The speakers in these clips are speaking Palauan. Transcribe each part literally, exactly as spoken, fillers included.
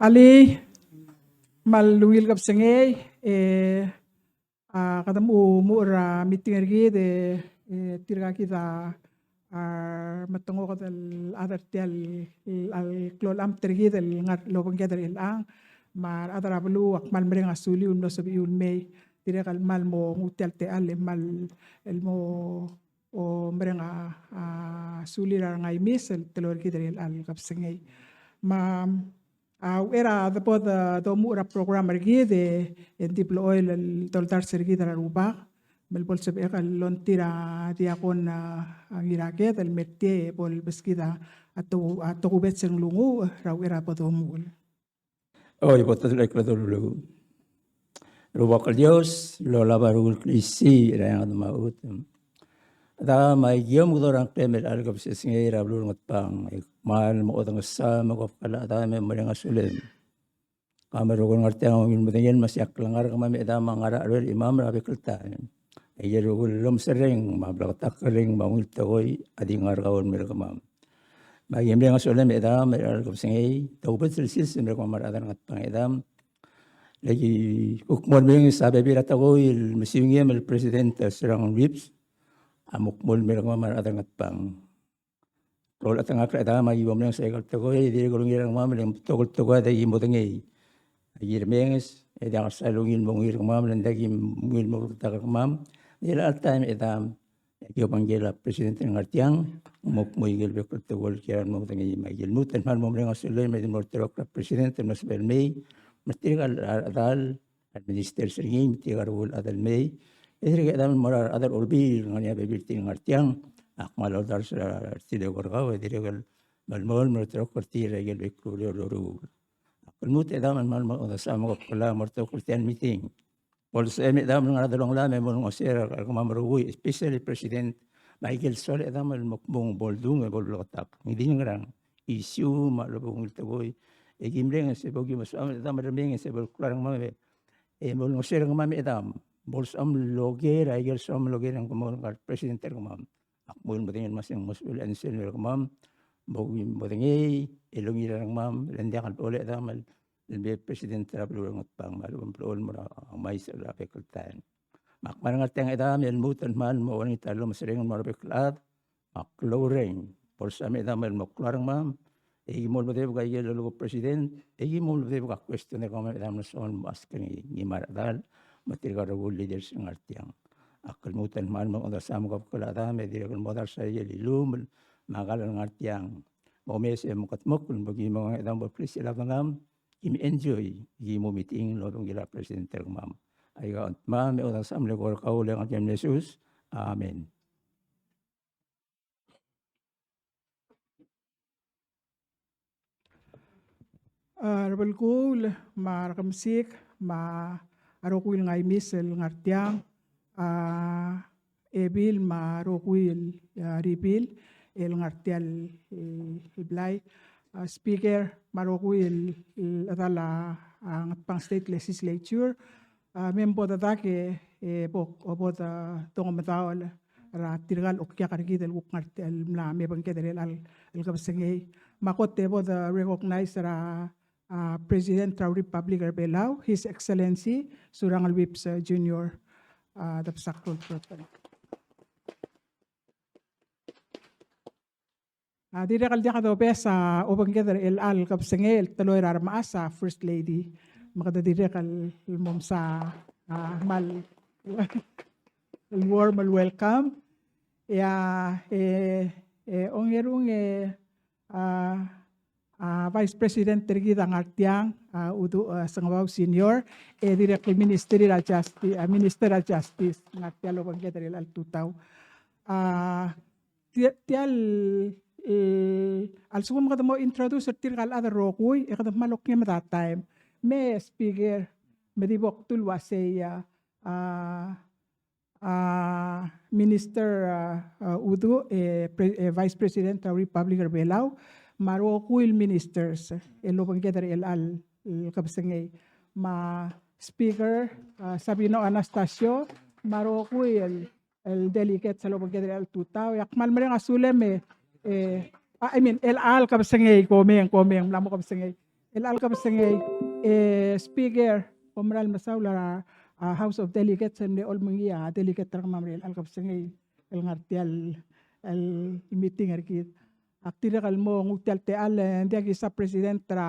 Alii, me a ungil kebesengei, e, a, kede mo, mo er a meeting er kid, e, e, tirka kid a, a, remetengoked el chad er tia el, el, el klou el amt er kid el ngar er a obengked er chelechang, me a rechad er a beluu, ak kmal mereng a suliu el mlo sebechiu el mei, dirrek el kmal mo nguu tia el techall, el kmal, el mo, o mereng a, a, sulir a rengaimis el teloi er kid er chelecha el kebesengei. Me a, a, uchei er a debo de, domuchel er a program er kid e, e ng di blechoel el doldars er kid er a Rubak, me le bo lsebechek el longtir a diakon, a, a Ngiraked el mer tiei e bo lebeskid a, a to-, a tokubets el nglunguuch er a uchei er a bo domuchel. Oi, bo tedulechekl a doluluu. Rubak el Dios, lolab a rokui el klisiich er a eanged me a chutem. Chedam, me a ikiom kede orrenges er a klem el kebesengei er a beluu er a Ngatpang, e kmal mo odengesam e kebkul a chedam e mereng a sulem. Kemam el rokui el ngar tiang, ungil medengei el mesa a klengar er kemam e chedam a ngar er a cheroid er kemam er a bek el taem. Aike el rokui el llomeserreng me a bleketakl er kemam, ungil tekoi a di ngar er kau el mer kemam. Me aki mereng a sulem e chedam er a kebesengei, tokubets el sils el mer kemam a rechad er a Ngatpang e chedam. Le ki kuk mo melenges a bebil er a tekoi el mesiungiem el President Surangel Whipps a mo kmo el mer kemam a rechad er a Ngatpang. Klou el chetengakl e chedam, aki bo mlengesii aike el tekoi, e dirrek el ungil er kemam, le ng betok el tekoi a diak ki modengei. Aki remenges, e diak el sal ungil mo ungil er kemam, le ng diak ki ungil mo ruletakl er kemam. Di chelecha el taem e chedam, e aki obengkel a President el ngar tiang, mo kmo aike el bek el tekoi el kiei er a modengei. Me aki lmuut el kmal mo mereng a sulem, me di mo olterekokl er a President el mlo sebechel el mei, me tirka el chedal, a ministers er ngii, me tirka el rokui el chad el mei. E dirrek e chedam el mo er a rechad er a Olbiil, ngar er ngii a bebil er tir el ngar tiang, ak kmal oldars er tir el eko er kau, e dirrek el melemolem el olterekokl er tir er aike el bek el ureor el loruul. Ak lmuut e chedam el kmal mo odengesam e kebkul a mo olterekokl er tia el meeting. Bo lsebechem e chedam el ngar er a delongelam e mo olengeseu er kemam el rokui, especially President, me aike el soal e chedam el mo kmo ng bo ldung e bo lebleketakl. Ng di ngerang, issue me a lebo ungil tekoi. E ki mlenges e bo ki mo sebecham e chedam el remenges e bo el klou er kemam e, e mo olengeseu er kemam e chedam. Bo lsebecham el oker aike el sebecham el oker er kemam el ngar er a President er kemam. Ak mo ungil medengei el mesa ng mo sebechel el answer er kemam, bo ki modengei el ungil er kemam, le ng diak el blechoel e chedam el, el mei President er a beluu er a Ngatpang, me a lechub e ng blechoel el mo er a ngmais er a bek el taem. Me ak kmal ngar tiang e chedam, e lmuut el kmal mo olengit a llomeserreng el mo er a bek el chad, me a klou el reng, bo lsebecham e chedam el mo klou er kemam, e ki mo olbedebek aike el lolekoi a President, e ki mo olbedebek a question er kemam e chedam el soam el mo ask er ngii, ngii me a rechedal, me tirka el rokui el leaders el ngar tiang. Ak lmuut el kmal mo odengesam e kebkul a chedam, e dirrek el mo oldars er aike el illumel me a kall el ngar tiang. Momes e mo kedmokl, me ki mo ngmai e chedam bo el klisichel a bengam, ki mo enjoy, ki mo meeting el obengkel a President er kemam. Aika a ongtimam e odengesam el eko er kau el ngar er a Kristo el Jesus. Amen. A rebelkuul me a rekemesik me a rokui el ngaimis el ngar tiang, a Ebil me a rokui el, a, Ribil el ngar tia el, el blai, a, Speaker me a rokui el, el chedal a, a, Ngatpang State Legislature, a, me bo dedak e, e bo, bo de, dongemedaol er a tirka el okiak er kid el kuk ngar tia el mla mebengked er chelecha el kebesengei. Me a kot e bo de recognize er a, a, President er a Republic er a Belau, His Excellency Surangel Whipps, a, Junior, a, de bsa klou el proteng. A, dirrek el diak dobes a obengked er chelecha el kebesengei el teloi er a remechas a First Lady. Me kede dirrek el, el mo mesa, a, kmal el warm el welcome. E a, e, e, ongerung e, a, a, Vice President er kid a ngar tiang, a, Uduch, a, Sengebau Senior, e dirrek el Ministry er a Justi-, a, Minister er a Justice, ngar tia el obengked er chelecha el tutau. A, Tia, tia el, e, a lsekum kede mo introduce er tirka el chad el rokui, e kede kmal okngemed a taem. Me Speaker, me di bo kdu el uasei a, a, a, Minister, a, a, Uduch, e, Pre-, e, Vice President er a Republic er a Belau, me a rokui el ministers, el obengked er chelecha el, el kebesengei. Me a Speaker, a, Sabino Anastacio, me a rokui el el delegates el obengked er chelecha el tutau, e ak kmal mereng a sulem e, e, a, I mean, chelecha el kebesengei, komeng, komeng, mla mo kebesengei. chelecha el kebesengei, e Speaker, kom meral mesaul er a, a House of Delegates el mle olmengii a delegate er kemam er chelecha el kebesengei el ngar tia el, el meeting er kid. Ak dirrek el mo nguu tia el techall, e ng diak ki sub president er a,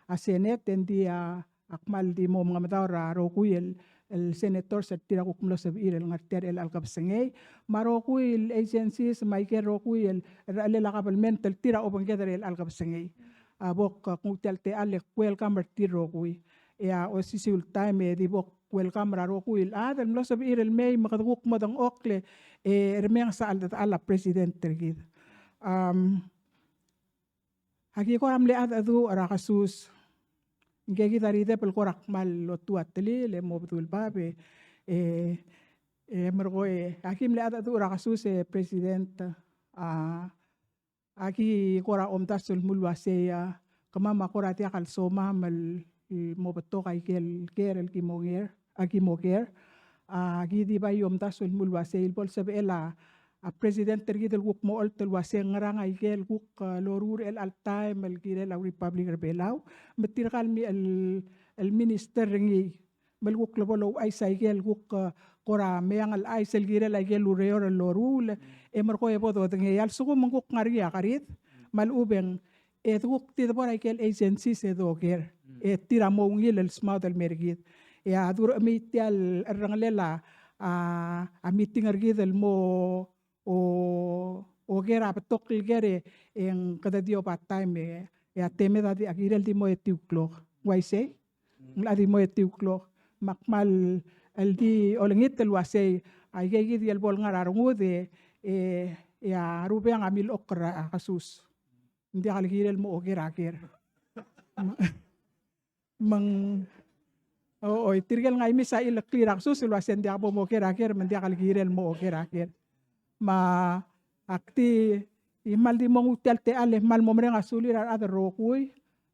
a Senate, e ng di a, ak kmal di mo mengemedaol er a rokui el, el senators el tir a kuk mlo sebechir el ngar tia er chelecha el kebesengei, me a rokui el agencies, me aike el rokui el, el, el government el tir a obengked er chelecha el kebesengei. A bo ak nguu tia el techall e welcome er tir el rokui. E a osisiu el taem e di bo ak welcome er a rokui el chad el mlo sebechir el mei me kede kuk mo dengchokl e, e remenges a cheldechedechal a president er kid. Am, aki kora mle cheldecheduch er a kesus. Ngke kid a rideb el kora kmal otuatelil e mo bedul bab e, e, e merekong e aki mle cheldecheduch er a kesus e president, a, aki kora omdasu el mlo uasei a, kemam a kora diak el somam el, el mo betok aike el ker el ki mo ker, a ki mo ker. A, ki di bai omdasu el mlo uasei el bo lsebechel a, a president er kid el kuk mo ocholt el uasei ngerang aike el kuk, a, loruul er chelecha el taem el kirel a Republic er Belau. Me tirka el mi-, el, el minister er ngii me le kuk lebo louchais aike el kuk, e, kora meang el chais el kirel aike el ureor el loruul, e merekong e bo dodengei. A lsekum ng kuk ngar er ngii a kerid me a lechub e ng, e de kuk di debo er aike el agencies e doker, e tir a mo ungil el smaod el mer kid. E a durechemiu tia el cherrengelel a, a, a meeting er kid el mo o, oker a betok el ker e, e ng kede di oba taem e, e a temed a di, a kirel di mo etiu el klok. Ng uaisei? Ng locha di mo etiu el klok. Me ak kmal el di olengit el uasei, aike kid el bo lengar er a rengud e, e, e a Rubeang a milechokl er a kesus. Ng diak el kirel mo oker a ker. Me ng, o, oi, tirke el ngaimis a chileklir a kesus el uasei ng diak bo moker a ker, me ng diak el kirel mo oker a ker. Me ak di, e kmal di mo nguu tia el techall e kmal mo mereng a sulir a rechad el rokui,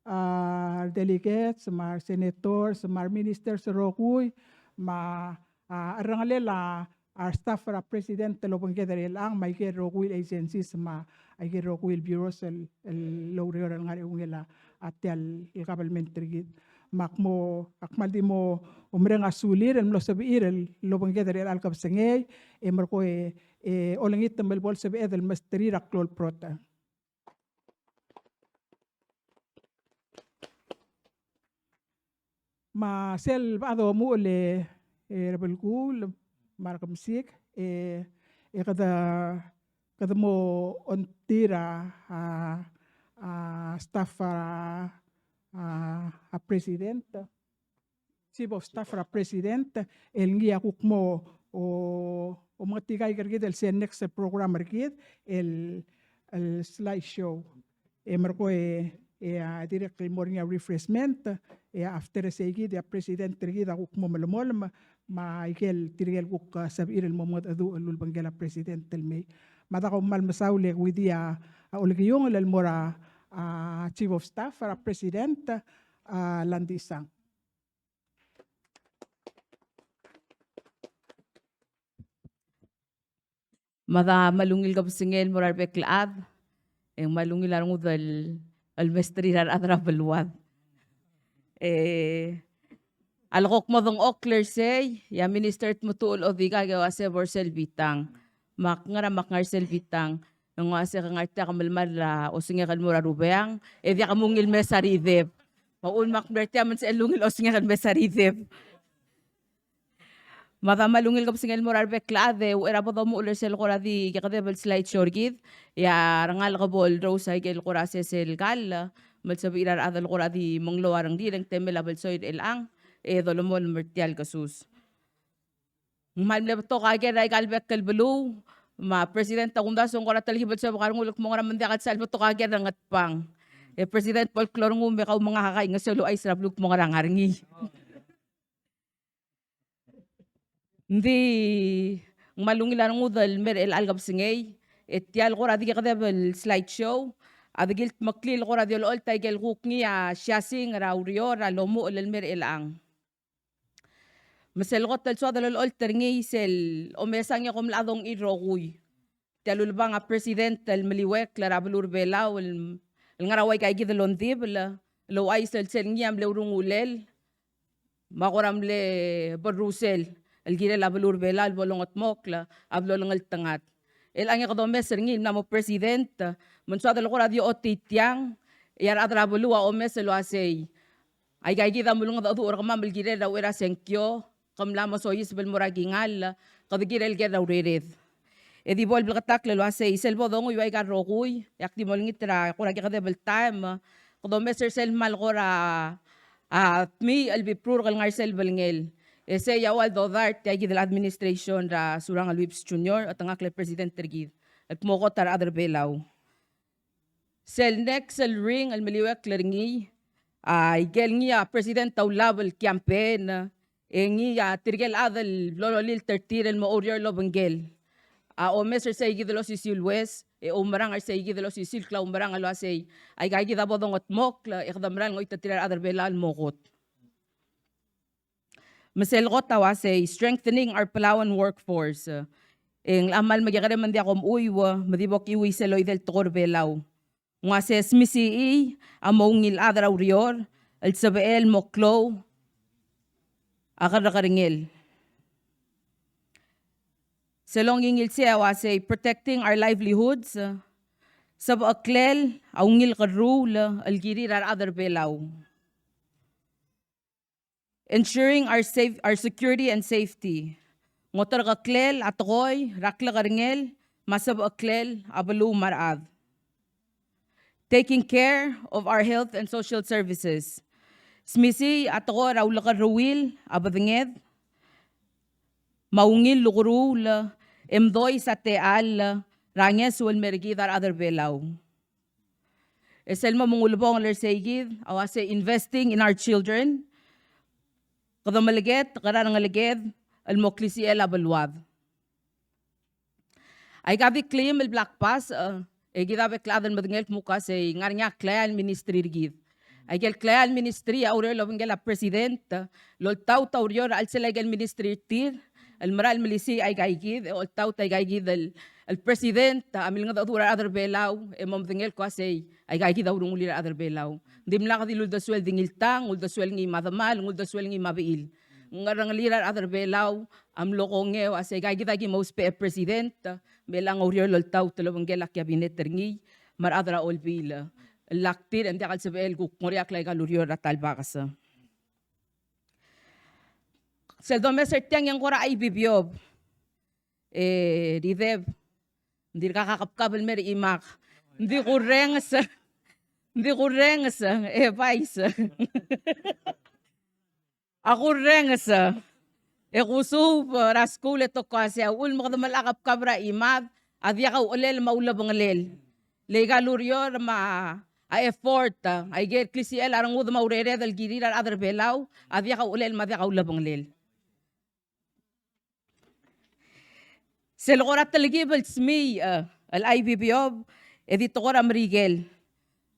a, delegates, me a senators, me a ministers el rokui, me a, a cherrengelel a, a staff er a president el obengked er chelechang, me aike el rokui el agencies, me aike el rokui el bureaus el, el loureor el ngar er a eungel a, a tia el government er kid. Me ak mo, ak kmal di mo mereng a sulir el mlo sebechir el obengked er chelecha el kebesengei, e merekong e, e olengit me le bo lsebeched el mesterir a klou el protocol. Me sel bo domuchel e, e Rebelkuul me a Rekemesik, e, e kede, kede mo ongtir a, a, a staff er a, a, a president, chief of staff er a president, el ngii a kuk mo, o, omengetikaik er kid el sel next program er kid, el, el slide show. E merekong e, e a dirrek el mo er ngii a refreshment, e after e sei kid e a president er kid a kuk mo melemolem, me aike el tirke el kuk, a, sebechir el mo mengedecheduch el ulebengkel a president el mei. Me a dako kmal mesaul e kuidi a, a olekiungel el mo er a, a, chief of staff er a president, a, Landisang. Me a kmal ungil kebesengei el mo er a rebek el chad, e ng kmal ungil a rengud el, el mesterir a rechad er a beluad. E a leko kmo dengchokl er sei, e a Minister Tmetuchl Odikak a uase bo er sel bitang. Me ak ngar er a, me ak ngar er sel bitang. E ng uase ke ngar tia ke melemall er a osengek el mo er a Rubeang, e diak mungil mesa er a ideb. Me a uchul me ak mle er tia me ng sebechel ungil osengek el mesa er a ideb. Me a kmal ungil kebesengei el mo er a rebek el chad, e uchei er a bo domuchel er sel kora di kekedeb el slide show er kid, e a rengalek a bo lerous aike el kora sesei el kall, me le sebechir a rechad el kora di menglou a rengrir e ng temel a belsoir er chelechang, e dolemolem er tia el kesus. Ng kmal mle betok a ker er aika el bek el beluu, me a president a kumdasu e ng kora telkib el suebek a rengul el kmo ngera me ng diak el sal betok a ker er a Ngatpang. E president bo el klou er nguu me kau me ngak a kaingeseu el ouchais er a beluu el kmo ngera ngar er ngii. Ng di ng kmal ungil a rengud el mer chelecha el kebesengei, e tia el kora di kekedeb el slide show a di kildmeklii el kora di olecholt aike el kuk ngii a siasing er a ureor er a lomuchel el mer chelechang. Me sel kot el soad el olecholt er ngii sel omesang e kom locha dongchii el rokui. Tia el ulebang a president el meliuekl er a beluu er a Belau el, el ngar er a uaika kid el ongdibel, el ouchais el sel ngii a mle urungulel me a kora mle berrusel el kirel a beluu er a Belau el bo longetmokl a blo lengeltengat. El chelechang e kede omes er ngii el mla mo president me ng soad el kora di ochotii tiang, e a rechad er a beluu a omes el uasei, aika kid a mulengedecheduch er kemam el kirel er a uchei er a sengkio, ke mla mo soiseb el mo er a kingall, kede kirel ker er a urered. E di bo el bleketakl el uasei sel bo donguu aika el rokui, e ak di mo olengit er a kora kekedeb el taem, kede omes er sel kmal kora, a, dmiich el bibrurek el ngar er sel belngel. E sei a ua el dodart tia kid el administration er a Surangel Whipps Junior, chetengakl el president er kid, el kmo kot a rechad er a Belau. Sel next el ring el meliuekl er ngii, a, ikel ngii a president a ulab el campaign, e ngii a tirkel chad el blo lolilt er tir el mo oureor el obengkel. A omes er sei kid el osisiu el ues, e oumerang er sei kid el osisiu el klaumerang el uasei, aika kid a bo dongetmokl, e kede meral ngoititerir a rechad er a Belau el mo kot. Me sel kot a uasei, strengthening our Palauan workforce. E ng locha kmal mekekerei me ng diak omechuiu, me di bo kuiuii sel oidel tekoi er a Belau. Ng uasei smisichii a mo ungil chad er a ureor el sebechel el mo klou a kerrekerngel. Sel ongingilsei a uasei, protecting our livelihoods. Sebecheklel a ungil kerruul el kirir a rechad er a Belau. Ensuring our safe, our security and safety. Ng oterkeklel a tekoi er a klekerngel me a sebecheklel a beluu me a rechad. Taking care of our health and social services. Smisichii a tekoi er a ulekerreuil a bedenged me a ungil lukeruul e mdois a techall er a ngeso el mer kid a rechad er a Belau. E sel mo ulebongel er sei kid a uasei investing in our children. Kede meleketek er a rengeleked el mo klisichel a beluad. Aika di kleim el bla kbasech, e kid a bek el chad el medengei el kmo uasei ng ngar er ngii a kleai el ministry er kid. Aikel kleai el ministry a oureor el obengkel a president el oltaut a ureor er a chelsel aikel ministry er tir el merael melisiich aika kid, e oltaut aika kid el, el president a milengedecheduch er a rechad er a Belau e mo medengei el kmo uasei aika kid a urungulir a rechad er a Belau. Ng dimlak di luldesuel di ngii el tang, ng uldesuel ngii me a demal, ng uldesuel ngii me a bechil. Ng ngerengelir a rechad er a Belau a mlo kongei el uasei aika kid a ki mo ousbech er a president, me chelechang a ureor el oltaut el obengkel a cabinet er ngii me a rechad er a olbiil el lak tir e ng diak el sebechel el kuk ngoriakl aika el ureor er a ta el bakes. Sel domes er tiang e ng kora chai bibiob. E Rideb, ng dirkak a kebkab el mer a chimak. Ng di kurrenges, ng di kurrenges, e Vice. A kurrenges, e kusuub er a skuul e te ko uasei a uchul me kede melecha kebkab er a chimad a diak a uchelel me a ulebengelel. Le aika el ureor me a effort, aike el klisichel a rengud me a urered el kirir a rechad er a Belau a diak a uchelel me a diak a ulebengelel. Sel kora telkib el smiich, e, el chai bibiob, e di tekoi er a Merikel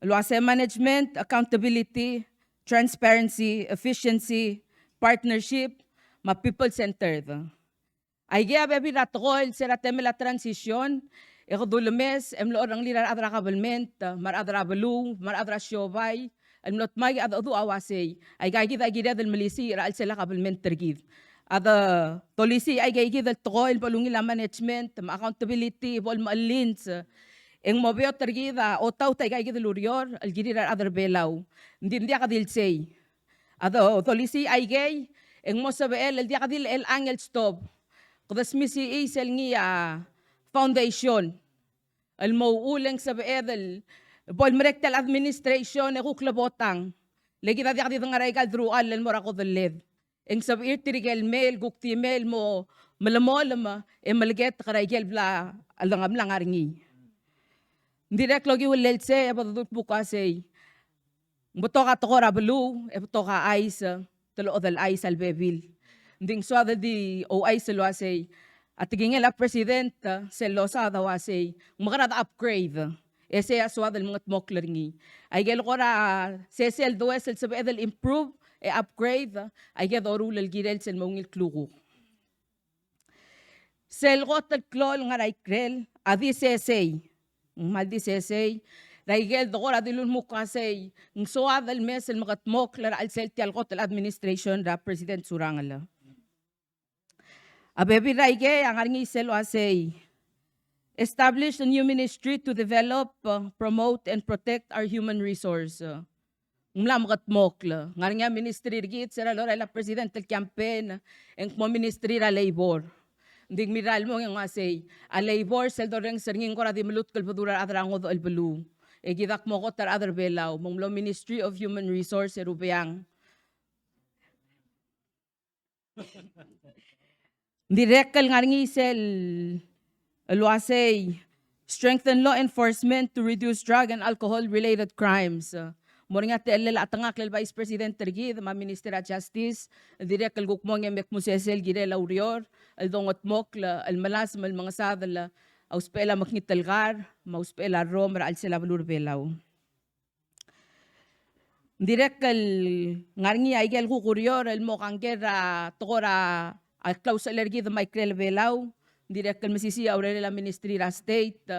el uasei management, accountability, transparency, efficiency, partnership, me a people centered. Aike a bebil er a tekoi el se er a temel a transition, e kede ulemes e mlo cherrengelir a rechad er a kabelment, me a rechad er a beluu, me a rechad er a siobai, el mlo dmak a cheldecheduch a uasei aika kid a kired el melisiich er a chelsel a kabelment er kid. A de dolisiich aika kid el tekoi el bo lungil a management me a accountability, bo lemechellins, e ng mo beot er kid a otaut aika kid el ureor el kirir a rechad er a Belau. Ng di ng diak di el sei. A de dolisiich aikei e ng mo sebechel el diak di el chelechang el stop. Kede smisichii sel ngii a foundation el mo uchul e ng sebeched el bo lemerek tia el administration e kuk lebo tang. Le kid a diak di dengar aika el deruchall el mo er a kodelled. E ng sebechir tirke el mei el kuk di mei el mo melemolem e meleketek er aike el bla, el dengar, mla ngar er ngii. Ng dirrek el okiu el lsei e bo dedu el kmo uasei ng betok a tekoi er a beluu, e betok a chais, te lochad el chais a lebebil. Ng di ng soad el di ouchais el uasei a tekingel a president, e, sel losaod a uasei ng mekera de upgrade. E sei a soad el mengetmokl er ngii. Aike el kora sesei el dues el sebeched el improve e upgrade, aike doruul el kirel sel mo ungil klukuk. Sel kot el klou el ngar er a ikrel a di sesei. Ng kmal di sesei er a ikel dekora dilu el mo kmo uasei ng soad el mes el mekedmokl er a chelsel tia el kot el administration er a President Surangel. A bebil er a ikei a ngar er ngii sel uasei, establish a new ministry to develop, uh, promote and protect our human resource. Ng mla mekedmokl. Ngar er ngii a ministry er kid, se er a lorael a President el campaign, e ng kmo ministry er a labor. Ng di ng mirrael el mong e ng uasei, a labor sel dorrenges er ngii ng kora di melutk el bedul er a rechad er a ngodech el beluu. E kid a kmo kot a rechad er Belau, me ng mlo Ministry of Human Resource e rubeang. Ng dirrek el ngar er ngii sel el uasei, strengthen law enforcement to reduce drug and alcohol related crimes. Mo er ngii a techellel a chetengakl el Vice President er kid me a Minister er a Justice, el dirrek el kuk mong e me kmusesei el kirel a ureor el dongedmokl el melasem el mengesadel a usbechel a mekngit el kar me a usbechel a rrom er a chelsel a beluu er Belau. Ng dirrek el ngar er ngii a ikel kuk ureor el mo kangkei er a tekoi er a klausechelel kid me a ikrel Belau. Ng dirrek el mesisiich a urerel a Ministry er a State,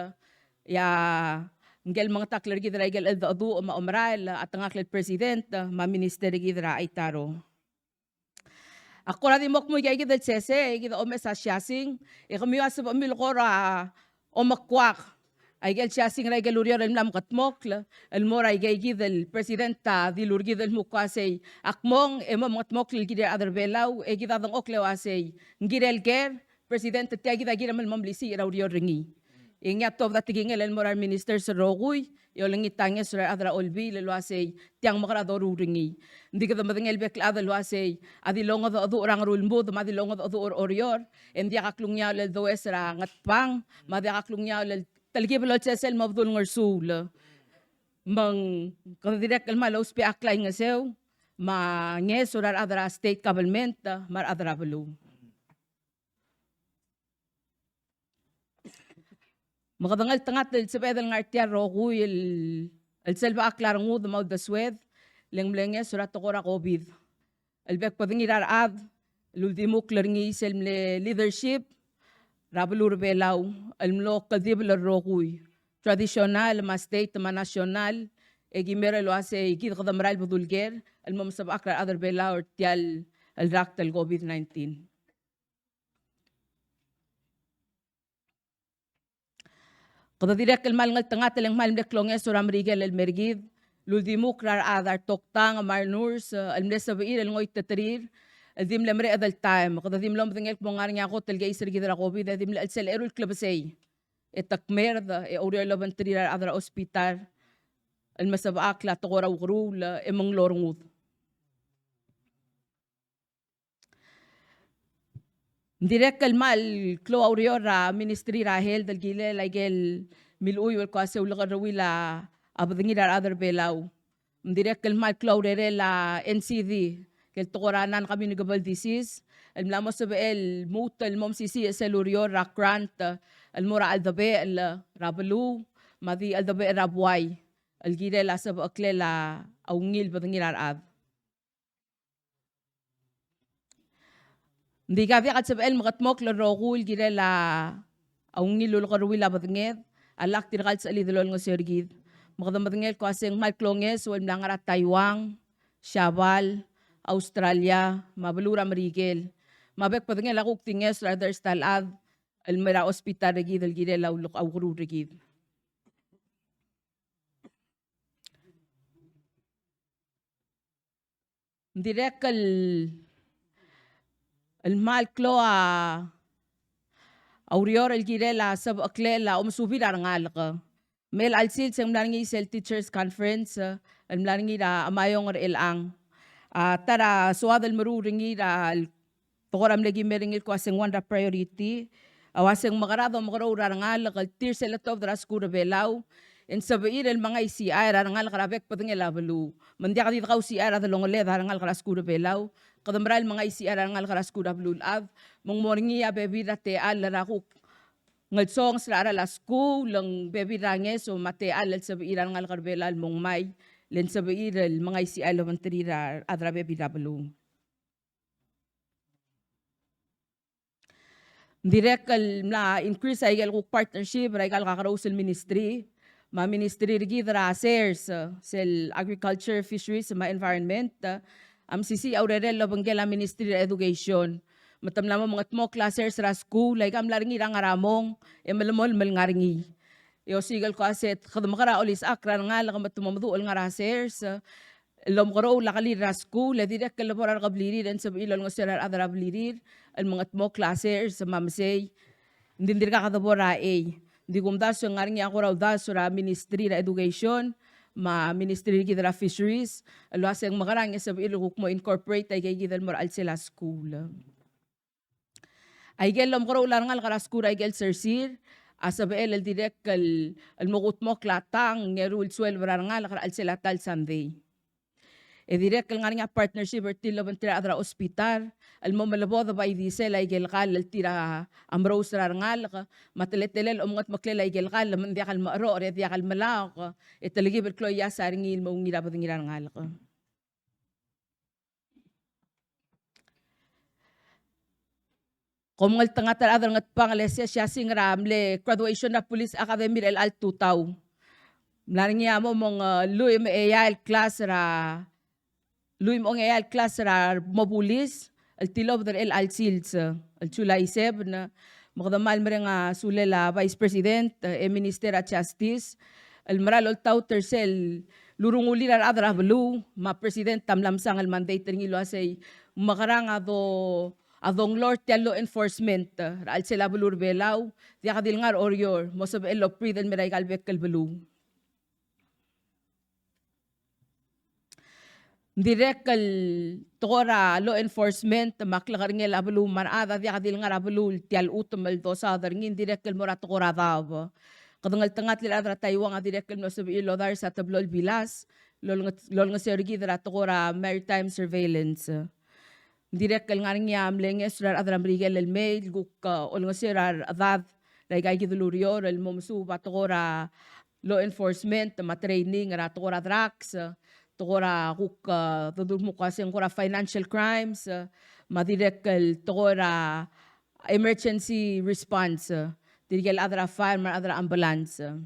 e a ngikel mengetakl er kid er a ikel cheldecheduch me a omerael, a chetengakl el President me a Minister er kid er a Aitaro. Ak kora di mo kmo aika kid el sesei, e kid a omes a siasing, e kemiu a sebechemiu el kora omekuak a ikel siasing er a ikel ureor el mla mekedmokl el mo er aika kid el President a dilu er kid el mo kmo uasei, ak mong e mo mekedmokl el kirel a rechad er Belau, e kid a dengchokl el uasei, ng kirel ker, President, tia kid a kirem el mo melisiich er a ureor er ngii. E ngii a tuobed a tekingel el mo er a reministers el rokui, e olengit a ngeso er a rechad er a Olbiil el uasei, tiang mekerang e doruul er ngii. Ng di kede medengei el bek el chad el uasei, a di longedecheduch er a ngerulmud, me a di longedecheduch er a Oreor, e ng diak a klungiaol el does er a Ngatpang, me a diak a klungiaol el telkib el olsesei el mo bedul ngersuul. Me ng kede dirrek el kmal ousbech a klaingeseu me a ngeso er a rechad er a state government, me a rechad er a beluu. Me kede ngeltengat el sebeched el ngar tia el rokui el, el selbechakl a rengud me a uldesued, le ng mle ngeso er a tekoi er a COVID. El bek el bedengir a rechad el uldimukl er ngii sel mle leadership er a beluu er Belau, el mlo kldibel el rokui, traditional me a state me a national, e ki mera el uasei kid kede merael el bedul ker el mo mesebechakl er a rechad er Belau er tia el rakt el COVID nineteen. Kede dirrek el kmal ngeltengat el ng kmal mle klongeso er a Merikel el mer kid, el uldimukl er a rechad, a retoktang me a renurse, el mle sebechir el ngoititerir, el di mle mereched el taem. Kede di mlo medengei el kmo ng ngar er ngii a kot el keis er kid er a COVID, e di mle chelsel a eru el klebesei, e te kmerd, e oureor el obengterir a rechad er a hospital el mesebechakl a tekoi er a ukeruul, e menglorengud. Ng dirrek el kmal klou a ureor er a Ministry er a Health el kirel a ikel milchuiu el kmo uasei ulekerreuil a bedengir a rechad er Belau. Ng dirrek el kmal klou a urerel a NCD, el tekoi er a non-communicable disease, el mla mo sebechel el lmuut el mo mesisiich sel ureor er a grant el mo er a cheldebechel er a beluu, me a di cheldebechel er a buai, el kirel a sebecheklel a ungil bedengir a rechad. Ng di ka diak el sebechel el mekedmokl el rokui el kirel a ungil el ulekerreuil a bedenged, a lak dirkak el sechelid el olengeseu er kid. Me kede medengei el kmo uasei ng kmal klongeso el mla ngar er a Taiwan, Siabal, Australia, me a beluu er a Merikel. Me a bek el bedengel a kuk di ngeso er a rechad el mer a hospital er kid el kirel a ule-, a ukeruul er kid. Ng dirrek el, el kmal klou a ureor el kirel a sebecheklel a omesuub er a rengalek. Me chelecha el sils e ng mla er ngii sel teachers conference, el mla er ngii er a Meyuns er chelechang. A ta er a soad el meruul er ngii er a tekoi er a mle ki mer ngii el kmo uasei ng one er a priority, a uasei ng mekera domekeroul er a rengalek el tir sel letobed er a skuul er a Belau, e ng sebechir el mengai siai er a rengalek er a bek el bedengel a beluu. Me ng diak di dekausai er a delongeled a rengalek er a skuul er a Belau, kede merael el mengai siai er a rengalek er a skuul er a beluulechad, me ng mo er ngii a bebil er a techall er a kuk ngelsonges er a cheral a skuul, le ng bebil er a ngeso me a techall el sebechir a rengalek er a Belau el mo ngmai, le ng sebechir el mengai siai el obengterir a rechad er a bebil er a beluu. Ng dirrek el mla increase a ikel kuk partnership er a ikal kakerous el ministry, me a ministry er kid er a sers, sel agriculture, fisheries, me a environment, a mesisiich a urerel el obengkel a ministry er a education. Me te mla mo mengetmokl a sers er a skuul, aika a mla er ngii er a ngar er a mong, e melemolem el ngar er ngii. E osiik el kmo a se kede mekerang a olisechakl er a rengalek me te mo meduch el ngar er a sers, el omekeroul a kelir er a skuul, e dirrek el lebo er a rekeblirir, e ng sebechir el olengeseu er a rechad er a blirir, el mengetmokl a sers, me a mesei. Ng di ng dirkak de bo er a chei. Ng di kumdasu e ng ngar er ngii a kora uldasu er a ministry er a education, me a ministry er kid er a fisheries, el uase ng mekerang e sebechir el kuk mo incorporate aika kid el mo er a chelsel a skuul. Aike el omekeroul a rengalek er a skuul er aike el sersir, a sebechel el dirrek el, el mo kutmokl a tang, e eru el sueleb er a rengalek er a chelsel a ta el sandei. E dirrek el ngar er ngii a partnership er tir el obengterir a rechad er a hospital, el mo melebodeb a ildisel aike el kall el tir a merous er a rengalek, me a teletelel a omengetmeklel aike el kall, me ng diak el mecherol, e diak el melaok, e telkib el klou a ias er ngii el mo ungil er a bedengir a rengalek. Kom ngeltengat er a rechad er a Ngatpang el ese siasing er a mle graduation er a Police Academy er chelecha el tutau. Mla er ngii a mo mong, eh, lluich me a eai el klas er a, lluich me a ongeai el klas er a mo bulis, el tilobed er chelecha el sils, el July seven, me kede kmal mereng a sulel a Vice President, e Minister er a Justice, el mera el oltaut er sel lurungulir a rechad er a beluu, me a President a mla mesang el mandate er ngii el uasei, mekerang a do, a donglor tia el law enforcement er a chelsel a beluu er a Belau, diak di le ngar er a Oreor, mo sebechel el obrir el mei er aika el bek el beluu. Ng dirrek el tekoi er a law enforcement me a klekerngel a beluu me a rechad a diak di le ngar er a beluu el tia el chutem el dosaod er ngii, ng dirrek el mo er a tekoi er a daob. Kede ngeltengat el rechad er a Taiwan a dirrek el mlo sebechir el odars a teblo el bilas, el olenges-, el olengeseu er kid er a tekoi er a maritime surveillance. Ng dirrek el ngar er ngii a mle ngeso er a rechad er a Merikel el mei el kuk, eh, olengeseu er a rechedad er aika kid el ureor el mo mesuub a tekoi er a law enforcement me a training er a tekoi er a drugs, tekoi er a kuk, eh, dodu el kmo kmo se ng kora financial crimes, me a dirrek el tekoi er a emergency response, tirke el chad er a fire me a rechad er a ambulance. Ng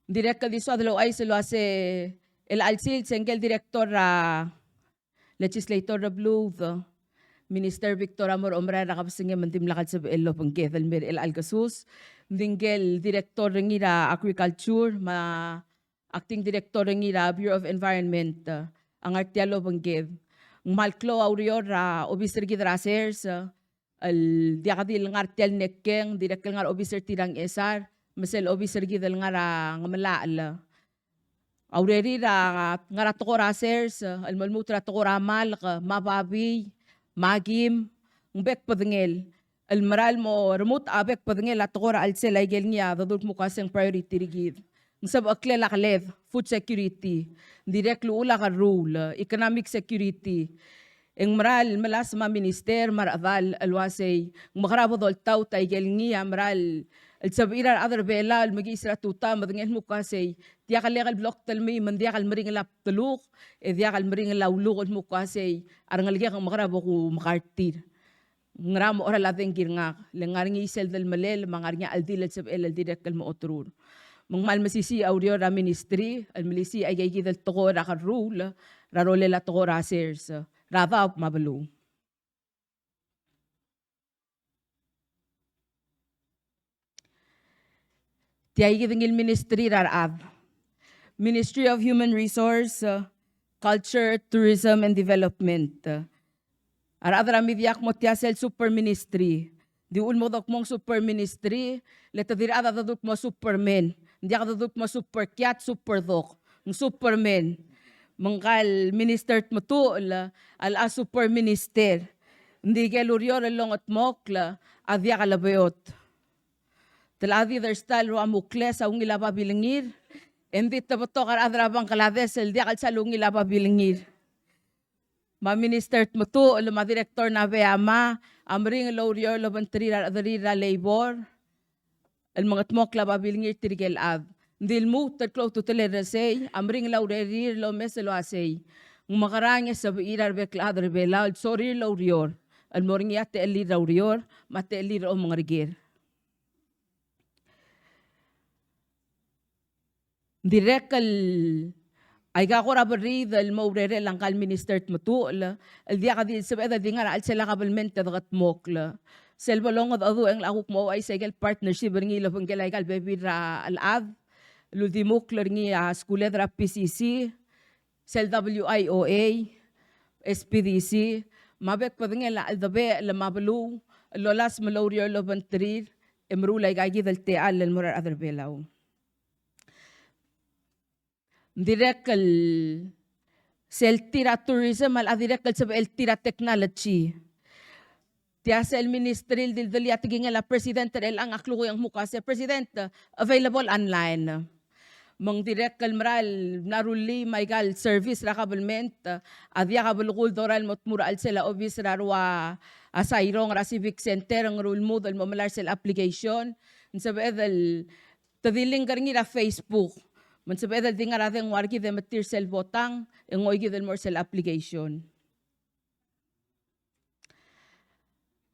dirrek el di soad el ouchais el uase chelecha el sils e ngike el director er a legislator er a beluud, Minister Victor a mo er a omerael er a kebesengei me ng dimlak el sebechel el obengked el mei er chelecha el kesus. Ng di ngike el director er ngii er a agriculture me a acting director er ngii er a Bureau of Environment a ngar tia el obengked. Ng kmal klou a ureor er a obis er kid er a sers, el diak di le ngar tia el nekkeng, dirrek el ngar er a obis er tir a Ngchesar, me sel obis er kid el ngar er a Ngemelachel. A urerir a ngar er a tekoi er a sers, el mo lmuut er a tekoi er a malk, me a babii, me a kim, ng bek bedengel. El mera el mo remut a bek bedengel a tekoi er a chelsel aike el ngii a dodu el kmo kmo se ng priority er kid. Ng sebecheklel a keled, food security. Ng dirrek el uchul a kerruul, economic security. E ng mera el melasem a minister me a rechedal el uasei, ng mekerang e bo doltaut aike el ngii a mera el sebechir a rechad er a Belau el mekiis er a tutau me medengei el kmo kmo sei, diak el lek el blo ktelemii me ng diak el meringel a bdeluk, e diak el meringel a uluk el kmo kmo sei, a rengelekek ng mekerang e bo kumekartir. Ngera mo cheral a dengki er ngak, le ng ngar er ngii sel delmelel, me a ngar er ngii a cheldil el sebechel el dirrek el mo oterur. Me ng kmal mesisiich a ureor er a ministry, el melisiich aika kid el tekoi er a kerruul, er a rolel a tekoi er a sers, er a daob me a beluu. Tia kid ngii el ministry er a rechad. Ministry of Human Resource, uh, Culture, Tourism and Development. A rechad er a media a kmo tia sel super ministry. Di ulemuchel e kmo ng super ministry, le te di rechad a dodu el kmo Superman. Ng diak dodu el kmo super kiat, super dok. Ng Superman. Me ngka el Minister Tmetuchl a locha super minister. Ng di ikel ureor el longetmokl a diak lebeot. Te locha di dersta el rua mukles a ungil a babilngir, e ng di te betok a rechad er a Bangladesh el diak el sal ungil a babilngir. Me a Minister Tmetuchl me a Director Nabeyama a meringel el oureor el obengterir a rechederir er a labor el mengetmokl a babilngir tirke el chad. Ng di lmuut el klou a ultutelel er sei, a meringel a urerir el omes el uasei, ng mekerang e sebechir a rebek el chad er a Belau el sorir el oureor, el mo er ngii a techellir er a ureor me a techellir er a omengereker. Ng dirrek el aika kora berriid el mo urerel a ngka el Minister Tmetuchl el diak di sebeched el di ngar er a chelsel a kabelment e dekedmokl. Sel bo longedecheduch e ng locha kuk mo ouchais aike el partnership er ngii el obengkel aika el bebil er a chelechad el uldimukl er ngii a skuled er a P C C, sel W I O A, S P D C, me a bek el bedengel a cheldebechel me a beluu el lolasem el oureor el obengterir e meruul aika kid el techall el mo er a rechad er Belau. Ng dirrek el sel tir a tourism a locha dirrek el sebechel tir a technology. Tia sel ministry el dildilii a tekingel a president er chelechang a klukuk e ng kmo uase president, available online. Me ng dirrek el mera el mla rullii me aika el service er a kabelment a diak a belkul el dorael el mo tmuu er a chelsel a obis er a rua a sairong er a Civic Center, ng rullmuut el mo melai er sel application. Ng sebeched el te di link er ngii er a Facebook. Me ng sebeched el di ngar er a dengua er kid e metii er sel botang e ngoi kid el mo er sel application.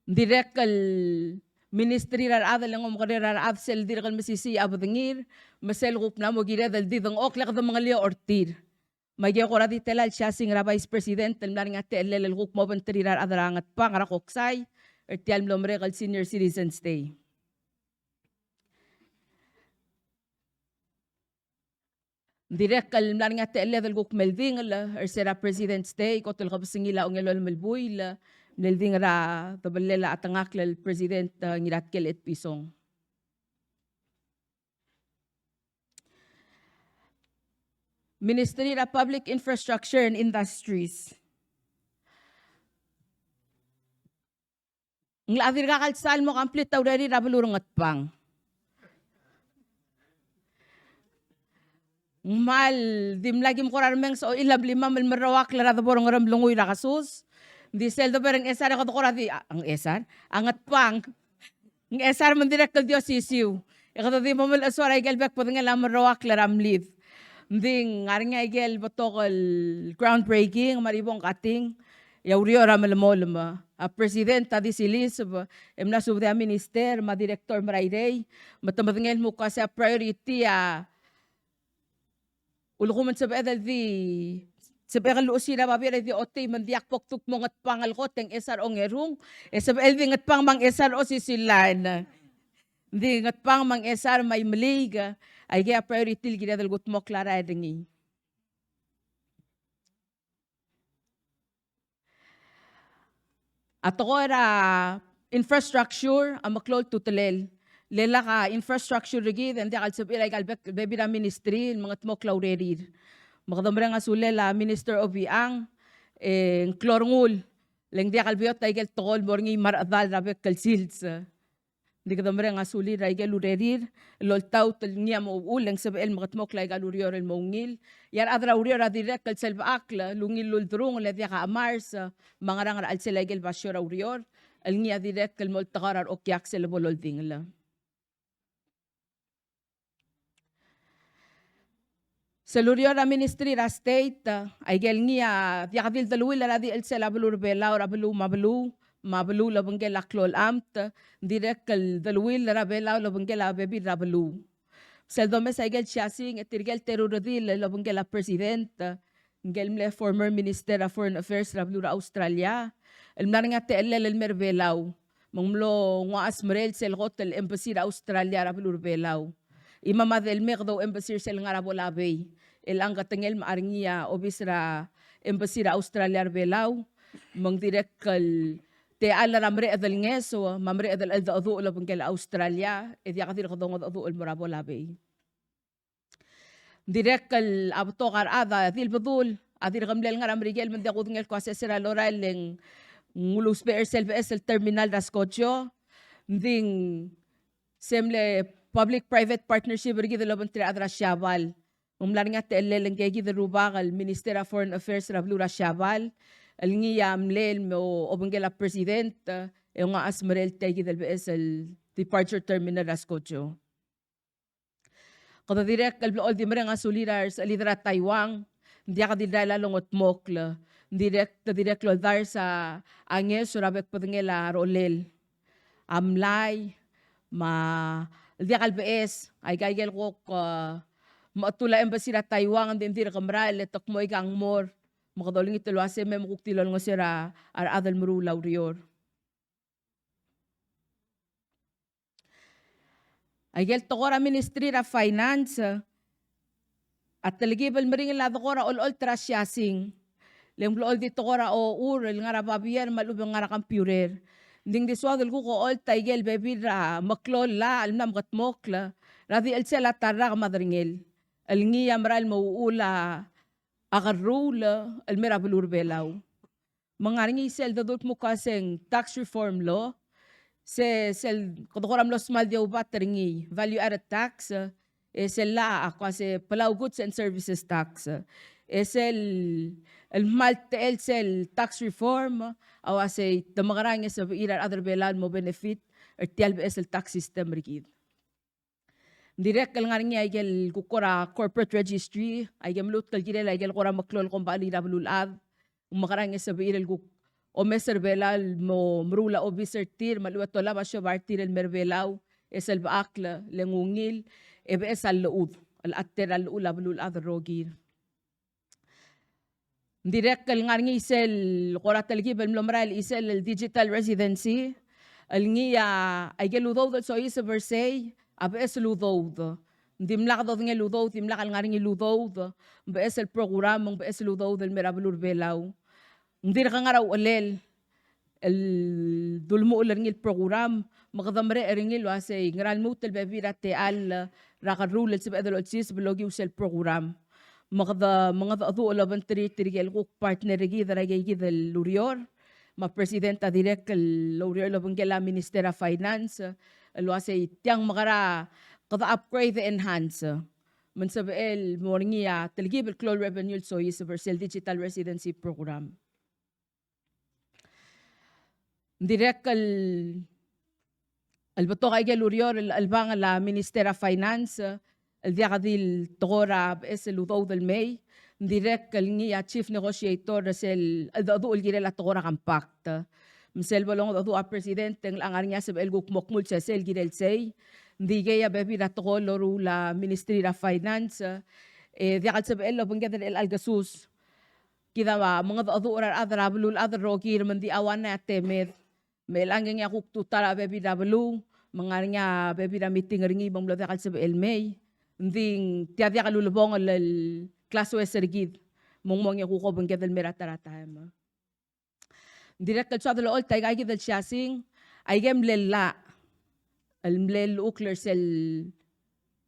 Ng dirrek el ministry er a rechad el ng omekerreu er a rechad sel dirk el mesisiich a bedengir, me sel kuk mla mo kired el di dengchokl e kede mengelioch er tir. Me aike kora di tela el siasing er a Vice President el mla er ngii a techellel el kuk mo obengterir a rechad er a Ngatpang er a Koksai er tia el mlo merek el Senior Citizens Day. Ng dirrek el mla er ngii a techelled el kuk meldingel er se er a President's Day, kot el kebesengil a ongelolem el buil, meldingel er a debellel a chetengakl el President, eh, Ngiratkel Etpison. Ministry er a Public Infrastructure and Industries. Ng locha dirkak el sal mo complete a urerir er a beluu er a Ngatpang. Ng kmal di mla kim kora remenges a ochil a blimam el merroakl er a debo er a Ngeremlengui er a kesus. Ng di sel debo er a Ngchesar e kede kora di, a, Ngchesar, a Ngatpang. Ngchesar me ng dirrek el di osisiu. E kede di mo melechesuar aike el bek el bedengel a merroakl er a mlid. Ng di ngar er ngii aike el betok el groundbreaking me a ribbon cutting. E a ureor a melemolem. A President a di siliseb e mla subedii a Minister me a Director me a Irrai, me te medengei el kmo uase a priority a ulekum ng sebeched el di, sebechek el luchesii er a babier e di ochotii me ng diak bo kdu el kmo Ngatpang el kot e Ngchesar a ongerung, e sebechel di Ngatpang me a Ngchesar a osisiu el line. Ng di Ngatpang me a Ngchesar me a Imeliik, aike a priority el kired el kudmokl a rael er ngii. A tekoi er a infrastructure a meklou a ultutelel. Le lak a infrastructure er kid e ng diak el sebechir aika el bek, bebil er a ministry el mengedmokl a urerir. Me kede mereng a sulel a Minister Obichang, e ng klou a rengul, le ng diak el beot aike el tekoi el mo er ngii me a rechedal er a bek el sils. Ng di kede mereng a sulir er aike el urerir el oltaut el ngii a mo uchul e ng sebechel el mekedmokl aika el ureor el mo ungil. E a rechad er a ureor a dirrek el selbechakl el ungil el ulderungel e diak a chemars me a ngerang er a chelsel aike el basio er a ureor el ngii a dirrek el mo oltekau er a reokiak sel bo loldingel. Sel ureor er a Ministry er a State, aike el ngii a diak di el deleuill er a di chelsel a beluu er a Belau, er a beluu me a beluu, me a beluu el obengkel a klou el amt, ng dirrek el deleuill er a Belau el obengkel a bebil er a beluu. Sel domes aike el siasing e tirke el teru el redil el obengkel a President, ngike el mle former Minister er a Foreign Affairs er a beluu er a Australia, el mla er ngii a techellel el mei er a Belau, me ng mlo nguu a chesmerel sel kot el embassy er a Australia er a beluu er a Belau. Imam a delmek dou embassy er sel ngar er a Bolabei, el ng ketengel me a rengii a obis er a embassy er a Australia er a Belau, me ng dirrek el techall er a mereched el ngeso, me a mereched el cheldecheduch el obengkel a Australia, e diak dirk dongedecheduch el mo er a Bolabei. Ng dirrek el a betok a rechad a di el bedul a dirk mle ngar er a Merikel me ng diak kudengei el kmo a sesei er a lorael e ng ulusbech er sel beches el terminal er a Skojio. Ng di se mle public private partnership er kid el obengterir a rechad er a Siabal. Me ng mla er ngii a techellel ngike kid el rubak el Minister er a Foreign Affairs er a beluu er a Siabal el ngii a mlei el mo obengkel a President e nguu a chesmerel tia kid el beches el departure terminal er a Skojio. Kede dirrek el blechoel di mereng a sulir a resechelid er a Taiwan, ng diak di el rael a longedmokl. Ng dirrek, te dirrek el oldars a ngeso er a bek el bedengel a rolel, a mlai, me a diak el beches, aika ikel kuk, e, mechetul a embassy er a Taiwan, ng di, ng dirk merael, e te kmo aika ng mo er, me kede olengit el uase me kuk di lolengeseu er a rechad el meruul a ureor. Aikel tekoi er a Ministry er a Finance a telkib el meringel a dekor a olecholt er a siasing. Le ng blechoel di tekoi er a ochur el ngar er a babier me a lechub e ng ngar er a computer. Ng di ng di soad el kuk ocholt aikel bebil er a meklou el llach el mla mekedmokl er a di chelsel a ta el rak me a derengel el ngii a merael el mo uchul a kerruul el mei er a beluu er a Belau. Me ng ngar er ngii sel dedu el kmo uase ng tax reform law, se, sel kede kora mlo smal di oubat er ngii, value added tax, e sel llach a uase Palau Goods and Services Tax. E sel, el kmal techel sel tax reform a uase te mekerang e sebechir a rechad er a Belau el mo benefit er tia el beches el tax system er kid. Ng dirrek el ngar er ngii aikel kuk kora corporate registry, aikel mluut el kirel aikel kora meklou el kombalii er a beluulechad, me ng mekerang e sebechir el kuk omes er a Belau el mo meruul a obis er tir, me a lechub e te olab a siobai er tir el mei er a Belau, e sel bechakl, le ng ungil, e beches a llechud, el chetei er a llechul a beluulechad el rokir. Ng dirrek el ngar er ngii sel kora telkib el mlo merael el chisel el digital residency, el ngii a, aikel udoud el soiseb er sei, a beches el udoud. Ng dimlak dodengei el udoud, dimlak el ngar er ngii el udoud, ng beches el program, ng beches el udoud el mei er a beluu er a Belau. Ng dirk ngar er a uchelel, el dulemuchel er ngii el program, me kede merechel er ngii el uasei, ngera lmuut el bebil er a techall er a kerruul el sebeched el olsiseb el okiu sel program. Me kede mengedecheduch el obengterir tirke el kuk partner er kid er a ikeikid el ureor, me a President a dirrek el oureor el obengkel a Minister er a Finance, el uasei tiang mekera kede upgrade, enhance. Me ng sebechel el mo er ngii a telkib el klou el revenue el soiseb er sel digital residency program. Ng dirrek el, el betok aikel ureor el, el chelebangel a Minister er a Finance, el diak di el tekoi er a beches el udoud el mei, ng dirrek el ngii a chief negotiator er sel cheldecheduch el kirel a tekoi er a compact. Me sel bo longedecheduch a President, e ng locha ngar er ngii a sebechel el kuk mo kmu el sesei el kirel sei, ng di ikei a bebil er a tekoi el loruul a Ministry er a Finance, e diak el sebechel el obengked er chelecha el kesus. Kid a mengedecheduch er a rechad er a beluulechad el rokir me ng di a ua ngii a temed. Me chelechang e ngii a kuk tutau er a bebil er a beluu, me ng ngar er ngii a bebil er a meeting er ngii me ng mlo diak el sebechel el mei. Ng di tia diak el ulebongel el klasoes er kid. Me ng mo ngii a kuk obengked el mei er a ta er a taem. Ng dirrek el soad el ocholt aika kid el siasing, aike el mle llach, el mle llechukl er sel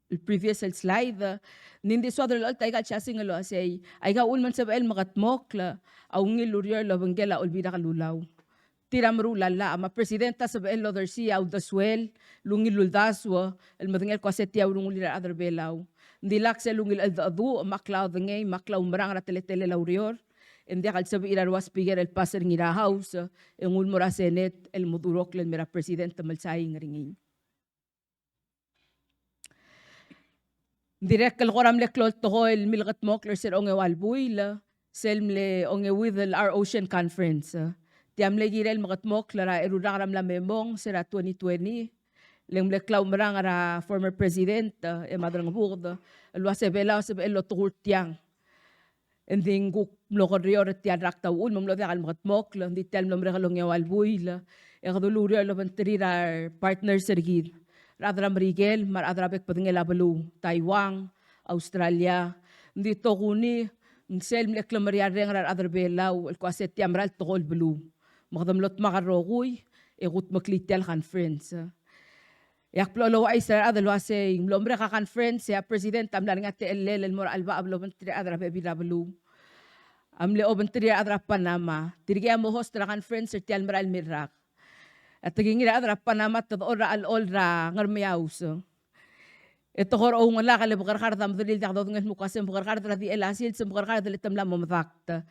el previous el slide, ng di ng di soad el ocholt aika el siasing el uasei, aika uchul me ng sebechel el mekedmokl a ungil el ureor el obengkel a Olbiil er a Kelulau. Tir a meruul a llach, me a President a sebechel el odersii a uldesuel el ungil el uldasu el medengei el kmo se tia a urengulir a rechad er a Belau. Ng di lak sel ungil cheldecheduch, me a klaodengei, me a klaumerang er a teletelel a ureor, e ng diak el sebechir a rua Speaker el pass er ngii er a House, e nguu el mo er a Senate el mo durokl el mei er a President me le saing er ngii. Ng dirrek el kora mle klou el tekoi el milekedmokl er sel ongeua el buil, sel mle ongeuid el Our Ocean Conference. Tia mle kirel el mekedmokl er a eru el rak er a mla me mong, se er a twenty twenty, le ng mle klaumerang er a former President, e, Ema Derengebuked, el uase Belau a sebechel el otekur tiang. Ng di ng kuk mlo kerrior er tia el rak ta uchul, me ng mlo diak el mekedmokl, ng di tia el mlo merek el ongeua el buil, e kede ulureor el obengterir a re partners er kid, rechad er a Merikel, me a rechad er a bek el bedengel a beluu, Taiwan, Australia, ng di tokuni, ng sel mle klemeriarreng er a rechad er a Belau, el kmo se tia a mera el tekoi el beluu. Me kede mlo dmak el rokui, e kudmeklii tia el conference. E ak blechoel ouchais er a rechad el uasei, ng mlo merek a conference, e a President a mla er ngii a techellel el mo er a chelebacheb el obengterir a rechad er a bebil er a beluu. A mle obengterir a rechad er a Panama. Tirkei a mo host er a conference er tia el merael mei el rak. A tekingir a rechad er a Panama, te dechor er a chelechol er a Ngermiaus. E te kora oungelak el bekerekard a mederir el diak dodengei el kmo uase ng bekerekard er a di chelecha sils, ng bekerekard el te mla mo medakt.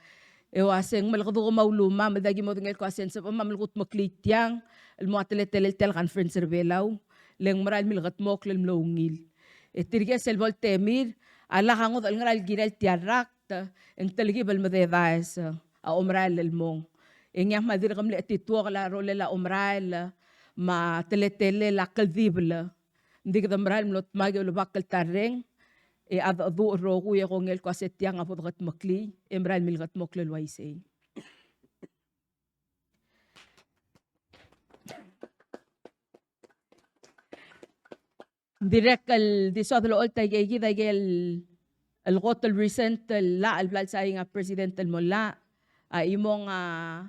E uase ng melekeduk me a ulumam el diak ki modengei el kmo uase ng sebechemam el kudmeklii tiang el mo teletelel tia el conference er a Belau, le ng merael el milekedmokl el mlo ungil. E tirke sel bo el temir a lak a ngodech el ngera el kirel tia el rakt, e ng telkib el mededaes. A a omerael el mong. E ngii a kmal dirk mle chetituokl a rolel a omerael me a teletelel a kldibel. Ng di kede merael el mlo dmak e ulebakl el ta el reng, e a cheldecheduch el rokui e kongei el kmo se tiang a bo dekedmeklii, e merael el milkedmokl el uaisei. Ng dirrek el di soad el olecholt a ikeikid a ikel, el kot el recent el llach el bla lsaing a President el mo llach, a chimong a,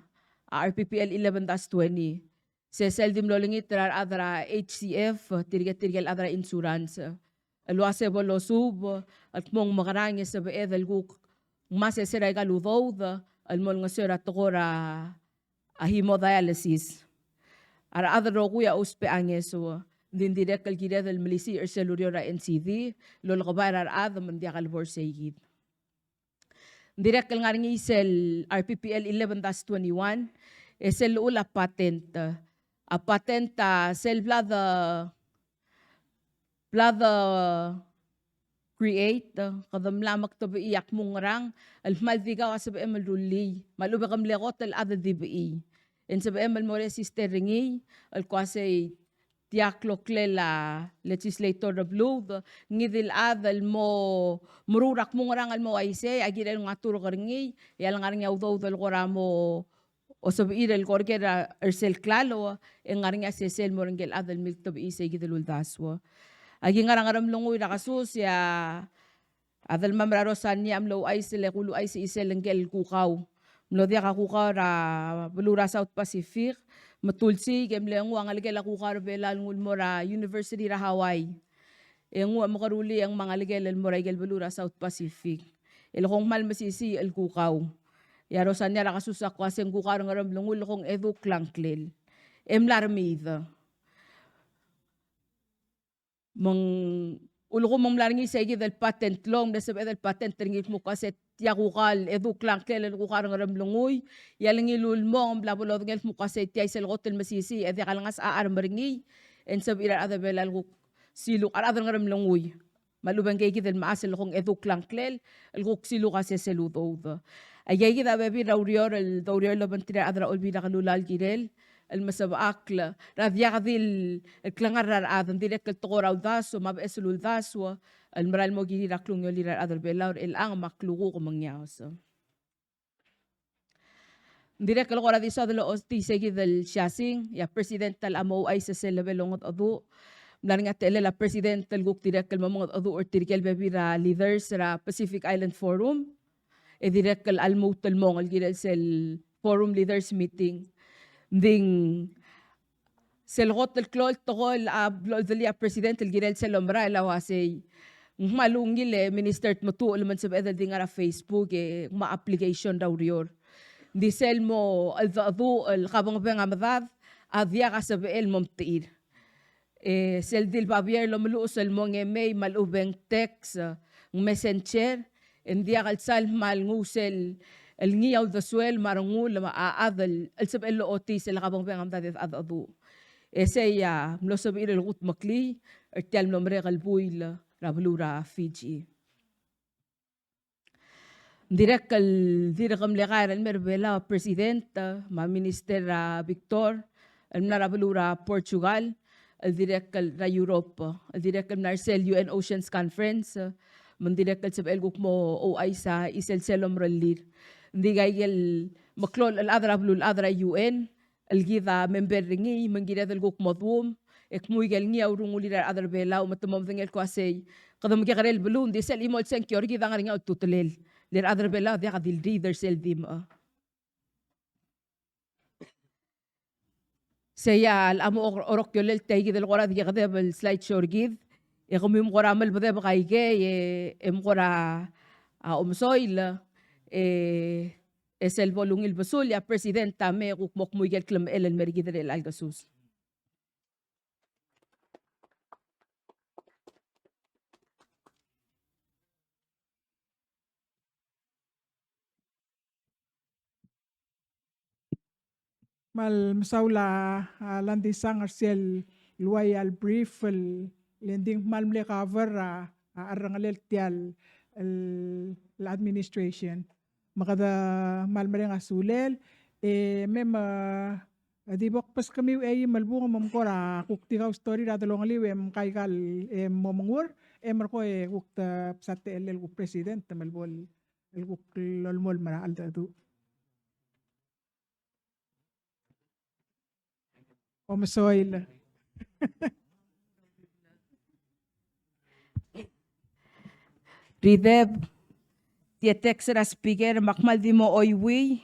a R P P L eleven dash twenty. Se sel di mlo olengit er a rechad er a H C F, tirke, tirke el chad er a insurance, el uase bo losuub el kmo ng mekerang e sebeched el kuk ngmasech er aika el udoud el mo olengeseu er a tekoi er a hemodialysis. A rechad el rokui a ousbech a ngeso, ng di ng dirrek el kired el melisiich er sel ureor er a N C D el olekebai er a rechad me ng diak lebo er seikid. Ng dirrek el ngar er ngii sel R P P L eleven dash twenty-one, e sel llechul a patent. A patent a sel bla de, bla de create, kede mla mektebechii a kmo ng ngerang el kmal di kau a sebechem el rullii, me a lechub e ke mle kot el chad el di bechii. E ng sebechem el mo register er ngii el kmo sei tia kloklel a legislator er a beluud, ngii di el chad el mo meruul er a kmo ng ngerang el mo uaisei, a kirel nguu a turk er ngii, e a lengar er ngii a udoud el kora mo osebechir el korker er sel klalo, e ng ngar er ngii a sesei el mo er ngike el chad el miltebechii seikid el uldasu. Aki ngar er a Ngeremlengui er a kesus, e a a delemam er a Rosania a mlo ouchais el, e kuluchais er sel ngike el kukau. Mlo diak a kukau er a beluu er a South Pacific, me te ulsiik e mle nguu a ngelekel a kukau er a Belau el nguu el mo er a university er a Hawaii. E nguu e mekeruul e ng mo ngelekel el mo er a ikel beluu er a South Pacific. E le kong kmal mesisiich el kukau. E a Rosania er a kesus a kmo se ng kukau er a Ngeremlengui el kong edukl a ngklel. E mla remiid. Me ng ulekum ng mla er ngii seikid el patent law, ng mle sebeched el patent er ngii el kmo kmo se tia kukau el edukl a ngklel el kukau er a Ngeremlengui, e a le ngii el ulemong e ng bla bo lodengei el kmo kmo se tia isel kot el mesisiich e diak lengasech a charm er ngii, e ng sebechir a rechad er a Belau el kuk siluk, a rechad er a Ngeremlengui. Me a lechub e ng keikid el mechas el kong edukl a ngklel el kuk siluk a sesei el udoud. Aikeikid a bebil er a ureor el doureor el obengterir a rechad er a Olbiil er a Kelulau el kirel el mesebechakl er a diak di el klengar er a rechad, ng dirrek el tekoi er a uldasu me a beches el uldasu el merael el mo kirir a klungiolel a rechad er a Belau er chelechang me a klukuk me ng ngiaos. Ng dirrek el kora di soad el ochotii seikid el siasing, e a President a locha mo ouchais er sel level el ongedecheduch. Ng mla er ngii a techellel a President el kuk dirrek el mo mengedecheduch er tirke el bebil er a leaders er a Pacific Island Forum, e dirrek el lmuut el mong el kirel sel Forum Leaders Meeting. Ng di sel kot el klou el tekoi el a blo el delii a President el kirel sel omerael a uasei, ng kmal ungil e Minister Tmetuchl me ng sebeched el di ngar er a Facebook e ngmai a application er a ureor. Ng di sel mo cheldecheduch el kabengebeng a medad a diak a sebechel el mo mtechir. E sel di le babier el omeluches el mo ngemei me a lechub e ng text, ng messenger, e ng diak el sal kmal nguu sel el ngii a uldesuel me a rengul me a chad el sebechel el ochotii sel kabengebeng a medad e cheldecheduch. E sei a mlo sebechir el kudmeklii er tia el mlo merek el buil er a beluu er a Fiji. Ng dirrek el dirk mle kaer el mei er a Belau a President, eh, me a Minister, ah, Victor, el mla er a beluu er a Portugal, el dirrek el er a Europe, el dirrek el mla er sel U N Oceans Conference, me ng dirrek el sebechel kuk mo ouchais a isel sel omerellir. Ng di aikel meklou el chad er a beluulechad er a U N, el kid a member er ngii, me ng kired el kuk mo duum, e kmo ikel ngii a urungulir a rechad er a Belau, me te mo medengei el kmo uasei, kede mekekerei el beluu, ng di sel chimo el sengkio er kid a ngar er ngii a ultutelel. Le rechad er a Belau a diak di leader sel di mechei. Sei a locha mo orokiolel tia kid el kora di kekedeb el slide show er kid, e kemiu mkora melebedebek aikei, e, e mkora, a, omesoil, e, e sel bo lungil besul, e a President a mei e kuk mo kmu ikel klemechel el mer kid er chelecha el kesus. Me a le mesaul a, a, Landisang er sel uai el brief el, le ng di ng kmal mle cover a, a, a cherrengelel tia el, el administration. Me kede kmal mereng a sulel, e mei me, e, di bo kbeskemiu e eim el bung me mkora kuk di kau story er a delongeliu e mkaikal e mo mengur, e merekong e kuk te bsa techellel kuk president me le bo el kuk lolemolem er a cheldecheduch. Omesoil. Rideb, tia text er a speaker, me ak kmal di mo chuiuii,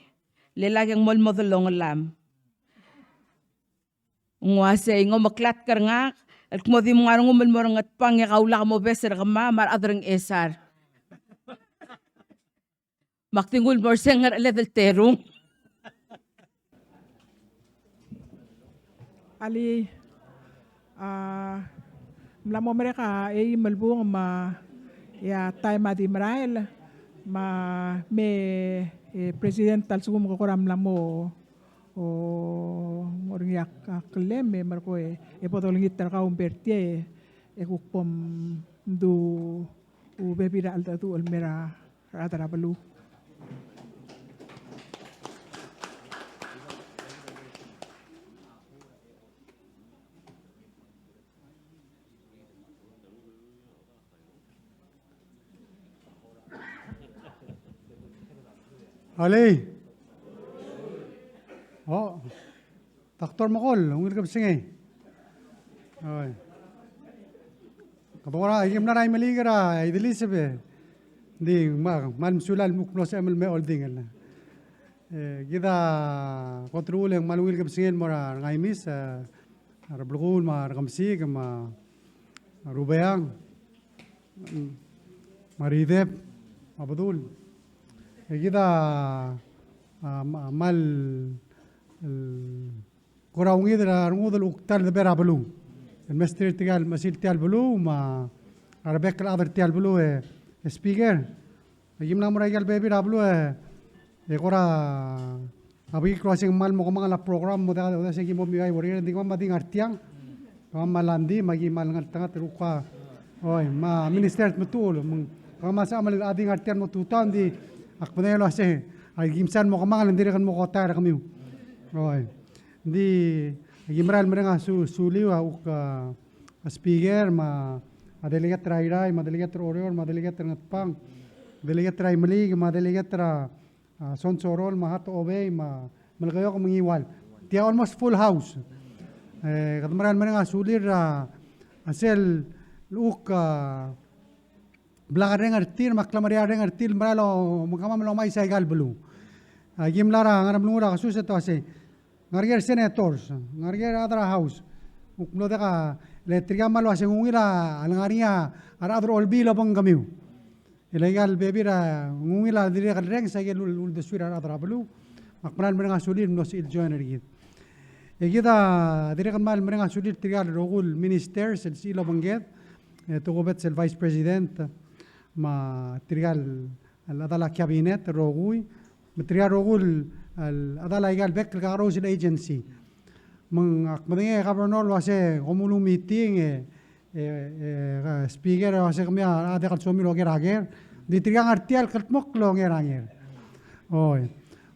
le lak e ng mo el mo delongelam. Ng uasei, ng omeklatk er ngak el kmo di mngar ngum el mo er a Ngatpang e kau lak mobes er kemam me a rechad er a Ngchesar. Me ak di nguu el mo er se el ngerecheled el terung. Alii, a, mla mo merek a eim el bung me a, e a taem a di merael, me a, me, e, president a lsekum ke kora mla mo, o, mo er ngii a, a klem, e merekong e, e bo dolengit er kau me ber tia, e, e kuk bo mdu, u bebil er a cheldecheduch el mei er a rechad er a beluu. Alii. O. Doctor Mekol, ungil kebesengei. Oi. Kede kora, aki mla er a Imeliik er a Ideliseb e. Ng di, me, kmal mesulang el kuk mlo sebechem el me oldingel. E, kid a kot el uchul e ng kmal ungil kebesengei el mo er a Ngaimis, e, a Rebelkuul me a Rekemesik me a Rubeang. Me a Rideb, me a Bedul. E kid a, a, ma-, kmal, el, kora ungil er a rengud el kuk ta el debe er a beluu. El mesterir tirka el mechesil tia el beluu, me a rebek el chad er tia el beluu e, e speaker. Aki mla mo er aika el bebil er a beluu e, e kora a bekik el uasei ng kmal mo kemanget a program, mo diak, diak se ki mo miuai er a, ng di kemam a di ngar tiang. Kemam a Landi, me aki kmal ngeltengat el kuk a, oi, me a Minister Tmetuchl, me ng kemam a sebecham el di ngar tiang el mo tutau, ng di ak medengei el uasei, aki msa el mo kemanget, ng dirrek el mo kotai er kemiu. Oi. Ng di, aki mera el mereng a su-, suliu a kuk a, a speaker, me a delegate er a Irrai, me a delegate er a Oreor, me a delegate er a Ngatpang, delegate er a Imeliik, me a delegate er a a, Sonsorol, me a Hatohobei, me a Melekeok, me a Ngiwal. Tia almost full house. E, kede mera el mereng a sulir a, a sel kuk, a, blak a reng er tir, me a klemeriar a reng er tir, mera el, me kemam el omais aika el beluu. Aki mla er a ngar er a mlungur a kesus e te uasei. Ngar er ngii a senators, ngar er ngii a other house. Kuk mlo diak a, le tirka a kmal uasei ng ungil a, a lengar er ngii a rechad er a Olbiil el obengkemiu. E le aika el bebil er a, ng ungil a dirrek el renges aike el ul-, uldesuir a rechad er a beluu. Me ak mera el mereng a sulir el mlo sebechir el join er kid. E kid a dirrek el kmal mereng a sulir tirka el rokui el ministers el sebechir el obengked, e, tokubets el vice president, me tirka el, el chedal a cabinet el rokui, me tirka el rokui el, el chedal aika el bek el kakerous el agency. Me ng ak medengei a governor el uasei kom ulu meeting e, e, e, speaker el uasei kemiu a diak el somiu el oker a ker. Ng di tirka a ngar tia el kldmokl el onger a nger. Oi.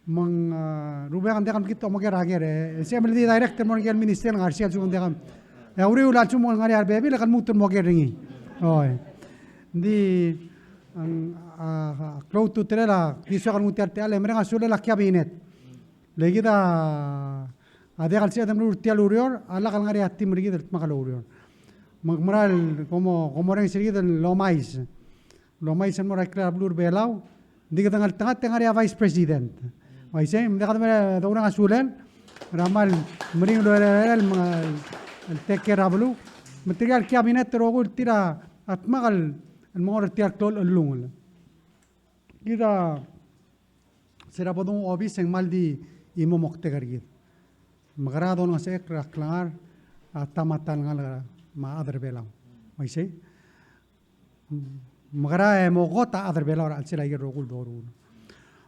Me ng, a, Rubeang a diak el mekngit el oker a ker e, e sebechem el di direct el mo er ngii el minister el ngar er sei a lsekum ng diak. E a uriul a lsekum ng ngar er ngii a rebebil e ke lmuut el mo oker er ngii. Oi. Ng di, a, a, klou a ultutelel a, di soak el nguu tia el techall e mereng a sulel a cabinet. Le kid a, a diak el sebeched el meruul er tia el ureor, a lak el ngar er ngii a team er kid el dmak el oureor. Me ng mera el, kom, kom orrenges er kid el omais. El omais el mo er a ikrel a beluu er a Belau, ng di kede ngeltengat e ngar er ngii a vice president. Uaisei, me ng diak kede mereng a doureng a sulel, er a kmal meringel el oureor el, el take care er a beluu. Me tirka el cabinet el rokui el tir a dmak el, el mo er tia el klou el chellungel. Kid a se er a bo donguu a obis e ng kmal di chimo moktek er kid. Mekera a dongesechekl er a klengar a ta me a ta el ngalek me a chad er a Belau. Uaisei? Mekera e mo kot a chad er a Belau er a chelsel aike el rokui el doruul.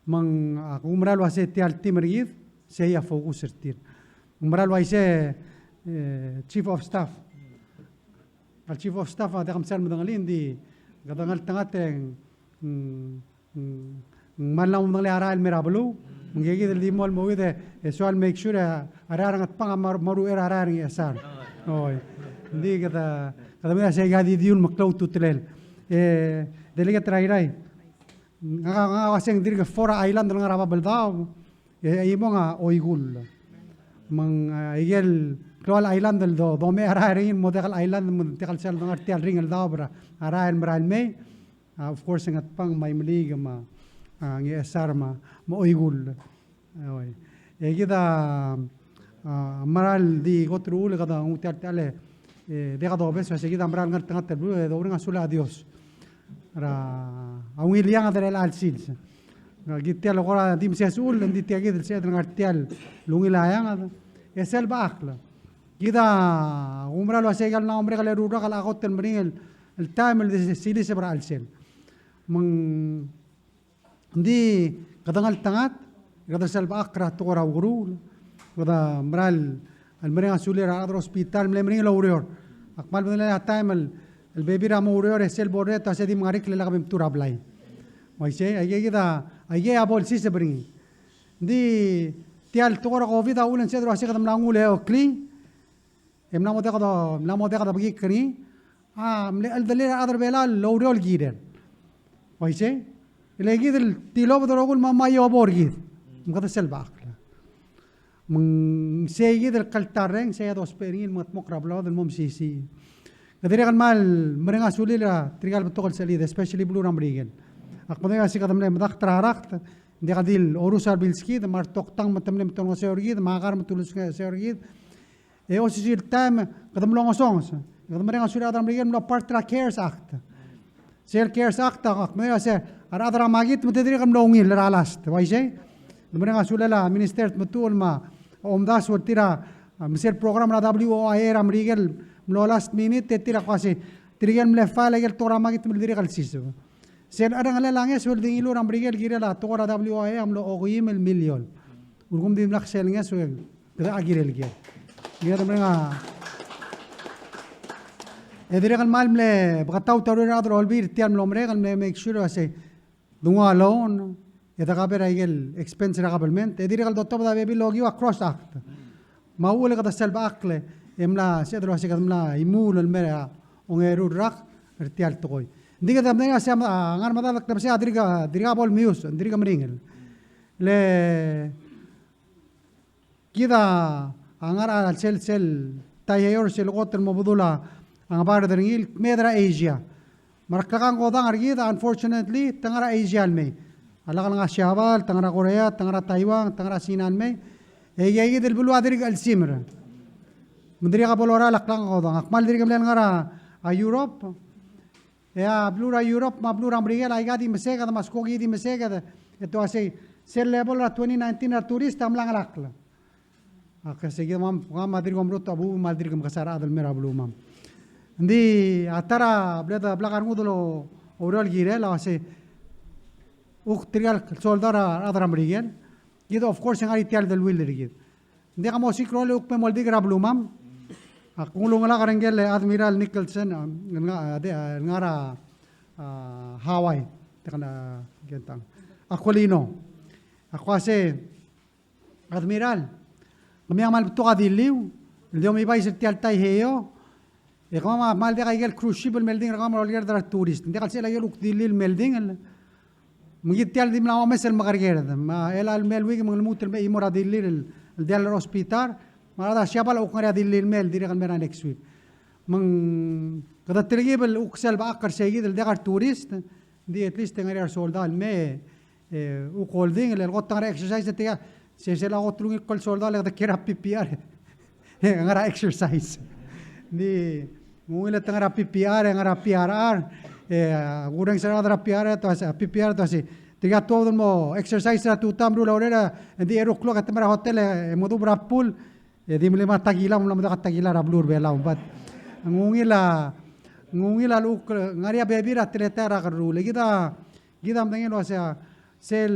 Me ng, a, kuk mera el uasei tia el team er kid, sei a focus er tir. Ng mera el uaisei, e, chief of staff. A chief of staff a diak msa el medengelii, ng di kede ngeltengat e ng, ng, ng, Ng kmal mla mo medengelii a rael el mei er a beluu, me ng kid el di mo el mo uid e soal make sure e a rael er a Ngatpang a mo, mo ruchei er a rael er a Ngchesar. Oi. Ng di kede, kede mei a sei a di diul me klou a ultutelel. E, delegate er a Irrai. Ngak a, ngak a uasei ng dirk four a island el ngar er a Babeldaob, e, e chimong a Oikull. Me ng, a, ikel klou el island el do, domech a rael er ngii el mo diak el island, me ng diak el sel dongar tia el ringel daob er a rael el merael mei. A, of course, Ngatpang me a Imeliik me a, a, Ngchesar me a, me a Oikull. Oi. E kid a, a, mera el di kot er a uchul e kede nguu tia el techall e, e, diak dobes, e se kid a mera el ngeltengat el beluu, e doureng a sulel a Dios er a ungil eanged er chelecha el sils. Kid tia el kora di mesa suchul, ng di tia kid el sebeched el ngar tia el ungil a eanged, e sel bechakl. Kid a, kumera el uasei kid a mla mo merek el eru el rak el kot el meringel el, el taem el di siliseb er a chelsel. Me ng Ng di kede ngeltengat, kede sel bechakl er a tekoi er a ukeruul, kede mera el mereng a sulir a rechad er a hospital, mle meringel oureor. Ak kmal medengelii a taem el, el bebil er a mo oureor e sel bo er ngii e te uasei di mengarikl e lak bem tuu er a blai. Me uaisei, aike kid a, aike a bo lsiseb er ngii. Ng di tia el tekoi er a COVID a uchul e ng sebeched el uasei kede mla nguu el eoklii, e mla mo diak do, mla mo diak dobekikl er ngii, a, mle cheldellir a rechad er a Belau el oureor el kirel. Uaisei, e le kid el tilobed el rokui el mo, mo obo er kid. Me kede sel bechakl. Me ng sei kid el kltarreng, sei a dousbech er ngii el mengetmokl er a beluad el mo mesisiich. Kede dirrek el kmal mereng a sulir a tirka el betok el sechelid, especially beluu er a Merikel. Ak medengei a se kede mle medakt er a rakt, ng diak di lorus a rebilskid, me a retoktang me te mle metongeseu er kid, me a kar me te ulengeseu er kid, e osisiu el taem, kede mlo ngesonges. Kede mereng a sulir a rechad er a Merikel el mlo part er a CARES Act. Sel CARES Act, ak medengei a se, a rechad er a makit me te dirrek el mlo ungil er a last. Uaisei? Kede mereng a sulel a Minister Tmetuchl me a omdasu el tir a, a, me sel program er a W O I A er a Merikel el mlo last minute, e tir a kmo uasei, tirke el mle file a ikel tekoi er a makit me le dirrek el siseb. Sel cherrengelel a ngeso el di ngiluu er a Merikel el kirel a tekoi er a W O I A a mlo okeim el miliol. Ulekum dimlak sel ngeso e kede a kirel kiei. Kede mereng a, e dirrek el kmal mle beketaut a ureor er a rechad er a Olbiil er tia el mlo merek el mle make sure el uasei, de nguu a loan, e de cover a ikel expense er a government, e dirrek el dotobed a bebil el okiu a CROSS Act. Me a uchul e kede sel bechakl e mla sebeched el uasei kede mla imuul el mei er a ongeru el rak er tia el tekoi. Ng di kede medengei a se a ngar medal kede mesa a dirk, dirk bo lemius, dirk meringel. Le kid a ngar er a sel, sel Taiheio er sel kot el mo bedul a ngebard er ngii el kmeed er a Asia. Me a reklekangkodang er kid, unfortunately, te ngar er a Asia el mei. A lak el ngar er a Siabal, te ngar er a Korea, te ngar er a Taiwan, te ngar er a Sina el mei. E aikakid el beluu a dirk chelsimer. Me ng dirkak bo lorael a klekangkodang. Ak kmal dirk mle ngar er a Europe. E a beluu er a Europe me a beluu er a Merikel, aika di meseked, me a skoki di meseked, e te uasei, sel level er a twenty nineteen er a tourist a mla ngelakl. Ak uasei kid, mam, mam a dirk omeruul a bubu, me a dirk mekesai a rechad el mei er a beluu, mam. Ng di a ta er a bled a blak a rengud el oureor el kirel a uasei, kuk tirka el soldau er a rechad er a Merikel. Kid, of course, e ngar er tia el deleuill er kid. Ng diak a mo osiik a rolel e kuk me moldiik er a beluu, mam. Ak nguu el oungalek er ngike el Admiral Nicholson, a, el ngar, a, de, a, el ngar er a, a, Hawaii. Te kena, a, kentang. Aquilino. Ak uasei, Admiral, kemiu a kmal betok a dilliu el di omibais er tia el Taiheio, e kemam a kmal diak a ikel cruise ship el meldingel er kemam el olekerd er a tourist. Ng diak el sel a ikel kuk dilliu el meldingel. Me kid tia el di mla omes el mekerkerd. Me a chelecha el mei el week me ng lmuut el mei a chimo er a dillir el, el diall er a hospital. Me a rechad er a Siabal a kuk ngar er ngii a dillir el mei el dirrek el mei er a next week. Me ng kede telkib el kuk sel bechakl er sei kid el diak a retourist. Ng di at least e ngar er ngii a resoldau el mei, e, kuk oldingel el kot el ngar er a exercise e tirka, se, sel kot el ungil el kot el soldau el kede kiei er a P P R. E ngar er a exercise. Ng di, ng ungil e te ngar er a P P R, e ngar er a P R R, e, kurrenges er a rechad er a P R R, te uasei, P P R R, te uasei, tirka tuobed el mo exercise er a tutau me a meruul a ureor, e ng di eru el klok e te mei er a hotel, e, e mo dubech er a pool, e di mle mo takila, mla mo diak a takila er a beluu er a Belau. But, ng ungil a, ng ungil a lechub, ngar er ngii a bebil er a teletael er a kerruul. E kid a, kid a medengei el uasei, sel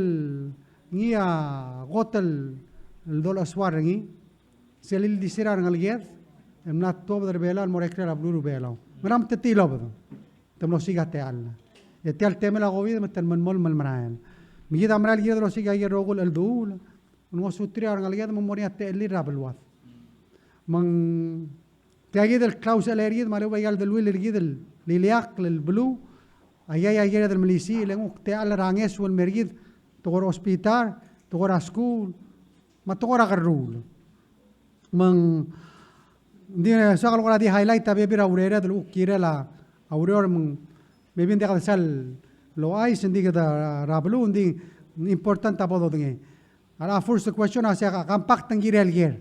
ngii a kot el, el dolechesuar er ngii, sel ildisir a rengeleked el mla tuobed er a Belau el mo er a ikrel a beluu er a Belau. Ngera me te tilobed? Te mlo siik a techall. E tia el temel a COVID me te melemolem el merael. Me kid a mera el kired el osiik a ikel rokui el cheldechuul, ng ngosuterir a rengeleked me ng mo er ngii a techellir er a beluad. Me ng tia kid el klausech er kid me a lechub a ikal deleuill er kid el ileakl el beluu, a iai a kired el melisiich, le ng kuk techall er a ngeso el mer kid, tekoi er a hospital, tekoi er a skuul, me a tekoi er a kerruul. Me ng di soak el kora di highlight a bebil er a urered el kuk kirel a ureor me ng maybe ng diak de sal ouchais, ng di kede er a beluu, ng di important a bo dodengei. A first question a sei a compact ng kirel ker.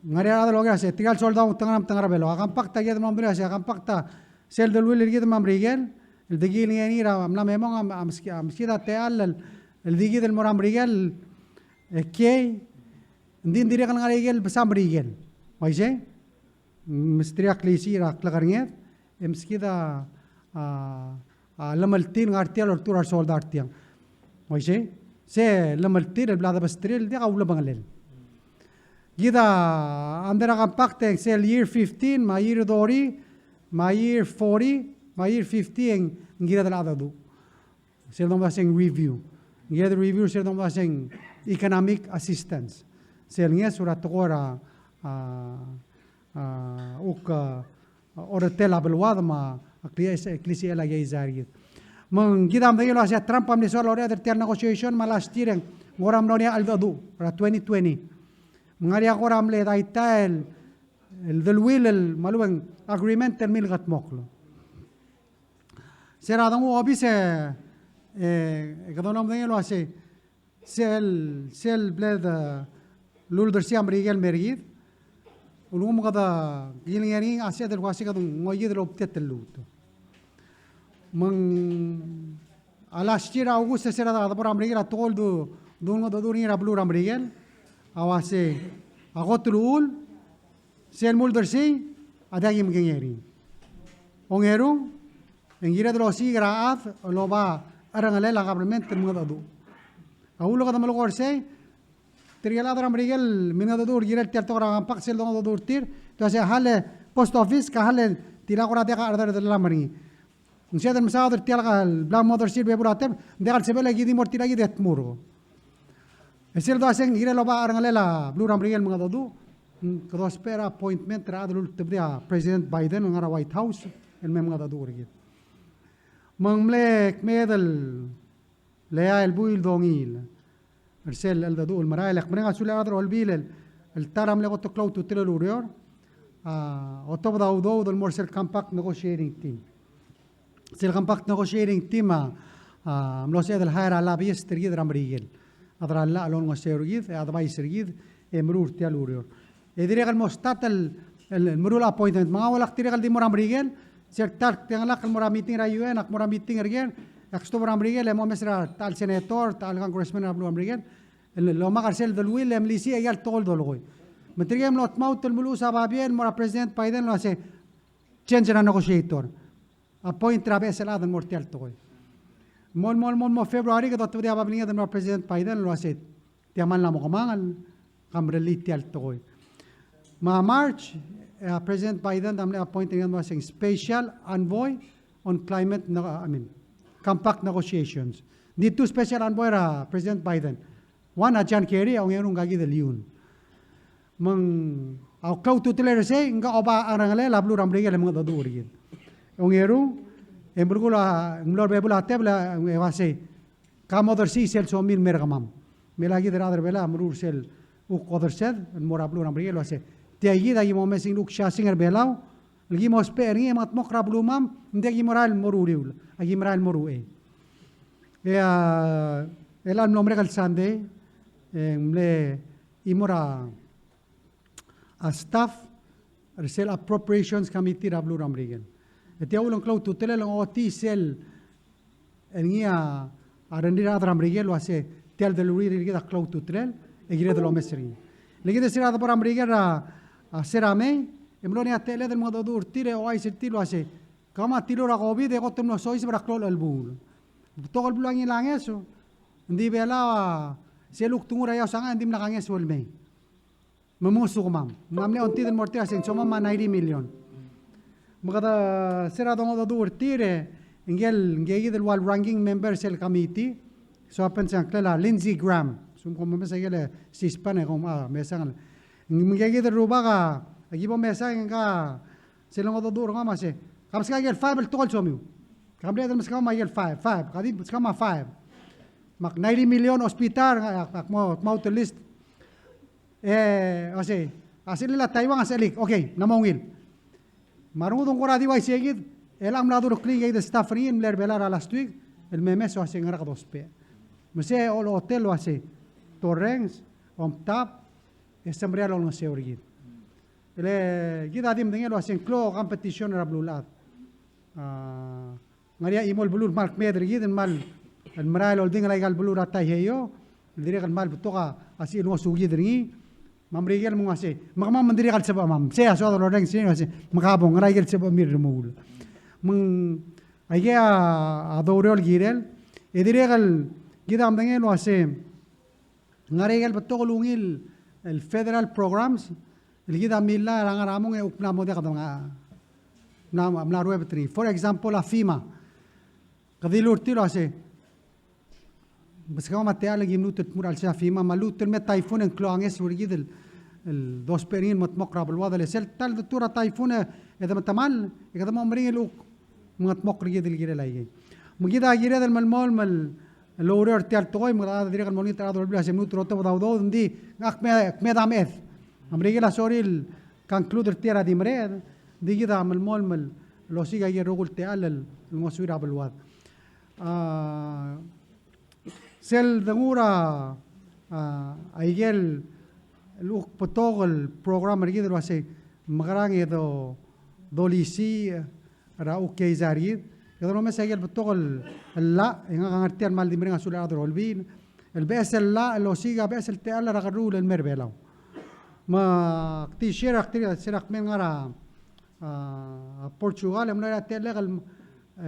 Ng ngar er ngii a rechad el oker a sei, tirka el soldau a tang er a, tang er a Belau. A compact a kired el mo er a sei, a compact a sel deleuill er kid me a Merikel, el di kilengei er ngii er a mla me mong a, a meskid, a meskid a techall el, el di kid el mo er a Merikel, e kiei, ng di, ng dirrek el ngar er a ikel besa Merikel. Uaisei? Mesterir a klisiich er a klekernged, e meskid a, a, a llemeltir el ngar tiang el oltuu er a resoldau er tiang. Uaisei? Se llemeltir el bla debesterir el diak a ulebengelel. Kid a under a compact e ng sel year fifteen, me a year thirty, me a year forty, me a year fifty e ng kired el cheldecheduch. Sel domdasu e ng review. Ng kired el review sel domdasu e ng economic assistance. Sel ngeso er a tekoi er a, a, a, uk, a, oretel a beluad me a klisichel, klisichel a keizai er kid. Me ng kid a medengei el uasei a Trump a mle soal el orechad er tia el negotiation me a last year e ng kora mlo er ngii a cheldecheduch er a twenty twenty. Me ng ngar er ngii a kora mle daitai el, el deleuill el me a lechub e ng agreement el milkedmokl. Se er a denguu a obis e, e, kede mlo medengei el uasei, sel, sel bla de, e, luldersii a Merikel el mer kid, ulekum kede kilengei er ngii a sebeched el uasei kede ngoikid el obtiet el lmuut. Me ng a last year a August e se er a debo er a Merikel a tekoi el du, du, du, du er ngii er a beluu er a Merikel, a uasei, a kot el uchul, sel muldersii a diak kimkengei er ngii. Ongeru, e ng kired el osiik er a chad el oba cherrengelel a government el mengedecheduch. A uchul e kede melekoi er sei, tirke el chad er a Merikel el mengedecheduch el kirel tia el tekoi er a compact, sel dongedecheduch er tir, te uasei a chelecha el post office, ke chelecha el tilak kora diak a chederedel el mla er ngii. Ng sebeched el mesaod er tia el bla modersii er a bebul a tebel, ng diak el sebechel e ki di mo er tirka kid e dmu er ngii. E sel doaseng kirel oba cherrengelel a beluu er a Merikel el mengedecheduch, kede ousbech er a appointment er a chad el ultebedii a President Biden el ngar er a White House el me mengedecheduch er kid. Me ng mle kmeed el eai el buil dongiil er sel cheldecheduch el merael, e ak mereng a sulir a rechad er a Olbiil el, el ta er a mle kot el klou a ultutelel el ureor, a, otobed a udoud el mo er sel compact negotiating team. Sel compact negotiating team a, a, mlo sebeched el hire a lobbyist er kid er a Merikel. A chad er a llach el olengeseu er kid, e advice er kid, e meruul er tia el ureor. E dirrek el mo start el, el, el meruul a appointment. Me ng ua lak dirrek el di mo er a Merikel, sel ta er a tiang lak el mo er a meeting er a U N, ak mo er a meeting er ker, e ak stob er a Merikel, e mo omes er a ta el senator, ta el congressman er a beluu er a Merikel, el, el omak er sel deleuill, e melisiich a ikel tekoi el dolekoi. Me tirke el mlo tmaut el meluches a babier el mo er a President Biden el uase, change er a negotiator. Appoint er a beches el chad el mo er tia el tekoi. Mo, mo, mo, mo February kede otobedii a babilnged el mo er a President Biden el uase, tia mal mla mo kemanget, ke mrellii tia el tekoi. Me a March, e a President Biden a mle appoint er ngii el uase ng special envoy on climate, no, I mean, compact negotiations. Ng di two special envoy er a President Biden. One a John Kerry, a ongeru ngka kid el Yun. Me ng, a klou a ultutelel er sei, ngka oba cherrengelel a beluu er a Merikel el mengedecheduch er kid. Ongeru, e belkul a, ng mlo er a bebul a tebel, e uase, ke modersii sel somiu el mer kemam. Me a kid el rechad er a Belau a meruul er sel kuk odersed el mo er a beluu er a Merikel el uase, tia kid a ki mo omes er ngii el kuk siasing er a Belau, el ki mo ousbech er ngii e mengetmokl er a belumam, ng diak ki merael el mo er a uriul, a ki merael el mo er a uchei. E a, el mlo merek el Sunday, e ng mle chimo er a, a staff er sel Appropriations Committee er a beluu er a Merikel. E tia uchul e ng klou a ultutelel e ng ochotii sel el ngii a rengrir a rechad er a Merikel el uase tia el deleuill er kid a klou a ultutelel e kired el omes er ngii. Le kid er se er a debo er a Merikel er a, a, se er a Mei, e mlo er ngii a techelled el mengedecheduch er tir e ouchais er tir el uase, kemam a tilou er a COVID e kot el mlo soiseb er a klou el chelebuul. Betok el beluu a ngilai a ngeso, ng di Belau a, sel kuk denguu er a Iaus a Ngchai, ng dimlak a ngeso el mei. Me mngesukemam. Me ng mle ongtid el mo er tir a se ng somam a ninety million. Me kede se er a dongedecheduch er tir e, ngike el, ngike kid el ua el ranking member sel committee, So happens a ngklel a Lindsey Graham. Sum kom mesa ikel sispan e kom a mesang. Ng, me ngke kid el rubak a, a ki bo mesang e ngka, sel lengodech a udoud er ngak me a se, ka meskau a ikel five el tekoi el somiu. Ka mle meskau me a ikel five, five. Ka di meskau me a five. Me ak ninety million hospital, ak, ak mo, mo outer list. E, a se, a se le la Taiwan a se lik. Okay, ng mo ungil. Me a rengud e ng kora di uaisei kid, e le ng mla dureklii kid el staff er ngii el mle er a Belau er a last week, el memes el uase ngera kede ousbech. Me se el hotel el uase, torrenges, omtab, e semeriar el olengeseu er kid. E le kid a di medengei el uase ng klou a competition er a beluulechad. A, ngar er ngii a chimo el beluu el kmal kmeed er kid, el kmal, el merael el oldingel aika el beluu er a Taiheio, el dirrek el kmal betok a, a sel ngosukid er ngii, me a Merikel me ng uase, me kemam me ng dirrek el sebechemam. Sei a soad el orrenges er ngii el uase, me ka bo, ngera ikel sebechemir el remuul. Me ng, aikei a, a doureor el kirel, e dirrek el, kid a medengei el uase, ngar er ngii a ikel betok el ungil el federal programs, el kid a millai er a ngar er a mong e kuk mla mo diak de ngar, mla, mla ruebet er ngii. For example, a FEMA. Ke dilu er tir el uase, beskau me a techall e ki mluut el dmu er a chelsel a FEMA, me a lmuut el mei a typhoon e ng klou a ngeso er kid el, el dousbech er ngii el mengedmokl er a beluad, e le sel ta el detuu er a typhoon e, e de metemall, e kede mo meringel el kuk mengedmokl er kid el kirel aikei. Me kid a kired el melemolem el, el oureor er tia el tekoi, me kede dirrek el mo olengit er a rechad er a Olbiil el uase mluut el otobed a udoud, ng di, ngak kme, kmeed a meched. A Merikel a sorir el conclude er tia er a di mereched, ng di kid a melemolem el osiik a ikel rokui el techall el, el ngosuir a beluad. A, sel dengar er a, a, aikel, el kuk betok el program er kid el uase mekerang e do, dolisiich er a kuk keizai er kid. Kede lomes a ikel betok el, el llach, e ngak a ngar tia el kmal di mereng a sulel a rechad er a Olbiil. El beches el llach, el osiik a beches el techall er a kerruul el mei er a Belau. Me ak di share, ak di share, ak mei el ngar er a, a, Portugal, e mlo er a techellek el,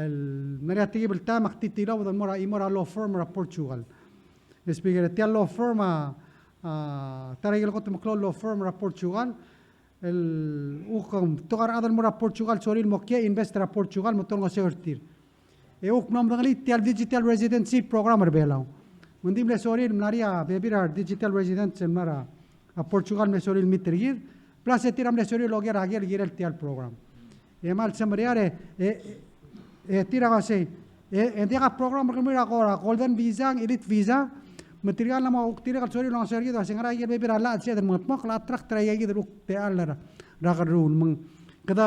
el mlo er a tekib el taem, ak di tilobed el mo er a, mo er a law firm er a Portugal. Speaker, tia el law firm a, a, ta er a ikel kot el meklou el law firm er a Portugal, el kuk betok a rechad el mo er a Portugal, sorir el mo kiei invest er a Portugal, me te olengeseu er tir. E kuk mlo medengelii tia el digital residency program er a Belau. Me ng di mle sorir el mla er ngii a bebil er a digital residents el mla er a Portugal el mle sorir el meet er kid, plus e tir a mle sorir el oker a ker el kirel tia el program. E kmal semeriar e, e, e tir a uase, e, e ng diak a program er kemiu er a ko-, er a golden visa, elite visa, me tirka el mo kuk dirrek el sorir el olengeseu er kid el uase ngera ikel bebil er a llach el sebeched el mengedmokl, el attract er a ikakid el kuk techall er a, er a kerruul. Me ng kede,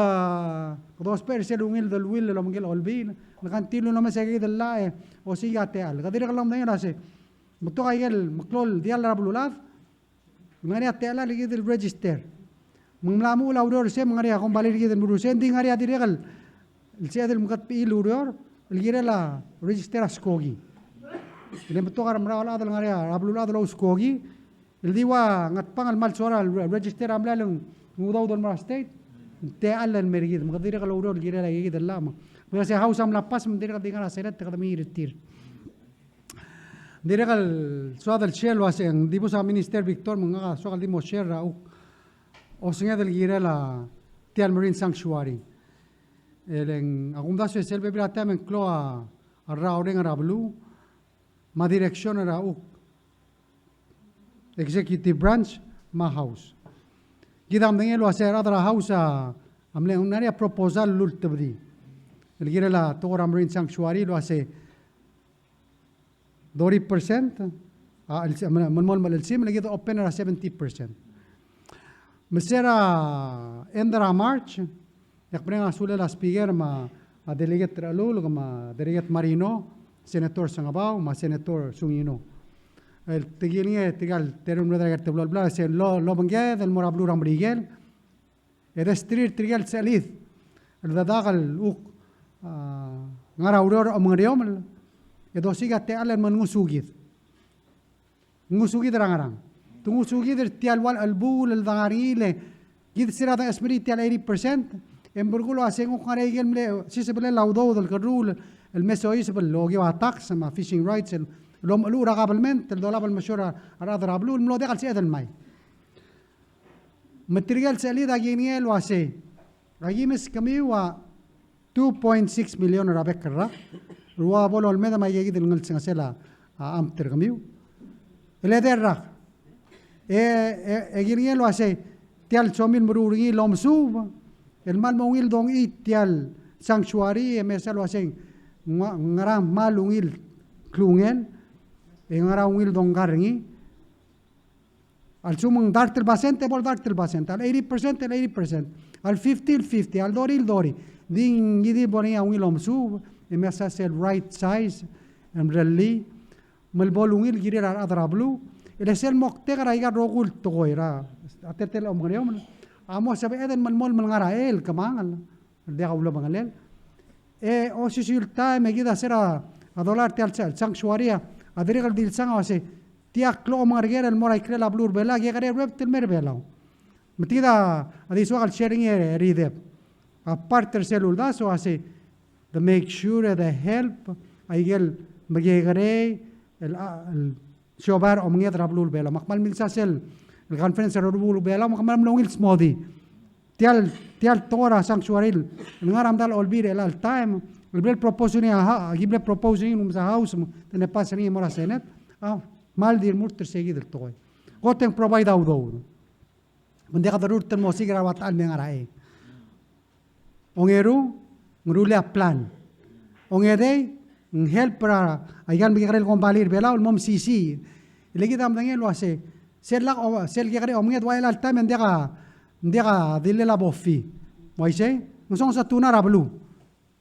kede ousbech er sel ungil deleuill el obengkel a Olbiil, el continue el omes a ikakid el llach e osiik a techall. Kede dirrek el medengei el uase, betok a ikel meklou el diall er a beluulechad, ngar er ngii a techall el kid el register. Me ng mla muchel a ureor er sei, me ngar er ngii a kombalii er kid el meruul er sei, ng di ngar er ngii a dirrek el, el sebeched el mekedebechii el ureor, el kirel a register a skoki. E le ng betok a remerau el chad el ngar er ngii a beluulechad el ouskoki, el di ua Ngatpang el kmal soal a re-, register a mlai el ng udoud el mo er a state, ng techall el mei er kid, me kede dirrek el oureor el kirel a ikakid el llach me. Me se a House a mla pass, me ng dirrek el di ngar er a Senate, e kede mengiil er tir. Dirrek el soad el share el uase ng dibus a Minister Victor me ngak a soak el di mo share er a kuk osenged el kirel a tia el Marine Sanctuary. E le ng, a kumdasu e sel bebil er a taem e ng klou a rraureng er a beluu me a direction er a kuk executive branch me a House. Kid a medengei el uase a rechad er a House a, a mle ngar er ngii a proposal el ultebedii el kirel a tekoi er a Marine Sanctuary el uase thirty percent, a, el, me, me, me, el sim, le kid open er a seventy percent. Me se er a end er a March, e ak mereng a sulel a Speaker me a, a Delegate Rechelulk me a Delegate Marino, Senator Sengebau, me a Senator Sungino. El tekingel tirka el terung el mlo er a ikel teblo el blai, se el lo, lobengked el mo er a beluu er a Merikel, e desterir tirke el sechelid el dedak el kuk, a, ngar er a ureor a omengeriomel, e dosiik a techall el mengusukid. Ngusukid er a ngerang? Te ngusukid er tia el ua el chelebuul el dengar er ngii, le kid se er a dengesmerii tia el eighty percent, e ng belkul a uase ng kuk ngar er ngii a ikel mle sisebelel a udoud el kerruul el me soiseb el okiu a tax me a fishing rights el omecheluch er a government el dolab el mesiou er a rechad er a beluu el mlo diak el sebeched el mai. Me tirke el sechelid a kingei el uase, aki meskemiu a two point six million er a bek el rak, el ua bo lolmedem a ikakid el ngelsengesel a a, amt er kemiu. E le di el rak. E, e, e kilengei el uasei, tia el somiu el meruul er ngii el omesuub, el kmal mo ungil dongiit tia el sanctuary, e mesa el uasei, ngua-, ngera kmal ungil klungel, e ngera ungil dongkar er ngii. A lsekum ng dart el basent, e bo el dart el basent. A le eighty percent, e le eighty percent. A le fifty, el fifty. A le thirty, el thirty. Ng di ngii di bo er ngii a ungil omesuub, e mesa sel right size, e mrellii, me le bo lungil el kirir a rechad er a beluu, e le sel moktek er aika el rokui el tekoi er a, a teletelel a omengereomel, a mo sebeched el melemolem el ngar er a chei el kemanget el diak a ulebengelel. E osisiu el taem e kid a se er a dolai er tia el sa-, sanctuary a dirrek el dilsang a uasei, tia a klou a omengereker el mo er a ikrel a beluu er a Belau, a kekerei el ruebet el mei er a Belau. Me tia kid a di soak el share er ngii er a Idep. A part er sel uldasu a uasei, de make sure e de help aike el mekekerei el, a, el siobai er a omenged er a beluu er a Belau. Me ak kmal milsa sel, el conference er a beluu er a Belau, me ak kmal mlo ungil smodii. Tia el, tia el tekoi er a sanctuary el ngar er a medal a Olbiil er chelecha el taem, el bla le propose er ngii a ha-, aki bla le propose er ngii el umes a House, me te mle pass er ngii el mo er a Senate, a kmal di remurt er sei kid el tekoi. Kot e ng provide a udoud. Me ng diak derurt el mo osiik er a rua techall el me ngar er a chei. Ongeru, ng rullii a plan. Ongedei, ng help er a, aika el mekekerei el kombalii er a Belau el mo mesisiich. E le kid a medengei el uasei, sel lak, o, sel kekerei a omenged er chelecha el taem e ng diak a, ng diak a dillel a bo fee. Me uaisei, ng songes a tuna er a beluu.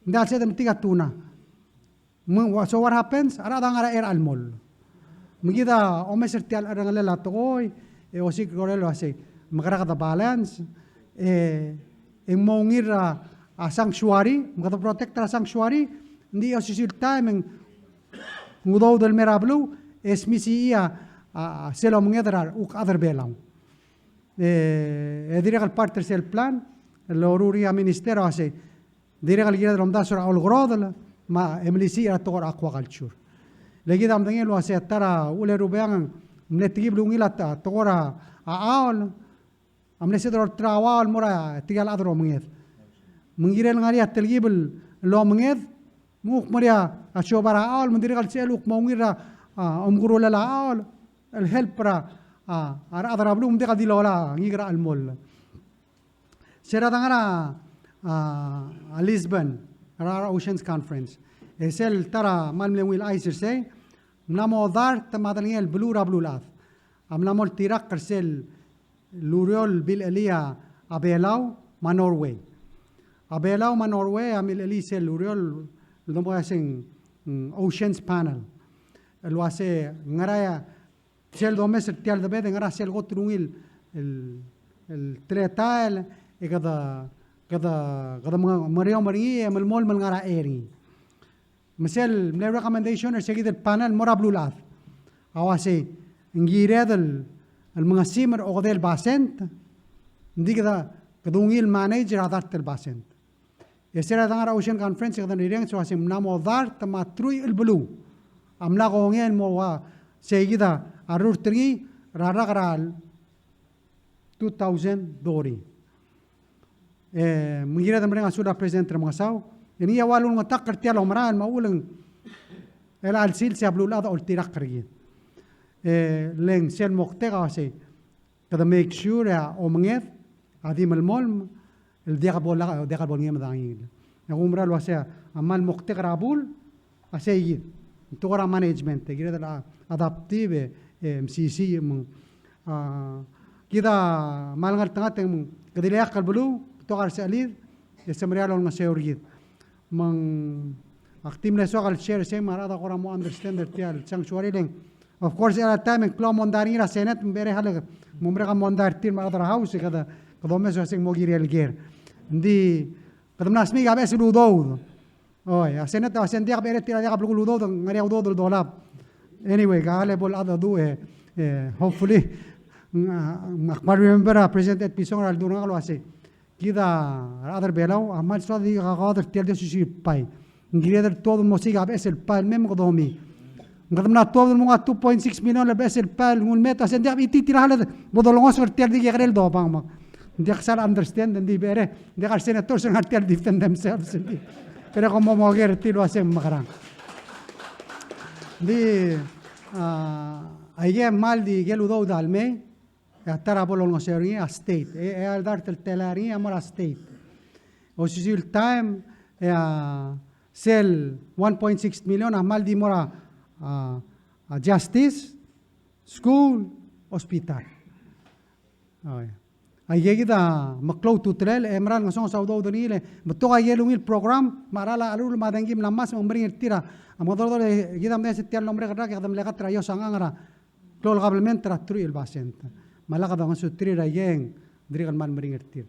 Ng diak el sebeched el metik a tuna. Me ng ua-, so what happens? A rechad a ngar er a chei er a chelmoll. Me kid a omes er tia el cherrengelel a tekoi, e osiik er a rolel el uasei, me kede balance, e, e ng mo ungil er a, a sanctuary, me kede protect er a sanctuary, ng di osisiu el taem e ng udoud el mei er a beluu, e smisichii a, a, sel omenged er a rechad er a Belau. E, e dirrek el part er sel plan, el loruul er ngii a minister a uasei, dirrek el kired el omdasu er a olekerodel, me a, e melisiich er a tekoi er a aquaculture. Le kid a medengei el uasei a ta er a uchul e Rubeang, ng mle tekib el ungil a ta-, tekoi er a, a chaol, a mle sebeched el olterau a chaol el mo er tirke el chad er a omenged. Me ng kirel ngar er ngii a telkib el omenged, me ng kuk mo er ngii a siobai er a chaol, me ng dirrek el sebechel el kuk mo ungil er a, a, omekerulel a chaol, el help er a, a, a rechad er a beluu, me ng diak a di lola ngikel er a chelmoll. Se er a dengar er a, a, a Lisbon, er a Oceans Conference. E sel ta er a kmal mle ungil chais er sei, ng mla mo dart me a delengel beluu er a beluulechad a mla mo oltirakl er sel ureor el bilechelii a Belau me a Norway. A Belau me a Norway a milechelii sel ureor el domo er a sei ng, mm, Oceans Panel. El uase ngera sel domes er tia el debed, e ngera sel kot el ungil el, el teletael, e kede, kede, kede me-, mereomel er ngii, e melemolem el ngar er a chei er ngii. Me sel mle recommendation er se kid el panel el mo er a beluulechad a uasei, ng kired el, el mengesimer a okedei el basent, ng di kede, kede ungil manage er a dart el basent. E se er a dengar er a Ocean Conference, e kede rirenges el uasei ng mla mo dart me a truich el beluu a mla kongei el mo ua sei kid a rurt er ngii er a rak er a two thousand thirty. E, me ng kired el mereng a sulel a President Remengesau. E ngii a ua lulengetakl er tia el omerael me a uchul e ng chelecha el sils e a beluulechad a oltirakl er kid. E, le ng sel moktek a uasei, kede make sure a omenged a di melemolem el diak bo la, diak bo lengemed a ngii. E a kumerang el uasei a kmal moktek er a bul, a sei kid. Ng tekoi er a management, e kired el adaptive, e, e mesisiich me ng, a, kid a kmal ngeltengat e ng kede ileakl el beluu, betok a resechelid, e semeriar el olengeseu er kid. Me ng, ak di mle soak el share sei me a rechad a kora mo understand er tia el sanctuary le ng. Of course, er a taem e ng klou a mondai er ngii er a Senate, me ng becherei a le mo merek a mondai er tir me a rechad er a House, e kede, kede omes el uasei ng mo kirel ker. Ng di, kede mla smiik a beches el udoud. Oi, a Senate a uasei ng diak, becherei tir a diak a belkul udoud, ng ngar er ngii a udoud el dolab. Anyway, ke le bo el chad a du, e, e, hopefully, ng, a, ak kmal remember a President Etpison er a ledu er ngak el uasei, kid a rechad er a Belau a kmal soad e di kakaodel er tia el di osisiu el bai. Ng kired el tuobed el mo osiik a beches el bai el mei me kede omii. Ng kede mla tuobed el mo nguu a two point six million el beches el bai el nguu el mei, e a sei ng diak bechititii er a le bo dolengosech er tia el di kekerei el dobang me ng diak sal understand, ng di becherei, ng diak a resenators el ngar tia el defend themselves, ng di becherei kom mo oker er tir el uasei ng mekerang. Ng di A, aike a kmal di ikel udoud el mei, e a ta er a bo lolengeseu er ngii a state. E, e a dart el telael er ngii a mo er a state. Osisiu el taem, e a sel one point six million a kmal di mo er a, a, a justice, school, hospital. Oi. Aike kid a meklou a ultutelel, e mera el ngesonges a udoud er ngii el, betok a ikel ungil program, me a cheral a cheluch me a dengki el mla ngmasech me ng meringel er tir a, a mo dodengei, e kid a medengei se tia el mlo merek el rak, e kede mle cut er a iosang er a klou el kabelment er a teruich el basent. Me a lak de ngesuterir a ikei, ng dirrek el kmal meringel er tir.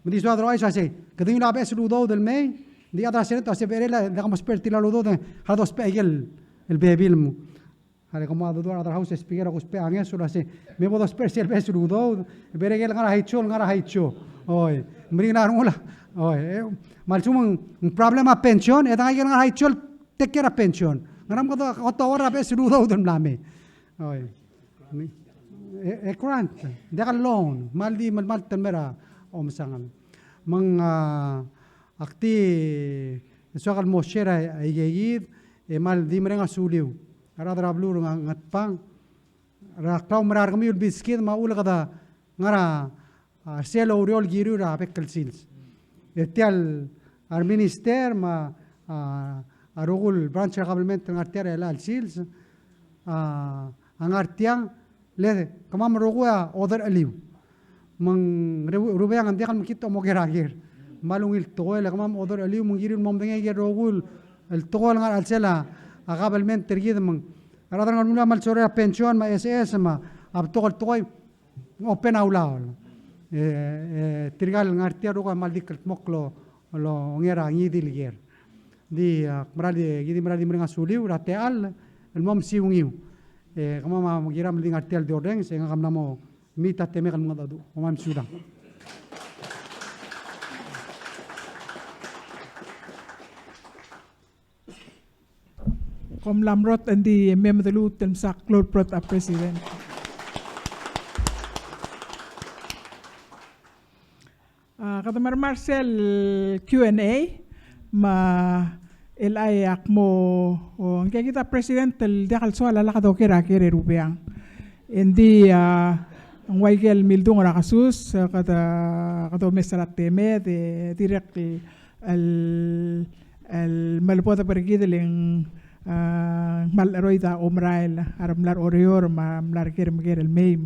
Me ng di soad er a uaisei, kede ungil a beches el udoud el mei, ng di chad er a Senate a se becherei el, diak mosbech er tir el udoud, e a dousbech a ikel, el bebil mo. Are kemam a dodengei er a rechad er a House, Speaker, a kusbech a ngeso el uasei, me bo dousbech er sel beches el udoud, e becherei el ngar er a H O, ngar er a H O. Oi, meringel a rengul a, oi, e, me a lsekum ng problem a pension, e dengai ikel ngar er a H O el take care a pension. Ngera me kede, kede oureor er a beches el udoud el mla mei. Oi. E, e grant, diak el loan, kmal di, kmal, kmal di mera omesangel. Me ng, a, ak di soak el mo share a, aike kid, e kmal di mereng a suliu. A rechad er a beluu er a Ngatpang, er a klaumerang er kemiu el beskid me a uchul e kede ngar er a, a, sel oureor el kirir a bek el sils. E tia el, a reminister me a, a, a rokui el branch er a government el ngar tia er a chelecha el sils, a, a ngar tiang, le kemam el rokui a odercheliu. Me ng re-, Rubeang, ng diak el mekngit a mo ker a ker. Me a ungil tekoi el kemam odercheliu, me ng kirir el mo medengei ikel rokui el tekoi el ngar er a chelsel a, a government er kid me ng. A rechad er a Ngeremlengui a kmal sorir a pension me a S S me a betok el tekoi, open a ulaol. E, e, tirka el ngar tia el rokui a kmal di kldmokl el, el onger a ngii di el ker. Di, a, kmeral di, kid di meral di mereng a suliu er a techall el mo mesiungiu. E, kemam a kiram el di ngar tia el di orrenges, e ngak a mla mo meet a temek el mengedecheduch. Kom kmal mesulang. Kom mla mrot, e ng di mei me de lmuut el msa klou el brot a President. A, kede mermang er sel Q and A, me el ai ak mo, o, ngke kid a President el diak el soal a lak doker a ker e Rubeang. Ng di, a, ng ua ikel mildung er a kesus, e kede, kede omes er a temed, e dirrek el, el melebodeb er kid el ng, a, kmal cheroid a omerael a remla er Oreor me a mla er ker me ker el mei.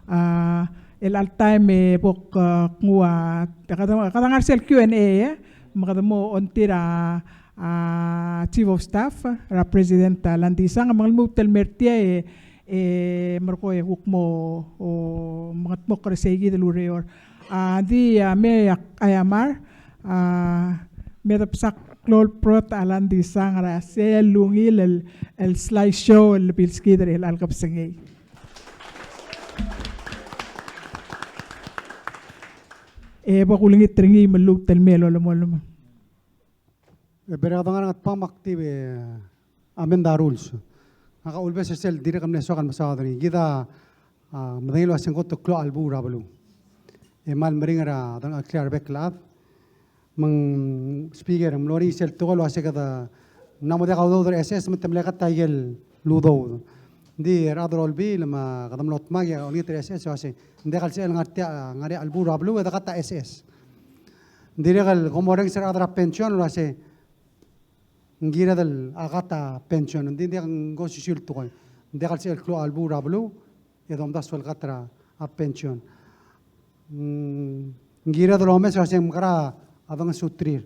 A, el all time e bo k-, a, knguu a, kede, kede ngar er sel Q and A, e, me kede mo ongtir a, a, Chief of Staff er a President, a, Landisang, me ng lmuut el mer tia e, e, merekong e kuk mo, o, mengedmokl er sei kid el ureor. A, di, a, me ak, aiamar, a, me de bsak klou el brot a Landisang er a sel ungil el, el slide show el bilskid er chelecha el kebesengei. E bo kulengit er ngii me lmuut el mei el olemolem. E, berek a dengar er a Ngatpang me ak di, e, amend a rules. Ngak a ulebes er sel dirrek el mle soak el mesaod er ngii. Kid a, a, medengei el uasei ng kot el klou a chelbuul er a beluu. E kmal meringel a delengcheklir a rebek el chad. Me ng Speaker, ng mlo er ngii sel tekoi el uasei kede mla mo diak a udoud er a S S me te mle cut a ikel udoud. Ng di a rechad er a Olbiil me kede mlo dmak e olengit er a S S el uasei ng diak el sebechel ngar tia, ngar er a chelbuul er a beluu e de cut a S S. Ng dirrek el kom orrenges er a rechad er a pension el uasei ng kired el cut a pension. Ng di ng diak, ng osisiu el tekoi. Ng diak el sebechel klou a chelbuul er a beluu e domdasu el cut er a pension. Mm, ng kired el omes el uasei ng mekera a dengesuterir.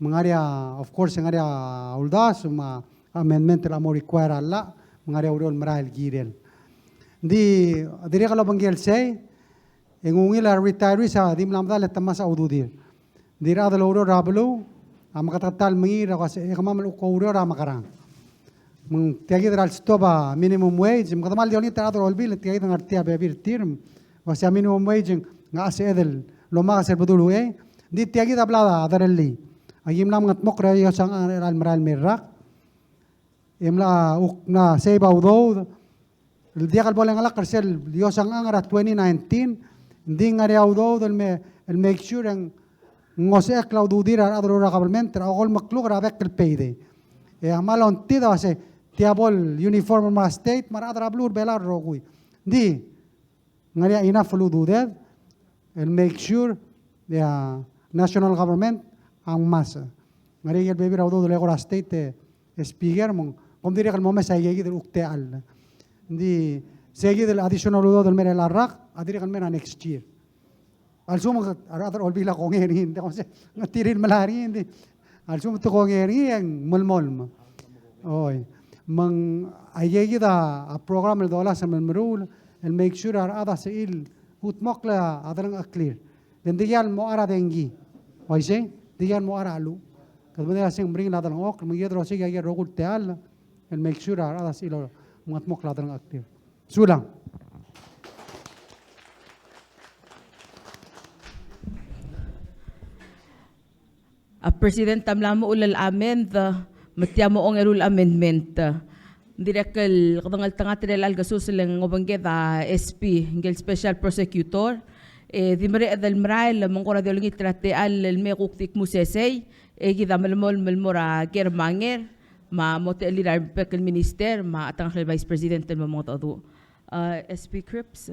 Me ng ngar er ngii a, of course, ng ngar er ngii a uldasu me a amendment el mo require a llach, me ng ngar er ngii a ureor el merael el kirel. Ng di, dirrek el obengkel sei, e ng ungil a retirees a di mla medal e te mesa a ududir. Ng di rechad el oureor er a beluu a meketeketang el mengiil er a uasei e kemam el kuk oureor a mekerang. Me ng tia kid er a lestop a minimum wage, me kede kmal di olengit er a rechad er a Olbiil, tia kid a ngar tia el bebil er tir, uasei a minimum wage ng a sebeched el omakes er a bedul uchei. Ng di tia kid a bla derellii. Aki mla mengedmokl er a iosang er a merael el mei el rak. E mla, uk, mla save a udoud el diak el bo lengelakl er sel iosang er a twenty nineteen, ng di ngar er ngii a udoud el me, el make sure e ng osechekl a ududir a rechad el oureor er a government er a okolmekluk er a bek el payday. E a kmal ongtid a uasei, tia bo el uniform el mo er a state, me a rechad er a beluu er a Belau el rokui. Ng di, ng ngar er ngii a enough el ududed el make sure e a national government a ngmasech. Ng ngar er ngii a ikel bebil er a udoud el eko er a state e speaker, me ng, kom dirrek el mo mes a ikakid el kuk techall. Ng di, se kid el additional udoud el mei er a rak, a dirrek el mei er a next year. A lsekum a rechad er a Olbiil a kongei er ngii, ng di, ng tir el melai er ngii, ng di, a lsekum te kongei er ngii e ng melemolem. Oi. Me ng aikakid a program el dolasem el meruul el make sure a rechad a sebechir el kudmokl a delengcheklir. Le ng diak el mo er a dengki. Uaisei, diak el mo er a cheluch. Kede medengei el uasei ng meringel a delengchokl, me ng kired el osiik a ikel rokui el techall el make sure a rechad a sebechir el mengedmokl a delengcheklir. Sulang. A President a mla mo uchul el amend, me tia mo ongeru el amendment. Ng dirrek el kede ngeltengat er chelecha el kesus el ng obengked a S P, ngike el Special Prosecutor, e di mereched el merael me ng kora di olengit er a techall el mei e kuk di kmu sesei, e kid a melemolem el mo er a ker me a nger, me a mo techellir a rebek el minister, me a chetengakl el Vice President el mo mengedecheduch. Uh, S P Cripps.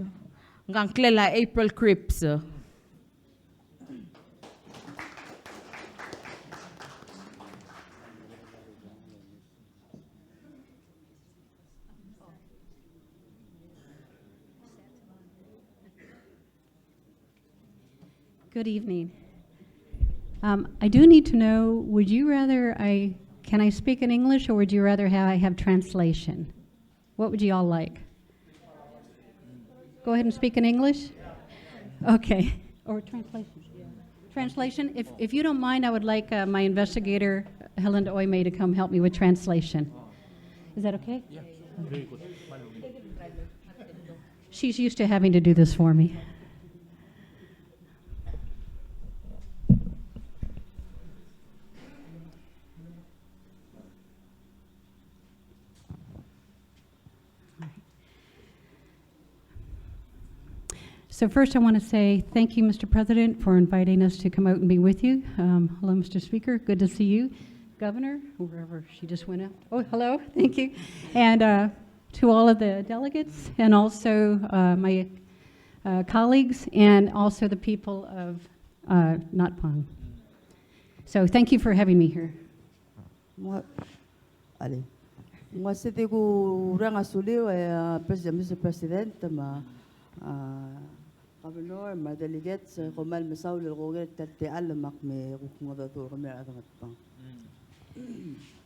Ngka a ngklel a April Cripps. Good evening. Um, I do need to know, would you rather I, can I speak in English or would you rather ha-, I have translation? What would you all like? Go ahead and speak in English? Okay. Or translation. Translation, if, if you don't mind, I would like, uh, my investigator, Helen Oimei, to come help me with translation. Is that okay? Yeah, very good. She's used to having to do this for me. So first, I want to say thank you, Mister President, for inviting us to come out and be with you. Um, hello, Mister Speaker. Good to see you. Governor, wherever she just went out. Oh, hello. Thank you. And, uh, to all of the delegates and also, uh, my, uh, colleagues and also the people of, uh, Ngatpang. So thank you for having me here. Ng ua-, alii. Ng uaisei di kuureng a suliu, e, a, Pres-, Mister President, me a, a, Governor, me a delegates, e, kom kmal mesaul el kongei er tia el techall me ak me kuk mengedecheduch er kemiu a rechad er a Ngatpang.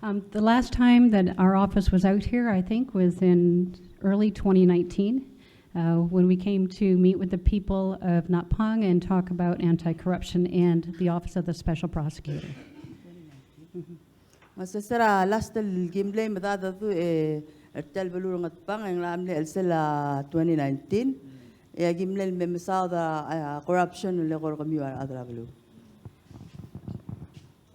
Um, the last time that our office was out here, I think, was in early twenty nineteen, uh, when we came to meet with the people of Ngatpang and talk about anti-corruption and the Office of the Special Prosecutor. Me se er a last el ki mle medadedu, e, er tia el beluu er a Ngatpang, e ng locha mle chelsel a twenty nineteen, e aki mle me mesaod a, a, corruption el eko er kemiu a rechad er a beluu.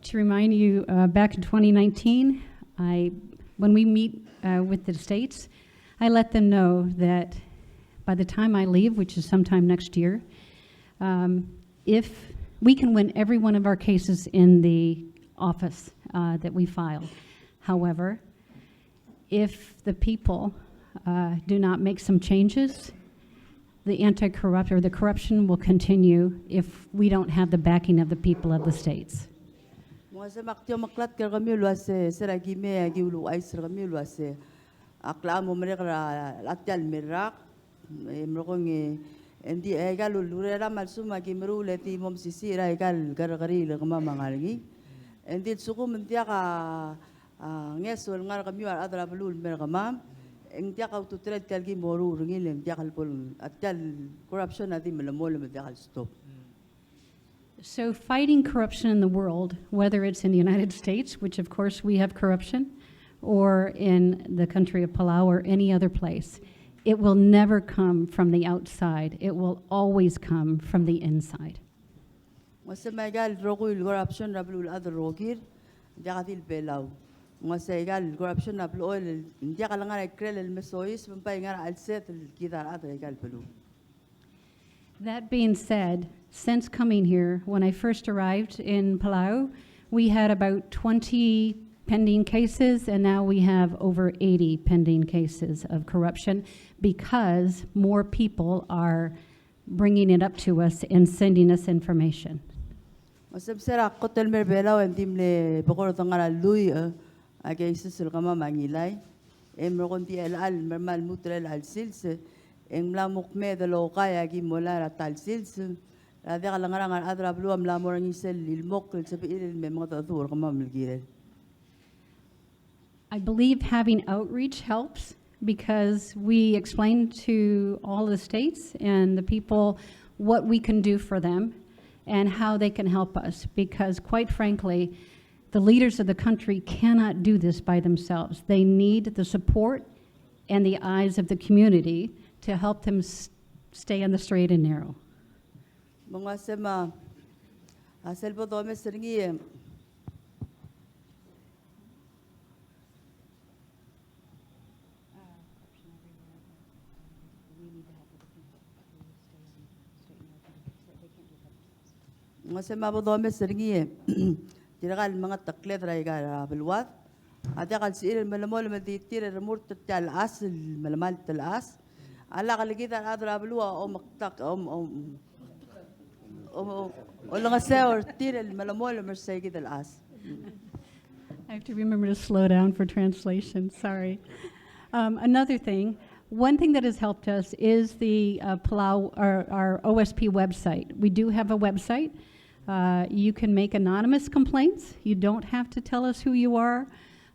To remind you, uh, back in twenty nineteen, I, when we meet, uh, with the states, I let them know that by the time I leave, which is sometime next year, um, if we can win every one of our cases in the office, uh, that we file. However, if the people, uh, do not make some changes, the anti-corrupt, or the corruption will continue if we don't have the backing of the people of the states. Ng uaisei me ak di omeklatk er kemiu el uase, se er a ki mei e aki uluuchais er kemiu el uase, ak locha mo merek er a, a tia el mei el rak, e merekong e, e ng di, e aika el ureram a lsekum aki meruul e di mo mesisiich er aika el kerrekeriil er kemam a ngar er ngii. E ng di a lsekum ng diak a, a, ngeso el ngar er kemiu a rechad er a beluu el mer kemam, e ng diak a ultutelel tia el ki moruul er ngii, e ng diak el bo, a tia el corruption a di melemolem, e diak el stop. So fighting corruption in the world, whether it's in the United States, which of course we have corruption, or in the country of Palau or any other place, it will never come from the outside. It will always come from the inside. Ng uaisei me aika el rokui el corruption er a beluulechad el rokir, ng diak di el Belau. Ng uaisei aika el corruption a blechoel, ng diak el ngar er a ikrel el mesois, me ng bai ngar er a chelsed el kid a rechad er aika el beluu. That being said, since coming here, when I first arrived in Palau, we had about twenty pending cases, and now we have over eighty pending cases of corruption because more people are bringing it up to us and sending us information. Me se er a kot el mei er a Belau e ng di mle bekord ngar er a lluich a cases el kemam a ngilai. E merekong di chelecha el mera el lmuut er chelecha el sils, e ng mla mo kmeed el okai a ki molai er a ta el sils er a diak lengerang, a rechad er a beluu a mla mo er ngii sel lilmokl el sebechir el me mengedecheduch er kemam el kirel. I believe having outreach helps because we explain to all the states and the people what we can do for them and how they can help us. Because quite frankly, the leaders of the country cannot do this by themselves. They need the support and the eyes of the community to help them s- stay on the straight and narrow. Me ng uaisei me a sel bo domes er ngii e Ng uaisei me a bo domes er ngii e tirka el mengetekled er aika er a beluad a diak el sebechir el melemolem el di tir el remurt er tia el chas el melemalt el chas. A lak el kid a rechad er a beluu a omektak, om, om, om, om, olengeseu er tir el melemolem er seikid el chas. I have to remember to slow down for translation, sorry. Um, another thing, one thing that has helped us is the uh, Palau, our, our O S P website. We do have a website. Uh, you can make anonymous complaints. You don't have to tell us who you are.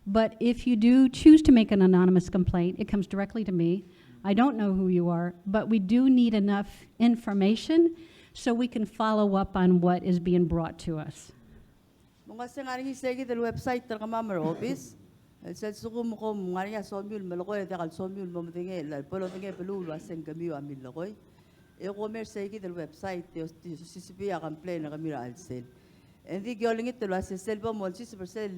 But if you do choose to make an anonymous complaint, it comes directly to me. I don't know who you are, but we do need enough information so we can follow up on what is being brought to us. Me ng uaisei ng ngar er ngii seikid el website er kemam er a obis. El sel lsekum kom ngar er ngii a somiu el melekoi e diak el somiu el mo medengei, el bo lodengei a beluu el uaisei ng kemiu a millekoi, e kom mei er seikid el website e osisibii a complaint er kemiu er a chelsel. E ng di ki olengit el uaisei sel bo molsiseb er sel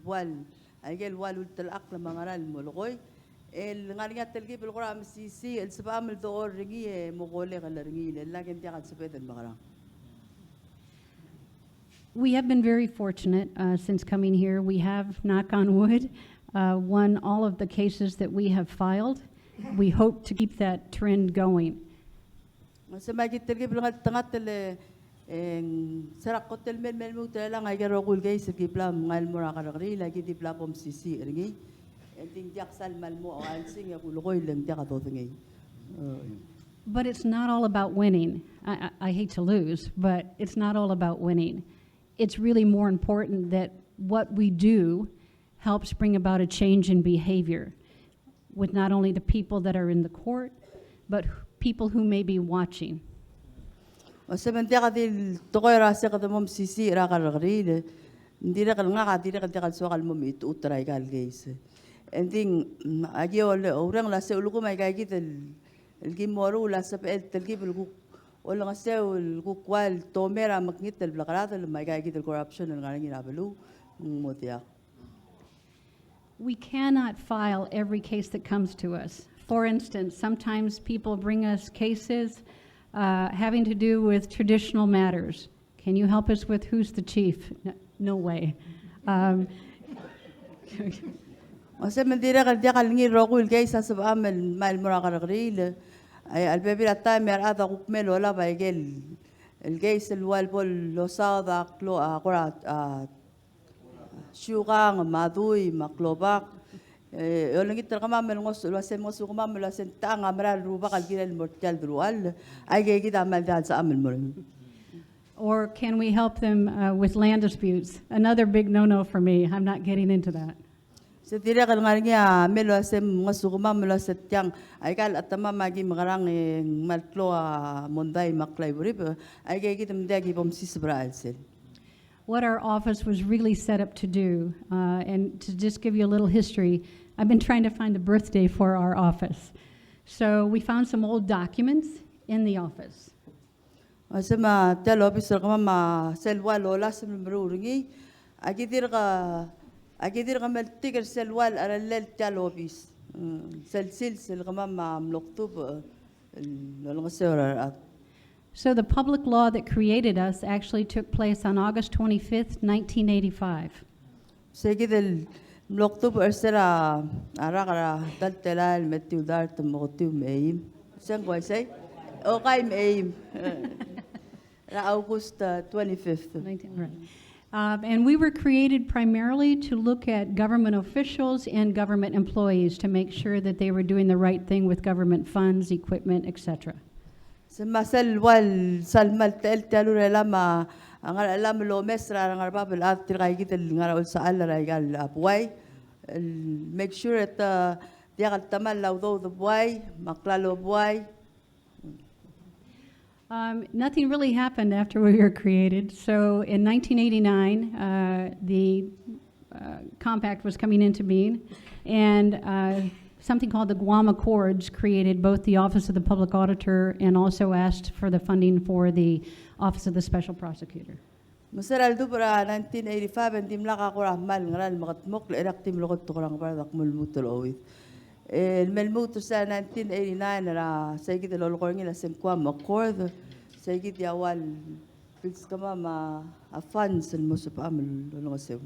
ua el, aike el ua el ultelechakl me a ngera el molekoi, el ngar er ngii a telkib el kora mesisiich el sebecham el dechor er ngii e mo collect er ngii, le lak e ng diak el sebeched el mekerang. We have been very fortunate uh, since coming here. We have, knock on wood, uh, won all of the cases that we have filed. We hope to keep that trend going. Me se me aki telkib el ngeltengat el, e ng se er a kot el mei el me lmuut er chelechang aike el rokui el case el ki bla mngai el mo er a kerrekeriil, aki di bla bo mesisiich er ngii. E ng di ng diak sal mal mo a chelsing e kulekoi le ng diak a dodengei. But it's not all about winning. I, I, I hate to lose, but it's not all about winning. It's really more important that what we do helps bring about a change in behavior with not only the people that are in the court, but people who may be watching. Me se me ng diak di el tekoi er a se kede mo mesisiich er a kerrekeriil, ng dirrek el ngak a dirrek el diak el soak el mo mechitechut er aika el case. E ng di, mm, aki oureng el uase ulekum aika kid el el ki mo ruul a sebechel el telkib el kuk olengeseu el kuk ua el tomei er a mekngit el blekeradel me aika kid el corruption el ngar er ngii er a beluu, ng mo diak. We cannot file every case that comes to us. For instance, sometimes people bring us cases uh, having to do with traditional matters. Can you help us with who's the chief? No, no way. Um, Me se me ng dirrek el diak el ngii el rokui el case a sebecham el mei el mo er a kerrekeriil. A, a lebebil er a taem e a rechad a kuk mei el olab aike el, el case el ua el bo losaod a klo, a kora, a, siukang me a dui me a klobak. E olengit er kemam el ngosuch el uase, ngosuch kemam el uase ng tang a mera el rubak el kirel el mo er tia el deluchall. Aike kid a kmal diak el sebecham el mo er ngii. Or can we help them uh, with land disputes? Another big no-no for me. I'm not getting into that. Se dirrek el ngar er ngii a mei el uase, ngosuch kemam el uase tiang aika el chetemam a ki mekerang e ng kmal klou a mondai me a klaiburib, aike kid me ng diak ki bo mesiseb er a chelsel. What our office was really set up to do, uh, and to just give you a little history, I've been trying to find the birthday for our office. So we found some old documents in the office. Me se me a tia el obis er kemam a sel ua el olasem el meruul er ngii, aki dirk, aki dirk meltik er sel ua el cherellel tia el obis. Mm, sel sils el kemam a mlo kdubech el olengeseu er a rechad. So the public law that created us actually took place on August twenty-fifth, nineteen eighty-five. Sei kid el mlo kdubech er se er a rak er a ta el telael me a etiu el dart me a oketiu me a eim. Se ng uaisei? Okai me a eim. Er a August, uh, twenty-fifth. Nineteen, right. Um, and we were created primarily to look at government officials and government employees to make sure that they were doing the right thing with government funds, equipment, et cetera. Se me sel ua sel mle techel tia el urelam a ngar er a chelam el omes er a rengar er a bab el chad, tirka kid el ngar er a ulsachel er aika el buai, el make sure e te diak el temall a udoud el buai me a klalo el buai. Um, nothing really happened after we were created. So in nineteen eighty-nine, uh, the uh, compact was coming into being, and uh, something called the Guam Accords created both the Office of the Public Auditor and also asked for the funding for the Office of the Special Prosecutor. Me se er a ledubech er a nineteen eighty-five e ng dimlak a kora kmal ngera el mekedmokl, e ak di melekoi a tekoi er a ngebard e ak mo lmuut el ouid. E, el me lmuut er se er a nineteen eighty-nine er a sei kid el lolekoi er ngii el se ng Guam Accord, sei kid a ua el bilskemam a funds el mo sebecham el olengeseu.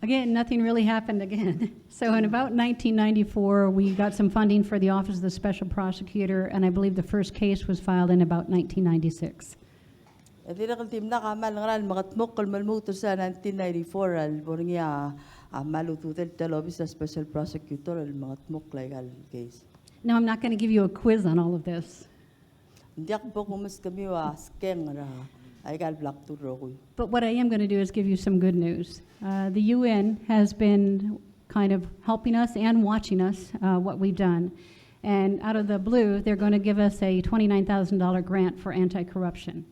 Again, nothing really happened again. So in about nineteen ninety-four, we got some funding for the Office of the Special Prosecutor, and I believe the first case was filed in about nineteen ninety-six. E dirrek el dimlak a kmal ngera el mekedmokl el me lmuut er se er a nineteen ninety-four el bo er ngii a kmal ududel tia el obis er a Special Prosecutor el mekedmokl aika el case. Now, I'm not gonna give you a quiz on all of this. Ng diak bo kumeskemiu a skeng er aika el bla kdu el rokui. But what I am gonna do is give you some good news. Uh, the U N has been kind of helping us and watching us, uh, what we've done. And out of the blue, they're gonna give us a twenty-nine thousand dollar grant for anti-corruption.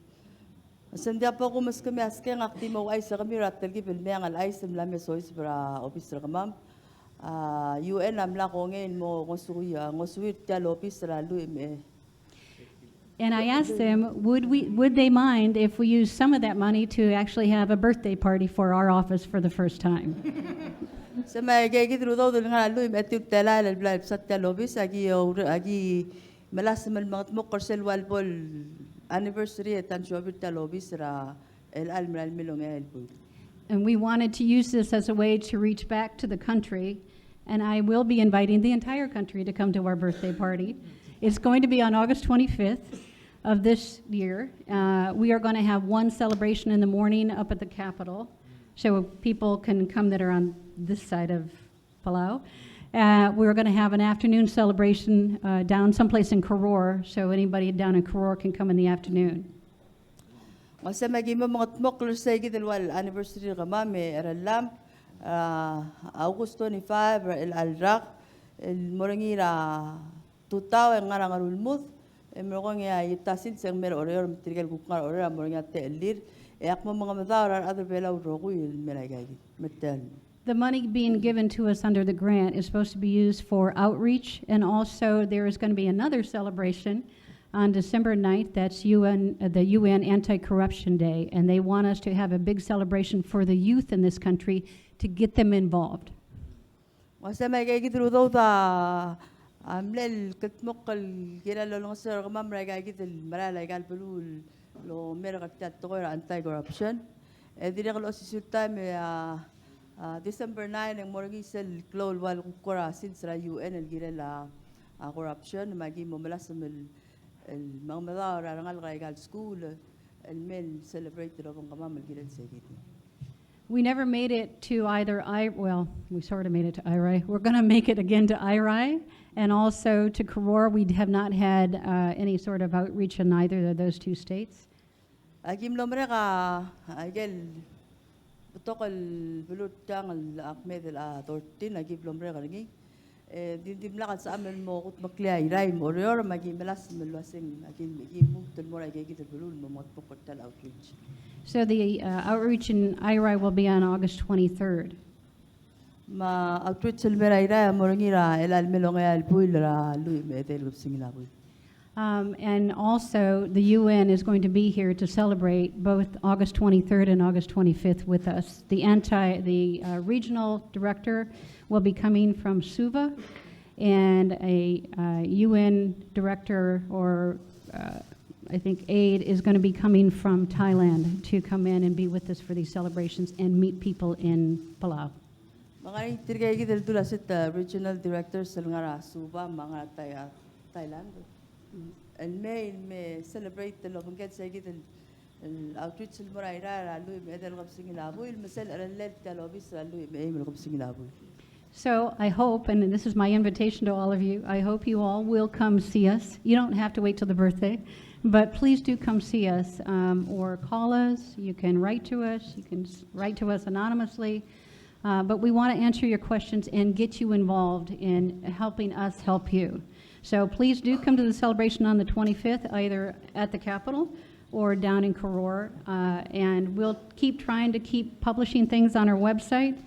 Se ng diak bo kumeskemiu a skeng, ak di mo ouchais er kemiu er a telkib el meang el chais el mla me soiseb er a obis er kemam. A, U N a mla kongei el mo ngosukii, a, ngosuir tia el obis er a lluich me a And I asked them, would we, would they mind if we use some of that money to actually have a birthday party for our office for the first time? Se me aika kid el udoud el ngar er a lluich me a etiu el telael el bla el msa tia el obis, aki oure-, aki melasem el mekedmokl er sel ua el bo el anniversary e te nsobii tia el obis er a el chelecha el merael el mei el ongeai el buil. And we wanted to use this as a way to reach back to the country, and I will be inviting the entire country to come to our birthday party. It's going to be on August twenty-fifth of this year. Uh, we are gonna have one celebration in the morning up at the Capitol, so people can come that are on this side of Palau. Uh, we're gonna have an afternoon celebration, uh, down someplace in Koror, so anybody down in Koror can come in the afternoon. Me se me aki mo mengetmokl er sei kid el ua el anniversary er kemam e er a lam, uh, August twenty-five er a chelecha el rak, el mo er ngii er a tutau e ng ngar er a Ngerulmud, e merekong e a ita sils e ng mei er a Oreor, me tirke el kuk ngar er a Oreor a mo er ngii a techellir, e ak mo mengemedaol er a rechad er a Belau el rokui el mei er aika kid. Me tia el The money being given to us under the grant is supposed to be used for outreach, and also there is gonna be another celebration on December ninth. That's U N, uh, the U N Anti-Corruption Day, and they want us to have a big celebration for the youth in this country to get them involved. Me se me aika kid el udoud a, a mle el kldmokl el kirel el olengeseu er kemam er aika kid el merael aika el beluu el omerk er tia el tekoi er a anti-corruption. E dirrek el osisiu el taem e a, a, December nine e ng mo er ngii sel klou el ua el kuk kora sils er a U N el kirel a, a, corruption, me aki mo melasem el, el mengemedaol er a rengalek er aika el skuul el mei el celebrate el obengkemam el kirel sei kid. We never made it to either I, well, we sort of made it to Airai. We're gonna make it again to Airai and also to Koror. We have not had, uh, any sort of outreach in either of those two states. Aki mlo merek a, aike el betok el beluu er tiang el ak medal a thirteen, aki mlo merek er ngii. E, di, dimlak a lsebecham el mo kudmeklii a Irrai me a Oreor, me aki melasem el uaseng, aki, aki lmuut el mo er aika kid el beluu el mo mengetmokl er tia el outreach. So the, uh, outreach in Airai will be on August twenty-third. Me a outreach el mei er a Irrai a mo er ngii er a chelecha el mei el ongeai el buil er a lluich me a edei el kebesengil a buil. Um, and also, the U N is going to be here to celebrate both August twenty-third and August twenty-fifth with us. The anti, the, uh, regional director will be coming from Suva, and a, uh, U N director or, uh, I think aid is gonna be coming from Thailand to come in and be with us for these celebrations and meet people in Palau. Me ng ngar er ngii tirka kid el dula set, uh, regional directors el ngar er a Suva me a ngar er a Thai-, uh, Thailand. El mei, el me celebrate el obengkel se kid el, el outreach el mo er a Irrai er a lluich me a edei el kebesengil a buil, me sel cherellel tia el obis er a lluich me a eim el kebesengil a buil. So I hope, and this is my invitation to all of you, I hope you all will come see us. You don't have to wait till the birthday, but please do come see us, um, or call us. You can write to us. You can s-, write to us anonymously. Uh, but we want to answer your questions and get you involved in helping us help you. So please do come to the celebration on the twenty-fifth, either at the Capitol or down in Koror. Uh, and we'll keep trying to keep publishing things on our website,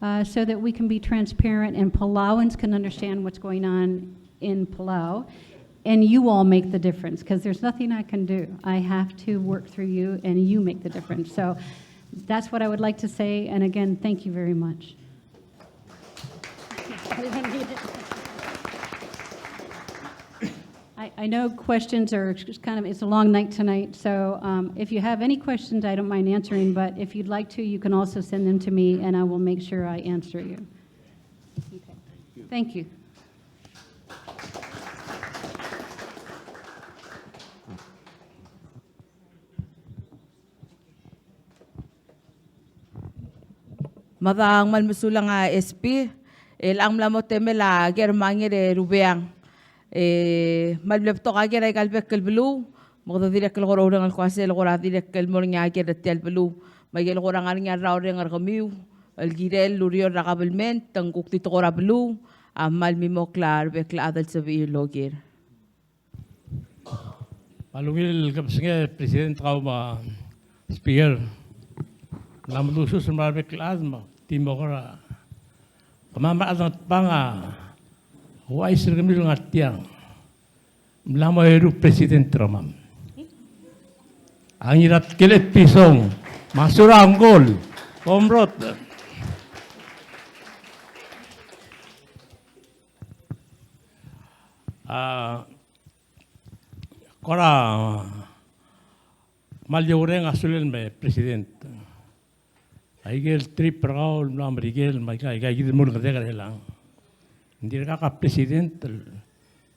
uh, so that we can be transparent and Palauans can understand what's going on in Palau. And you all make the difference, 'cause there's nothing I can do. I have to work through you, and you make the difference. So that's what I would like to say. And again, thank you very much. I, I know questions are just kind of, it's a long night tonight, so, um, if you have any questions, I don't mind answering, but if you'd like to, you can also send them to me, and I will make sure I answer you. Okay. Thank you. Me a kmal mesulang a S P, e chelechang ng mla mo temel a ker me a nger e rubeang. E kmal mle betok a ker er aika el bek el beluu, me kede dirrek el kora oureng el kmo a sel kora dirrek el mo er ngii a ker er tia el beluu. Me aike el kora ngar er ngii a rraureng er kemiu el kirel el ureor er a kabelment, e ng kuk di tekoi er a beluu a kmal mimokl a rebek el chad el sebechir el oker. Me a ungil kebesengei, President, kau me a Speaker. Ng mla medusus el mo er a rebek el chad me a di mo kora, kemam a rechad er a Ngatpang a ouchais er kemiu el ngar tiang. Ng mla mo eru President er kemam. A Ngiratkeled Pisong, me a Surangel, Komrot. A, kora kmal di oureng a sulel me President. Aike el trip er kau el mla Merikel, me aika, aika kid el mo er a Ngerek er chelechang. Ng dirkak a President el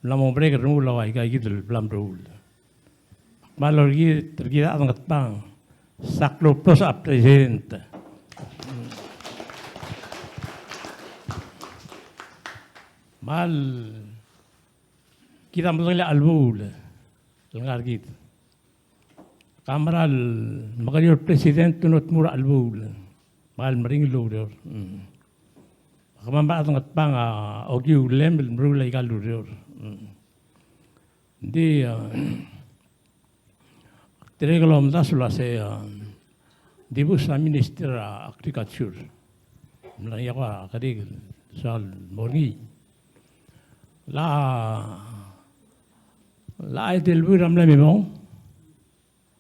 mla mo merek el remuul a aika kid el bla mruul. Kmal olengit er kid a chad er a Ngatpang, sa klou el blos a President. Kmal kid a medengelii a chelebuul el ngar kid. Ka mera el mekerior el President a uno el tmuu er a chelebuul. Me kmal meringel el oureor. Mm. Kemam a rechad er a Ngatpang a okiu el lem el meruul aika el ureor. Mm. Ng di, a, dirrek el omdasu el uasei, a, dibus a Minister er a Agriculture. Mla ngii a kuk a kerik el soal mo er ngii. La, la Edelbuil a mla me mong,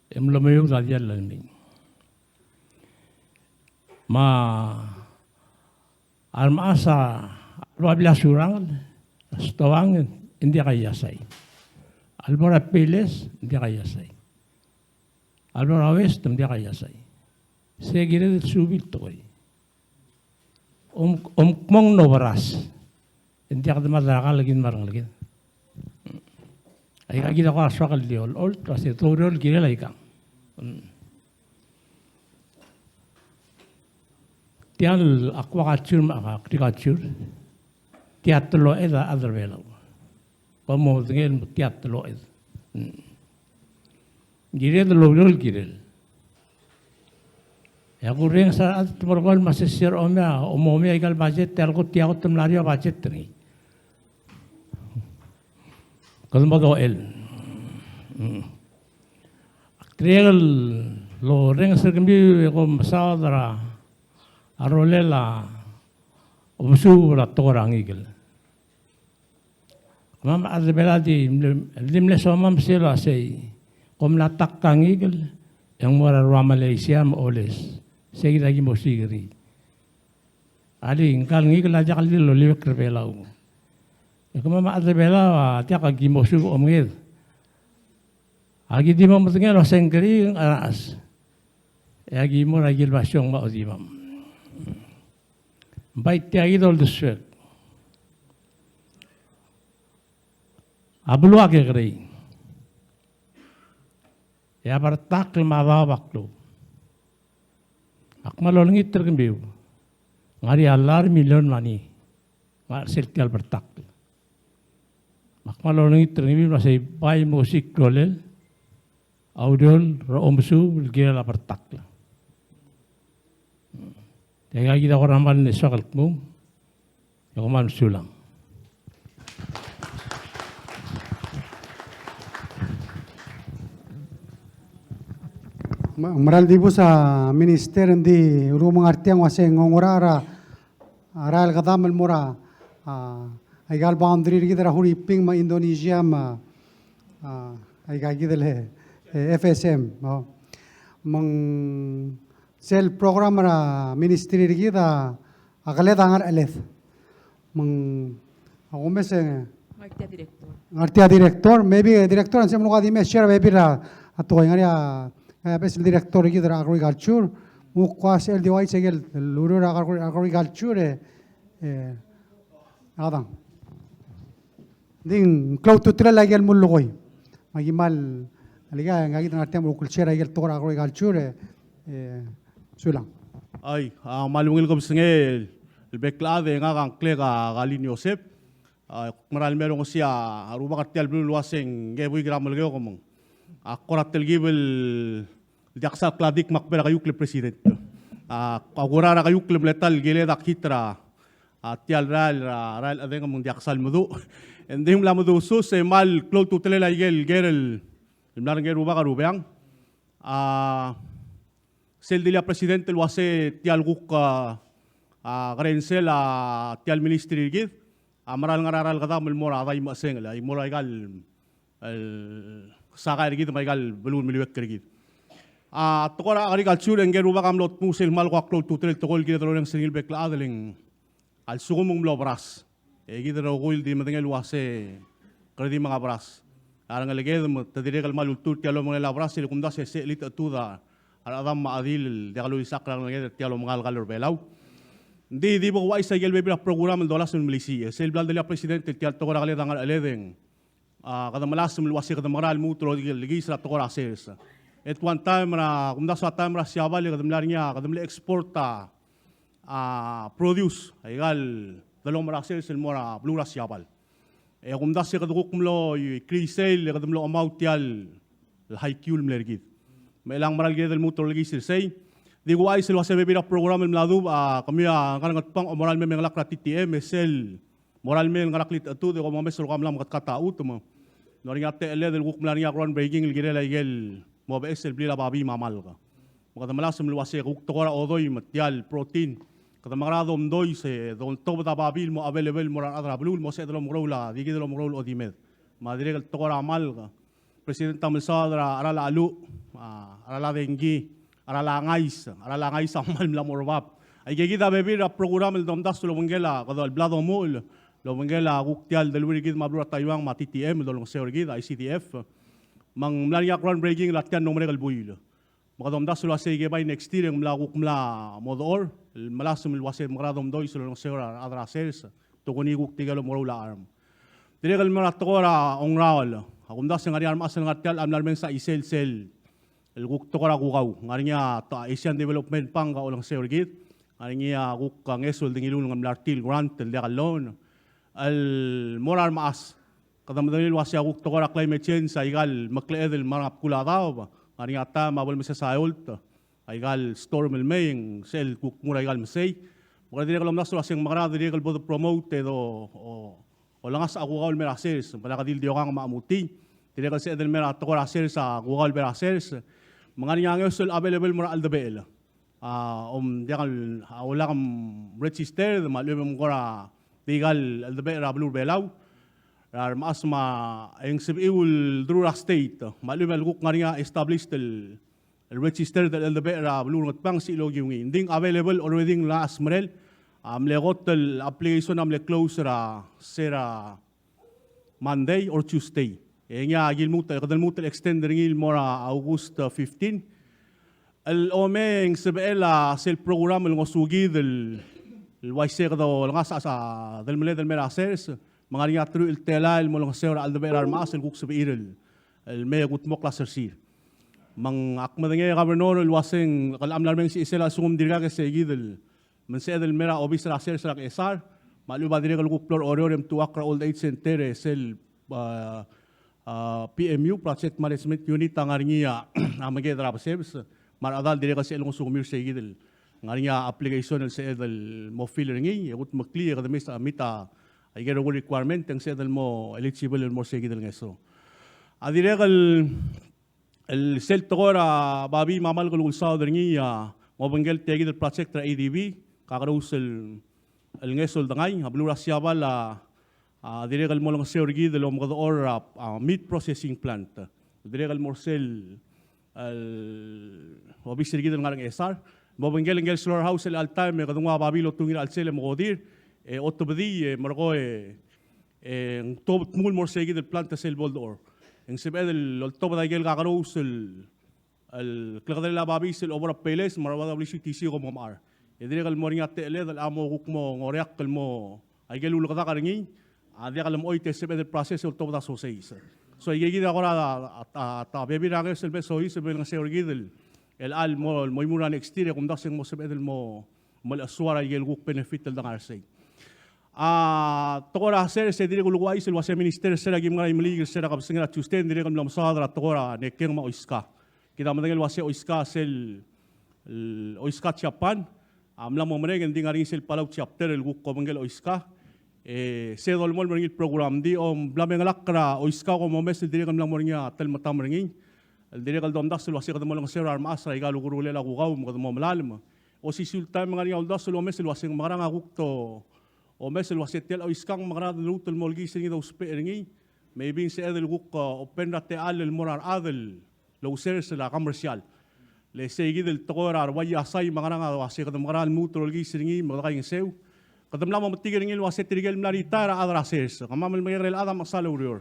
e mlo meiuid a diall el mei. Me a remechas a, a babier a Surangel, a Stoang, e ng diak a iasai. A lebo er a Payless, e ng diak a iasai. A lebo er a West, e ng diak a iasai. Se kired el suub el tekoi. Om, omkmong a oberas. E ng diak de mad er a kall el kid me a rengeleked. Aika kid a kora soak el di olecholt, el uasei te oureor el kirel aikang. Tia el aquaculture me a agriculture, tia teloched a chad er a Belau. Kom mo medengei el mo tia teloched. Kired el oureor el kirel. E a kurrenges a rechad el te merekong el me a sesei er a omei a, omomei aika el budget, e a lekot tia kot el mla er eou a budget er ngii. Kede mo dochel. Mm. Ak dirrek el orrenges er kemiu e kom mesaod er a rolel a omesuub er a tekoi er a ngikel. Kemam a rechad er a Belau a di mle, di mle somam sel uasei, kom mla takk a ngikel, e ng mo er a rua Malaysia me a oles. Sei kid a ki mo osiik er ngii. Alii, ngka el ngikel a diak el di loliuekl er a Belau. E kemam a rechad er a Belau a diak a ki mo osuub a omenged. Aki di mo medengei el uaseng kerik a rechas. E aki mo er a ikel basio me a odimam. Bai tia kid a uldesuek. A beluu a kekerei. E a bertakl me a daob a klou. Ak kmal olengit er kemiu. Ngar er ngii a lar milion mlani. Ngar er sel tia el bertakl. Me ak kmal olengit er kemiu el uasei bai mo osiik a rolel a ureor er a omesuub el kirel a bertakl. Tia kid a kora kmal soak el kmo, e kom kmal mesulang. Me-, meral dibus a minister, ng di uluuchad er tiang el uasei ng ongera er a a rael el kedam el mo er a, a, aika el boundary er kid er a Huriping me a Indonesia me a, a, aika kid el, e, F S M, no? Me ng sel program er a ministry er kid a, a keled a ngerecheled. Me ng, a kumes e ngar tia director. Ngar tia director, maybe director, a ng sebeched el kuk di me share, maybe er a, a tekoi ngar er ngii a, a, best director er kid er a agriculture, me ng kuk ua sel di uaisei el ureor er a agri-, agriculture, e, E, a dang. Ng di ng klou a ultutelel a ikel mullekoi. Me aki kmal, alika, ngak a kid a ngar tiang el kuk share a ikel tekoi er a agriculture, e, e, sulang. Ai, a, me a ungil kebesengei el bek el chad, e ngak a ngklek a Kalin Joseph. A, kuk meral mei el ongesii a rubak er tia el beluu el uaseng, ke buik er a Melekeok me ng, a, kora telkib el diak sal kladik me ak bo er a keiukl el president. A, a kora er a keiukl el mle ta el keled a kit er a, a, tia el rael, a, rael chedeng me ng diak sal meduch. Ng di ng mla medusus e kmal klou a ultutelel a ikel ker el mla er ngii a rubak er a Rubeang. A, sel dilu a president el uasei tia el kuk, a, a, kerensel a tia el ministry er kid a meral ngar er a rael el kedam el mo er a dai me a chesengel, a, el mo er aika el el sakai er kid me aika el beluu el meliuekl er kid. A, tekoi er a agriculture e ngike el rubak a mlo tmuu sel kmal kuk klou a ultutelel el tekoi el kired el orrenges er ngii el bek el chad el ng, a lsekum ng mlo beras, e kid el rokui el di medengei el uasei kede di menga beras. A rengeleked me te dirrek el kmal ultuil er tia el omengelel a beras, e le kumdasu e se el chelitechetud a rechedam me a chedil el diak lulisechakl er a rengeleked er tia el omengelel a kall er Belau. Ng di, di bo kuchais a ikel bebil er a program el dolasem el melisiich. E sel bla el dilu a president el tia el tekoi er a keled a ngerecheled e ng, a, kede melasem el uasei kede mekera el lmuut el olekiis er a tekoi er a sers. At one time er a, kumdasu a taem er a Siabal e kede mla er ngii a, kede mle export a, a, produce, aika el delomel er a sers el mo er a beluu er a Siabal. E kumdasu e kede kuk mlo ikrii sel, e kede mlo chemau tia el high Q el mle er kid. Me chelechang meral kired el lmuut el olekiis er sei. Di kuchais el uasei bebil er a program el mla dubech, a, kemiu a ngar er a Ngatpang a moral mei me ngelakl er a T T M, e sel moral mei el ngar er a klitechetud e kom omes el ua mla meketkat a chutem. Ng ngar er ngii a techelled el kuk mla er ngii a groundbreaking el kirel a ikel mo beches el blil a babii me a malk. Me kede melasem el uasei kuk tekoi er a odoi me tia el protein, kede mekera domdois e doltobed a babii el mo available el mo er a rechad er a beluu el mo sebeched el omekeroul a, di kid el omekeroul a odimed. Me a dirrek el tekoi er a malk, president a mle saod er a cheral a cheluch, a, cheral a dengki, cheral a ngais, cheral a ngais a kmal mla mo er bab. Aike kid a bebil er a program el domdasu el obengkel a, kede bla domuchel el obengkel a kuk tia el deleuill er kid me a beluu er a Taiwan me a T T M el dolengeseu er kid, a I C D F. Me ng mla er ngii a groundbreaking er a tia el mlo merek el buil. Me kede omdasu el uasei ke bai next year e ng mla kuk mla mo dechor el melasem el uasei mekera domdois el olengeseu er a rechad er a sers, tokuni kuk tirke el omekeroul a charm. Dirrek el mo er a tekoi er a ongraol, a kumdasu e ng ngar er ngii a remechas el ngar tiang el mla remenges a chisel sel el kuk tekoi er a kukau. Ng ngar er ngii a, a Asian Development Bank a olengeseu er kid. Ng ngar er ngii a kuk ngeso el dengiluu el mla er tir el grant el diak el loan el mo er a remechas. Kede medengei el uasei a kuk tekoi er a climate change, aika el mekleched el mla er a bkul a daob, ng ngar er ngii a taem a bo lemeses a eolt, aika el storm el mei, ng sel kuk mo er aika el mesei. Me kede dirrek el omdasu el uasei ng mekera dirrek el bo de promote e do, o, olengasech a kukau el mei er a sers, me lak di el diokang me a chemutii. Dirrek el sebeched el mei er a tekoi er a sers a kukau el mei er a sers. Me ng ngar er ngii a ngeso el available el mo er a cheldebechel. A, om diak el, a, olak mregister, me a lechub e ng kora di aika el cheldebechel er a beluu er a Belau. Er a remechas me a, e ng sebechiu el deruul er a state, me a lechub e ng kuk ngar er ngii a established el, el register el cheldebechel er a beluu er a Ngatpang, sel okiu ngii. Ng di ng available already el mla smerel, a mle kot el application a mle close er a, se er a Monday or Tuesday. E ngii a ki lmuut, kede lmuut el extend er ngii el mo er a August, uh, fifteen. El omei e ng sebechel a sel program el ngosukid el, el uaisei kede olengasech a delemelled el mei er a sers, me ng ngar er ngii a teruich el telael el mo olengeseu er a cheldebechel a remechas el kuk sebechir el, el mei e kudmokl a sersir. Me ng ak medengei, Governor, el uaseng, kede mla remei e ng sebeched el lsekum ng dirkak e sei kid el me ng sebeched el mei er a obis er a sers er a Ngchesar, me a lechub a dirrek el kuk blo er a Oreor e mtuchakl er a old age center e sel, a, a, P M U, Project Management Unit, a ngar er ngii a, a meked er a Besebes, me a rechedal dirrek el sebechel el ngosukemiu er sei kid el ngar er ngii a application el sebeched el mo fill er ngii, e kudmeklii e kede meet a, meet a, aike el rokui el requirement e ng sebeched el mo eligible el mo er sei kid el ngeso. A dirrek el el sel tekoi er a babii me a mal kuk ulsaod er ngii a, ng obengkel tia kid el project er a A D B, kakerous el, el ngeso el dengai, a beluu er a Siabal a, a dirrek el mo olengeseu er kid el omekedechor er a, a, meat processing plant. Dirrek el mo er sel, el obis er kid el ngar er a Ngchesar. Mo obengkel ngike el slaughterhouse el chelecha el taem e kede nguu a babii el otungii er a chelsel e mekodir, e otebedii, e merekong e e ng tuobed el mo er sei kid el plant er sel bo ledechor. E ng sebeched el oltobed aike el kakerous el, el klekedel a babii sel obo er a pailets me a rubak a W C T C kom omechar. E dirrek el mo er ngii a techelled el mo kuk mo ngoreakl el mo aike el ulekedak er ngii, a diak lemechoit e sebeched el process e oltobed a soseis. So aike kid a kora a, a, a, a bebil er a ngeso el me sois el me olengeseu er kid el, el chelecha el mo, mo imur er a next year e kumdasu e ng mo sebeched el mo, mo melechesuar aike el kuk benefit el dengar er sei. A tekoi er a sers e dirrek el kuk ouchais el uase minister er se er a ki mla er a Imeliik er se er a kebesengei er a Tuesday, ng dirrek el mla mesaod er a tekoi er a nekeng me a oiska. Kid a medengei el uase oiska sel, el oiska Japan a mla mo merek, e ng di ngar er ngii sel Palau chapter el kuk obengkel oiska. E se dolemolem er ngii el program, ng di, o, mla mengelakl er a oiska kom omes el dirrek el mla mo er ngii a telmetam er ngii. El dirrek el domdasu el uase kede mo olengeseu er a remechas er aika el ukerulel a kukau me kede mo melalem. Osisiu el taem e ng ngar er ngii a uldasu el omes el uase ng mekerang a kuk domes el uase tia el oiska ng mekerang a lmuut el mo olkiis er ngii e dousbech er ngii. Maybe ng sebeched el kuk, a, open er a techall el mo er a rechad el ousers er a commercial. Le sei kid el tekoi er a ruaisei me a ngerang a uase kede mekerang el lmuut el olkiis er ngii me kede kaingeseu. Kede mla mo metik er ngii el uase tirke el mla retire a chad er a sers. Kemam el mekekerei el chad a mechesang el oureor.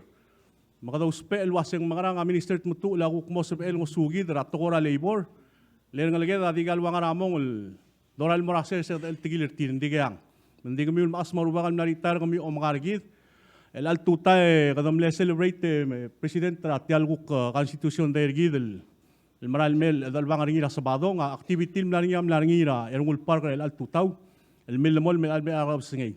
Me kede ousbech el uase ng mekerang a Minister Tmetuchl a kuk mo sebechel ngosukid er a tekoi er a labor. Le rengeleked a dikea el ua ngar er a mong el dorael el mo er a sers e kede cheltekil er tir, ng dikeang. Me ng di kemiu el mechas me a rubak el mla retire kemiu a omeka er kid. El chelecha el tutau e kede mle celebrate, e, President, er a tia el kuk, e, Constitution Day er kid el, el merael mei el Chedelbang er ngii er a Sabadong, a activity el mla er ngii a mla er ngii er a Ernguul Park er a chelecha el tutau el millemolem el mei er a kebesengei.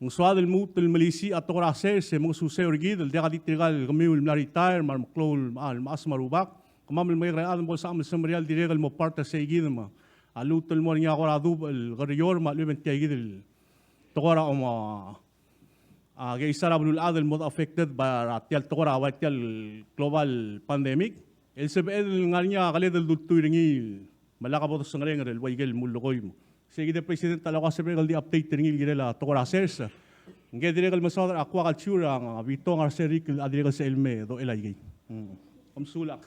Ng soad el lmuut el melisiich a tekoi er a sers e mengesuseu er kid el diak di tirka el kemiu el mla retire me a remeklou el mechas me a rubak. Kemam el mekekerei el chad me bo lsebecham el semeriar el dirrek el mo part er sei kid me a lmuut el mo er ngii a kora dubech el kerior me a lechub e ng tia kid el tekoi er a, om, a, a, keisar a beluulechad el mo affected by er a tia el tekoi er a ua tia el global pandemic. El sebeched el ngar er ngii a keled el dultuil er ngii me lak bo dosengerenger el ua ikel mullekoi me Sei kid e President a lak ua sebechek el di update er ngii el kirel a tekoi er a sers. Ngke dirrek el mesaod er a aquaculture a Vito, ngar er sei el rik a dirrek el sebechel el me dochel aikei. Mm. Kom sulang.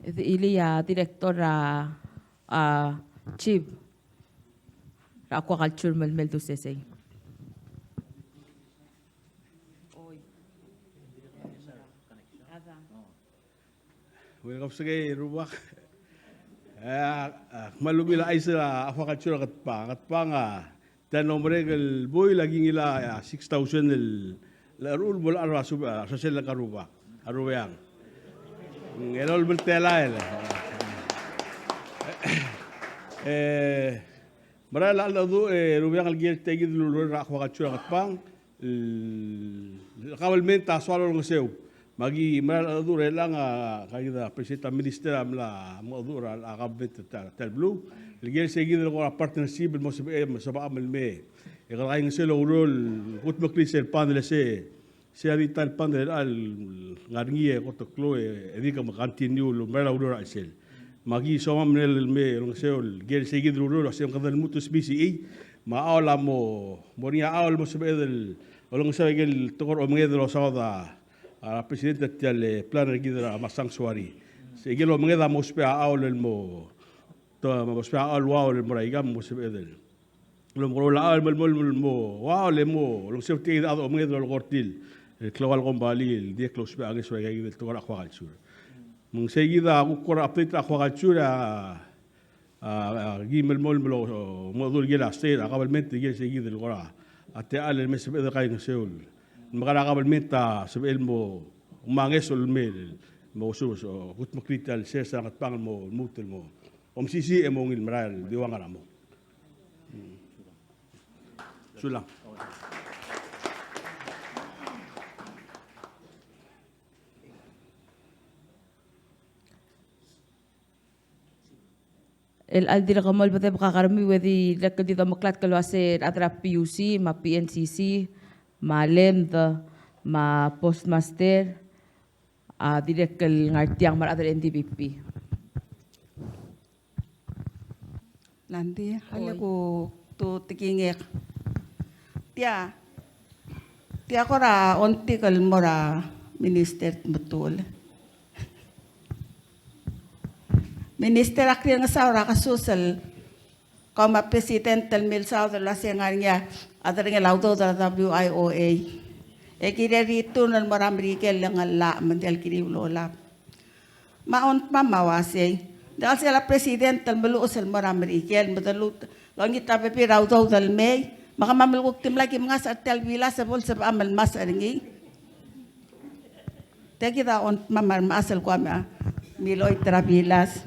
Di chilii a director er a, a, chief er a aquaculture me lmei el dulsesei. Welcome, sengei rubak. E, a, kmal ungil a chais er a aquaculture er a Ngatpang. Ngatpang a, tia el mlo merek el buil a ki ngilai a six thousand el, el cherechur el bo lechal a sub, a, sosel a rubak, a rubeang. Ng elolem el telael. E, merael a cheldecheduch e rubeang el kiei er tia kid el ureor er a aquaculture er a Ngatpang, el, el kabelment a soal olengeseu. Me aki merael a cheldecheduch er chelechang a, ka kid a President a Minister a mla mengedecheduch er a, a kabelment er tia, tia el beluu. El kiei er sei kid el kora partnership el mo sebechel, mo sebecham el mei. E kede kaingeseu el oureor el kudmeklii sel pond el se, sei a di ta el pond el, el ngar er ngii e kot el klou e, e dirk mo continue el merael a ureor er a chelsel. Me aki somam el mei olengeseu el kiei er sei kid el ureor el uasei me kede lmuut el sbisichii. Me a chol a mo, mo er ngii a chol el mo sebeched el olengeseu a ikel tekoi er a omenged el losaod a a President er tia el plan er kid er a Ngatpang Sanctuary. Sei kid el omenged a mo ousbech a chaol el mo, te, mo ousbech a chaol el uaol el mo er a ikang, mo sebeched el, el omekeroul a chaol el mo, mo, mo uaol el mo, el ousbech tia kid a chad a omenged el olekoi er tir el klou el kombalii el dirrek el ousbech a ngeso er aika kid el tekoi er a aquaculture. Me ng sei kid a kuk kora update er a aquaculture a, a, a, ki melemolem el mo, mo dmu er ngii a state, a government, er ngii sei kid el kora, a techall el me sebeched el kaingeseu el, me kora government a sebechel el mo, mo ngeso el mei el mo ousbech, o, kutmeklii tia el sers er a Ngatpang el mo, lmuut el mo omsisiich e mo ungil merael el di ua ngar er a mong. Sulang. El chelecha el dirk mo olbedebek a kermiu e dirrek el di domeklatk el uase a rechad er a P U C, me a P N C C, me a LEMD, me a Postmaster, a dirrek el ngar tiang me a rechad er a N D P P. Landi, a le ku tu tekingek. Tia, tia kora ongtik el mo er a Minister Tmetuchl. Minister, ak rirengesau er a kesus el kau me a President el milsaod el uase ng ngar er ngii a derengel a udoud er a W I O A. E kirel ritun el mo er a Merikel e ng llach me ng diak el kiriu el olab. Me a ongtemam a uaisei. Ng diak el sel a President el meluches el mo er a Merikel me de lmuut el olengit a bebil er a udoud el mei. Me kemam el kuk dimlak ki mengasech er tia el bilas e bo lsebecham el masech er ngii. Tia kid a ongtemam a remechas el kuk mla miloit er a bilas.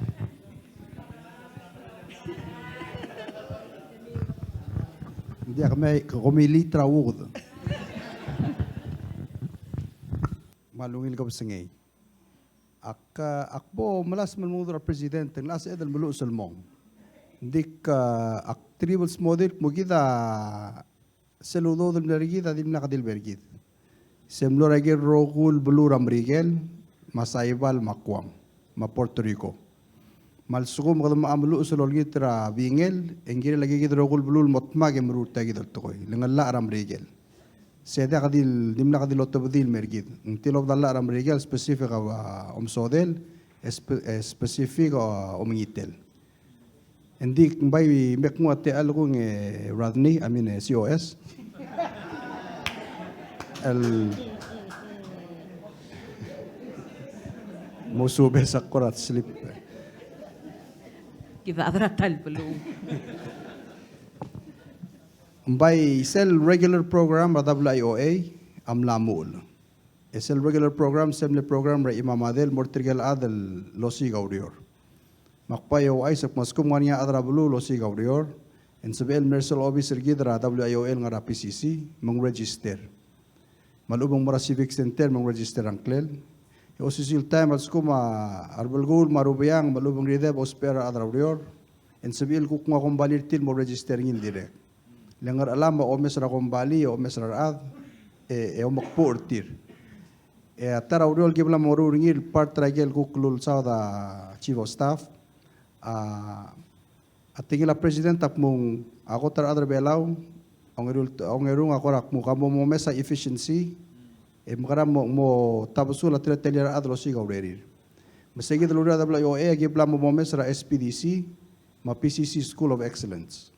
Ng diak, me ke komilit er a uuked. Me a ungil kebesengei. Ak, ak bo melasem el mo dmu er a President, ng locha sebeched el meluches el mong. Ng di ak, ak triple smodii el kmo kid a sel udoud el mle er kid a dimlak di lebo er kid. Se mlo er a ikel rokui el beluu er a Merikel, me a Saipan, me a Guam, me a Puerto Rico. Me a lsekum kede mo meluches el olengit er a bingel, e ng kirel aika kid el rokui el beluu el mo dmak e meruul er tia kid el tekoi, le ng llach er a Merikel. Se diak di, dimlak di lotebedii el mer kid. Ng tilobed a llach er a Merikel, specific a, a omesodel, e spe-, e specific a omengitel. Ng di ng bai me knguu a techall kung e Rodney, I mean, e C O S. El mo subes a kora slip. Kid a chad er a ta el beluu. Ng bai sel regular program er a W I O A a mla muchel. E sel regular program, sel mle program er a chimamad el mo er tirke el chad el osiik a ureor. Me ak bai ouchais el kmo a lsekum ng ngar er ngii a chad er a beluu el osiik a ureor, e ng sebechel el mei er sel obis er kid er a W I O A el ngar er a P C C, me ng register. Me a lechub e ng mo er a Civic Center, me ng register a ngklel. E osisiu el taem a lsekum a rebelkuul me a rubeang me a lechub e ng rideb a ousbech er a rechad er a ureor, e ng sebechir el kuk nguu a kombalii er tir el mo register er ngii el dirrek. Le Ngerchelam a omes er a kombalii, omes er a rechad, e, e omekbuch er tir. E a ta er a ureor el ki bla moruul er ngii el part er a ikel kuk lulsaod a Chief of Staff, a, a tekingel a President a kmung a kot er a rechad er a Belau, a ongeru, a ongerung a kora kmung ka mo momes a efficiency, e mekerang mo, mo tabesul a teletelel a rechad el osiik a urerir. Me se kid el ureor er a W I O A a ki bla mo momes er a S P D C, me a P C C School of Excellence.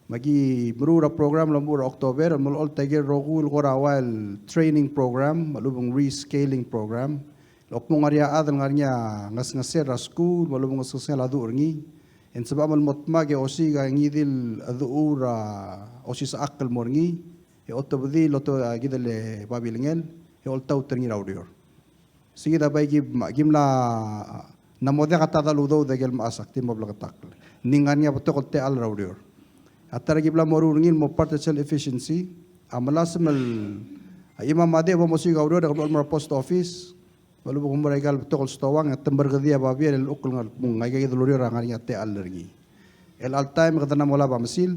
Me aki meruul er a program el omuchel er a October, el melecholt a ikel rokui el kora ua el training program, me a lechub e ng rescaling program. El kmo ng ngar er ngii a chad el ngar er ngii a ngesngesel er a skuul, me a lechub e ng ngesngesel a duch er ngii. E ng sebecham el mo dmak e osiik a ngii di el cheduch er a osisechakl el mo er ngii, e otobedii el oto, a, kid el babilngel, e oltaut er ngii er a ureor. Se kid a bai ki, ki mla, ng mo diak a ta el udoud e aike el mechas, ak di mo bleketakl. Ng di ngar er ngii a betok el techall er a ureor. A ta er a ki bla moruul er ngii el mo part er sel efficiency, a melasem el, a chimamad e bo mosiik a ureor e ke blechoel mo er a post office, me a lechub e ke mo er aika el betok el stoang, e te merkekedii a babier el llechukl el ngar, kmung aika kid el ureor a ngar er ngii a techall er ngii. El chelecha el taem e kede mla mo olab a mesil,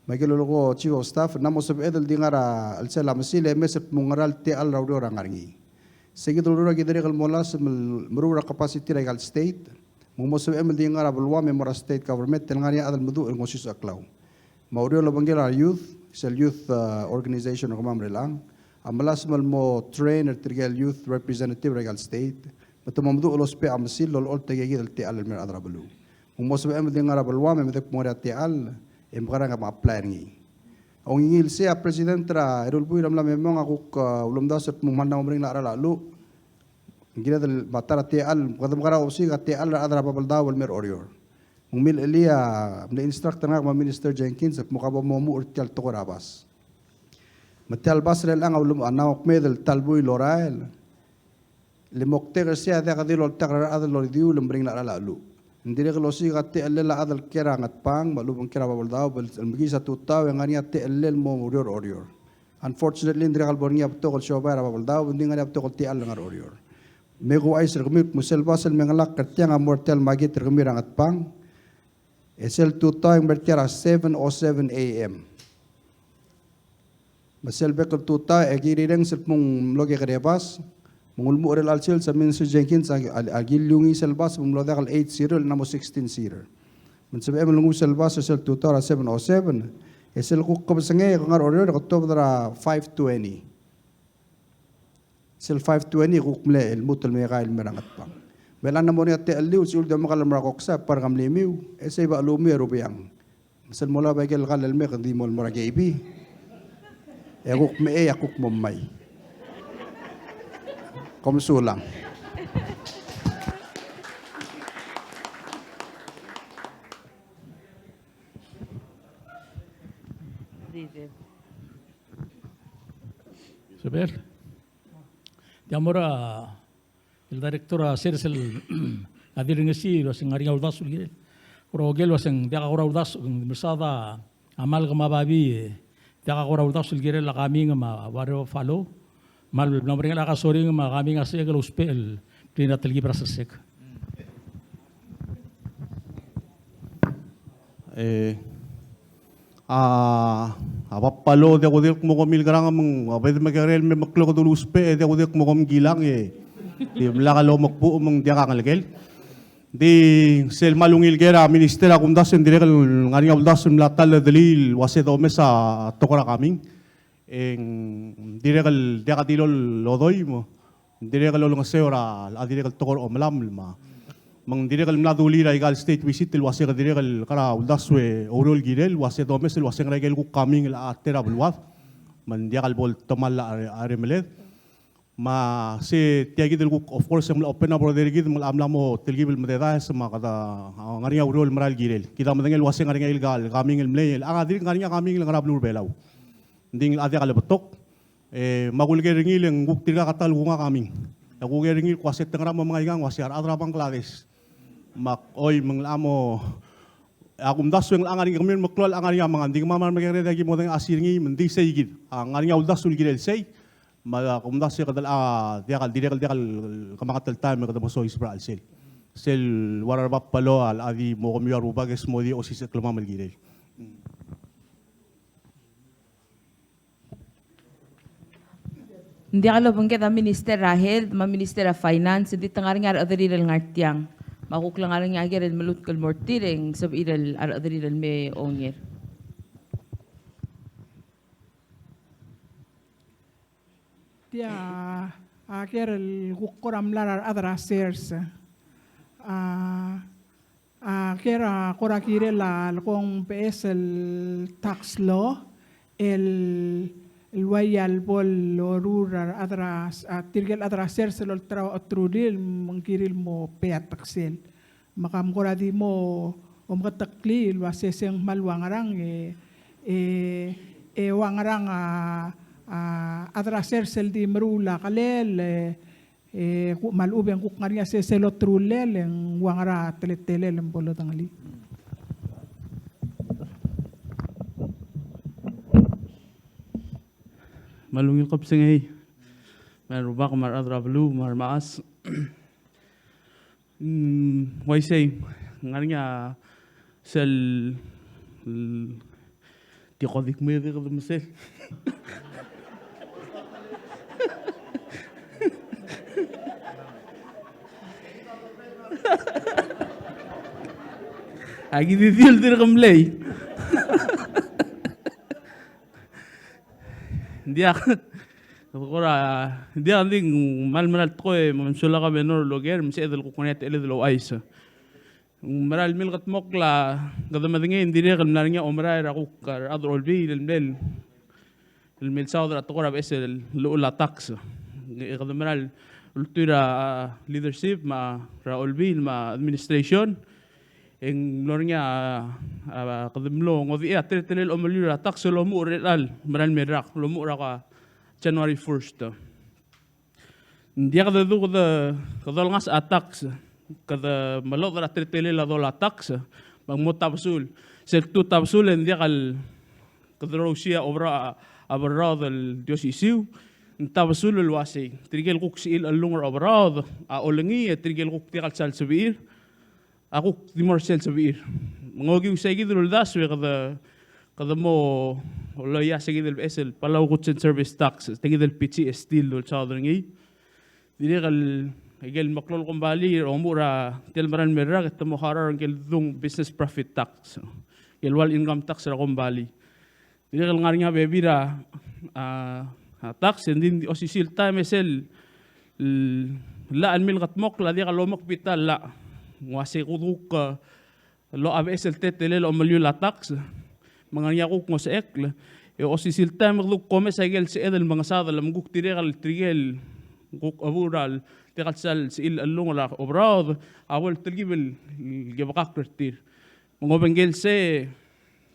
me aike el lolekoi a Chief of Staff, ng mla mo sebeched el di ngar er a chelsel a mesil e mes el kmung ngera el techall er a ureor a ngar er ngii. Se kid el ureor a ki dirrek el mo melasem el meruul er a capacity er aika el state, me ng mo sebechem el di ngar er a beluam e mo er a state government, el ngar er ngii a chad el meduch el ngosisecheklau. Me a ureor el obengkel a youth, sel youth, uh, organization er kemam er chelechang, a melasem el mo train er tirke el youth representative er aika el state, Me te mo meduch el ousbech a mesil el olecholt a ikakid el techall el mei er a rechad er a beluu. Me ng mo sebechem el di ngar er a beluam e medek el mo ngar er ngii a techall e mekerang e me apply er ngii. Ongingil sei a president er a eru el buil er a mla me mong a kuk, a, ulemdasu el kmo ng mla mo meringel a cheral a cheluch. Ng kired el mata er a techall, kede mekerang e osiik a techall er a rechad er a Babeldaob el mei er a Oreor. Me ng milchelii a mle instruct er ngak me a Minister Jenkins el kmo ka bo momuchel er tia el tekoi er a bas. Me tia el bas er chelechang a ulemuchel a ngmai el ta el buil el orael. Le moktek er sei a diak di loltak er a rechad el ordiul el meringel a cheral a cheluch. Ng dirrek el osiik a techellel a chad el kiei er a Ngatpang me a lechub e ng kiei er a Babeldaob el mekiis a tutau e ng ngar er ngii a techellel el mo oureor er Oreor. Unfortunately, ng dirrek el bo er ngii a betok el siobai er a Babeldaob, ng di ngar er ngii a betok el techall el ngar er Oreor. Me kuuchais er kemiu el kmo sel bas el mengelakl er tiang a mo er tia el makit er kemiu er a Ngatpang, e sel tutau e ng mei er tia er a seven oh seven A M. Me sel bek el tutau e kirirrenges el kmo ng mlo kekerei a bas, me ng ulemuchel er chelecha el sils a Minister Jenkins a, a, a kiliungii sel bas me ng mlo diak el eight seater el mla mo sixteen seater. Me ng sebechem el nguu sel bas er sel tutau er a seven oh seven, e sel kuk kebesengei e ke ngar er Oreor e ke tuobed er a five twenty. Sel five twenty e kuk mle lmuut el mei el mei er a Ngatpang. Me chelechang a mo er ngii a techelliu, sel di omekall el mo er a Koksa, e par ke mlimiu, e sei a belumiu e rubeang. Me sel mo lak a ikel kall el mei e ke di mo el mo er a K B. E kuk mechei a kuk mo mmai. Kom mesulang. Sebechel. Tia mo er a el director er a sers el a dirrengesii el uaseng ngar er ngii a uldasu el kirel. Kora oker el uaseng diak a kora uldasu, ng di mesa a malk me a babii, e diak a kora uldasu el kirel a coming me a ua re follow. Me a le mla meringel a kasoring me a coming a sebechek el ousbech el bring er a telkib er a sersek. E, a, a Buffalo, diak kudirk mo komi el kerang me ng, a bo de mekerei el me meklou kede uluusbech, e diak kudirk mo komi el kilang, e, e mla kal omekbuch me ng diak a ngelekel. Di sel kmal ungil ker a minister a kumdasu e ng dirrek el ngar er ngii a uldasu el mla ta el delii el uase domes a tekoi er a coming. E ng dirrek el diak a dilu el odoim, me ng dirrek el olengeseu er a, a dirrek el tekoi er a omelamel me a. Me ng dirrek el mla dulii er aika el state visit el uase ke dirrek el kora uldasu e oureor el kirel, uase domes el uase ngera ikel kuk coming el a ta er a beluad. Me ng diak el bo el temall a, a remeled. Me se tia kid el kuk, of course, e ng mla open a border er kid, me ng mla mo telkib el mededaes, me kede, a, ngar er ngii a ureor el merael el kirel. Kid a medengei el uase ngar er ngii a ikel coming el mlei, el a dirk ngar er ngii a coming el ngar er a beluu er a Belau. Ng di ng locha diak lebetok. E, me a kuleker er ngii el ng kuk tirka a ta el kunga coming. E kuker er ngii el kmo uase te ngera me menga ikang, uase a rechad er a Bangladesh. Me ak, oi, me ng locha mo, a kumdasu e ng locha ngar er ngii, kemiu el meklou a locha ngar er ngii a menga, ng di kemam a remekekerei e aki mo dengei a sir er ngii, me ng di sei kid. A ngar er ngii a uldasu el kirel sei, me a kumdasu e kede locha diak el, dirrek el diak el kemanget el taem e kede mo soiseb er a chelsel. Sel ua er a Buffalo a locha di mo kemiu a rubak e smodii a osisecheklemam el kirel. Ng diak lobengked a Minister er a Health me a Minister er a Finance, ng di te ngar er ngii a rechederir el ngar tiang. Me a kuk le ngar er ngii a ker el melutk el mo er tir e ng sebechir a rechederir el me onger. Tia a ker el kuk kora mla er a rechad er a sers. A, A ker a kora kirel a lekong beches el tax law el, el uaia el bo loruul er a rechad er a, a tirke el chad er a sers el olterau a oterulir me ng kirir el mo pay a teksel. Me kam kora di mo omeketeklii el uase se ng kmal ua ngerang e, e, e ua ngerang a, a chad er a sers el di meruul a kelel, e, E, ku, me a lechub e ng kuk ngar er ngii a sesei el oterullel, e ng ua ngera a teletelel e ng bo lodengelii. Me a ungil kebesengei, me a rubak, me a rechad er a beluu, me a remechas. Mm, uaisei, ng ngar er ngii a sel, l-, di ko di kmo e di kede mesel. Aki di di el dirk mlei. Ng diak. Kora, ng diak, ng di ng kmal mera el tekoi, me ng sulang a Governor el oker, me sebeched el kuk ngar er ngii a techelled el ouchais. Ng mera el milkedmokl a kede medengei, ng dirrek el mla er ngii a omerael er a kuk, a rechad er a Olbiil el mle el milsaod er a tekoi er a beches el llechul a tax. E kede mera el ultuil er a leadership me a er a Olbiil me a administration, e ng mlo er ngii a, a, kede mlo ngodechii a teletelel a omeliul er a tax el omuchel er chelecha el mera el mei el rak, el omuchel er a January first. Ng diak dedu kede, kede olengasech a tax, kede melodech er a teletelel a dolai a tax, me ng mo tabesul. Sel kdu tabesul e ng diak el kede rousi a oberaod, a oberaod el di osisiu, ng tabesul el uasei. Tirke el kuk sechil a llung er a oberaod a olengii, e tirke el kuk diak el sal sebechir a kuk di mo er sel sebechir. Me ng okiu sei kid el uldasu e kede, kede mo loia sei kid el beches el Palau Goods and Service Tax, tia kid el P G S T el ulsaod er ngii. Dirrek el, aike el meklou el kombalii a omuchel er tia el mera el mei el rak e te mo harau er ngike el dung business profit tax, aike el ua el income tax er a kombalii. Dirrek el ngar er ngii a bebil er a, a, a tax, e ng di osisiu el taem e sel, l-, llach el milkedmokl a diak lomekbita el llach. Ng uasei kuk, kuk, e, locha beches el teletelel a omeliul a tax, me ng ngar er ngii a kuk ngosechekl, e osisiu el taem e kede kuk omes aike el sebeched el mengesadel, me ng kuk tirke el, tirke el kuk chebuul er a diak el sal sechil a llung er a oberaod a bo el telkib el kebekakl er tir. Me ng obengkel sei,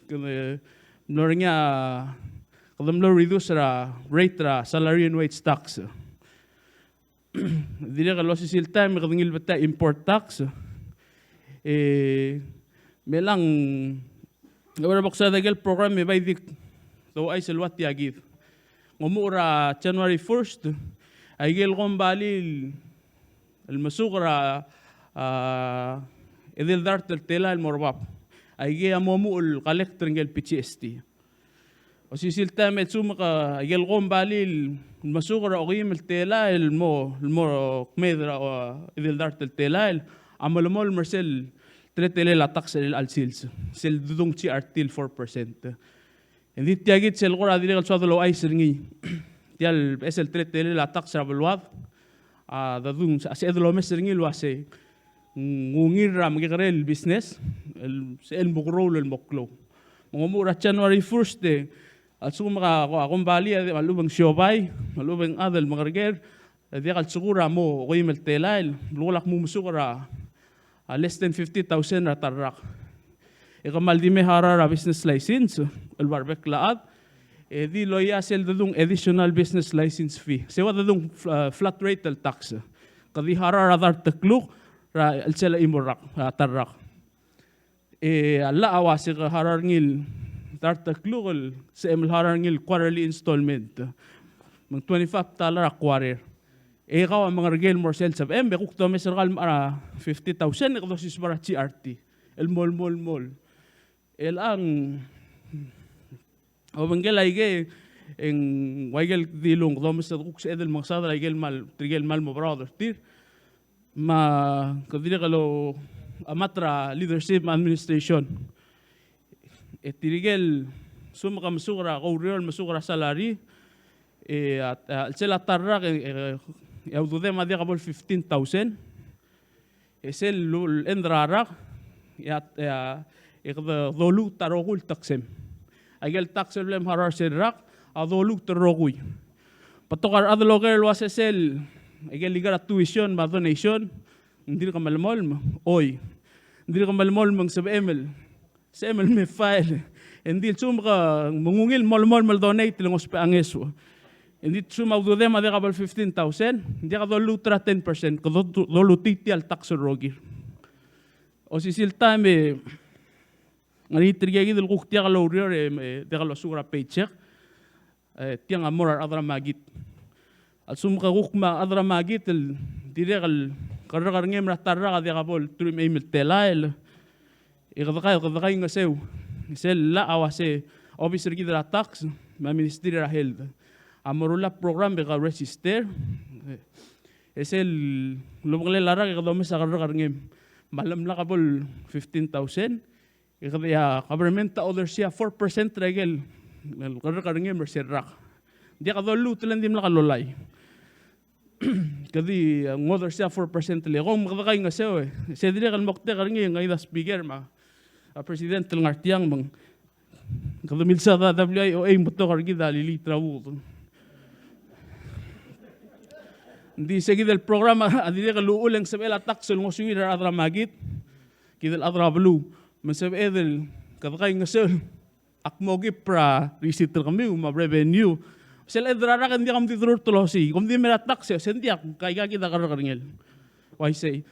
kede mlo er ngii a, kede mlo reduce er a rate er a salary and wage tax. Dirrek el osisiu el taem e kede ngilbet a import tax. E, me chelechang, e ua er a bek el soad aike el program e bai di kuk douchais el ua tia kid. Ng omuchel er a January first, aike el kombalii el el mesuk er a, a, edei el dart el telael el mo er bab. Aike a mo omuchel el collect er ngike el P G S T. Osisiu el taem e lsekum ke, aike el kombalii el mesuk er a okeim el telael el mo, el mo kmeed er a, a, edei el dart el telael a melemolem er sel teletelel a tax er chelecha el sils, sel dedung G R T el four percent. Engdi tia kid sel kora dirrek el soad el ouchais er ngii. Tia el beches el teletelel a tax er a beluad a dedung, a sebeched el omes er ngii el uasei ng ungil er a mekekerei el business el, sel mukeroul el mo klou. Me ng omuchel er a January first e a lsekum a, a kombalii a lechub e ng siobai, a lechub e ng chad el mengerker, e diak el sekur a mo okeim el telael, belkul a kmo mesuk er a, a, less than fifty thousand er a ta el rak. E kmal di me harau er a business license el ua rebek el chad, e di loia sel dedung additional business license fee. Se ua dedung fl-, a, flat rate el tax. Ke di harau er a dart el kluk er a chelsel a chimo el rak, a, ta el rak. E a llach a uasei ke harau er ngii el dart el kluk el sebechem el harau er ngii el quarterly installment. Me ng twenty-five dollar a quarter. E kau a mengerker el mo er sel sebechem, e kuk domes er kau el mechar a fifty thousand e kede osiseb er a G R T el mo, el mo, el mo. E chelechang, obengkel aike, e ng ua ikel dilung, kede omes e kuk sebeched el mengesadel aike el kmal, tirke el kmal mo oberaod er tir. Me kede dirrek el omat er a leadership me a administration. E tirke el, lsekum ke mesuk er a, koureor el mesuk er a salary, e a, a, chelsel a ta el rak, e, e, e a ududem a diak bo el fifteen thousand. E sel lu-, end er a rak, e a, e a, e kede doluut a rokui el tax-em. Aike el tax el bla mharau er sel rak a doluut el rokui. Betok a rechad el oker el uasei sel, aike el ika er a tuition me a donation, ng dirk melemolem, oi. Ng dirk melemolem me ng sebechem el sebechem el me file. Engdi lsekum ke, me ng ungil el melemolem el donate le ng ousbech a ngeso. Engdi lsekum a ududem a diak bo el fifteen thousand, ng diak doluut er a ten percent, ke do-, doluut tia el tax el rokir. Osisiu el taem e ng ngar er ngii tirke kid el kuk diak loureor e, e diak losuk er a paycheck. E, tiang a mo er a rechad er a makit. A lsekum ke kuk me a rechad er a makit el dirrek el kerrekerngem er a ta el rak a diak bo el teruich me a eim el telael, e kede kai, kede kaingeseu. Sel llach a uasei a obis er kid er a tax me a Ministry er a Health a meruul a program e ke register. E sel lobekelel a rak e kede omes a kerrekerngem. Me a lemlak a bo el fifteen thousand, e kede, a government a odersii a four percent er a ikel, el kerrekerngem er sel rak. Ng diak dolluut el ng dimlak lolai. Kede di, e, ngodech er se a four percent el ekong me kede kaingeseu, e. Se dirrek el moktek er ngii, e, ngii a speaker me a president el ngar tiang me ng kede milsa a W I O A me ng betok er kid a liliit er a udoud. Ng di se kid el program a dirrek el uchul e ng sebechel a tax el ngosuir a rechad er a makit, kid el chad er a beluu, me ng sebeched el kede kaingeseu el ak mo keep er a receipt er kemiu me a revenue. Sel chad er a rak e ng diak kom di dururt el osiik, kom di mei er a tax e, se ng diak, aika kid a kerrekerngel. Uaisei.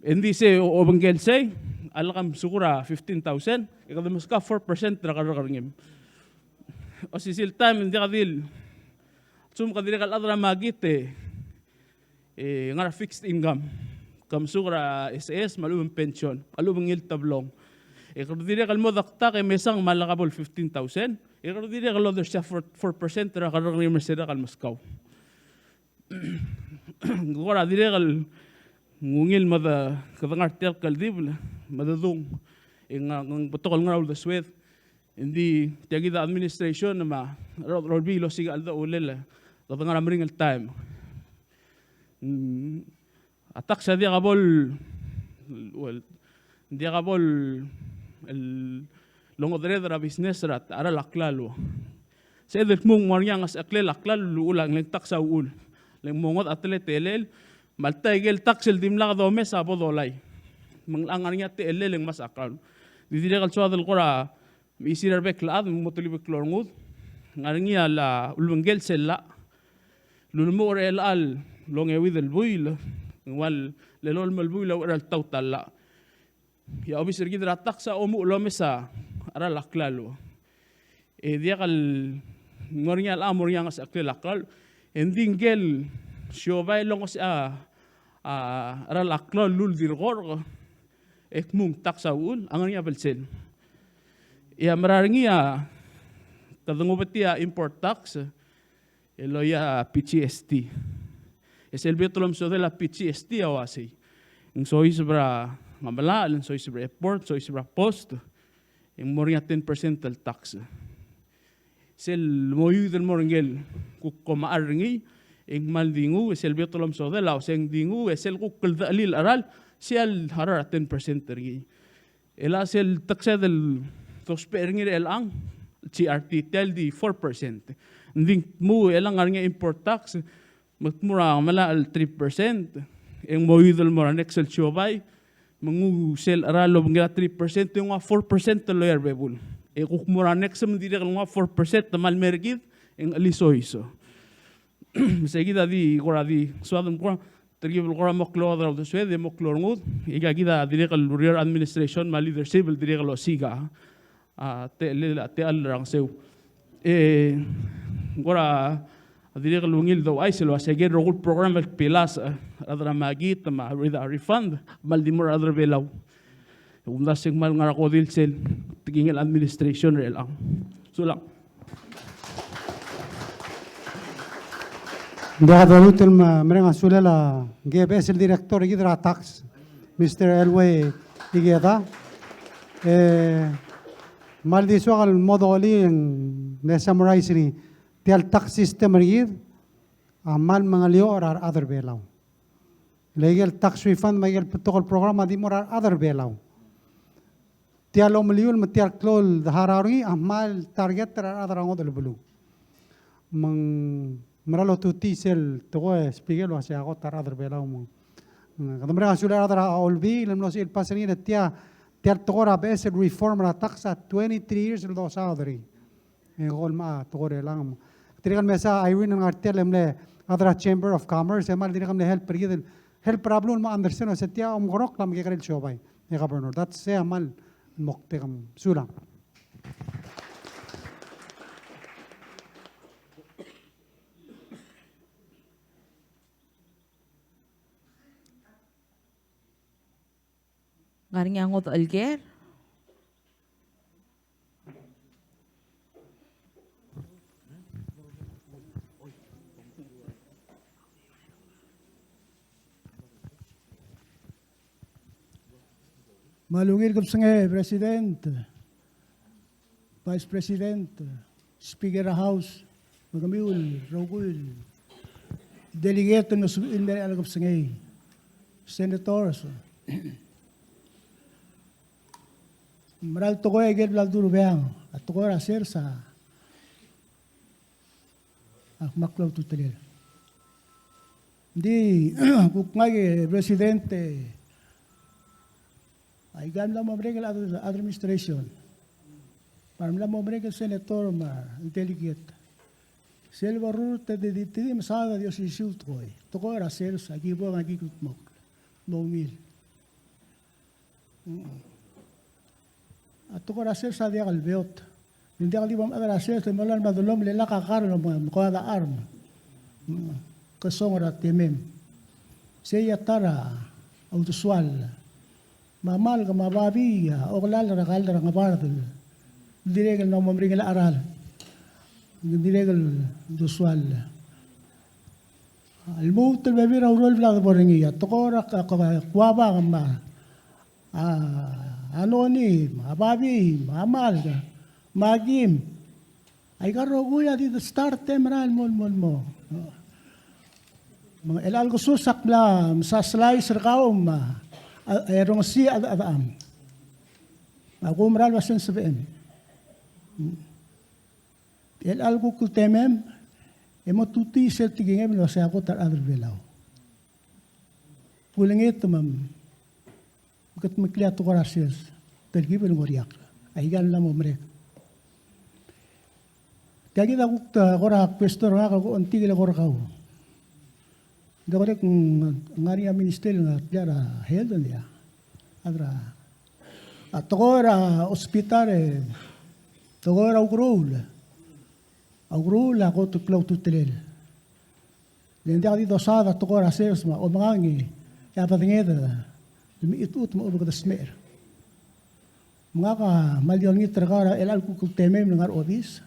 E ng di se o, obengkel sei a lak msukul er a fifteen thousand, e kede meskau a four percent er a kerrekerngem. Osisiu el taem e ng diak di le, sum kede dirrek el chad er a makit e, e ngar er a fixed income. Ke msukul er a S S me a lechub e ng pension, a lechub e ng ngii el teblong. E kede dirrek el mo deduct e mesang me a lak bo el fifteen thousand, e kede dirrek el odersii a four, four percent er a kerrekerngem er se el rak el meskau. Ng kora dirrek el ng ungil me de, kede ngar tia el kldibel me de dung. E ng, ng betok el ngar er a uldesued. Ng di tia kid a administration me a rechad er a olbiil el osiik a cheldechulel, kede ngar er a meringel taem. Mm, a tax a diak a bo el, well, diak a bo el, el longodered er a business er a, a cheral a klalo. Se el kmo ng mo er ngii a ngesecheklel a klalo el uchul a, ng le ng tax a uchul. Le ng mo ngodech a teletelel, me a lta ikel tax el dimlak domes a bo dolai. Me ng ngar er ngii a techellel e ng mesa klalo. Di dirrek el soad el kora mechisir a rebek el chad me ng mo telkib el klou a rengud. Ng ngar er ngii a ulebengkel sel llach el ulemuchel er chelecha el ongeuid el buil, ng ua lolem el buil a uchei er a ltaut a llach. E a obis er kid er a tax a omuchel el omes a cheral a klalo. E diak el mo er ngii a llach, mo er ngii a ngesecheklel a klalo. E ng di ngikel siobai el longesechii a, a cheral a klalo el uldirekork, e kmo ng tax a uchul, a ngar er ngii a belsel. E a mera er ngii a, kede ngobetii a import tax, el loia a P G S T. E sel beot el omesodel a P G S T a uasei. Ng soiseb er a Ngemelachel, ng soiseb er a airport, soiseb er a post, e ng mo er ngii a ten percent el tax. Sel moiuid el mo er ngii el kuk komechar er ngii, e ng kmal di nguu, e sel beot el omesodel a uasei ng di nguu, e sel kuk kldechelil a cheral, se el harau er a ten percent er ngii. E le sel tax el dousbech er ngii er chelechang, G R T, tia el di four percent. Ng di kmu, e le ng ngar er ngii a import tax, me kmu er a Ngemelachel el three percent, e ng moiuid el mo er a next el siobai, me nguu sel cheral el obengkel a three percent, e nguu a four percent el loia er a bebul. E kuk mo er a next me ng dirrek el nguu a four percent, me a le mer kid, e ng chelisoiso. Me se kid a di, kora di, soad el kora, telkib el kora mo klou a rechad er a uldesued, e mo klou a rengud, e aika kid a dirrek el ureor er a administration me a leadership el dirrek el osiik a, a, te, le, a, techall er a ngeseu. E, kora, a dirrek el ungil douchais el uasei aike el rokui el program el kbilasech, a, a rechad er a makit, me a, a refund, me a le di mo er a rechad er a Belau. Kumdasu e ng kmal ngar er a kodil sel tekingel administration er chelechang. Sulang. Ng diak a dolluut el me-, mereng a sulel a ngii a beches el director er kid er a tax, Mister Elway Ikeda. E kmal di soak el mo dolii e ng le summarize er ngii tia el tax system er kid a kmal mengelioch er a rechad er Belau. Le ikel tax refund me ikel betok el program a di mo er a rechad er Belau. Tia el omeliul me tia el klou el harau er ngii a kmal target er a rechad er a ngodech el beluu. Me ng mera el otutii sel tekoi, e, Speaker, el uasei a kot a rechad er Belau me ng, kede mereng a sulel a rechad er a Olbiil el mlo sebechir el pass er ngii, le tia, tia el tekoi er a beches el reform er a tax a twenty-three years el dosaod er ngii. E kol mei a tekoi er chelechang. Dirrek el mesa Irene el ngar tia el mle chad er a Chamber of Commerce, e kmal dirrek el mle help er kid el, help er a beluu el mo understand el uasei tia a omekeroul a mekekerei el siobai. E Governor, that's, e a kmal moktek. Sulang. Ngar er ngii a ngodech el ker? Me a ungil kebesengei, President, Vice President, Speaker er a House, kemiu el rokui el delegate el mesubir el mei er a kebesengei, senators. Mera el tekoi a ikel bla ledu er a Belau, a tekoi er a sers a, a kmal klou a ultutelel. Ng di kuk ngai e president, aika el mla mo merek el ad-, administration, me a mla mo merek el senator me a delegate, sel borrurt e te di, te di mesaod a di osisiu el tekoi. Tekoi er a sers a ki bo, a ki kldmokl, mo ungil. A tekoi er a sers a diak el beot. Ng diak di bo mchad er a sers e melalem a dellomel e lak a kar el mo, mo koad a charm. Kesong er a temem. Sei a ta er a uldesuall. Me a malk me a babii a okelal er a kald er a ngebard el dirrek el mla mo meringel a cheral. Dirrek el uldesuall. A lmuut el bebil er a ureor el bla debo er ngii, a tekoi er a k-, k-, kuabang me a, a, a noni, me a babii, me a malk, me a kim. Aika el rokui a di de start e merael el mo, mo, mo. Me ng chelecha el kesus ak mla mesa slice er kau me a, a, e rongesii a, a, a, a. Me a kumera el ua se ng sebechem. Chelecha el kuk temem, e mo tutii sel tekingem el ua se a kot a rechad er a Belau. Kulengit me, me kede meklii a tekoi er a sers, telkib el ngoriakl. Aika el mla mo merek. Tia kid a kuk ta, kora question er ngak el ko ongtik el eko er kau. Ng di ko dirrek ng ngar er ngii a minister el ngar er a health, ng diak. A chad er a, a tekoi er a hospital e, tekoi er a ukeruul. A ukeruul a kot el klou a ultutelel. Le ng diak di dosaod a tekoi er a sers me a omengang e a bedenged el mechitechut me a oba kede smecher. Me ngak a kmal di olengit er kau er a chelecha el kuk temem el ngar er a obis.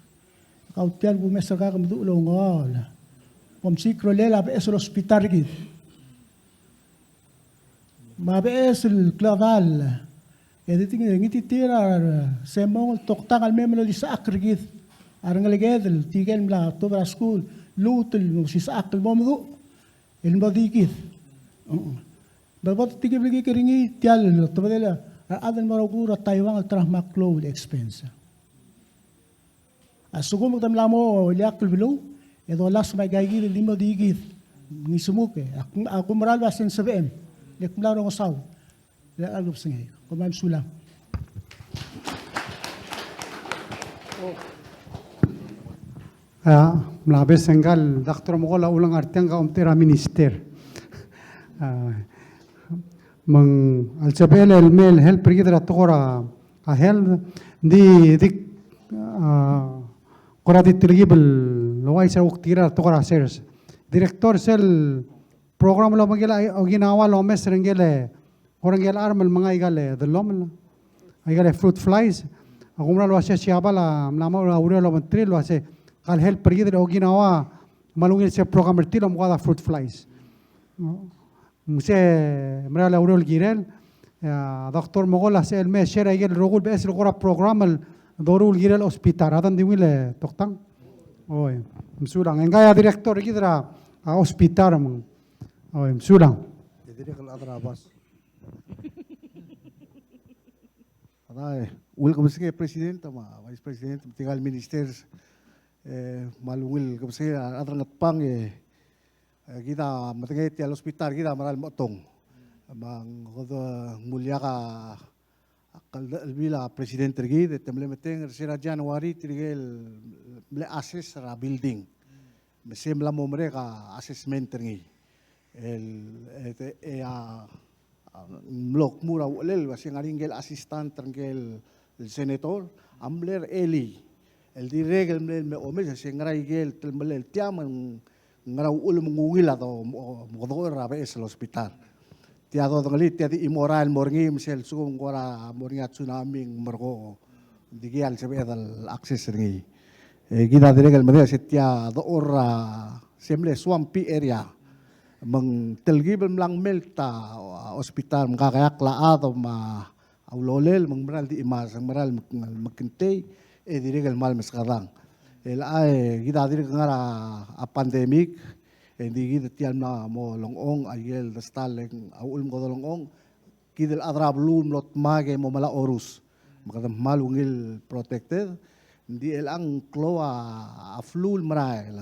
Kau tia el kumes er kau e ke meduch el oungeaol. Bo msiik a rolel a beches el hospital er kid. Me a beches el klekedall. E di tir, ngii di tir a semong el toktang el mei me lolisechakl er kid a rengeleked el tirke el mla tuobed er a skuul, lmuut el mo osisechakl el mo meduch el mo di kid. Me bo de tekib el kik er ngii tia el otobedel a rechad el mo er a ukeruul er a Taiwan el ta er a kmal klou el expense. A lsekum kede mla mo ileakl el beluu, e dolasem aika kid el di mo di kid. Ng isemuk e, a, a kumera el ua se ng sebechem. Le kmla rongesau. Le a kebesengei. Kom kmal mesulang. A, mla obes ngka el Doctor Mokol a ulengar tiang, ka omtechei er a minister. A, me ng a lsebechel el mei el help er kid er a tekoi er a a health, ng di, di, a, kora di telkib el ouchais er a kuk tirke er a tekoi er a sers. Director, sel program el obengkel a Okinawa el omes er ngike el, kora ngike el charm el menga aika el dellomel, aika el fruit flies. A kumera el ua se Siabal a mla mo er a ureor el obengterir el ua se ka el help er kid er a Okinawa me a lungil sel program er tir el omekoad a fruit flies. Me se mera el ureor el kirel, e a Doctor Mokol a sebechel el mei e share aike el rokui el beches el kora program el doruul el kirel a hospital. A dang di ungil e toktang? Oi, mesulang. E ngka a director er kid er a, a hospital me ng. Oi, mesulang. E dirrek el chad er a bas. A da, e, ungil kebesengei President, me a Vice President, me tirka el ministers, e, me a lungil kebesengei a rechad er a Ngatpang, e, E, kid a medengei tia el hospital er kid a mera el mechetong. Me ng kede, ng mle diak a, a kldechelbil a president er kid, e te mle metengel er se er a January tirke el mle assess er a building. Me se mla mo merek a assessment er ngii. El, e, e, a, A, mlo kmu er a uchelel, el ua se ng ngar er ngii ngike el assistant er ngike el senator, a mle er elii. El dirrek el mle, mle omes, se ngera aike el telemellel tia me ng, ngera uchul me ng ungil a do, mo, mo dechor er a beches el hospital. Tia dodengelii, tia di chimo er a el mo er ngii, me sel lsekum ng kora mo er ngii a tsunami ng merekong. Ng dikea el sebeched el access er ngii. E kid a dirrek el medengei se tia dechor er a se mle swampy area. Me ng telkib el mla melt a hospital me ng kakeakl a chad me a ulolel me ng mera el di chimas, ng mera el mekngtei, e dirrek el kmal meskadang. E le a, e, kid a dirk ngar er a, a pandemic, e ng di kid tia el mla mo lengchong, a ikel destal e ng a uchul me kede lengchong, kid el chad er a beluu el mlo dmak e mo melai a orus. Me kede kmal ungil protected, ng di chelechang ng klou a, a flu el merael.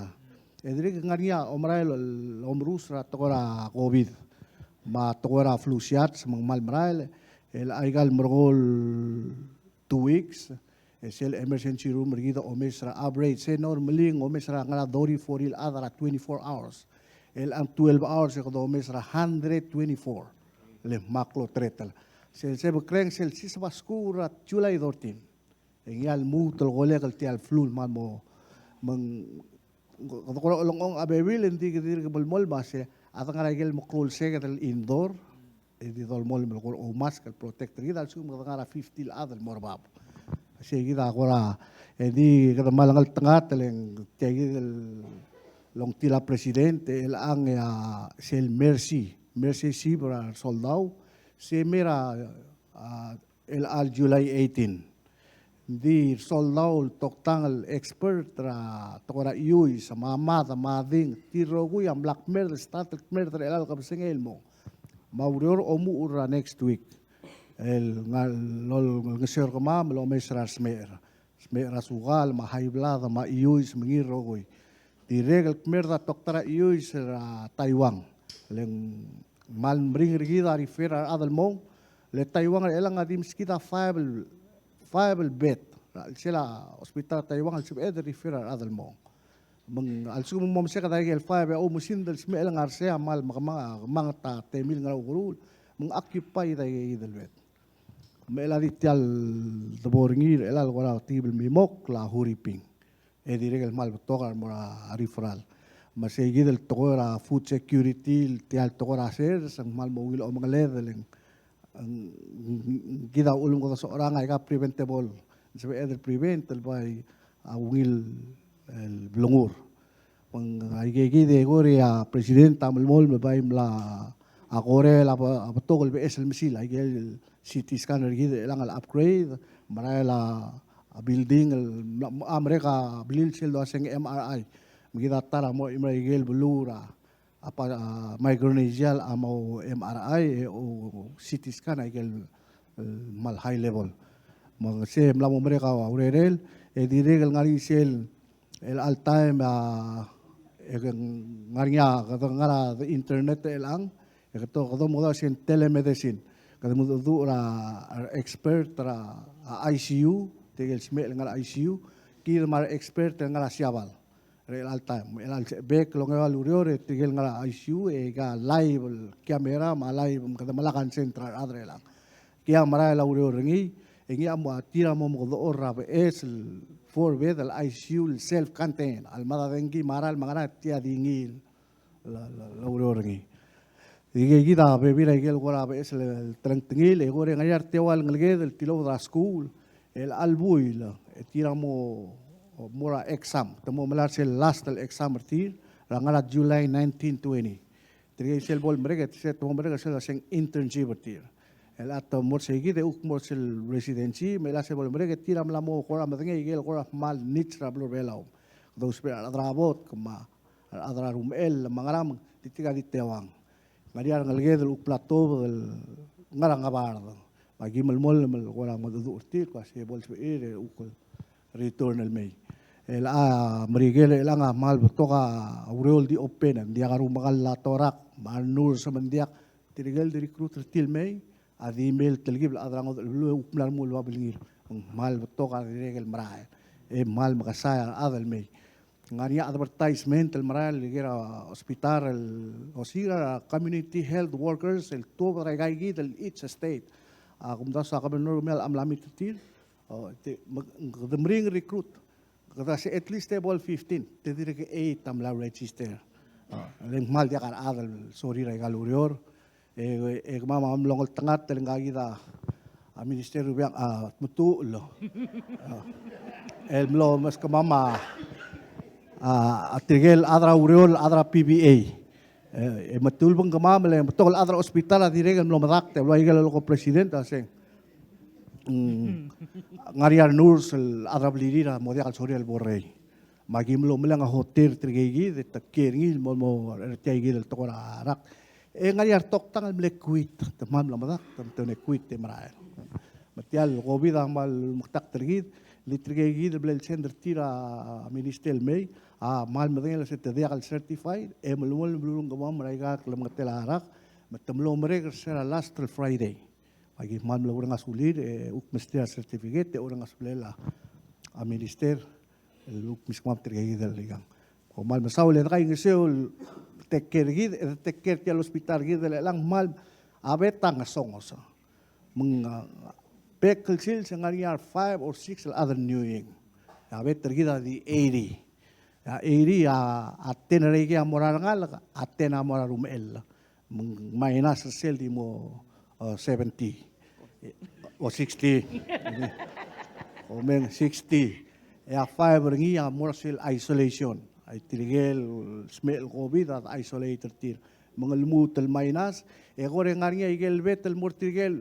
E dirrek el ngar er ngii a omerael el omerus er a tekoi er a COVID. Me a tekoi er a flu shots, me ng kmal merael, e le aika el merekong el two weeks, e sel emergency room er kid a omes er a average, se normally ng omes er a ngar er a thirty, forty el chad er a twenty-four hours. E le ng twelve hours e kede omes er a hundred twenty-four. Le kmal klou a teretel. Sel sebekreng sel siseb a skuul er a July thirteen. E ngii a lmuut el kolek el tia el flu el kmal mo, me ng, kede kora lengchong a bebil, e ng di kede dirk melemolem el uase a de ngar er a ikel meklou el seked el indoor, e di dolemolem el kora oumask el protect er kid a lsekum kede ngar er a fifty el chad el mo er bab. Sei kid a kora, e di kede kmal ngeltengat el ng tia kid el longtil a president, e chelechang e a sel Mercy, Mercy Ship er a Soldau, se mei er a, a, el chelecha el July eighteen. Ng di Soldau el toktang el expert er a tekoi er a chiuis, me a mad, me a ding, tir el rokui a mla kmerd, start el kmerd er chelecha el kebesengei el mong. Me a ureor a omuchel er a next week el ngar, lolengeseu er kemam el omes er a resmecher. Smecher er a sukal, me a high blood, me a chiuis, me ngii el rokui. Dirrek el kmerd a tokta er a chiuis er a Taiwan. Le ng kmal meringel er kid a refer a rechad el mong. Le Taiwan er chelechang a di meskid a five el, five el bed er a chelsel a hospital er a Taiwan el sebeched el refer a rechad el mong. Me ng a lsekum ng mo meseked a ikel five e a oumesingd el smecher el ngar er sei a kmal mekemang, kemanget a temir el ngar er a ukeruul, me ng occupy a ika kid el bed. Me chelecha di tia el debo er ngii er chelecha el kora tibel mimokl a Huriping. E dirrek el kmal betok a remo er a referral. Me sei kid el tekoi er a food security, tia el tekoi er a sers, ng kmal mo ungil omengeled el ng, ng kid a uchul me kede socherang a ika preventable. Ng sebeched el prevent el bai a ungil el blengur. Me ng aike kid e kora a president a melemolem el bai mla a korel a be-, a betok el beches el mesil, aike el C T scan er kid er chelechang el upgrade, merael a, a building el mla, a merek a blil sel doaseng M R I. Me kid a ta er a mo chimo er aike el beluu er a a pa, a, Micronesia a mo M R I, e, o C T scan aike el, el kmal high level. Me ng sei mla mo merek a urerel, e dirrek el ngar er ngii sel, el all time, a, e ng ngar er ngii a, kede ngar er a internet er chelechang, e kede, kede mo dmu sel telemedicine. Kede mo dmu er a, a expert er a, a I C U, tirke el smecher el ngar er a I C U, kid me a re expert el ngar er a Siabal. Er chelecha el taem, me chelecha el sebechek el ongeua el ureor e tirke el ngar er a I C U e aika live el camera me a live me kede melai a consent er a rechad er chelechang. Tia a merael a ureor er ngii, e ngii a mo, tir a mo omekedechor er a beches el four bed el I C U el self contained, a lemad a dengki me a rael me a ngerang, tia di ngii el, el, el ureor er ngii. Ike kid a bebil er a ikel kora beches el telengtengil, e kora ngar er ngii a re teua el ngeleked el tilobed er a skuul, el chelecha el buil, e tir a mo, mo er a exam, te mo melai er sel last el exam er tir, er a ngar er a July nineteen twenty. Tirke sel bo lemerek, e sel te mo merek, sel doaseng internship er tir. El chelecha te mo er sei kid, e kuk mo er sel residency, me chelecha sel bo lemerek, e tir a mla mo kora medengei, ikel kora kmal needs er a beluu er a Belau. Kede ousbech er a rechad er a bot, kemam, a rechad er a rumechell, me a ngerang, me tirka di teuang. Ngar er ngii a rengeleked el kuk bla tobed el ngar er a Ngebard. Me aki melemolem el kora mengedecheduch er tir, kuk se bo lsebechir e kuk return el mei. El a Merikel er chelechang a kmal betok a ureor el di open, ng diak a rumekall a torak, me a renurse me ng diak, tirke el di recruit er tir el mei, a di mei el telkib el chad er a ngodech el beluu e kuk mla remuul el ua belngir. Ng kmal betok a dirrek el merael. E kmal mekesai a rechad el mei. Ngar er ngii a advertisement el merael el ker a hospital el osiik er a community health workers el tuobed er aika kid el each state. A kumdasu a governor me a mla meet er tir. O, te, me, kede meringel recruit. Kede se at least te bo el fifteen, te dirk eight a mla register. O, le ng kmal diak a rechad el sorir aika el ureor. E, e kemam a mlo ngeltengat el ngka kid a, a Minister Rubiang, a, Tmetuchl. A, el mlo meskemam a, a, a tirke el chad er a ureor, chad er a P B A. E, e me te ulebengkemam el, e betok el chad er a hospital a dirrek el mlo medakt, e ua ikel lolekoi a president a se ng, mm, ngar er ngii a renurse el chad er a blirir a mo diak el sorir el borrei. Me aki mlo meleng a hotel er tirke kid, e te kiei er ngii el mo, mo er tia kid el tekoi er a rak. E ng ngar er ngii a retoktang el mle quit, te kmal mla medakt, te, te mle quit e merael. Me tia el COVID a kmal meketakt er kid, le tirke kid el bla lesend er tir a minister el mei, a kmal medengei el se te diak el certified, e melemolem el merur er kemam er aika klemengetel a rak, me te mlo merek er se er a last el Friday. Me aki kmal mle oureng a sulir, e kuk mesterir a certificate, e oureng a sulel a, a minister, el kuk meskemam tirke kid el ikang. Kom kmal mesaul e de kaingeseu el take care er kid, e de take care er tia el hospital er kid el chelechang kmal a bed a ngesonges. Me ng, a, bek el sils e ng ngar er ngii a five or six el chad er New Wing. A bed er kid a di eighty. A eighty a, a ten er aikei a mo er a rengalek, a ten a mo er a rumechell. Me ng minus er sel di mo, uh, seventy. O sixty. O meng sixty. E a five er ngii a mo er sel isolation. Ai tirke el smecher el COVID a isolate er tir. Me ng lmuut el minus, e kora ngar er ngii a ikel bed el mo er tirke el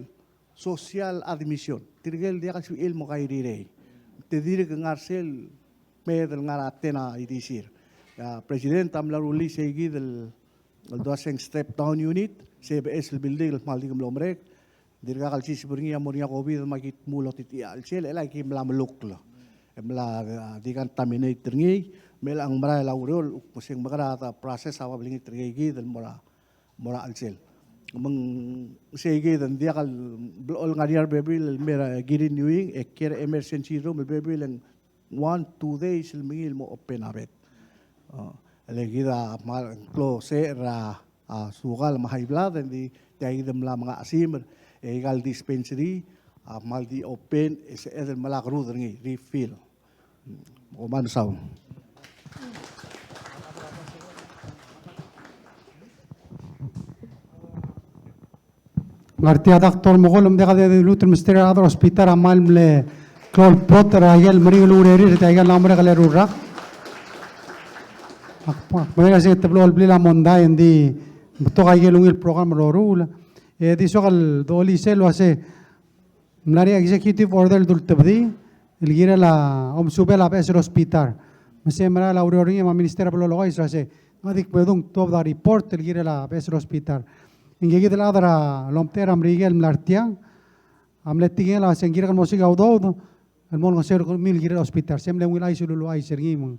social admission. Tirke el diak el sebechir el mo kairirei. Te dirk ngar sel kmeed el ngar a ten a ildisir. A President a mla rullii sei kid el, el dua se ng step down unit, se beches el building el kmal di mlo merek. Dirkak el siseb er ngii a mo er ngii a COVID me aki tmuu el otitechii a chelsel, e le aki mla melukl. E mla, a, decontaminate er ngii, me chelechang merael a ureor, me se ng mekera a process a babilngit er kid el mo er a mo er a chelsel. Me ng sei kid ng diak el blechoel ngar er ngii a rebebil el mei er a Kirin New Wing, e kiei er a emergency room el bebil e ng one, two days el mengiil el mo open a bed. A, le kid a kmal klou se er a, a, sukal me a high blood, e ng di tia kid a mla mengachimer, e ikal dispensary a kmal di open, e sebeched el melai a kerud er ngii, refill. Kom kmal mesaul. Ngar tia Doctor Mokol, me ng diak a di dilu el mesterir a rechad er a hospital a kmal mle klou el plot er a ikel meringel el urerir, tia ikel mla merek el eru el rak. Ak, ak medengei el se te blechoel blil a mondai, e ng di betok a ikel ungil program el loruul. E di soak el dolii sel uase ng mla er ngii a executive order el dultebedii el kirel a omesubel a beches el hospital. Me se merael a ureor er ngii me a minister a blo lokois el uase ng di kmedung tuobed a report el kirel a beches el hospital. Ngike kid el chad er a lomtechei er a Merikel el mla er tiang a mle tekingel a se ng kirek el mo osiik a udoud el mo olengeseu er kemiu el kirel a hospital. Se mle ungil chais el uluuchais er ngii me ng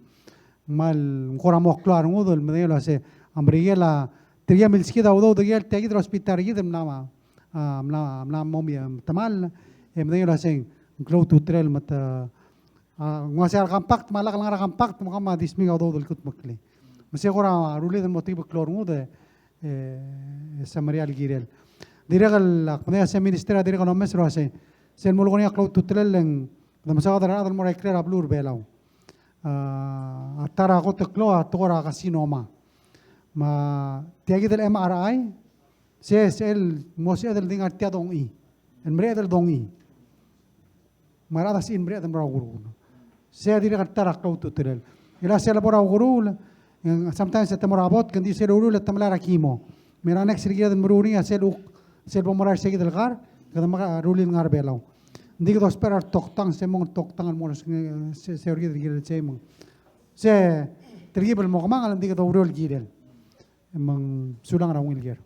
kmal, ng kora mo klou a rengud el medengei el uase a Merikel a tirke a milskid a udoud er ker, tia kid el hospital er kid el mla, a, mla, mla mo mei, a, temall, e medengei el uase ng klou a ultutelel me te, a, ng uase a compact, me a lak el ngar er a compact me kemam a di smiik a udoud el kutmeklii. Me se kora rullid el mo tekib el klou a rengud, e, e, e semeriar el kirel. Dirrek el, ak medengei el se minister a dirrek el omes el uase sel mo lak er ngii a klou a ultutelel e ng, de mesaod er a rechad el mo er a ikrel a beluu er a Belau. A, a ta er a kot el klou a tekoi er a carcinoma. Me tia kid el M R I, se, sel mo sebeched el di ngar tia dongchii. El mereched el dongchii. Me a rechad a sebechir el mereched el mo er a ukeruul. Se a dirrek el ta er a klou a ultutelel. E le sel bo er a ukeruul, e ng sometimes e te mo er a bot, ke ng di sel ureor e te melai er a chemo. Me a next el kired el meruul er ngii a sel uk, sel bo morael er se kid el kar, kede mera el rullii el ngar er a Belau. Ng di kede ousbech er a retoktang, se mong el toktang el mo er se, se, se er kid el kirel sei me ng. Se telkib el mo kemanget, ng di kede oureor el kirel. Me ng sulang er a ungil ker.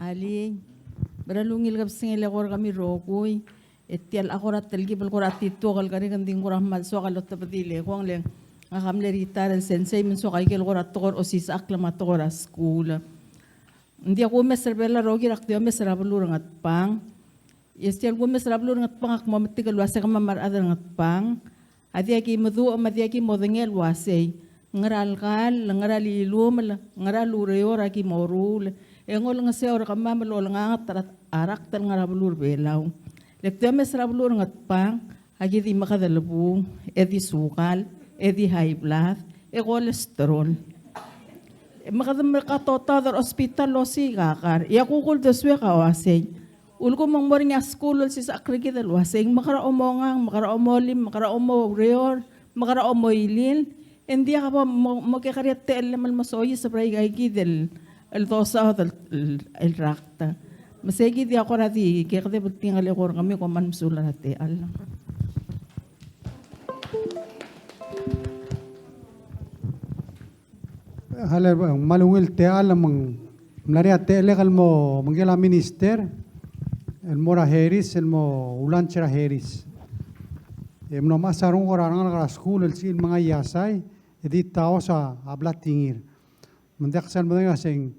Alii, me a ungil kebesengei el eko er kemiu el rokui, e tia el kora telkib el kora tituok el kerik, ng di ng kora kmal soak el otebedii el ekong, le ngak a mle retire el sensei me ng soak a ikel kora tekoi er a osisechakl me a tekoi er a skuul. Ng diak kumes er a Belau el rokir, ak di omes er a beluu er a Ngatpang. E sel kumes er a beluu er a Ngatpang ak mo metik el uase kemam a rechad er a Ngatpang a diak ki meduch me a diak ki modengei el uasei ngera el kall, ngera el ilumel, ngera el ureor a ki moruul, e ng olengeseu er kemam el olenganget er a rakt el ngar er a beluu er a Belau. Le ak di omes er a beluu er a Ngatpang, aki di meked el buu, e di sukal, e di high blood, e cholesterol. E me kede mle katotaod er a hospital el osiik a kar. E a kuk uldesuek a uasei, ulekum ng mo er ngii a skuul el osisechakl er kid el uasei ng mekera omongang, mekera omolim, mekera omoureor, mekera omoilil, E ng diak bo mo, mo kekerei a techellem el mo soiseb er aika kid el, el dosaod el, el, el rakt. Me sei kid a kora di kekedeb el tekingel er kemiu, kom kmal mesulang er a techall. Hale, me ng kmal ungil techall me ng mla er ngii a techellek el mo, me ngike el minister el mo er a Harris, el mo ulunch er a Harris. E mlo mechas a renguk er a rengalek er a skuul el sebechir el mengai a iasai, e di ta os a bla tingir. Me ng diak sel medengei a se ng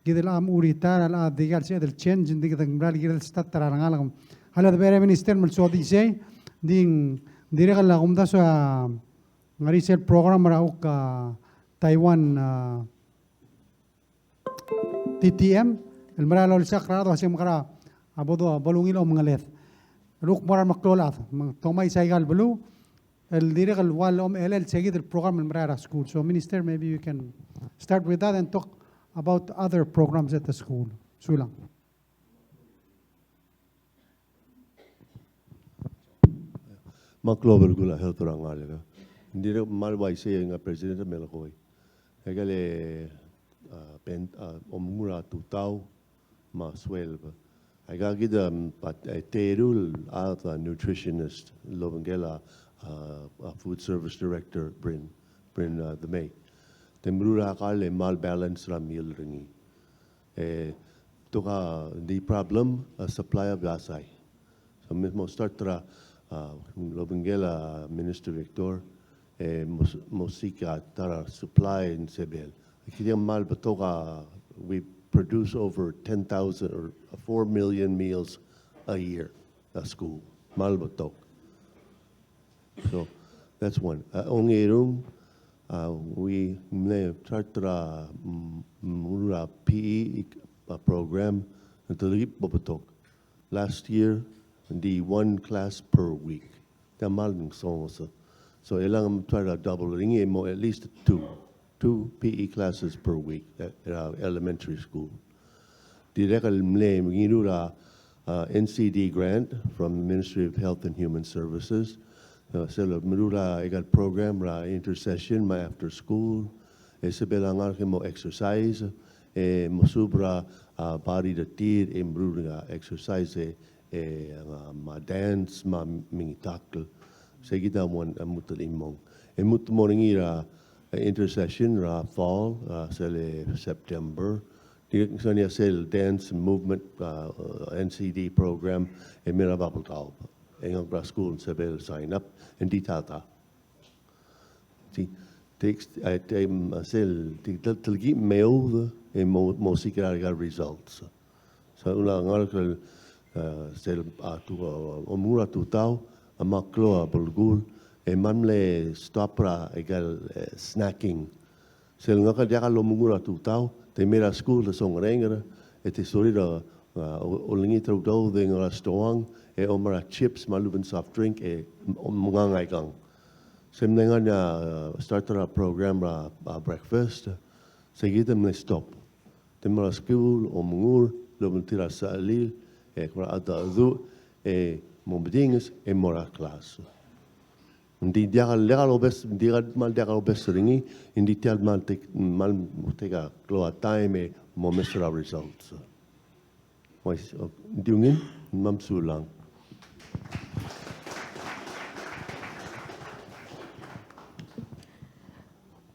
kid el chad a mo retire, a locha di kid el sebeched el change, ng di kid el mera el kired el start er a rengalek. Hale, de bere minister me lsodii sei, ng di, ng dirrek el kumdasu a ngar er ngii sel program er a kuk, a, Taiwan, a, T T M, el mera el olsisechakl er a rechad el uasei ng mekera a bo do, bo lungil omengeled. El kuk mo er a remeklou el chad, me te omais aika el beluu, el dirrek el ua lomechelel sei kid el program el merael er a skuul. So, Minister, maybe you can start with that and talk about other programs at the school. Sulang. Me a klou a belkul a health er a ngalek. Ng dirrek el kmal uaisei e ng a president a melekoi. Aika el, a, pen, a, omengur a tutau me a sueleb. Aika kid a, a, teru el chad a nutritionist el obengkel a, a, a food service director Bryn, Bryn, a, Demei. Te meruul a kall e kmal balance er a meal er ngii. E, betok a di problem a supply of iasai. So, me mo start er a, a, el obengkel a Minister Victor, e, mo, mo seek a ta er a supply in Isabel. Kid a kmal betok a, we produce over ten thousand or four million meals a year, a skuul. Kmal betok. So, that's one. A, ongerung, a, we mle start er a, mm, mm, a P E, a, program, ng telkib bo betok. Last year, ng di one class per week. Tia kmal ng songes. So, e le ng try er a double er ngii e mo at least two, two P E classes per week at, at our elementary school. Dirrek el mle mengilu er a, uh, N C D grant from the Ministry of Health and Human Services. Uh, sel meruul a ikal program er a intersession me a after school. E sebechel a ngalek e mo exercise, e mo suub er a, uh, body er tir e meruul a exercise e, e, uh, me a dance, me a mengitakl. Sei kid a mo, a lmuut el chimong. E lmuut el mo er ngii er a, uh, intersession er a fall, uh, sel September. Di sel, sel dance movement, uh, uh, N C D program, e mei er a Babeldaob. E ngak er a skuul e sebechel sign up, e ng di tata. Di, takes, uh, time, uh, sel, di tel-, telkib me a udoud, e mo, mo seek er a results. So, ng ngalek el, uh, sel, a, tu, uh, omengur a tutau, a kmal klou a belkul, e kmal mle stop er a ikal, uh, snacking. Sel ngak a diak lomengur a tutau, te mei er a skuul e songerenger, e te sorir a, a, o-, olengit er a udoud e ngar er a stoang, e omes a chips me a lechub e ng soft drink, e om-, menga ngii kang. Sel mle ngar er ngii a, a, start er a program er a, a, breakfast, sei kid e mle stop. Te mei er a skuul, omengur, lobengterir a sechelil, e kora a ta du, e mo medinges, e mo er a klas. Ng di diak el, diak el obes, ng di kmal diak el obes er ngii, ng di tia el kmal take, kmal take a klou a time e mo mes er a results. Ng di ungil, me mesulang.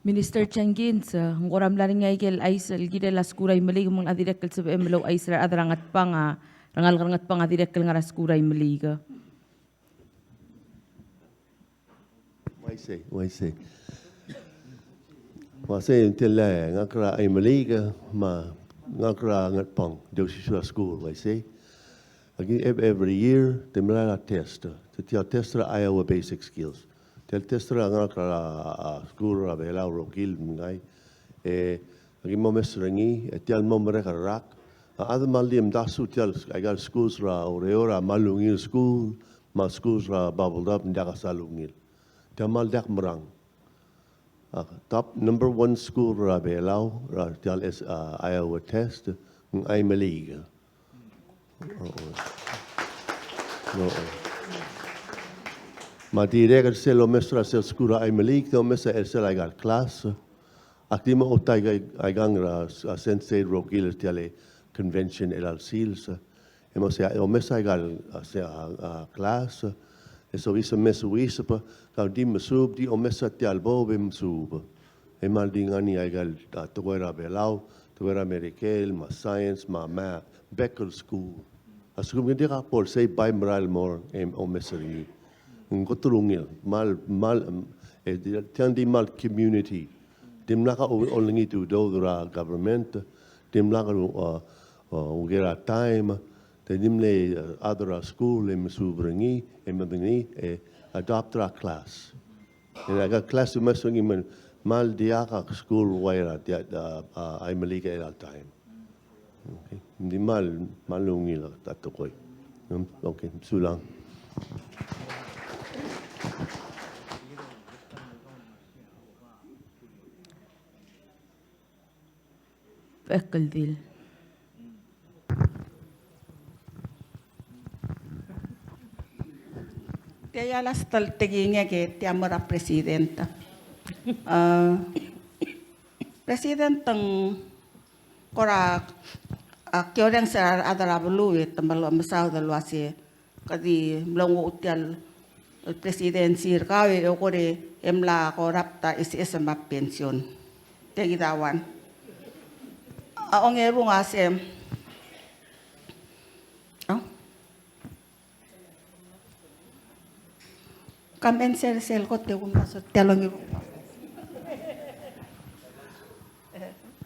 Minister Jenkins, ng kora mla er ngii a ikel chais el kirel a skuul er a Imeliik me ng dirrek el sebechem el ouchais er a rechad er a Ngatpang a, rengalek er a Ngatpang a dirrek el ngar er a skuul er a Imeliik. Uaisei, uaisei. Uaisei, ng di le ngak er a Imeliik, me ngak er a Ngatpang, di osisiu er a skuul, uaisei. Aki ev-, every year, te mla er a test, te tia el test er a Iowa Basic Skills. Tia el test er a ngak er a, a, skuul er a Belau el rokir el mengai. E, aki mo mes er ngii, e tia el mo merek el rak. A chad a kmal di omdasu tia el, aika el schools er a Oreor a kmal ungil school, me a schools er a Babeldaob ng diak a sal ungil. Tia kmal diak merang. A top number one school er a Belau, er a tia el S-, a, Iowa test, ng Imeliik. Oo. Oo. Me a dirrek er sel omes er a sel skuul er a Aimeliik, te omes er sel aika el klas. Ak di mo outa aika, aika el ngar er a, a, sensei el rokir er tia el convention er a sils. E mo sei, omes aika el, a, se, a, a, klas. E soiseb e mesuub, ka di mesuub, di omes er tia el bob e mesuub. E mal di ngar er ngii aika el, a, tekoi er a Belau, tekoi er a Merikel, me a science, me a math, bek el skuul. A lsekum ng diak a bo el sei, bai merael el mo er, em, omes er ngii. Ng kot el ungil, mal, mal, em, e, di, tiang di mal community. Dimlak a o-, olengit a udoud er a government, dimlak a, uh, uh, ungil a time, te di mle, uh, other, uh, school, e mesuub er ngii, e medengei, e adopt er a class. E aika el class, me se ngii me ng mal diak a school el ua er a, tia, uh, uh, Aimeliik er chelecha el time. Okay. Ng di mal, mal ungil a tekoi. Hmm, okay, sulang. Faculty. Tia a last el tekingek e tia mo er a president. A, president, ng kora, a, ki orrenges er a rechad er a beluu e te mlo mesaod el uase ke di mlo nguu tia el presidency er kau e kora e mla ko er a bta SS me a pension. Tia kid a one. A ongerung a se, oh. Ka mei sel, sel kot e kumdasu tia el ongerung.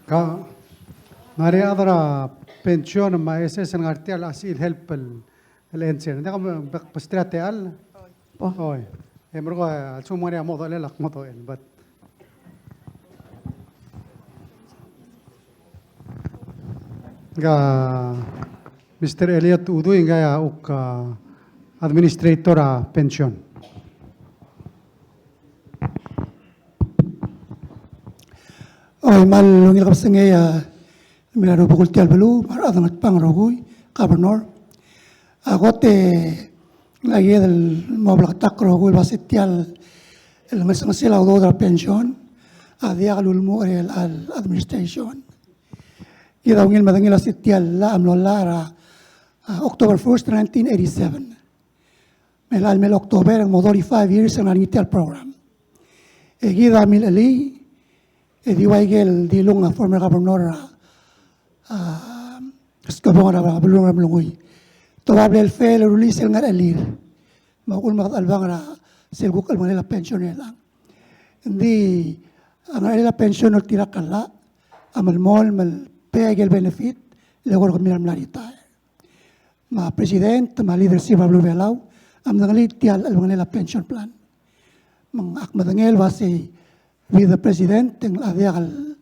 Ka, ngar er ngii a chad er a pension me a SS el ngar tia el ua se el help el el answer. Ng diak, bek, besterir a techall? Oi. E merekong, a lsekum ng ngar er ngii a mo dolel, ak mo dolel, but. Ngka Mister Elliot Udui, ngka a uk, a, administrator er a pension. Oi, me a ungil kebesengei a mei er a rubekul tia el beluu, me a rechad er a Ngatpang el rokui, Governor. A kot e ng kired el mo bleketakl el rokui el uase tia el ngelsengesel a udoud er a pension a diak lulemuchel er a chelecha el administration. Kid a ungil medengei el uase tia el llach a mlo llach er a, a, October first, nineteen eighty-seven. Me a chelecha el mei el October e ng mo thirty-five years el ngar er ngii tia el program. E kid a milchelii, e di ua ikel dilung a former governor er a, a, skebong er a beluu er a Ngeremlengui. Te ua bla el fail el release el ngerechelir. Me a uchul me kede chelebangel er a sel kuk chelebangelel a pension er chelechang. Ng di a ngerechelir a pension el oltirakl a llach a melemolem el pay a ikel benefit el eko er kemiu el mla retire. Me a president me a leadership er a beluu er a Belau a medengelii tia el chelebangelel a pension plan. Me ng ak medengei el uasei with the president e ng locha diak el,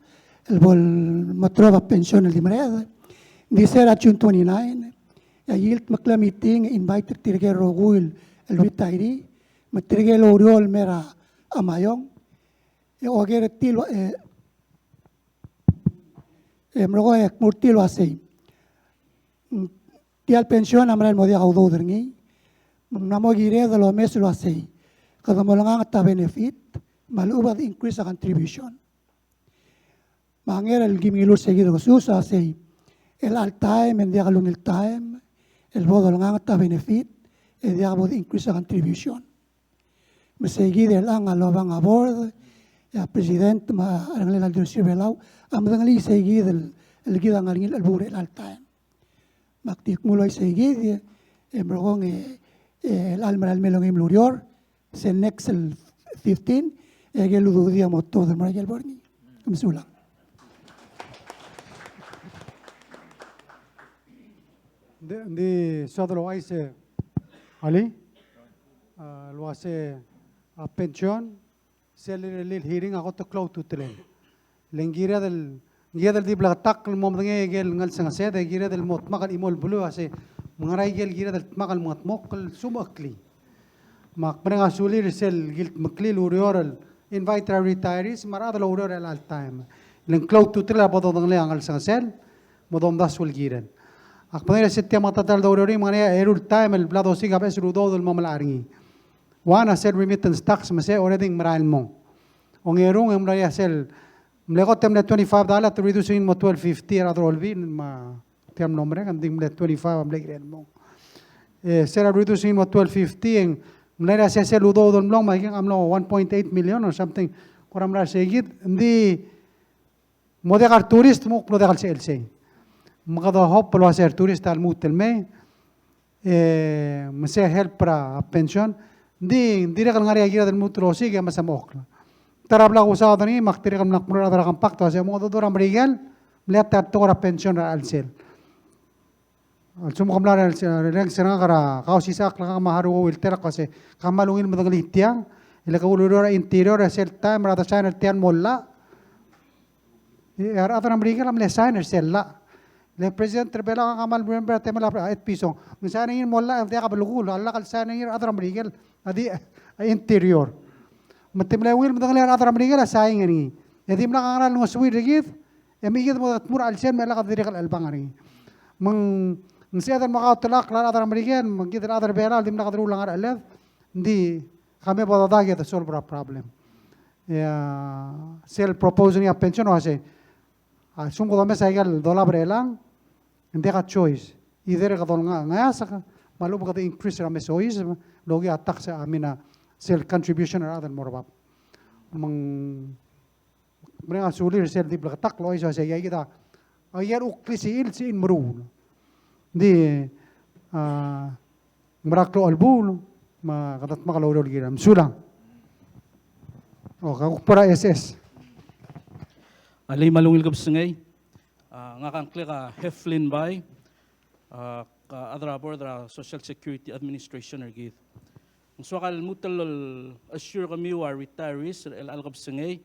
el bo lemeterob a pension el di mereched. Ng di se er a June twenty-nine e a Giltmeklii a meeting e invite er tirke el rokui el retiree me tirke el oureor el mei er a Meyuns. E oker er tir el ua, e, e merekong e kmu er tir el uasei, mm, tia el pension a merael el mo diak a udoud er ngii, me ng mla mo kired el omes el uasei kede mo olenganget a benefit me a lechub a de increase a contribution. Me a nger el kim ngiluu er seikid el kesus a sei, el chelecha el taem e ng diak lungil taem el bo dolenganget a benefit e diak bo de increase a contribution. Me seikid er chelechang a lobang a board, e a president me a ringelel a leadership er a Belau a medengelii seikid el, el kid a ngar er ngii el chelebuul er chelecha el taem. Me ak di kmu el uaisei kid, e merekong e, e, el chelecha el merael el mei el ongeim el ureor, se el next el fifteen, e aike el ududir a mo tuobed el mo er aike el bo er ngii. Kom sulang. Ng di, ng di soad el ouchais e, alii, a, el uase a pension, sel rirellii el hearing a kot el klou a ultutelel. Le ng kired el, ng kired el di bleketakl el mo medengei aike el ngelsengesed, e kired el mo dmak el chimo el beluu a se, me ng ngera aike el kired el dmak el mengedmokl el sumecheklii. Me ak mereng a sulir sel Giltmeklii el ureor el invite er a retirees me a rechad el oureor er chelecha el taem. Le ng klou a ultutelel a bo dodengelii a ngelsengesel, me domdasu el kirel. Ak medengei el se tia meketeket el doureor er ngii, me ng ngar er ngii a eru el taem el bla dosiik a beches el udoud el mo melai er ngii. One a sel remittance tax me se already ng merael el mong. Ongerung e ng mla er ngii a sel, mle kot e mle twenty-five dollar te reduce er ngii el mo twelve fifty er a rechad er a Olbiil me tia el mlo merek, ng di mle twenty-five a mle kirel el mong. E sel reduce er ngii el mo twelve fifty e ng mla er ngii a sel udoud el mlong me a ikang a mlo one point eight million or something. Kora mla er sei kid, ng di mo diak a retourist me kuk mlo diak el sechel sei. Me kede hope el uase a retourist a lmuut el mei, e, me se help er a pension, ng di, ng dirrek el ngar er ngii a kired el lmuut el osiik e mesa mechokl. Ta er a bla kusaod er ngii, me ak dirrek el mla kmo er a rechad er a Compact el uase mo dodechor a Merikel, mle ta el tekoi er a pension er a chelsel. A lsekum ke mla er a, er a, er a, er a, ngak er a Kausisechakl, ngak me a Haruo Wilter a kmo se, ke kmal ungil medengelii tiang, e le ke ulureor er a Interior, e sel taem er a de sign er tia el mo llach, e a rechad er a Merikel a mle sign er sel llach. Le President er a Belau, ngak a kmal remember a temel a Ed Pisong. Ng sign er ngii el mo llach, e diak a belkul, a llach el sign er ngii a rechad er a Merikel, a di, a Interior. Me te mle ungil medengelii a rechad er a Merikel a sign er ngii. E dimlak a ngera el ngosuir er kid, e me kid mo dmu er a chelsel me lak a dirrek el chelebangel er ngii. Me ng sebeched el mo kautelakl a rechad er a Merikel, me kid el chad er a Belau, dimlak a deruul a ngercheled, ng di kemam bo dodak e de solve er a problem. E a sel proposal er ngii a pension a uase, a lsekum kede omes a ikel dolab er chelechang, ng diak a choice. Either kede olengasech, ngeasek, me a lechub e kede increase er a mesoiseb, el okiu a tax, I mean, a sel contribution er a rechad el mo er bab. Me ng mereng a sulir sel di bleketakl el ouchais el uase aika kid a, aika el kuk klisichil, sichil meruul. Ng di, a, ng mera el klou el buul, me kede dmak el oureor el kirel. Mesulang. O, ka kuk bo er a S S. Alii, me a ungil kebesengei. A, ngak a ngklek a Heflin Bai, a, a chad er a board er a Social Security Administration er kid. Ng soak el lmuut el assure kemiu a retirees er chelecha el kebesengei,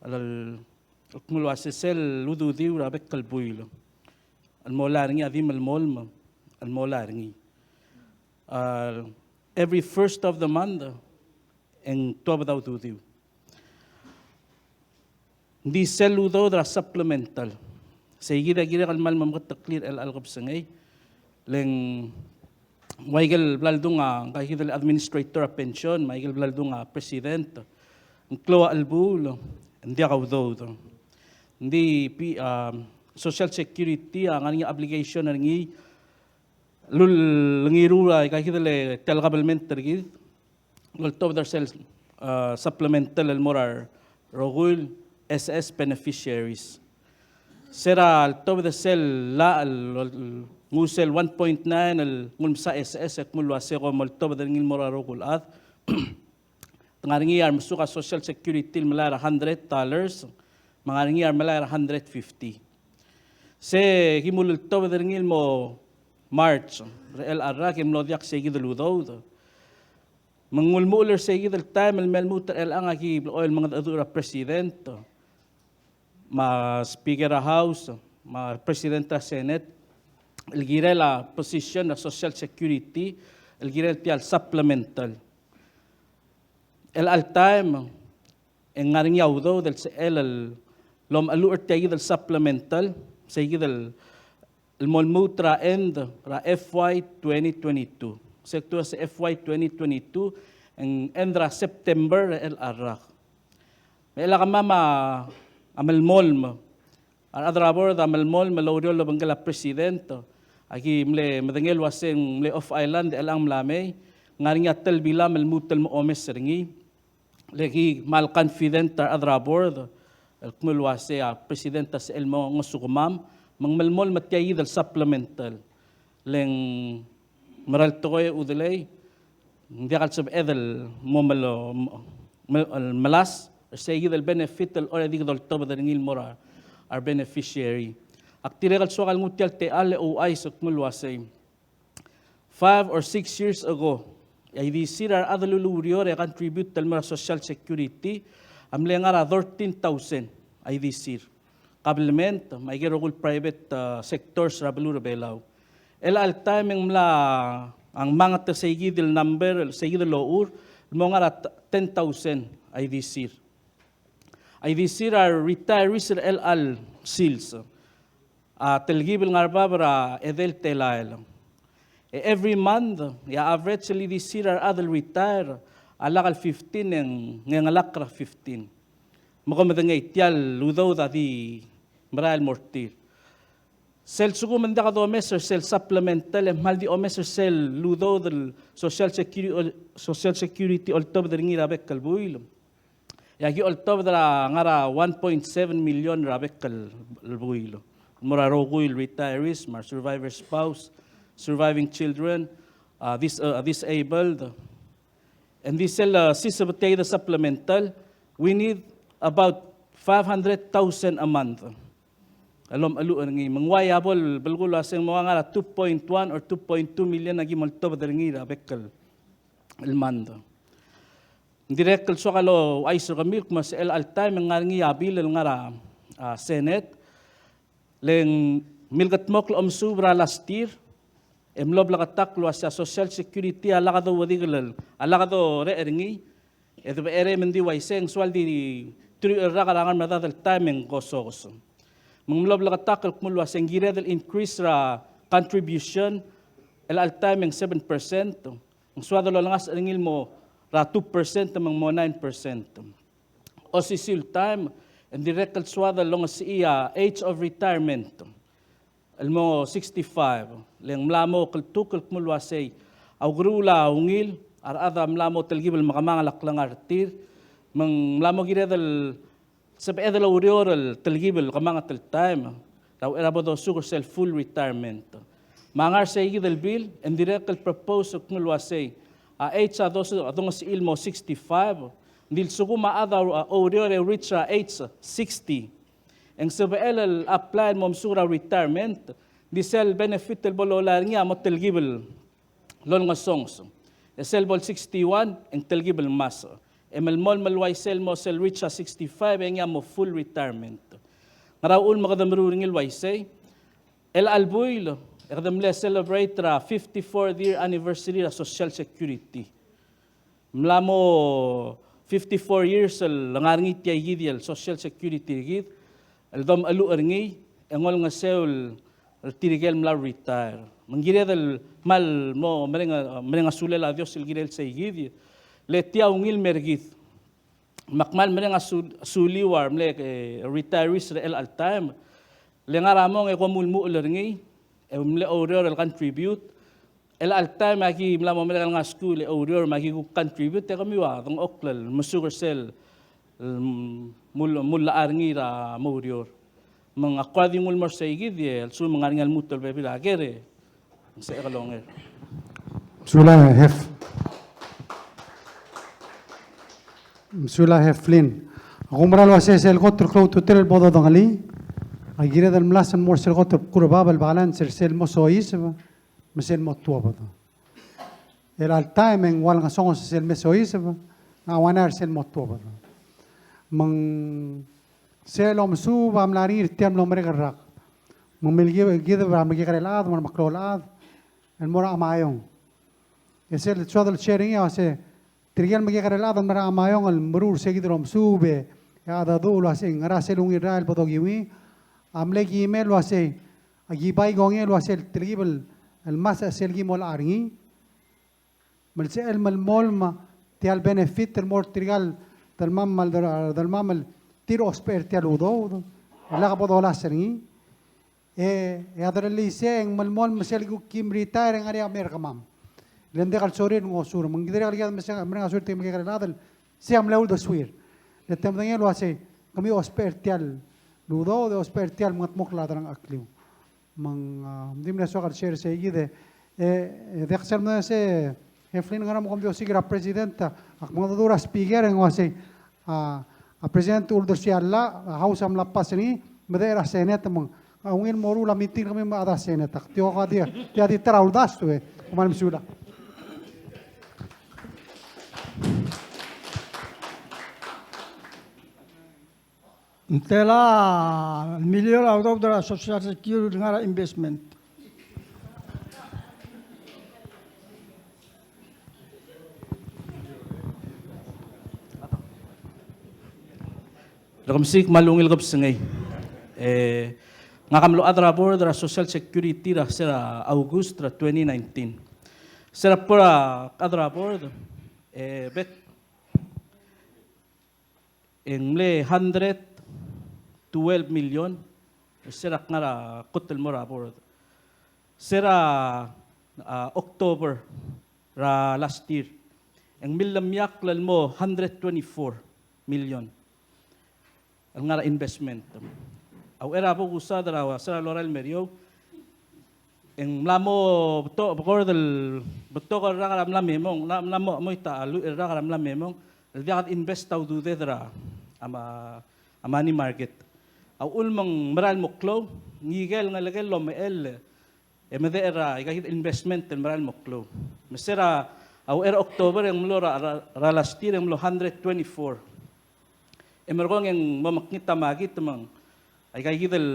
el, el kmo el uase sel ududiu er a bek el buil el mo llach er ngii a di melemolem el mo llach er ngii. A, every first of the month, e ng tuobed a ududiu. Ng di sel udoud er a supplemental. Sei kid a kirek el kmal memeketeklii er chelecha el kebesengei. Le ng ua ikel bla ledung a, ngka kid el administrator er a pension, me a ikel bla ledung a president. Ng klou a chelebuul, ng diak a udoud. Ng di pi-, a, Social Security a ngar er ngii a obligation er ngii el ulengiruul a ika kid el tia el government er kid el oltobed er sel, a, supplemental el mo er a rokui el S S beneficiaries. Se er a ltobed er sel llach el, el nguu sel one point nine el nguu el msa S S e kmo el uase kom oltobed er ngii el mo er a rokui el chad, te ngar er ngii a remesuk a Social Security el melai er a hundred dollars, me ng ngar er ngii a remelai er a hundred fifty. Se kim uleltobed er ngii el mo March er chelecha el rak e mlo diak sei kid el udoud. Me ng ulemuchel er sei kid el taem el me lmuut er chelechang a ki blechoel mengedecheduch er a president, me a speaker er a House, me a president er a Senate, el kirel a position er a Social Security, el kirel tia el supplemental. Chelecha el taem, e ng ngar er ngii a udoud el sebechel el omecheluch er tia kid el supplemental, sei kid el, el mo lmuut er a end er a F Y twenty twenty-two. Se el tuobed er se F Y twenty twenty-two, e ng end er a September er chelecha el rak. Me chelecha kemam a, a melemolem, a rechad er a board a melemolem el oureor el obengkel a president, a ki mle medengei el uase ng mle off island e chelechang mla mei, ng ngar er ngii a telbilam el lmuut el mo omes er ngii. Le ki kmal confident a rechad er a board el kmo el uase a president a sebechel el mo ngosukemam, me ng melemolem me tia kid el supplemental. Le ng mera el tekoi e chudelei, ng diak el sebeched el mo mel-, mel-, melas er sei kid el benefit el already kede oltobed er ngii el mo er a, a re beneficiary. Ak dirrek el soak el nguu tia el techall e ouchais el kmo el uasei, five or six years ago, a ildisir a rechad el uluureor e contribute el mo er a Social Security a mle ngar er a thirteen thousand a ildisir. Kabelment, me aike el rokui el private, uh, sectors er a beluu er a Belau. Chelecha el taem e ng mla, a ngmanget er sei kid el number, sei kid el ochur, el mo ngar er a t-, ten thousand a ildisir. A ildisir a retirees er chelecha el sils a telkib el ngar er bab er a edei el telael. E every month, e a average el ildisir a rechad el retire a lak el fifteen e ng ngelakl er a fifteen. Me kom medengei tia el udoud a di merael el mo er tir. Sel lsekum ng diak domes er sel supplemental e kmal di omes er sel udoud el Social Security, Social Security oltobed er ngii er a bek el buil, e aki oltobed er a ngar er a one point seven million er a bek el, el buil. Mo er a rokui el retirees, me a survivor spouse, surviving children, a dis-, a disabled. Ng di sel, a, siseb er tia el supplemental, we need about five hundred thousand a month el omecheluch er ngii. Me ng uai a bo el belkul el uasei ng mo ngar er a two point one or two point two million aki mo oltobed er ngii er a bek el, el month. Ng dirrek el soak el ouchais er kemiu el kmo sel chelecha el taem e ng ngar er ngii a bill el ngar er a, a, Senate, le ng milkedmokl el omesuub er a last year, e mlo bleketakl el uasei a Social Security a lak douredikel, a lak dorecher er ngii, e de becherei me ng di uaisei e ng soal di truich el rak er a ngar er a medad el taem e ng kosokes. Me ng mlo bleketakl el kmo el uasei ng kired el increase er a contribution, el chelecha el taem e ng seven percent, ng soad el olengasech er ngii el mo er a two percent me ng mo nine percent. Osisiu el taem, e ng dirrek el soad el longesechii a age of retirement el mo sixty-five, le ng mla mo kltuk el kmo el uasei a ukeruul a ungil a rechad a mla mo telkib el mekemangel a klengar er tir, me ng mla mo kired el sebeched el oureor el telkib el kemanget el taem er a uchei er a bo dosuk er sel full retirement. Me a ngar er sei kid el bill, e ng dirrek el propose el kmo el uasei a age a dos-, a dongesechii el mo sixty-five, ng di lsekum a chad a oureor e reach er a age sixty, e ng sebechel el apply el mo mesuk er a retirement, ng di sel benefit el bo lolai er ngii a mo telkib el olengesonges. E sel bo el sixty-one e ng telkib el ngmasech. E melemolem el uaisei el mo sel reach a sixty-five e ngii a mo full retirement. Ngera uchul me kede meruul er ngii el uaisei? Chelecha el buil e kede mle celebrate er a fifty-fourth year anniversary er a Social Security. Mla mo fifty-four years el ngar er ngii tia kid el Social Security er kid, el domecheluch er ngii e ng olengeseu er tirke el mla retire. Me ng kired el kmal mo mereng, mereng a sulel a Dios el kirel sei kid, le tia ungil me er kid. Me ak kmal mereng a sul-, suliu a re mle, e, retirees er chelecha el taem, le ngar er a mong e kom ulemuchel er ngii, e mle oureor el contribute, chelecha el taem e aki mla mo merek el ngar er a skuul e oureor me aki kuk contribute, e kemiu a dengchokl el mesuk er sel, mm, mul-, mullach er ngii er a moureor. Me ng ak kora di nguu el mo er sei kid e a lsekum ng ngar er ngii a lmuut el bebil a ker e ng sebechek el onger. Mesulang e Hef. Mesulang e Hef Flynn. Ak oumera el uasei sel kot el klou a ultutelel el bo dodengelii a kired el mla sel mo er sel kot el bkul er bab el balance er sel mo soiseb me sel mo tuobed. Chelecha el taem e ng ua lengesonges sel me soiseb, ng ua ngera er sel mo tuobed. Me ng sel omesuub a mla er ngii er tia el mlo merek el rak. Me ng mle ki-, kid er a mekekerei el chad, me a remeklou el chad, el mo er a Ngarachamayong. E sel soad el share er ngii a uasei, tirke el mekekerei el chad el mo er a Ngarachamayong el meruul er sei kid el omesuub e a dedu el uasei, ngera sel ungil rael el bo dokiu ngii, a mle ki mei el uasei, a ki bai kongei el uasei, telkib el, el ngmasech sel ki mo locha er ngii. Me ng sebechel el melemolem tia el benefit el mo er tirka el delemam, el del-, delemam el tir a ousbech er tia el udoud, e lak bo dolasech er ngii. E, e a derellii sei e ng melemolem me sel kuk kim retire e ng ngar er ngii a mei er kemam. Le ng diak el sorir el ngosur, me ng dirrek el kired el mesa-, mereng a suir tirke el mekekerei el chad el sei a mle uldesuir. Le te medengei el uasei, kemiu a ousbech er tia el udoud, e ousbech er tia el mengedmokl a delengchekliu. Me ng, a, ng di mle soak el share sei kid e, e, e diak sel mle sei, e Flynn, ngera me kom di osiik er a president, a, ak mengedecheduch er a speaker e ng uasei, a, a president a uldersii a llach, a House a mla pass er ngii, me de er a Senate me ng, a ungil moruul a meeting er kemiu me a chad er a Senate. Ak di oka tia, tia di ta er a uldasu e, kom kmal mesulang. Ng tela el miliol a udoud er a Social Security el ngar er a investment. Rekemesik me a ungil kebesengei. E, ngak a mlo chad er a board er a Social Security er a se er a August er a twenty nineteen. Se er a bo er a chad er a board, e, bek E ng mle hundred twelve million, se er a kngar er a kot el mo er a board. Se er a, a, October er a last year, e ng millemiakl el mo hundred twenty-four million el ngar er a investment. A uchei er a bo kusaod er a, se er a lorael el meriou, e ng mla mo betok, bekord el, betok el rak er a mla me mong, mla, mla mo, mo ita a lluich el rak er a mla me mong el diak de invest a ududed er a, a ma-, a money market. A uchul me ng mera el mo klou, ngike el ngelekel el omechell e medechel er a ika kid el investment el mera el mo klou. Me se er a, a uchei er a October e ng mlo er a, er a, er a last year e ng mlo hundred twenty-four. E merekong e ng mo mekngit a makit me ng, aika kid el,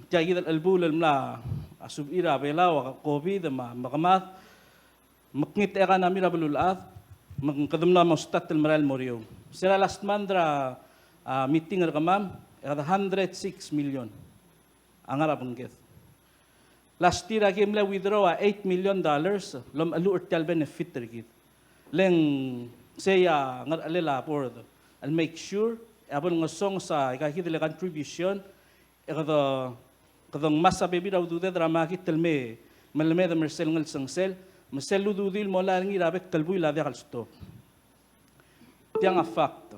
tia kid el chelebuul el mla, a, subechir a Belau, a, COVID, me a, me a kemad, mekngit a economy er a beluulechad, me ng kede mla mo start el merael el mo er eou. Se er a last month er a, a, meeting er kemam, e kede hundred six million a ngar er a bengked. Last year a ki mle withdraw a eight million dollars el omecheluch er tia el benefit er kid. Le ng sei a ngerechelel a board el make sure e a bo lengesonges a ika kid el contribution, e kede, kede ngmasech a bebil er a ududed er a makit el me, me lemed me er sel ngelsengsel, me sel ududir el molai er ngii er a bek el buil a diak el stop. Tiang a fact.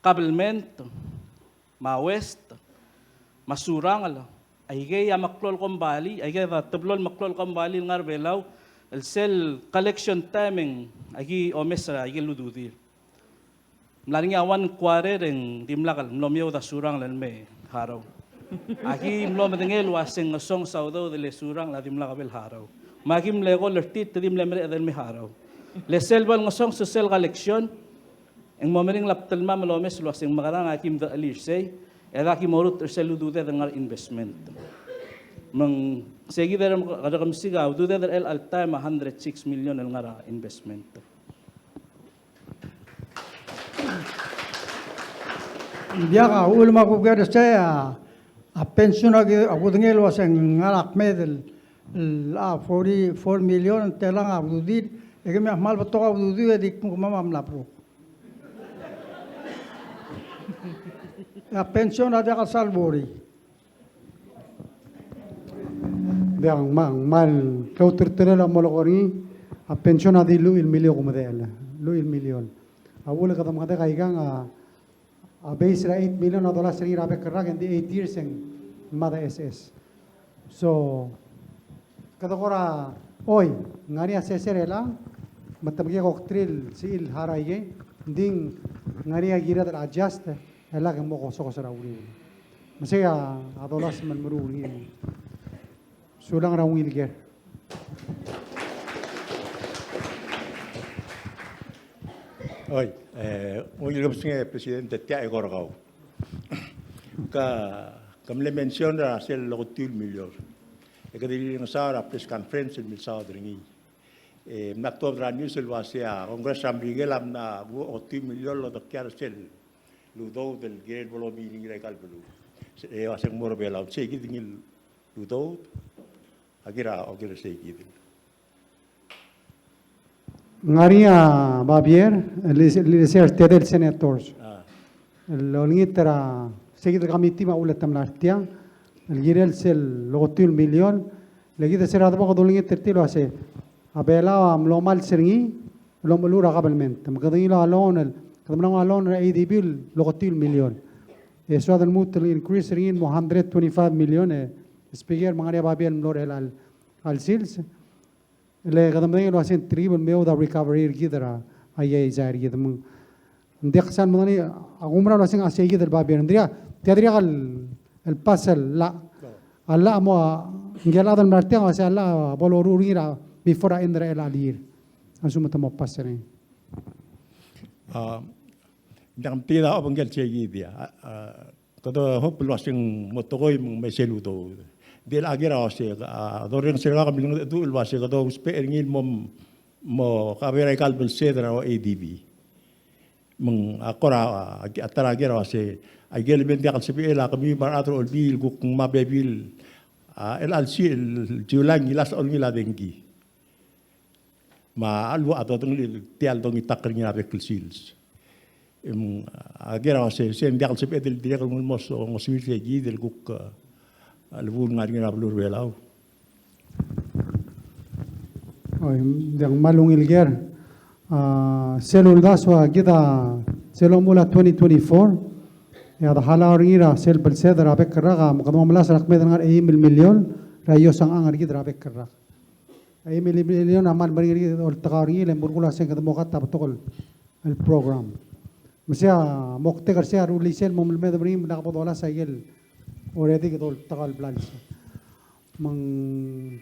Kabelment, me a West, me a Surangel, aikei a meklou el kombalii, aikei a teblo el meklou el kombalii el ngar er a Belau, el sel collection time e ng aki omes er a ikel ududir. Mla er ngii a one quarter e ng dimlak el mlo meoud a Surangel el me harau. Aki mlo medengei el ua se ng ngesonges a udoud e le Surangel a dimlak a bo el harau. Me aki mle call er tir, te di mle mereched el me harau. Le sel bo el ngesonges sel collection, e ng mo meringel a bdelmam el omes el ua se ng mekerang a ki mdechelir sei, e aki mo orrurt er sel ududed el ngar er a investment. Me ng se kid er a, er a kemesik a ududed er chelecha el taem a hundred six million el ngar er a investment. Ng diak a uchul me a kuker er sei a, a pension a ki, a kudengei el ua se ng ngar er a kmeed el, el, a, forty-four million, telang a ududir, e kemiu a kmal betok a ududir e di kemam a mla brok. A pension a diak el sal worry. Diak, ng kmal, ng kmal klou a ultutelel a mo lekoi er ngii, a pension a di lluich el milion kumedechel, lluich el milion. A uchul e kede mengedek a ikang a, a base er a eight million a dolas er ngii er a bek el rak, e ng di eight years e ng mad a S S. So, kede kora, oi, ng ngar er ngii a sesei er chelechang, me te mekek a oktir el sebechir el harau aikei, ng di ng ngar er ngii a kired el adjust, e lak e mo kosokos er a uriul. Me sei a, a dolas me ng meruul er ngii. Sulang er a ungil ker. Oi, e, ungil kebesengei President, tia e kora kau. Ke, ke mle mention er sel oketiu el milion. E kede di ngesaod er a press conference el milsaod er ngii. E mla tuobed er a news el ua se a Congress er a Merikel a mla nguu oketiu el milion el odekial er sel udoud el kirel bo lomeeting er aika el beluu. E ua se ng mo er a Belau, sei kid ngii el udoud a kira, o kira sei kid. Ng ngar er ngii a babier, el, el, el, el tedei el senators. A. El olengit er a, sei kid el committee me a uchul e te mla er tiang, el kirel sel oketiu el milion, le kid a se er a debo kede olengit er tir el ua se, a Belau a mlo mals er ngii, el omecheluch er a kabelment. Me kede ngilai a loan el, kede mla nguu a loan er a A D B el oketiu el milion. E soad el lmuut el increase er ngii el mo hundred twenty-five million, e Speaker, me ng ngar er ngii a babier el mlo er chelecha el sils. Le kede medengei el ua se ng telkib el meoud a recovery er kid er a, a, ia, ia, er kid me ng, ng diak sal medengelii, a kumerang el ua se ng a sei kid el babier. Ng diak, tia dirrek el, el pass el llach. A llach a mo, a, ngike el chad el mla er tiang a ua se a llach a bo loruul er ngii er a before a end er a chelecha el year. A lsekum te mo pass er ngii. A, ng diak, ng diak a obengkel sei kid a, a, Kede hope el ua se ng mo tekoi me ng mei sel udoud. Di el a kira ua se, a, dorrenges er kau me ng di el ua se kede ousbech er ngii el mo, mo kaber aika el belsed er a A D B. Me ng a kora, a, a ta er a kira ua se, aike el me ng diak el sebechel a kemiu me a rechad er a Olbiil el kuk ngmai a bebil, a, el chelsel, el July a ngilasech a olengil a dengki. Me a lua a dodengelii tia el dongitakl er ngii er a bek el sils. Em, a ker a se, se ng diak el sebeched el dirrek el mo ngosuir se kid el kuk, a, a lebo el ngar er ngii er a beluu er a Belau. Oi, ng diak, kmal ungil ker. A, sel uldasu a kid a, sel omuchel a twenty twenty-four, e a dehallau er ngii er a sel belsed er a bek el rak a, me kede mo melasem er a kmeed el ngar er a eim el miliol er a iosang er kid er a bek el rak. Eim el miliol a kmal meringel er kid el oltekau er ngii, le ng belkul a se ng kede mo cut a betok el el program. Me sei a moktek er sei a rullii sel mo melemed er ngii me ng diak bo dolasem a ikel already kede oltekau el blals. Me ng,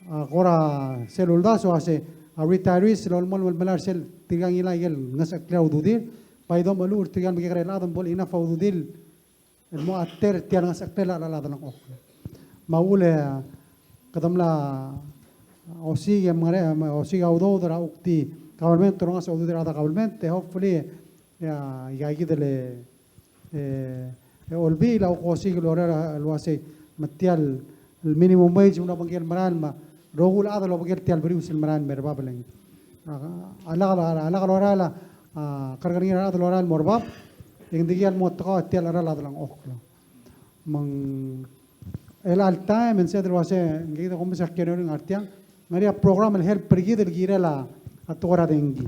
a, kora sel uldasu a se a retirees el olemolem el melai er sel tirka ngilai a ikel ngesecheklel a ududir, bai domecheluch er tirka el mekekerei el chad me bo el enough a ududir el mo ater tia el ngesecheklel a chad er a delengchokl. Me a uchul e kede mla osiik e mengere, osiik a udoud er a kuk di government el olengasech a ududir a rechad er a government, e hopefully, e, aikakid el, e, e olbiil a kuk osiik el lorael el uasei me tia el minimum wage me ng obengkel el merael me rokui el chad el obengkel tia el berius el merael me er bab el. A, a lak, a lak lorael a, a, kerrekerngir a rechad el lorael mo er bab, e ng diak el mo tekau tia el cheral a delengchokl. Me ng chelecha el taem, e ng sel uasei, ngii di kom mesa kiei er a ngar tiang, ng ngar er ngii a program el help er kid el kirel a tekoi er a dengki.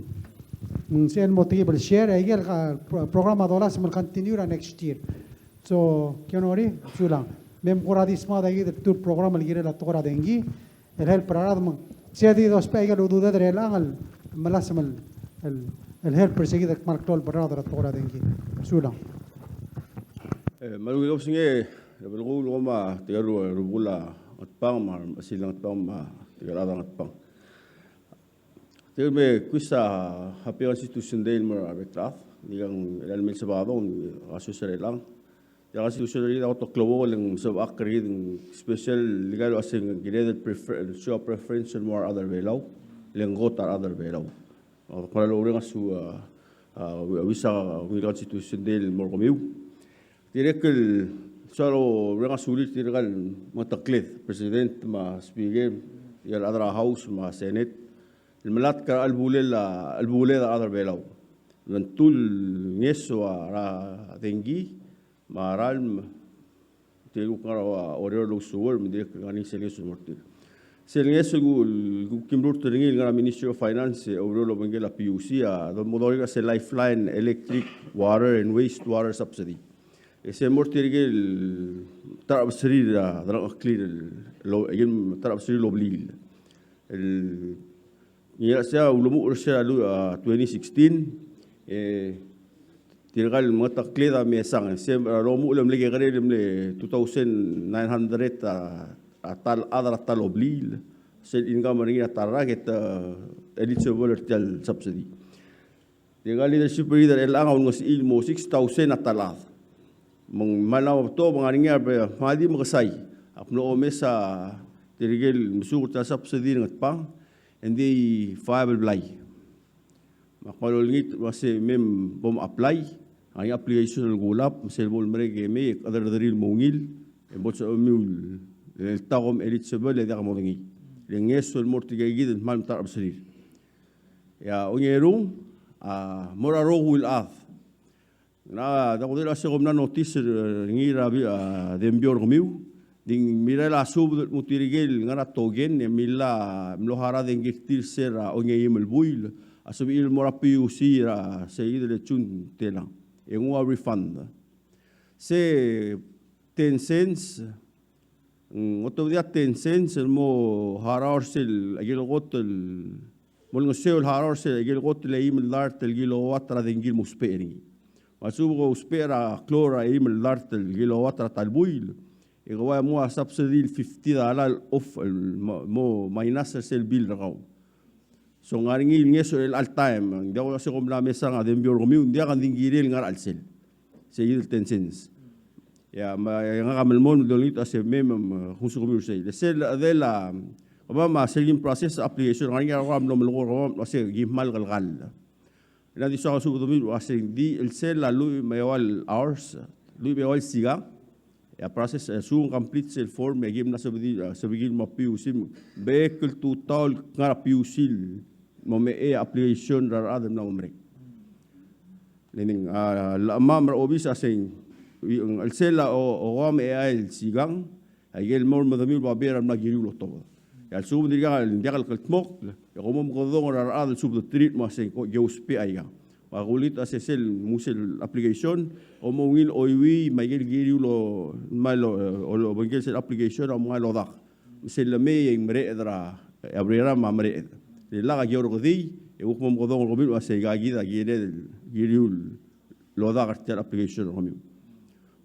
Me ng sel mo tekib el share, e aikel, a, pro-, program a dolasem el continue er a next year. So, kiei er ngii, sulang. Me ng kora di smaod aikid el two program el kirel a tekoi er a dengki, el help er a rechad me ng sei di dousbech aikel ududed er chelechang el melasem el, el, el help er se kid el kmal klou el berraod er a tekoi er a dengki. Sulang. E, me a ungil kebesengei, e, belkul kom a tirka el rubekul a Ngatpang me a silang Ngatpang me a tirka el chad er a Ngatpang. Tirka el me kuis a Happy Constitution Day el mo er a bek el chad. Ngii a, el mei el Sabadong, a sus er chelechang. Tia el Constitution er kid a kot el klebokel e ng sebechakl er kid, special, ngika el uasei ng kired el prefer-, el show preference el mo er a rechad er a Belau, le ng kot a rechad er a Belau. A, kmal oureng a su, a, a, a, wis a ungil Constitution Day el mo er kemiu. Dirrek el soal oureng a sulir tirka el mengetekled, President me a Speaker, tirka el chad er a House me a Senate, el melatk er a chelebulel a, chelebuled a rechad er a Belau. Me ng tul ngeso er a dengki, me a ralm, tirke el kuk ngar er a Oreor el ousewer, me ng dirrek el ngar er ngii sel ngeso el mo er tir. Sel ngeso el ku-, el kuk kim lurut er ngii el ngar er a Ministry of Finance, e oureor el obengkel a PUC, a, mo dongedikl er a sel lifeline, electric, water, and waste water subsidy. E sel mo er tirke el ta er a beserir a delengcheklir el, el, el ta er a beserir el obliil. El Ngii a sei a ulemuchel er sel lu-, a, twenty sixteen, e, tirka el mengetekled a mesang, e, se er a lomuchel e mle kekerei el mle two thousand nine hundred a, a ta el chad er a ta el obliil, sel income er ngii er a ta el rak e te eligible er tia el subsidy. Tirka el leadership er kid er chelechang a ulengesechii el mo six thousand a ta el chad. Me ng kmal mla mo betok, me ng ngar er ngii a be, me a di mekesai. Ak mlo omes a tirke el mesuk er tia el subsidy er a Ngatpang, e ng di five el blai. Me ak kmal olengit el uasei me bo m apply, a ngar er ngii a application el kulab, me sel bo lemerek e mei, e kede rederir el mo ungil, e bo lsebechemiu el ta kom eligible e diak modengei. Le ngeso el mo er tirke kid el kmal ta er a beserir. E a ongerung, a, mo er a rokui el chad. Ng diak kudengei el uasei kom mla notice er ngii er a bi-, a, dembio er kemiu. Di ng mirrael a subed el mo tirke el ngar er a token, e mla, mlo harau a dengki er tir er se er a ongeim el buil. A sebechir el mo er a PUC er a se kid el June telang. E nguu a refund. Se ten cents, ng otobedii a ten cents el mo harau er sel, aikel kot el, mo olengeseu el harau er sel, aikel kot el eim el dart el kilowatt er a dengki el mo ousbech er ngii. Me a lsekum ke ousbech er a klou er a eim el dart el kilowatt er a ta el buil, e ke ua mo subsidy el fifty dollar el off el mo, mo minus er sel bill er kau. So ng ngar er ngii el ngeso er chelecha el taem, ng diak kudengei el uasei kom mla mesang a dembio er kemiu, ng diak, ng di ng kirel ngar er a chelsel. Se kid el ten cents. Ia, me ngak a melemolem el dolengit el uasei me, me, me, kung se kemiu er sei. Le sel, sel, a, kemam a sel kim process application, ng ngar er ngii a rokui a mlo melekoi er kemam el uasei kim kmal kelekall. Ng di soak a subed er kemiu el uasei ng di chelsel a lluich me a eua el hours, lluich me a eua el sikang. E a process, e, lsekum ng complete sel form, e aki mla sebechir, a, sebechir el mo er a PUC, bek el tutau el kngar er a PUC el mo mechei a application er a rechad el mla mo merek. Le ng, a, llach me a obis a sei, ng chelsel a o, o, a me a el sikang, a ikel mo er medemiu el babier a mla kiriu el otobed. E a lsekum ng dirkak, ng diak el kldmokl, e kom mo mekedong er a rechad el subed er tir el mo a sei, ko, ke ousbech a ikang. Me a kulit a sesei el mo sel application, kom mo ungil oiuii, me a ikel kiriu el o, me a lo, o, lo, obengkel sel application, a mo ngai el odak. Me sel lemei e ng mereched er a, e a berea me a mereched. Le lak a ki orrekedii, e kuk mo mekedong er kemiu el ua sei, ka kid a kired el kiriu el odak er tia el application er kemiu.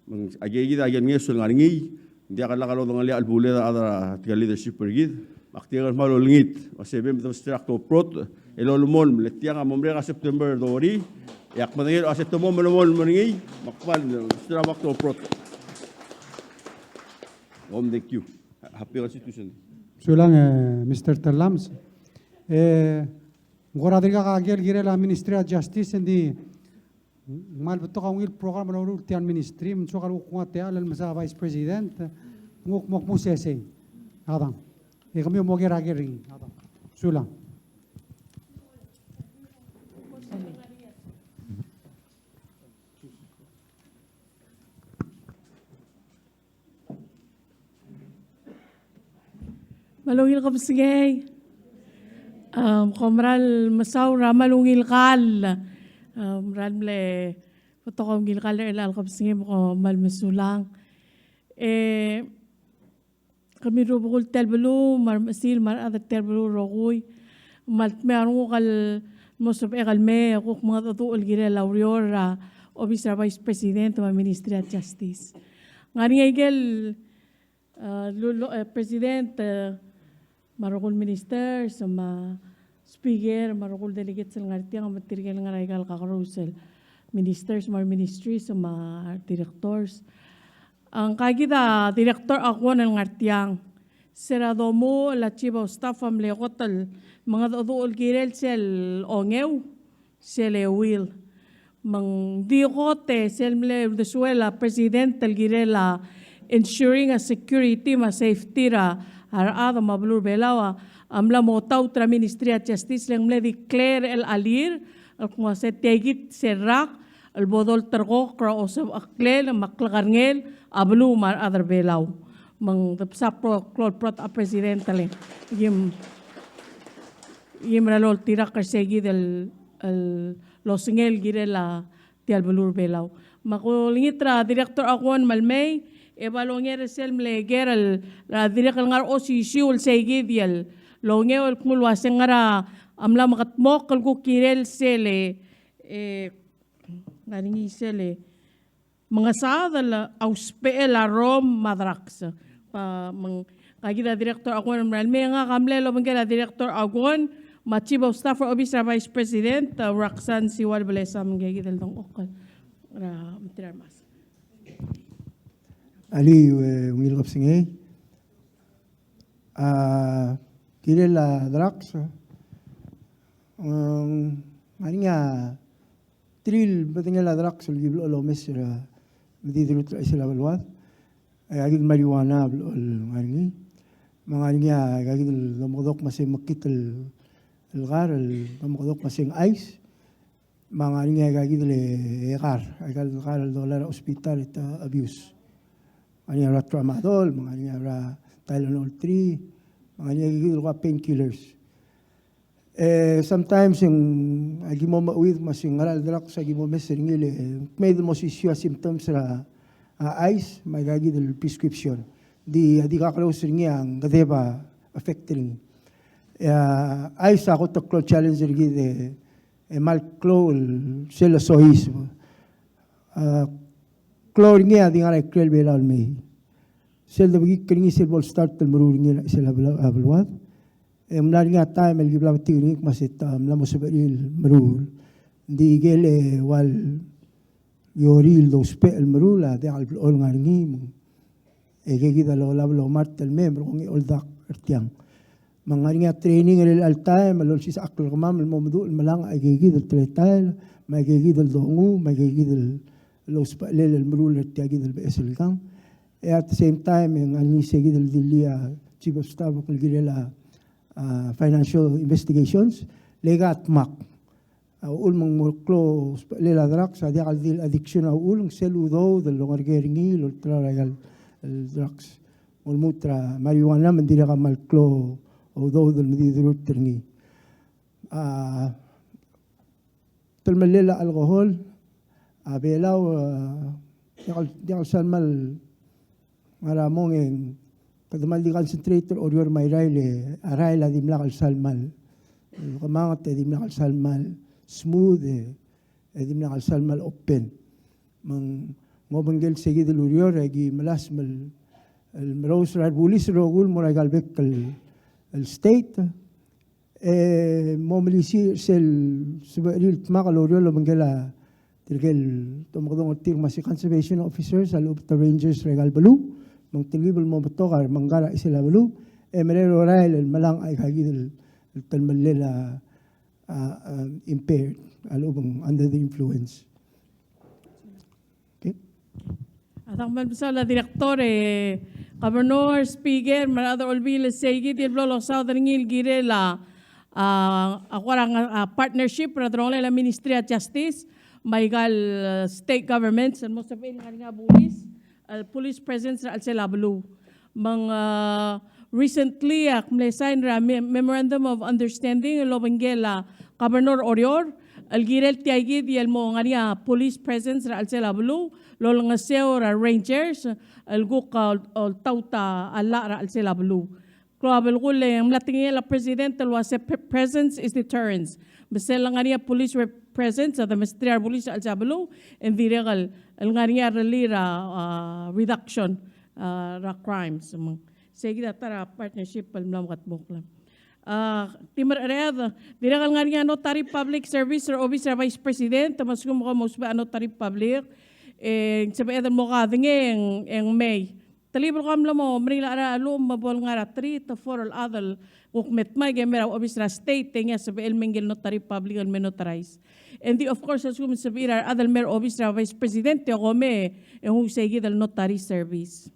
Me ng, a ikakid a ikel ngeso el ngar er ngii, ng diak el lak lodengelii a chelbulled a chad er a tia el leadership er kid, me ak dirrek el kmal olengit, me a sebechem e de mesterir a kdoprotech el olemolem, le tiang a mo merek a September dorii, e ak medengei el ua se te mo melemolem er ngii, me ak kmal mesterir a kdoprotech. Om, thank you. Happy Constitution Day. Sulang, e, Mister Tellames. E, ng kora dirkak a ikel kirel a Ministry of Justice, ng di ng kmal betok a ungil program el loruul tia el ministry, me ng soak el kuk nguu a techall el mesa Vice President, ng kuk mo kmu sesei. Adang. E kemiu mo ker a ker er ngii. Adang. Sulang. Me a ungil kebesengei. Am, kom meral mesaul er a kmal ungil kall. Am, meral mle betok a ungil kall er chelecha el kebesengei, me kom kmal mesulang. E, kemiu el rubekul tia el beluu, me a remechesil, me a rechad er tia el beluu el rokui, me a le dmeu a renguk el mo sebechek el mei e kuk mengedecheduch el kirel a ureor er a obis er a Vice President me a Ministry of Justice. Ng ngar er ngii a ikel, e, lu-, lu-, e, President, e, me a rokui el Ministers, me a Speaker, me a rokui el delegates el ngar tiang, me tirke el ngar er aika el kakerous el Ministers, me a re Ministries, me a re Directors. Ngka kid a Director Aguon el ngar tiang. Se er a domuchel a Chief of Staff a mle kot el mengedecheduch el kirel sel ongeu, sel euid. Me ng di kot e sel mle uldesuel a President el kirel a ensuring a security me a safety er a rechad me a beluu er a Belau a, a mla mo taut er a Ministry of Justice le ng mle declare el chelir el kmo se tia kid sel rak el bo dolterekokl er a osebecheklel me a klekerngel a beluu me a rechad er a Belau. Me ng debsa pro-, klou el prot a President el, e, e mera el oltirakl er se kid el, el osengel el kirel a tia el beluu er a Belau. Me ak olengit er a Director Aguon me le mei, e bai longer er sel mle ker el, er a dirrek el ngar er a osisiu el se kid el ongeu el kmo el ua se ng ngar er a mla mekedmokl el kuk kirel sel, e, ngar er ngii sel mengesaod el ousbechel a rrom me a drugs. Ba, me ng, ngka kid a Director Aguon me le mei, ngak a mle obengkel a Director Aguon me a Chief of Staff er a Office er a Vice President, a Roxanne Siual Blesa, me ngka kid el dengchokl er a material mas. Alii, e, ungil kebesengei. A, kirel a drugs, e, ng ngar er ngii a terir el bedengel a drugs el ki blechoel omes er a, me di dilu er a chelsel a beluad. E, aika kid el marijuana a blechoel ngar er ngii. Me ng ngar er ngii a, aika kid el domekedokl me a se mekngit el, el kar, el domekedokl me a se ng ice. Me ng ngar er ngii aika kid el, e, kar, aika el kar el dolai er a hospital e te abuse. Ng ngar er ngii a bla tramadol, me ng ngar er ngii a bla Tylenol three, me ng ngar er ngii aika kid el kora painkillers. E, sometimes e ng, a ki mo mecheuid me a se ng ngera el drugs a ki mo mes er ngii, le kmeed el mo osisiu a symptoms er a, a, ice, me aika kid el prescription. Di, a di kakerous er ngii a ngkedeb a effect er ngii. E, a, ice a kot el klou el challenge er kid e, e kmal klou el sel osoiseb. A, klou er ngii a di ngar er a ikrel Belau el mei. Sel debekikl er ngii sel bo el start el meruul er ngii er a chelsel a bel-, a beluad. E ng mla er ngii a taem el ki bla betik er ngii me a se te mla mo sebechir el meruul. Ng di ikel ua el orir el dousbech el meruul a diak el blechoel ngar er ngii, me ng, e, aika kid a lolab el omart el mei, me ng kongei a oldak er tiang. Me ng ngar er ngii a training er chelecha el taem el olsisechakl er kemam el mo meduch el melangach aika kid el teletael, me aika kid el donguu, me aika kid el ousbechelel el meruul er tia kid el beches el kang. E at the same time, e ng ngar er ngii se kid el dilii a Chief of Staff el kirel a, a, financial investigations, le aika a dmak. uchul me ng mo klou a usbechelel a drugs a diak el di el addiction a uchul, ng sel udoud el longerker er ngii el olterau er aika el drugs. Mo lmuut er a marijuana me ng dirrek a kmal klou a udoud el mdi dirrek er ngii. A telemellel a alcohol, a Belau, a, diak el, diak el sal kmal ngar er a mong e ng kede kmal di concentrate er a Oreor me a Irrai, e a rael a dimlak el sal kmal kemanget e dimlak el sal kmal smooth e, e dimlak el sal kmal open. Me ng obengkel seikid el ureor e aki melasem el, el merous er a rebulis el rokui el mo er aika el bek el, el state. E mo melisiich er sel sebechir el dmak el oureor el obengkel a tirke el domekedong er tir me a se conservation officers a lechub e te rangers er aika el beluu, me ng telkib el mo betok a remengkar er a chisel a beluu, e merek el orael el melang aikakid el, el telemellel a, a, a, impaired, a lechub e ng under the influence. Okay. A dang kmal mesaul a director, e, governor, speaker, me a rechad er a olbiil, e seikid el blo losaod er ngii el kirel a, a, a kora, a, partnership er a delongelel a Ministry of Justice me aika el, e, state governments el mo sebechir el ngar er ngii a bulis, el police presence er a chelsel a beluu. Me ng, a, recently ak mle sign er a me-, Memorandum of Understanding el obengkel a Governor Oreor el kirel tiakid el mo ngar er ngii a police presence er a chelsel a beluu, el olengeseu er a rangers el kuk, a, ol-, oltaut a llach er a chelsel a beluu. Klou a belkul e ng mla tekingel a president el uase pre-, presence is deterrence. Me sel ngar er ngii a police re-, presence a de mesterir a rebulis er a chelsel a beluu, e ng dirrek el, el ngar er ngii a rellii er a, a, reduction, a, er a crimes. Me ng seikid a ta er a partnership el mla mo kldmokl. A, di mereched, dirrek el ngar er ngii a notary public service er a obis er a vice president, me a lsekum kom ousbech a notary public, e ng sebeched el mo kadengei e ng, e ng mei. Telkib el kom mlo mo meringel a cheral a llach me bo el ngar er a three to four el chad el kuk me dmak e mei er a obis er a state, e ngii a sebechel el me ngike el notary public el me notarize. E ng di, of course, a lsekum ng sebechir a rechad el mei er a obis er a vice president, e kom mei, e ng seikid el notary service.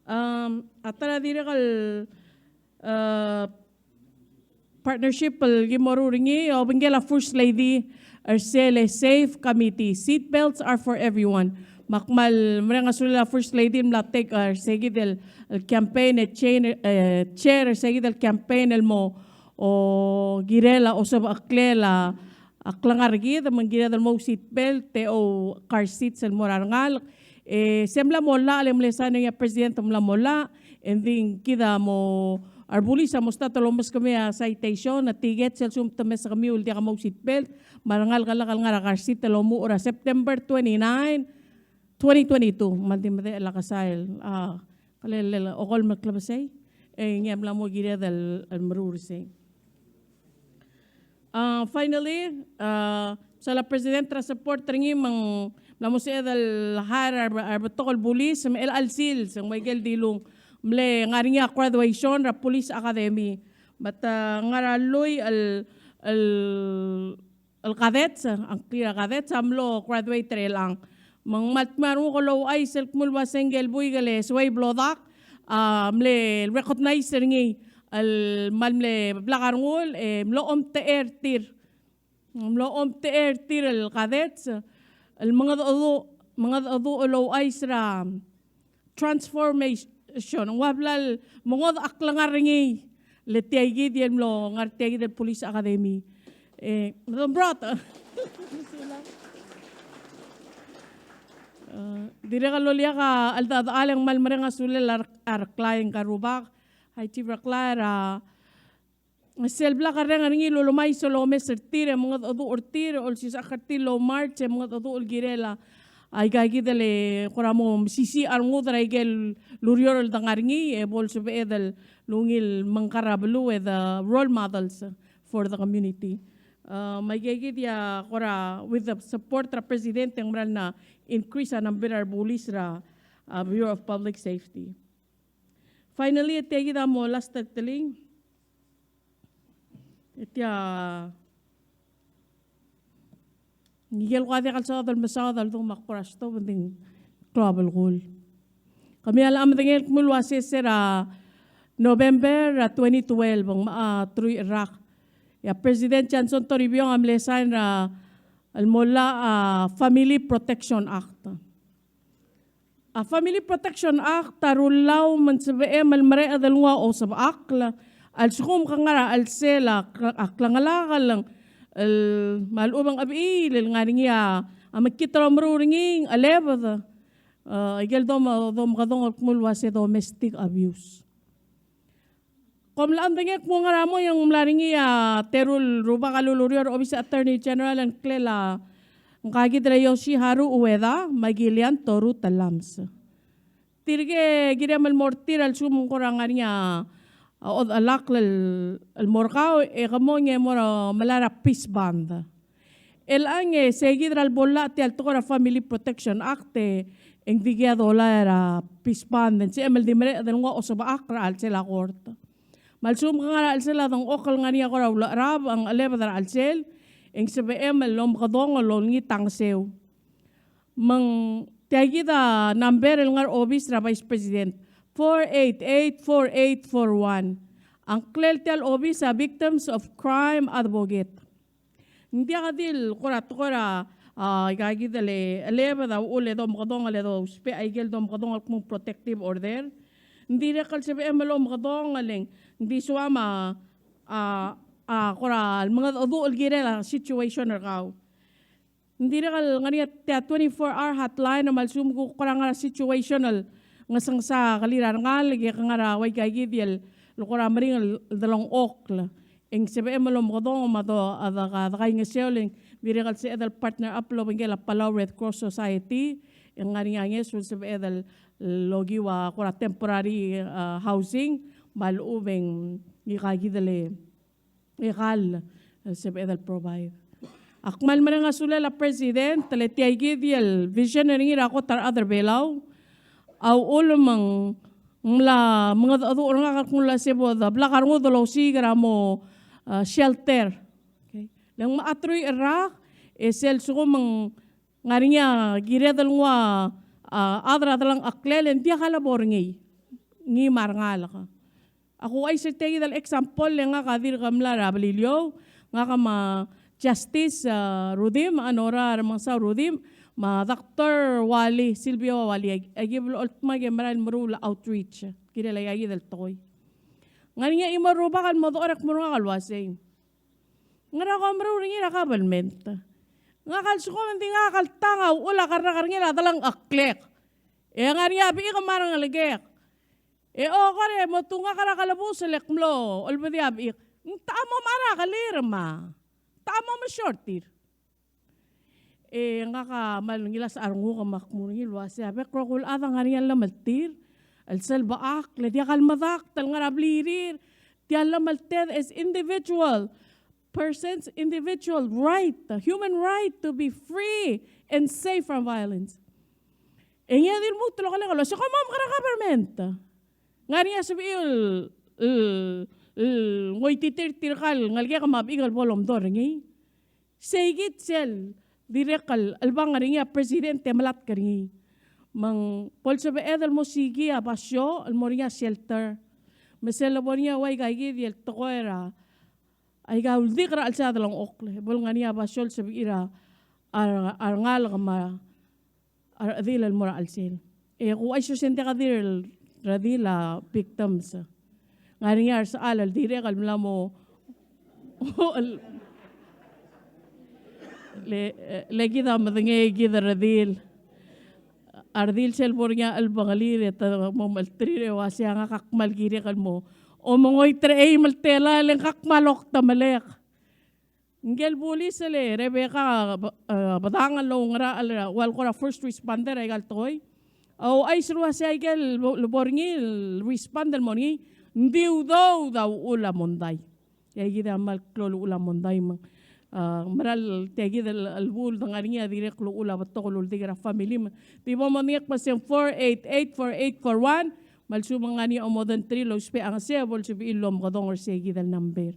Um, a ta er a dirrek el, a, partnership el ki mo ruul er ngii, obengkel a First Lady er sel Safe Committee. Seat belts are for everyone. Me ak kmal mereng a sulel a First Lady el mla take, a, er seikid el, el campaign, e chain, e, chair er seikid el campaign el mo, o, kirel a, osebecheklel a, a klengar er kid, me ng kired el mo seat belt, e ou car seats el mo er a rengalek. E se mla mo llach, e le mle sign er ngii a president e mla mo llach, e ng di kid a mo, a rebulis a mo start el omeskemiu a citation, a ticket, sel lsekum te meskemiu el diak mo seat belt, me a rengalek a lak el ngar er a car seat el omuchel er a September twenty-nine, twenty twenty-two, me ng di medechel a kesael, a, kelel, okolem el klebesei, e ngii a mla mo kired el, el meruul er sei. A, finally, a, sel president er a support er ngii me ng mla mo sebeched el hire a re-, a rebetok el bulis, me chelecha el sils, e ng ua ikel dilung, mle ngar er ngii a graduation er a police academy. Me te ngar er a lluich el, el, el cadets, a ngklir a cadets a mlo graduate er chelechang. Me ng kmal dmeu a renguk el ouchais el kmo el ua se ngike el buik el Suei Blodak a mle recognize er ngii el kmal mle blak a rengul, e mlo omtechei er tir. Mlo omtechei er tir el cadets el mengedecheduch, mengedecheduch el ouchais er a transformation. Ng ua bla el mengodech a klengar er ngii le tiakid el mlo ngar tiakid el police academy. E, me dombrot. E, dirrek el loliak a cheldechedechal e ng kmal mereng a sulel a Re-, a Reklai Ngarubak, High Chief Reklai, er a sel blak a reng er ngii el olemais el omes er tir, e mengedecheduch er tir, olsisechakl er tir el omarch, e mengedecheduch el kirel a, aikakid el kora mo mesisiich a rengud er aikel ureor el de ngar er ngii, e bo lsebeched el ungil mengkar er a beluu e de role models for the community. A, me aikakid a kora with the support er a president e ng mera el mla increase a number er a rebulis er a, a, Bureau of Public Safety. Finally, e tiakid a mo last el teleng. E tia, ngike el kuk a diak el saod el mesaod a ledung me ak kora stop, e ng di klou a belkul. Kemiu a locha medengei el kmo el ua se er a November er a twenty twelve, ng mo, a, truich el rak. e a President Johnson Toribiong a mle sign er a el mo llach a Family Protection Act. A Family Protection Act a rullii me ng sebechem el mereched el nguu a osebechakl a lsekum ke ngar er a chelsel a kle-, a klengelakl el, me a lechub e ng chebechiil el ngar er ngii a mekngit el omeruul er ngii, ng chelebed, e, ikel dom-, domekedong el kmo el uase domestic abuse. Kom locha medengei el kmo ng ngar er a mong e ng mla er ngii a teru el rubak el ulureor er a Office er a Attorney General el ngklel a ngka kid el Yoshiharu Ueda me a Gillian Toru Tellames. Tirke kirem el mo er tir a lsekum ng kora ngar er ngii a, a, odechelakl el, el mo er kau, e ke mong e mo er a melai er a peace bond. Chelechang e sei kid er a lebo llach tia el tekoi er a Family Protection Act e ng dikea dolai er a peace bond, e ng sebechem el di mereched el nguu a osebechakl er a chelsel a kort. Me a lsekum ke ngar er a chelsel a dengchokl el ngar er ngii a kora ulecherab, a ng chelebed er a chelsel, e ng sebechem el omekedong el olengit a ngeseu. Me ng tia kid a number el ngar er a obis er a Vice President, four eight eight, four eight four one. A ngklel tia el obis a Victims of Crime Advocate. Ng diak di el kora tekoi er a, a, aika kid el chelebed a uchul e domekedongel e dousbech a ikel domekedongel el kmo protective order. Ng dirrek el sebechem el omekedongel e ng di soam a, a, a kora mengedecheduch el kirel a situation er kau. Ng dirrek el ngar er ngii a tia twenty-four hour hotline me a lsekum kuk kora ngar er a situation el ngesengesakl a kelir a rengalek e ke ngar er a ua aika kid el kora meringel el delengchokl. E ng sebechem el omekedong me a do-, a deka-, dekaingeseu e ng dirrek el sebeched el partner up el obengkel a Palau Red Cross Society, e ng ngar er ngii a ngeso el sebeched el okiu a kora temporary, a, housing, me a lechub e ng aika kid el ikal, e, sebeched el provide. Ak kmal mereng a sulel a President, le tia kid el vision er ngii er a kot er a rechad er a Belau, a uchul me ng mla mengedecheduch er ngak el kmo ng uase bo de blak a rengud el osiik er a mo, a, shelter. Okay. Le ng mla truich el rak, e sel lsekum ng ngar er ngii a kired el nguu a, a, chad er a delengcheklel, e ng diak a lebo er ngii, ngii me a rengalek. Ak ouchais er tia kid el example, le ngak a dirk mla er a Beliliou, ngak me a Justice, a, Rudimch, a Nora Remengesau Rudimch, me a Doctor Wally, Silvio Wally, a, aki blechoel dmak e merael el meruul a outreach, kirel aika kid el tekoi. Ngar er ngii a chimo el rubak el mo dechor e kmo er ngak el uasei, ngera kom meruul er ngii er a government? Ngak a lsekum ng di ngak el tang a uchul a kerrekerngel a delengcheklek, e ngar er ngii a bechik me a rengelekek, e okor e mo tungak er a kelebus el kmo ng mlo chelebedii a bechik, ng techa mo mechar a kelir me a techa mo mesiou er tir? E ngak a kmal ngilasech a renguk me ak mo er ngii el uasei a bek el rokui el chad a ngar er ngii a llemeltir el sel bechakl, e diak el medakt el ngar er a blirir. Tia el llemelted as individual persons, individual right, the human right to be free and safe from violence. E ngii a di lmuut el okelek el uasei kom omekerang a government? Ngar er ngii a sebechiu el, el, el ngoititerir tirka el ngelekek me a bechik el bo lomdor er ngii. Sei kid sel dirrek el chelebangel er ngii a President e melatk er ngii. Me ng bo lsebeched el mo sikii a basio el mo er ngii a shelter. Me sel lebo er ngii a ua aika kid el tekoi er a aika uldik er a chelsel a delengchokl, e bo lengar er ngii a basio el sebechir a, a, a rengalek me a a rechedil el mo er a chelsel. E kuk ouchais el uasei ng diak di el redil a victims. Ngar er ngii a resechal el dirrek el mla mo le, le kid a medengei kid el redil. A redil sel bo er ngii a chelebengelir e te mo melterir e uasei a ngak a kmal kirek el mo omengoit er a eim el telael e ngak a kmal okdemelek. Ngikel bulis el Rebecca, e, Bedang el oungerachel er a ua el kora first responder er aika el tekoi a ouchais el uasei aikel bo, lebo er ngii el respond el mo er ngii, ng di udoud a uchul a mondai. E aikid a kmal klou el uchul a mondai me ng, a, mera el tia kid el, el buil de ngar er ngii a dirrek el uchul a betok el uldik er a family me ng di bo modengei el kmo se ng four eight eight four eight four one, me a lsekum ng ngar er ngii a omodengterir el ousbech a ngeseu e bo lsebechir el omekedong er sei kid el number.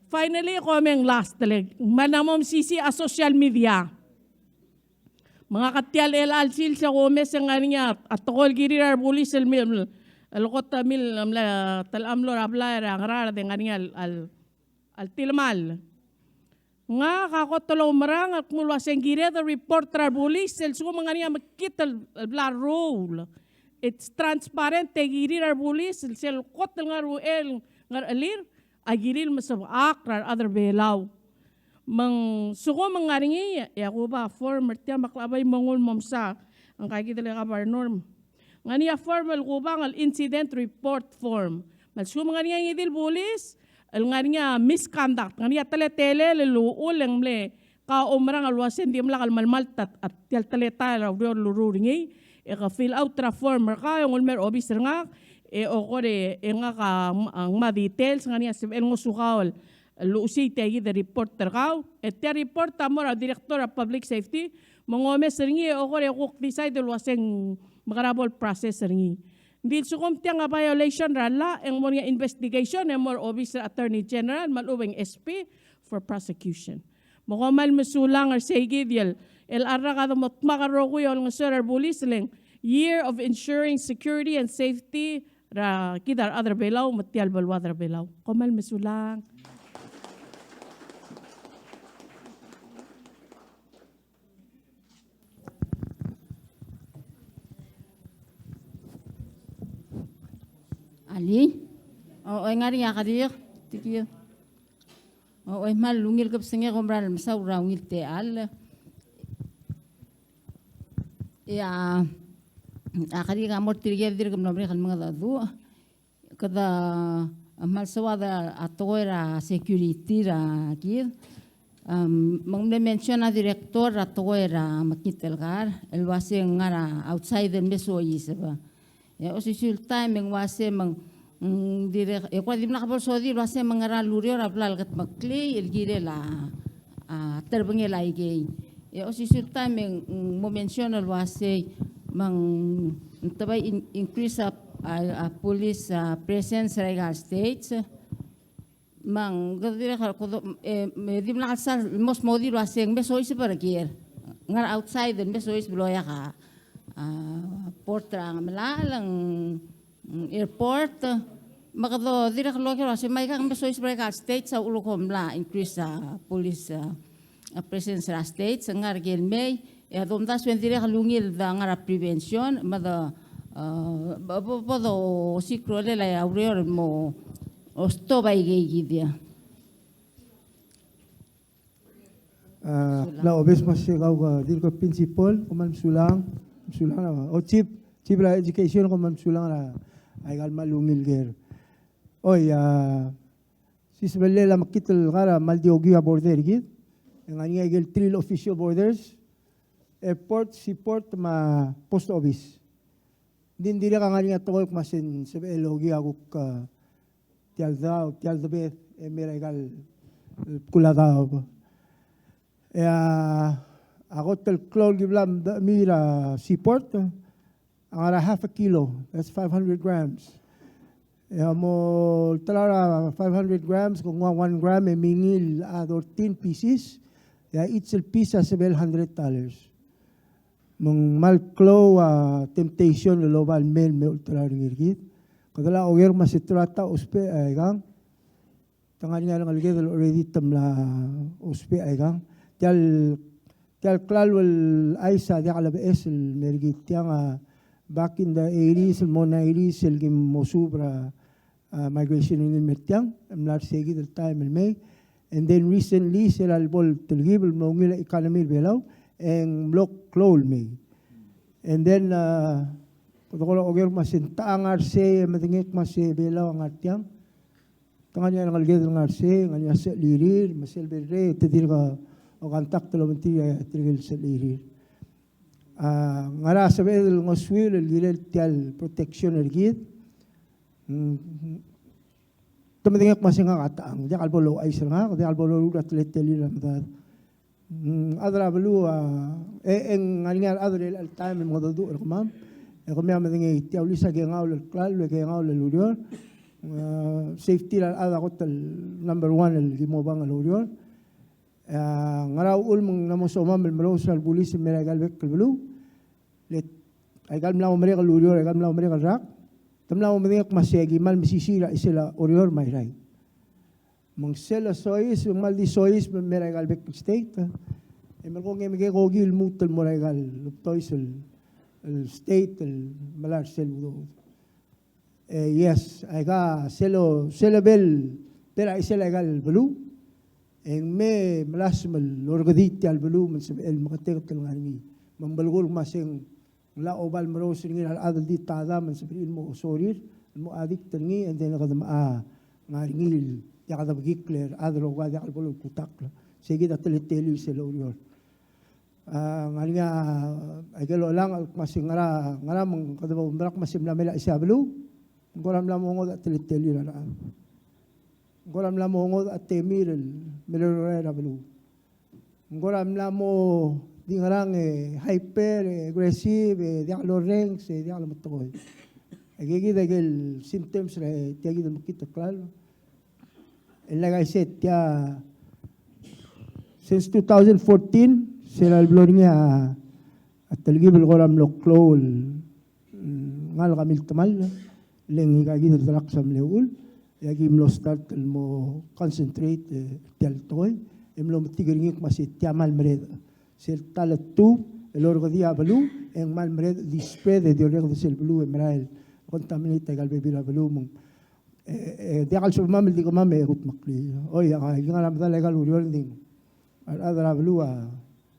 Finally, ko mei e ng last, le ng mla mo mesisiich a social media. Me ngak a tia el chelecha el sils e ko omes e ng ngar er ngii a tekoi el kirir a rebulis el mil, el kot a mil, mla, telemlo er a blai er a Ngaraard e ng ngar er ngii a, a, a le tilemall. Ngak a kot el oumerang el kmo el uasei ng kired el report er a rebulis, el sekum ng ngar er ngii a mekngit el, el bla leruul. It's transparent e kirir a rebulis, el sel kot el ngar er a uchei el ngar er a chelir, a kirir el mesebechakl er a rechad er a Belau. Me ng sekum ng ngar er ngii, e a kuba form er tia me ak locha bai mengul el mo mesa, ngka kid el Governor. Ng ngar er ngii a form el kuba ng el incident report form. Me a lsekum ng ngar er ngii a ngii di el bulis el ngar er ngii a misconduct, ng ngar er ngii a teletelel el uchul e ng mle kau oumerang el uasei ng dimlak el melemalt a, a tia el teletael er a ureor el loruul er ngii, e ke fill out er a form er kau e ng ulemei er a obis er ngak, e okor e ngak a, a ngmai a details, ng ngar er ngii a sebechel ngosukau el el luchesii tia kid el report er kau. E tia el report a mo er a Director er a Public Safety, me ng omes er ngii e okor e kuk decide el uasei ng mekera bo el process er ngii. Ng di lsekum tiang a violation er a llach, e ng mo er ngii a investigation e mo er a obis er a Attorney General me a lechub e ng S P for prosecution. Me kom kmal mesulang er sei kid el, el rak a de mo dmak el rokui a olengeseu er a rebulis el ng Year of Ensuring Security and Safety er a kid a rechad er a Belau me tia el beluad er a Belau. Kom kmal mesulang. Alii. O, o, ngar er ngii a kerik, tia kid. O, e kmal ungil kebesengei e kom mera el mesaul er a ungil techall. E a, a kerik a mo er tirke el dirk mlo merek el mengedecheduch. Kede, a, kmal soad a tekoi er a security er a kid. Am, me ng mle mention a director er a tekoi er a mekngit el kar el uasei ng ngar er a outside el me soiseb. E osisiu el taem e ng uasei me ng, mm, dirrek, e kora dimlak bo lsodii el uasei me ng ngera el ureor a bla lekedmeklii el kirel a, a, terbengel aikei. E osisiu el taem e ng, mm, mo mention el uasei me ng, mm, te bai in-, increase a, a, a police, a, presence er aika el states. Me ng, kede dirrek el kede, e, me dimlak el sal mo smodii el uasei ng me soiseb er ker. Ngar er a outside el me soiseb el oeak a, a, port er a Ngemelachel, ng, ng airport. Me kede dirrek el oker el uasei me aikang me soiseb er aika el states a uchul e kom mla increase a police, a, a presence er a states, ngar er ker el mei, e a domdasu e ng dirrek el ungil de ngar er a prevention, me de, a, bo, bo, bo dosiik a rolel a ureor el mo stop aikei kid. A, mla obes me se kau ke dirk principal, kom kmal mesulang, mesulang a, o chief, chief er a education, kom kmal mesulang er a, aika el kmal ungil ker. Oi, a, sisebellel a mekngit el kar a kmal di okiu a border er kid. E ng ngar er ngii a ikel three el official borders, airport, seaport, me a post office. Ng di ng dirrek a ngar er ngii a tekoi el kmo se ng sebechel okiu a kuk, a, tia el daob, tia el debed, e mei er aika el bkul a daob. E a, a kot el klou el ki bla mdechemii er a seaport, a ngar er a half a kilo, that's five hundred grams. E a mo olterau er a five hundred grams, ke nguu a one gram e mingil a thirteen pieces, e a each el piece a several hundred dollars. Me ng kmal klou a temptation el oba el mei el me olterau er ngii er kid. Kede locha oker me se te locha ta ousbech aikang. Te ngar er ngii a rengeleked el already te mla ousbech aikang. Tia el, tia el klalo el chais a diak lebeches el mer kid, tiang a back in the eighties el mo nineties el ki mo suub er a, a, migration er ngii el mer tiang, e mla er sei kid el taem el mei. And then recently, sel lebo el telkib el mlo ungil a economy er a Belau, e ng mlo klou el mei. And then, a, kede kora oker me se ng techa a ngar sei, e medengei me se Belau a ngar tiang. Te ngar er ngii a rengeleked el ngar sei, ngar er ngii a sechelirir, me sel berrei, te dirk ocontact el obengterir a tirke el sechelirir. A, ngera sebeched el ngosuir el kirel tia el protection er kid. Mm, te medengei me se ngak a techang, diak el bo louchais er ngak, diak el bo loruul a teletelir a medad. Mm, chad er a beluu a, e, e ng ngar er ngii a rechad er chelecha el taem el mengedecheduch er kemam. E kemiu a medengei, tia ulis a kengaul el klalo, e kengaul el ureor. A, safety er a rechad a kot el number one el ki mo obang el oureor. A, ngera uchul me ng mla mo somam el merous er a rebulis el mei er aika el bek el beluu? Le aika el mla mo merek el ureor, aika el mla mo merek el rak, te mla mo medengei me se ki kmal mesisiich er a chisel a Oreor me a Irrai. Me ng sel soiseb, me ng kmal di soiseb el mei er aika el bek el state. E merekong e mekekokil el lmuut el mo er aika el obdois el, el state el melai er sel udoud. E, yes, aika sel, sel bo el, bo er a chisel aika el beluu. E ng mei melasem el orrekedii tia el beluu me ng sebechel el meketeket el ngar er ngii. Me ng belkul me se ng locha oba el merous er ngii er a rechad el di tada me ng sebechir el mo osorir, el mo addict er ngii, and then kede mecha ngar er ngii el diak debekikl e a rechad el oba diak el bo lokutakl. Sei kid a teletelir sel oureor. A, ngar er ngii a, aike el olengel el kmo se ngera, ngera me ng kede bo merek me se mla mei er a chisel a beluu. Ng kora mla mo ngodech a teletelir a rechad. Ng kora mla mo ngodech a temir el meleruul er a beluu. Ng kora mla mo di ngerang e hyper, e aggressive, e diak lorrenges, e diak lemetekoi. Aike kid a ikel symptoms er tia kid el mekngit el klalo. E like I said, tia, since two thousand fourteen, se er a leblo er ngii a, a telkib el kora mlo klou el, mm, ngalek a miltemall, le ngika kid el drugs a mle uchul, e aki mlo start el mo concentrate, e, tia el tekoi, e mlo metik er ngii el kmo se tia a kmal meredech. Sel ta el tub el orrekedii a beluu, e ng kmal meredech el di spread, e di orreked sel beluu, e merael el contaminate aika el bebil er a beluu, me ng E, e, diak el sebechemam el di kemam e kudmeklii. Oi, a, a, ngar er a medal aika el ureor e ng di a rechad er a beluu a,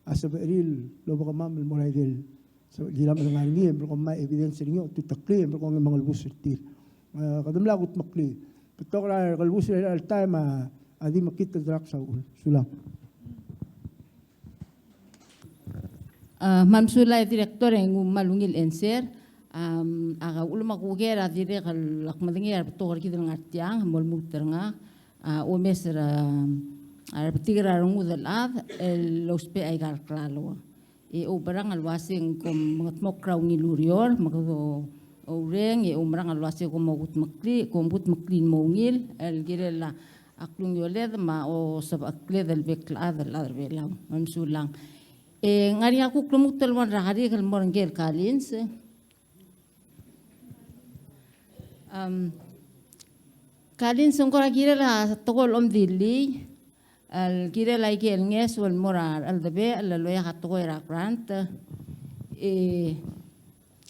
a sebechir el obekemam el mo er a ikel sebechel kiramam el ngar er ngii, e merekong me a evidence er ngii a otuteklii, e merekong e mengelebus er tir. E, kede mla kudmeklii. Betok er a rekelebus er a eltaem a, a di mekngit el drugs a uchul. Sulang. A, me a mesulang e Director e ng kmal ungil el answer. Am, a, ka uchul me a kuker a dirrek el ak medengei a rebetok er kid el ngar tiang, mo lmuut er ngak, a, omes er a, a, rebetik er a rengud el chad el lousbech aika el klalo. E oumerang el uasei ng kom mengedmokl er a ungil ureor, me kede oureng, e oumerang el uasei kom kudmeklii, kom kudmeklii el mo ungil, el kirel a klungioled me a osebechekldel bek el chad el chad er a Belau. Me a mesulang. E, ng ngar er ngii a kuk lmuut el mo er a kerik el mo er ngii el Collins. Am, Collins, ng kora kirel a tekoi el omdilii el kirel aike el ngeso el mo er a cheldebechel el loia a tekoi er a grant. E,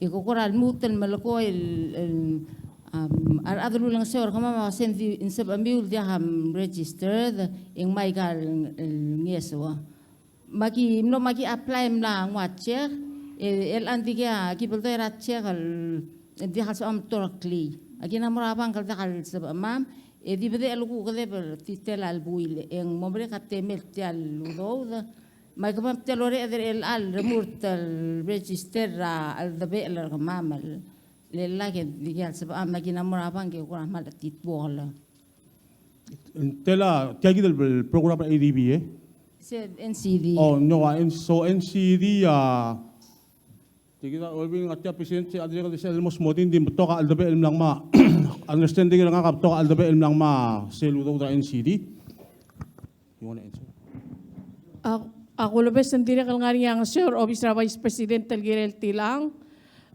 e ko kora lmuut el melekoi el, el, am, a rechad el ulengeseu er kemam a uasei ng di, ng sebechemiu el diak a registered, e ng mei aika el, el ngeso. Me aki mlo, me aki apply e mla nguu a check, e, el ng di kid a ki beldoi er a check el, el diak el sebechemam el torkelii. Aki mla mo er a bank el diak el sebechemam, e di bedechel el kuk kedeb er tia el buil, e ng mo merek a temel tia el udoud. Me kemam tia el orreched er chelecha el remurt el register er a cheldebechel er kemam el, le lak e di kid a sebechemam, me aki mla mo er a bank e kora kmal chetituokel. Tela, tia kid el program er a A D B, e? Se N C D. Oh, no, a N-, so N C D, a, tia kid a, olbiil ngar tia president, se a dirrek el di sel mo smodii, ng di betok a cheldebechel el mla ngmai, understanding er ngak a betok a cheldebechel el mla ngmai sel udoud er a N C D. You wanna answer? A, a kulebes e ng dirrek el ngar er ngii a ngeso er a obis er a Vice President el kirel tiang.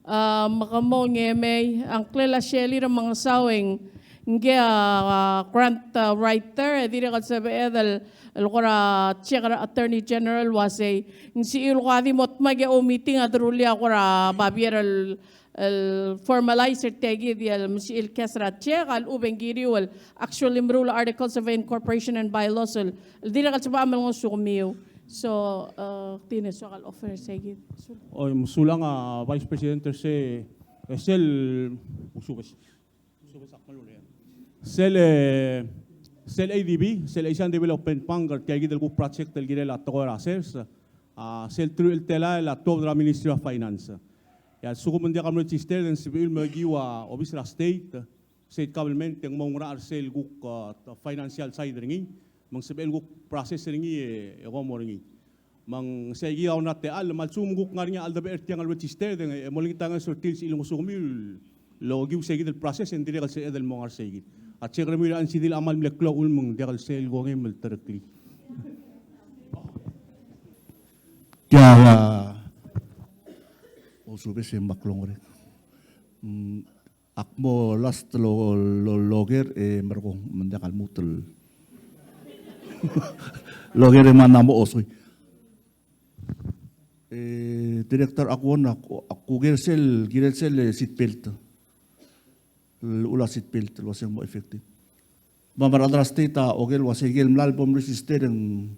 A, me ke mong e mei, a ngklel a Shirley Remengesau e ng, ngii a, a, grant, a, writer, e dirrek el sebeched el, el kora check er a Attorney General el uasei ng sebechir el kora di mo dmak e oumeeting a derullii a kora babier el, el formalize er tia kid el mesichii el case er a check, a lechub e ng kiriu el actually meruul a Articles of Incorporation and Bylaws el, el dirrek el sebechemam el ngosukemiu. So, a, tia a soak el offer er sei kid. Oi, mesulang a Vice President er sei, e sel, usubes. Usubes ak meluul. Sel, e, sel A D B, sel Asian Development Bank, er tia kid el kuk project el kirel a tekoi er a sers, a, sel truich el telael a tuobed er a Ministry of Finance. E a lsekum ng diak a register, e ng sebechir el mekiu a obis er a state, state government, e ng mo oungerachel er sel kuk, a, financial side er ngii, me ng sebechel kuk process er ngii e, e ko mo er ngii. Me ng sei kid a oungerachel, me a lsekum kuk ngar er ngii a cheldebechel er tiang el register, e, e molengit a ngeso er tir el sebechir el ngosukemiu el okiu sei kid el process, e ng dirrek el sebeched el mo ngar sei kid. A check er kemiu er a N C D a kmal mle klou el uchul me ng diak el sel kongei me le tereklii. Tia, a, usubes e me ak longerek. Mm, Ak mo last el, el, el oker, e merekong, me ng diak a lmuut el Loker e mla mo osui. E, Director Aguon, a ku, a kuker sel, kirel sel, e, seat belt. Uchul a seat belt el uasei ng mo effective. Me a rechad er a state a oker el uasei ikel mla el bo mregister e ng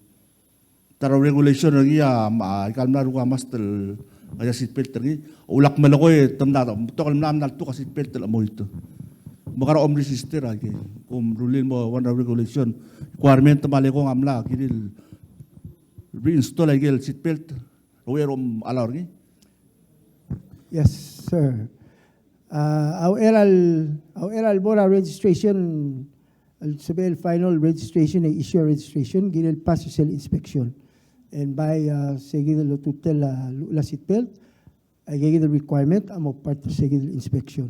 ta er a regulation er ngii a, a, ikal mla el rokui a must el ngar er ngii a seat belt er ngii. Ulak melekoi e te mla, betok el mla, mla letuk a seat belt el chemoit. Me kar a omregister a ikei. Kom rullii el mo one er a regulation. Requirement me a lekong a mla kirir el reinstall a ikel seat belt. Rouchei er a omeallau er ngii. Yes, sir. A, a uchei er a, a uchei er a lebo er a registration, el sebechel el final registration e issue a registration, kirel el pass er sel inspection. E ng bai, a, se kid el otutel a, uchul a seat belt, a, aike kid el requirement a mo part er se kid el inspection.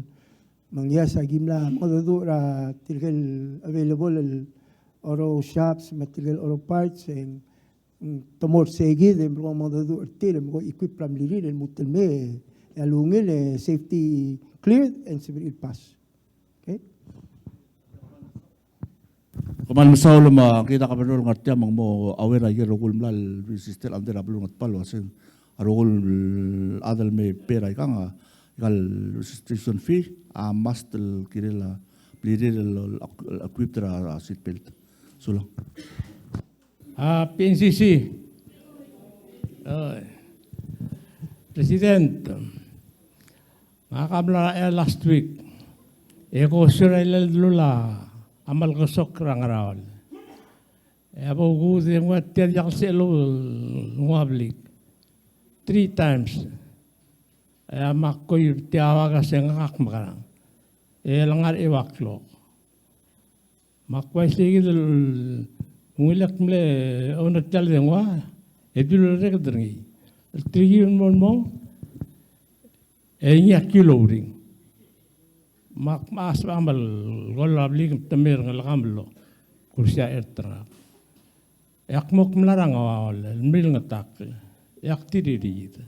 Me ng, yes, aki mla mengedecheduch er tirke el available el auto shops, me tirke el auto parts, e ng Mm, te mo er se kid e merekong mengedecheduch er tir, e merekong equip er a mlirir el lmuut el mei, e a lungil e safety cleared e ng sebechir el pass. Okay? Kmal mesaul me kid a governor el ngar tia me ng mo aware er a ikel rokui el mla el register under er a beluu er a Ngatpang el uasei a rokui el chad el me pay er a ikang, a ikal registration fee a must el kirel a mlirir el, el, el equip er a seat belt. Sulang. A, P N C C. Oi. President, ngak a mla er a, e, last week. E ko sure el lulul a malkesok er a Ngaraol. E a bo kuud e nguu a tia el diak el sebechel el nguu a blik. Three times. E a mak ko er tia a uaisei e ngak a mekerang. E le ngar er a eua el klok. Me ak uaisei kid el ungil e ak mle oungerang tia el dengua, e dilu el reked er ngii. El tirke el mo el mong, e ngii a kilu el uring. Me ak, me a sebecham el kol a blik me te mei er a ngelekam el lo, kursi a chert er ngak. E ak mo kmal er a Ngeaol el mei el ngetakl, e ak tir er kid.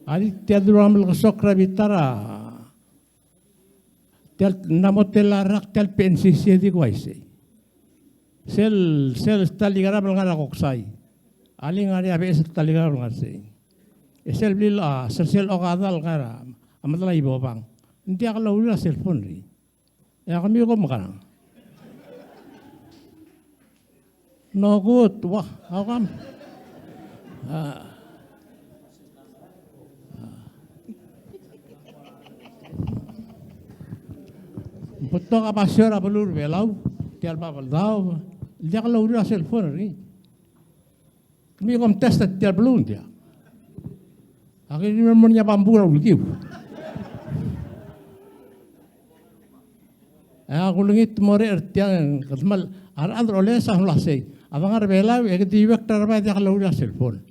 A di tia el dulu el melekesok er a bita er a Tia el, ng mo tela el rak tia el P N C C e di ko uaisei. Sel, sel ta el ikerab el ngar er a Koksai. A le ngar er ngii a beches el ta el ikerab el ngar er sei. E sel blil a, sel, sel okada el ngar er a, a Medalaibobang. Ng diak loureor a cellphone er ngii. E a kemiu ko mekerang. No good, wa, how come? A. Ng betok a basio er a beluu er a Belau, tia el Babeldaob, el diak loureor a cellphone er ngii. Kemiu kom test er tia el beluu, ng diak. Aki di mo er ngii a bambuu er a ulkiu. E a kulengit mo er tiang, kede mal, a rechad er a Oles a mla sei. A dengar er a Belau, e kede iuekl er a bai e diak loureor a cellphone.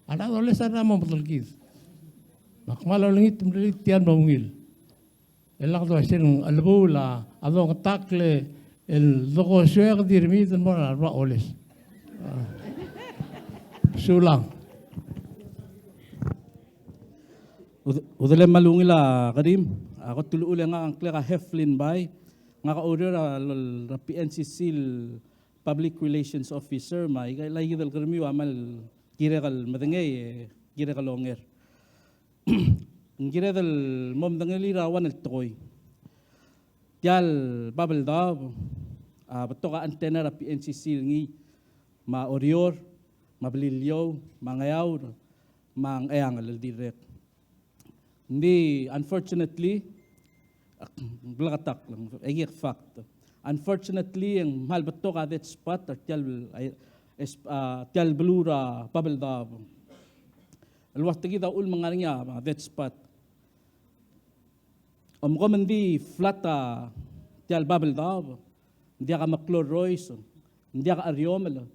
A rechad er a Oles a rechad mo medal kid. Me ak kmal olengit me er tiang el mo ungil. E lak dua sel chelebul a dongetakl el dokosuek a dirmid el mo er a Oles. A. Sulang. Ud-, udele me a ungil a kerim, a kot el uchul e ngak a ngklek a Heflin Bai, ngak a oureor er a, er a P N C C el Public Relations Officer, me aika el kirel kermiu a kmal kirek el medengei, e kirek el onger. Ng kired el mo medengelii er a one el tekoi. Tia el Babeldaob, a betok a antenna er a P N C C er ngii, me a Oreor, me a Beliliou, me a Ngeaur, me a Ngcheangel el dirrek. Ng di, unfortunately, ak, bleketakl, e ng fact. Unfortunately, e ng kmal betok a dead spot er tia el, a, es-, a, tia el beluu er a Babeldaob. El ua tekid a uchul me ng ngar er ngii a dead spot. Omko me ng di flat a tia el Babeldaob, ng diak a meklou el rois, ng diak a cheriomel,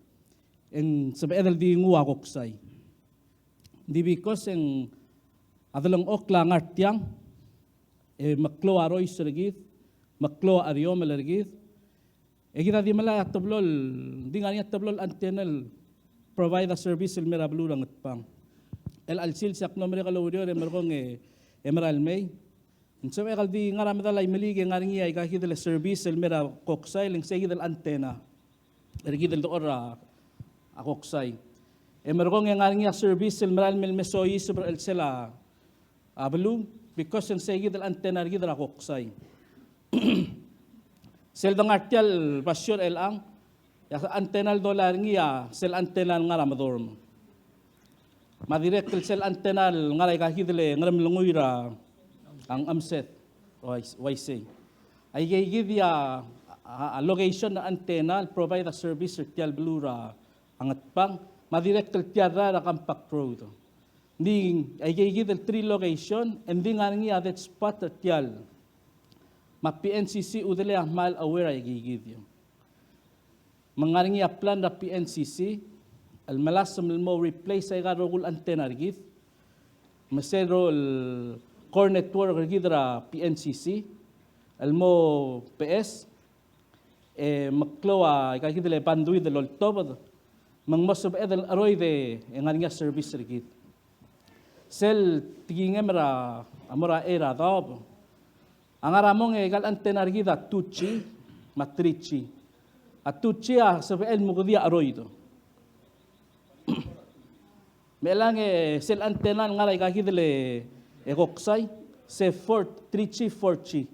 e ng sebeched el di nguu a Koksai. Ng di because e ng a delengchokl a ngar tiang, e meklou a rois er kid, meklou a cheriomel er kid, e kid a di melai a teblo el, di ngar er ngii a teblo el antenna el provide a service el mei er a beluu er a Ngatpang. El chelsel se ak mlo merek el oureor e merekong e, e mera el mei. Ng sebechek el di ngar er a medal a Imeliik e ngar er ngii aika kid el service el mei er a Koksai, e le ng sei kid el antenna. er kid el dechor er a, a koksai. E merekong e ng ngar er ngii a service el merael el me soiseb er a chelsel a, a beluu, because ng sei kid el antenna er kid er a koksai. Sel dengar tia el basio er chelechang, e a antenna el dolai er ngii a sel antenna el ngar er a Medorm. Me a dirrek el sel antenna el ngar er aika kid el Ngeremlengui er a Ngchemsed, uaisei. Aike kid a, a, a location er a antenna el provide a service er tia el beluu er a Ngatpang, me a dirrek el tia el rael er a Compact Road. Ng di aike kid el three location, e ng di ngar er ngii a dead spot er tia el, me a PNCC a udelei a kmal aware er aike kid. Me ng ngar er ngii a plan er a PNCC el melasem el mo replace aika el rokui el antenna er kid. Me se el ro el core network er kid er a PNCC el mo beches, e meklou aika kid el bandwidth el oltobed, me ng mo sebeched el cheroid e ngar er ngii a service er kid. Sel tekingem er a mo er a chei er a daob a ngar er a mong e aika el antenna er kid a two G me a three G. A two G a sebechel el mukedii a cheroid. Me chelechang e sel antenna el ngar er aika kid el koksai, se four, three G, four G.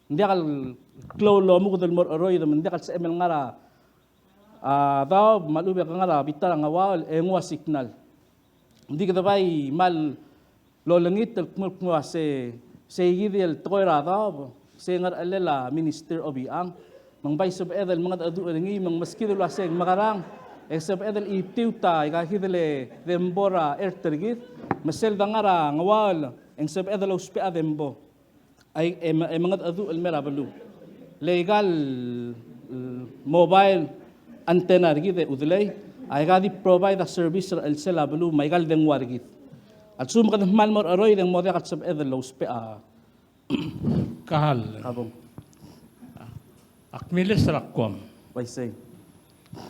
Ng diak el klou el omuked el mo er a cheroid, me ng diak el sebechem el ngar er a a daob me a lechub e ke ngar er a bita er a Ngeuaol e nguu a signal. Ng di kede bai kmal olengit el kmo, kmo a se, sei kid el tekoi er a daob, se ngerchelel a Minister Obichang, me ng bai sebeched el mengedecheduch er ngii, me ng meskid el uasei ng mekerang e sebeched el chitiut aika kid el dembo er a ert er kid, me sel de ngar er a Ngeuaol e ng sebeched el ousbech a dembo. Ai, e me, e mengedecheduch el mei er a beluu. Le aika el, el mobile antenna er kid e udelei, aika di provide a service er a chelsel a beluu me aika el dengua er kid. A lsekum kede kmal mo er a cheroid e ng mo diak el sebeched el ousbech a. Kal. Kabong. Ak miles er a Guam. Uaisei.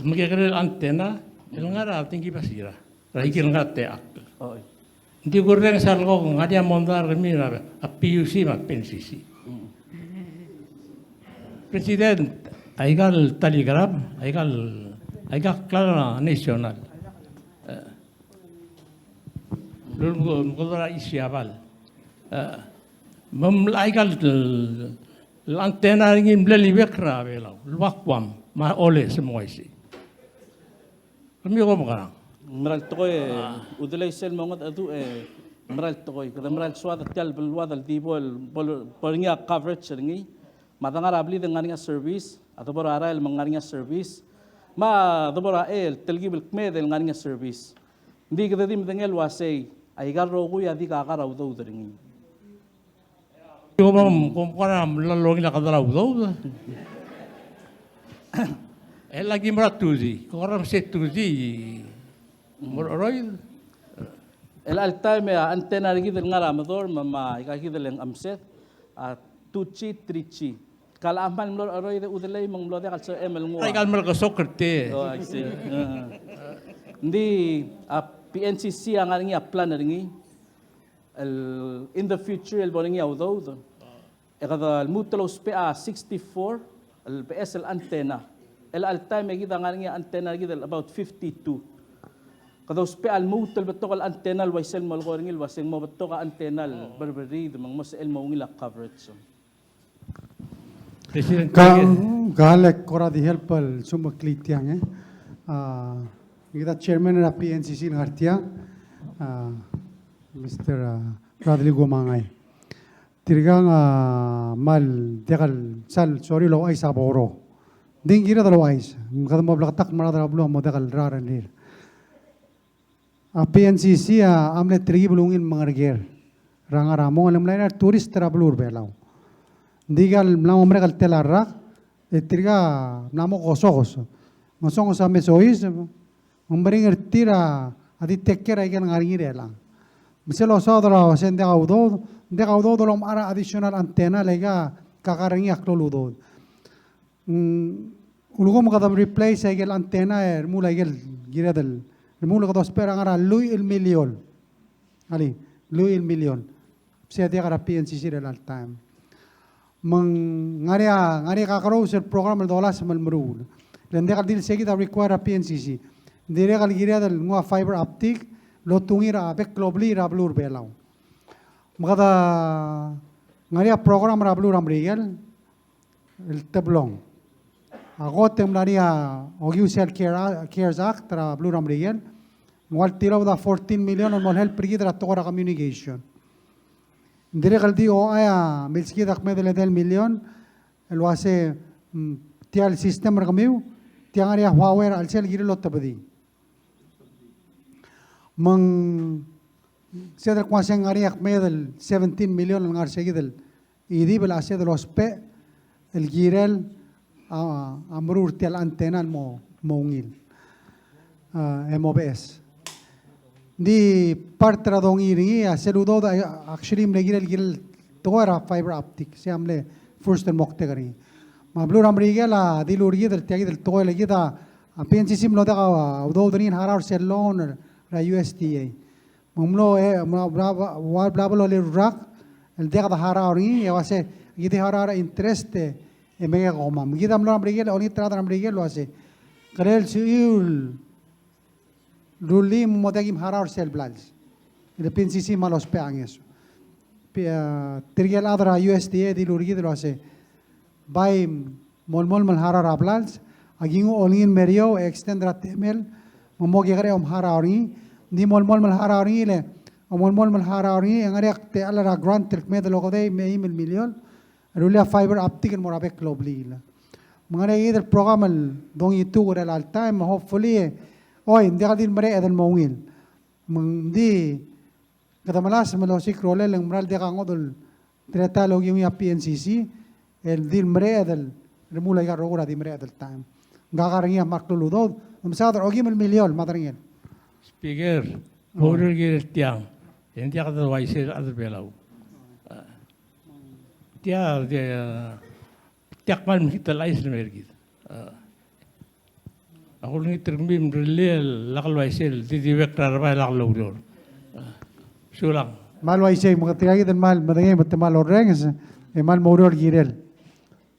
Mekekerei el antenna el ngar er a tingki basira. Er a ikel ngar er a techakl. Oi. Ng di kurrenges a lekong, ng ngar er ngii a mondai er kemiu er a PUC me a PNCC. Mm. President, aika el telegram, aika el, aika el klalo er a national. Eh, lulem ko, ko er a Isiabal. Eh, me mla aika el, el antenna er ngii el mle libek er a Belau, el ua Guam, me a Oles me uaisei. Kemiu ko mekerang? Mera el tekoi, udelei sel mongedecheduch e mera el tekoi. Kede mera el soad er tia el beluad el di bo el, bo el, bo er ngii a coverage er ngii. Me a de ngar er a blid e ng ngar er ngii a service, a de bo er a rael me ng ngar er ngii a service. Me a de bo er a chei el telkib el kmeed e ng ngar er ngii a service. Ng di kede di medengei el uasei, aika el rokui a di kaka er a udoud er ngii. Kom, kom kora mla longil a kedal a udoud. E le aki mera two G, kora mse two G. Mo er a cheroid. Chelecha el taem e a antenna er kid el ngar er a Medorm me, me aika kid el Ngchemsed a two G, three G. Ka locha kmal mlo er a cheroid e udelei me ng mlo diak el sebechem el nguu. Aika el melekesokl er tir. Oh, I see. Ng di a PNCC a ngar er ngii a plan er ngii el in the future el bo er ngii a udoud. E kede lmuut el ousbech a sixty-four el beches el antenna. Chelecha el taem e kid a ngar er ngii a antenna er kid el about fifty-two. Kede ousbech a lmuut el betok el antenna el uaisei el molekoi er ngii el uasei ng mo betok a antenna el berberid me ng mo sebechel el mo ungil a coverage. President, ka, ka le kora di help el sumeklii tiang, e. A, kid a chairman er a PNCC el ngar tia, a, Mister, a, Bradley Gumangai. Tirkang a kmal diak el sal sorir el ouchais a boro. Ng di kired el ouchais, me kede mo bleketakl me a rechad er a beluu a mo diak el rrau a rengrir. A PNCC a mle telkib el ungil mengereker er a ngar er a mong el mla er ngii a tourist er a beluu er a Belau. Ng di kal mla mo merek el tela el rak, e tirka mla mo kosokos. Ngesonges a mesoiseb, me ng meringel er tir a di take care er a ikel ngar er ngii er chelechang. Me sel losaod er a uasei ng diak a udoud, ng diak a udoud el omechar a additional antenna el aika kaka er ngii a klou el udoud. Mm, ulekum kede replace a ikel antenna e remuul a ikel kired el, remuul e kede ousbech er a ngar er a lluich el miliol. Alii, lluich el miliol. Se a diak er a PNCC er chelecha el taem. Me ng ngar er ngii a, ngar er ngii a kakerous el program el dolasem el meruul. Le ng diak el di el sei kid a require a PNCC. Ng dirrek el kired el nguu a fiber optic el otungii er a bek el obliil er a beluu er a Belau. Me kede ngar er ngii a program er a beluu er a Merikel el teblong. A kot e ng mla er ngii a okiu sel Care-, CARES Act er a beluu er a Merikel, ng ua el tilobed a fourteen million el mo help er kid er a tekoi er a communication. Ng dirrek el di ouchais a milskid a kmeed el edei el million el uase, mm, tia el system er kemiu, tia ngar er ngii a Huawei er a chelsel el kirel el otebedii. Me ng sel kmo uase ng ngar er ngii a kmeed el seventeen million el ngar er sei kid el idib el uase de lousbech el kirel a, a meruul er tia el antenna el mo, mo ungil, a, e mo beches. Ng di part er a dongiil er ngii a sel udoud a, actually mle kirel, kirel tekoi er a fiber optic, sei a mle first el moktek er ngii. Me a beluu er a Merikel a dilu er kid el tia kid el tekoi el kid a, a PNCC a mlo diak a udoud er ngii el harau er sel loan er a USDA. Me ng mlo, e, mlo, bla, bla, bla, bla, bla, el rak el diak de harau er ngii, e uase, kid di harau er a interest, e, e mekek a omam. Kid a mlo er a Merikel, olengit er a rechad er a Merikel el uase, kirel sebechiu el rullii me mo diak kim harau er sel blals. E le PNCC a mlo ousbech a ngeso. Pi-, a, tirke el chad er a USDA a dilu er kid el uase, bai molemolem el harau er a blals, aki nguu a olengit el mo er eou e extend er a temel, me mo kekerei e omharau er ngii, ng di molemolem el harau er ngii le, molemolem el harau er ngii, e ng ngar er ngii a techall er a grant el kmeed el okedei me a eim el miliol, el rullii a fiber optic el mo er a bek el obliil. Me ng ngar er ngii kid el program el dongituk er chelecha el taem, me hopefully, e, oi, ng diak el di el mereched el mo ungil. Me ng di, kede melasem el osiik a rolel e ng mera el diak a ngodech el teletael el okiu ngii a PNCC, el di el mereched el remuul aika el rokui er a di mereched el taem. Ng kar er ngii a kmal klou el udoud, me ng mesaod er a okeim el miliol, me a derengel. Speaker, oh, oureor el kirel tiang, e ng diak de uaisei el chad er a Belau. A, tia, tia, tia kmal mekngit el chais el mei er kid. A, a kulengit er kemiu el mrellii el lak el uaisei el di dibek er a rebai el lak loureor. A, sulang. Kmal uaisei, me tirka kid el kmal medengei me te kmal orrenges, e kmal mo oureor el kirel.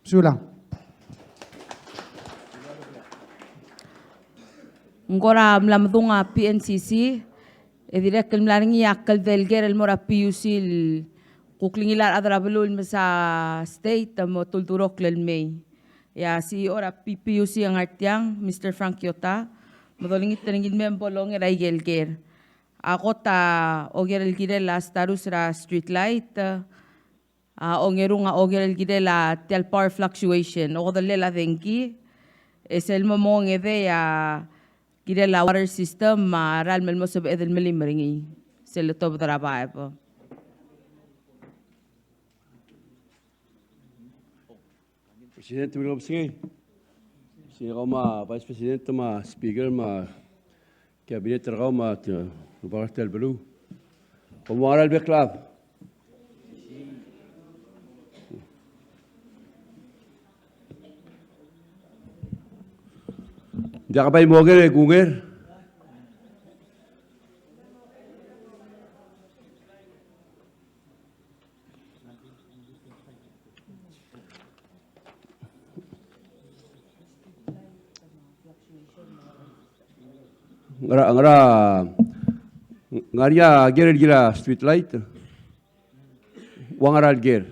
Sulang. Ng kora mla medung a PNCC, e dirrek el mla er ngii a kldei el ker el mo er a PUC el kuk lengilai a rechad er a beluu el mesa state me te uldurokl el mei. E a CEO er a P-, PUC a ngar tiang, Mister Frank Kyota, me dolengit er ngii el mei me bo longerenger aike el ker. A kot a oker el kirel a status er a street light, a ongerung a oker el kirel a tia el power fluctuation, okedellel a dengki, e sel mo mongedei a kirel a water system, me a ralm el mo sebeched el melim er ngii, sel lotobed er a baeb. President, me kobesengei. President, kau me a Vice President, me a Speaker, me a Cabinet er kau, me a, te, rubak er tia el beluu. Kom ua ngera el bek el chad? Diak bai moker e kunger. Ngera, ngera, ngar er ngii a ker el kirel a street light? Ua ngera el ker?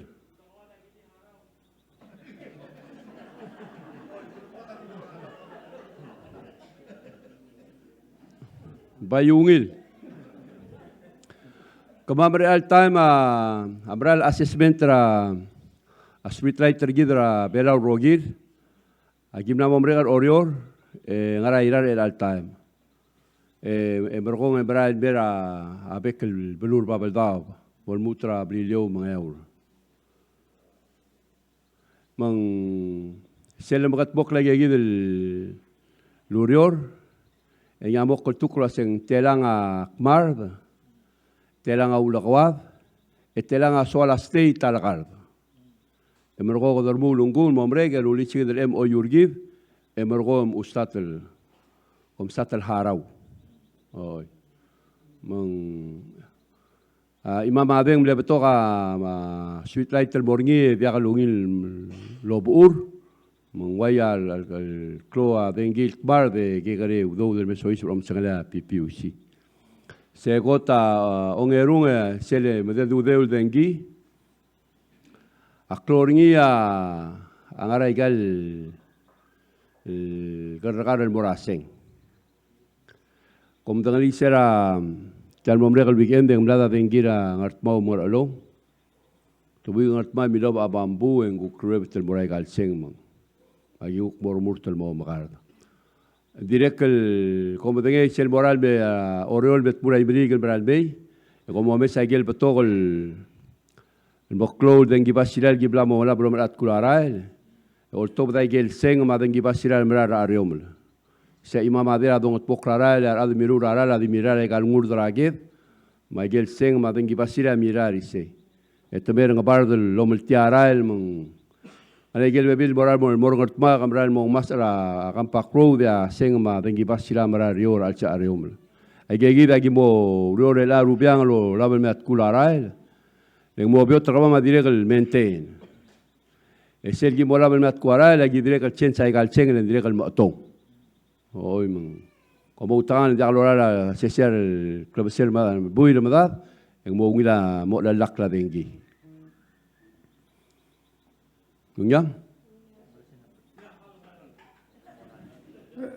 Bai ungil. Kemam er chelecha el taem a, a mera el assessment er a, a street light er kid er a Belau el rokir. Aki mla mo merek er a Oreor, e ngera a irechar er chelecha el taem. E, e merekong e merael el mei er a, a bek el beluu er a Babeldaob, bo lmuut er a Beliliou me a Ngeaur. Me ng sel lemekedmokl aika kid el ureor, e ng mo kltukl el uaseng telang a kmard, telang a ulekoad, e telang a soal a state a lekard. E merekong e kede remuul ngkung el mo merek e rullii se kid el MOU er kid, e merekong e kom start el, kom start el harau. Oi. Me ng A, chimam a deng mle betok a, a, street light el mo er ngii e diak lungil el obechur. Me ng uaia el, el, el klou a dengki el kmard e kekerei a udoud el me soiseb er a omesengelel a P P U C. Se kot a, a, ongerung e sel mededudeu el dengki a klou er ngii a ngar er aika el, el kerrekar el mo er a seng. Kom medengelii se er a, tia el mo merek el weekend e ng mlad a dengki er a Ngardmau me a Ngerchelong. Te buik a Ngardmau e milobech a bamboo e ng kuk ruebet el mo er aika el seng me ng, aki kuk mo remurt el mo omekard. Dirrek el kom medengei sel morael me a Oreor el me tmuu er a Imeliik el merael mei, e kom omes aike el betok el el mo klou el dengki basirael el ki bla mo olab el omechar a tkul a rael, e oltobed aike el seng me a dengki basirael el merael er a Chereomel. Se a chimam a diak a dongedmokl er a rael, e a rechad el mirruul er a rael a di mirrael aika el ngurd er a ked, me aike el seng me a dengki basirael a mirrael er isei. E te mei er a Ngebard el omeltii a rael me ng ngar er ngii aike el bebil el morael mo, mo er a Ngardmau e ke merael mo ngmasech er a Compact Road e a seng me a dengki basirael a merael er eou er a chelsel a Chereomel. Aike kid a ki mo oureor er chelecha el rubiang el olab el mei a tkul a rael. Le ng mo beot er kemam a dirrek el maintain. E sel ki mo olab el mei a tkul a rael, e aki dirrek el change aika el seng e le ng dirrek el mechetong. Oi, me ng, kom outekangel e ng diak lorael a sesei el klebesei el me-, buil el medad, e ng mo ungil a mo chelellakl a dengki. Ng ungil?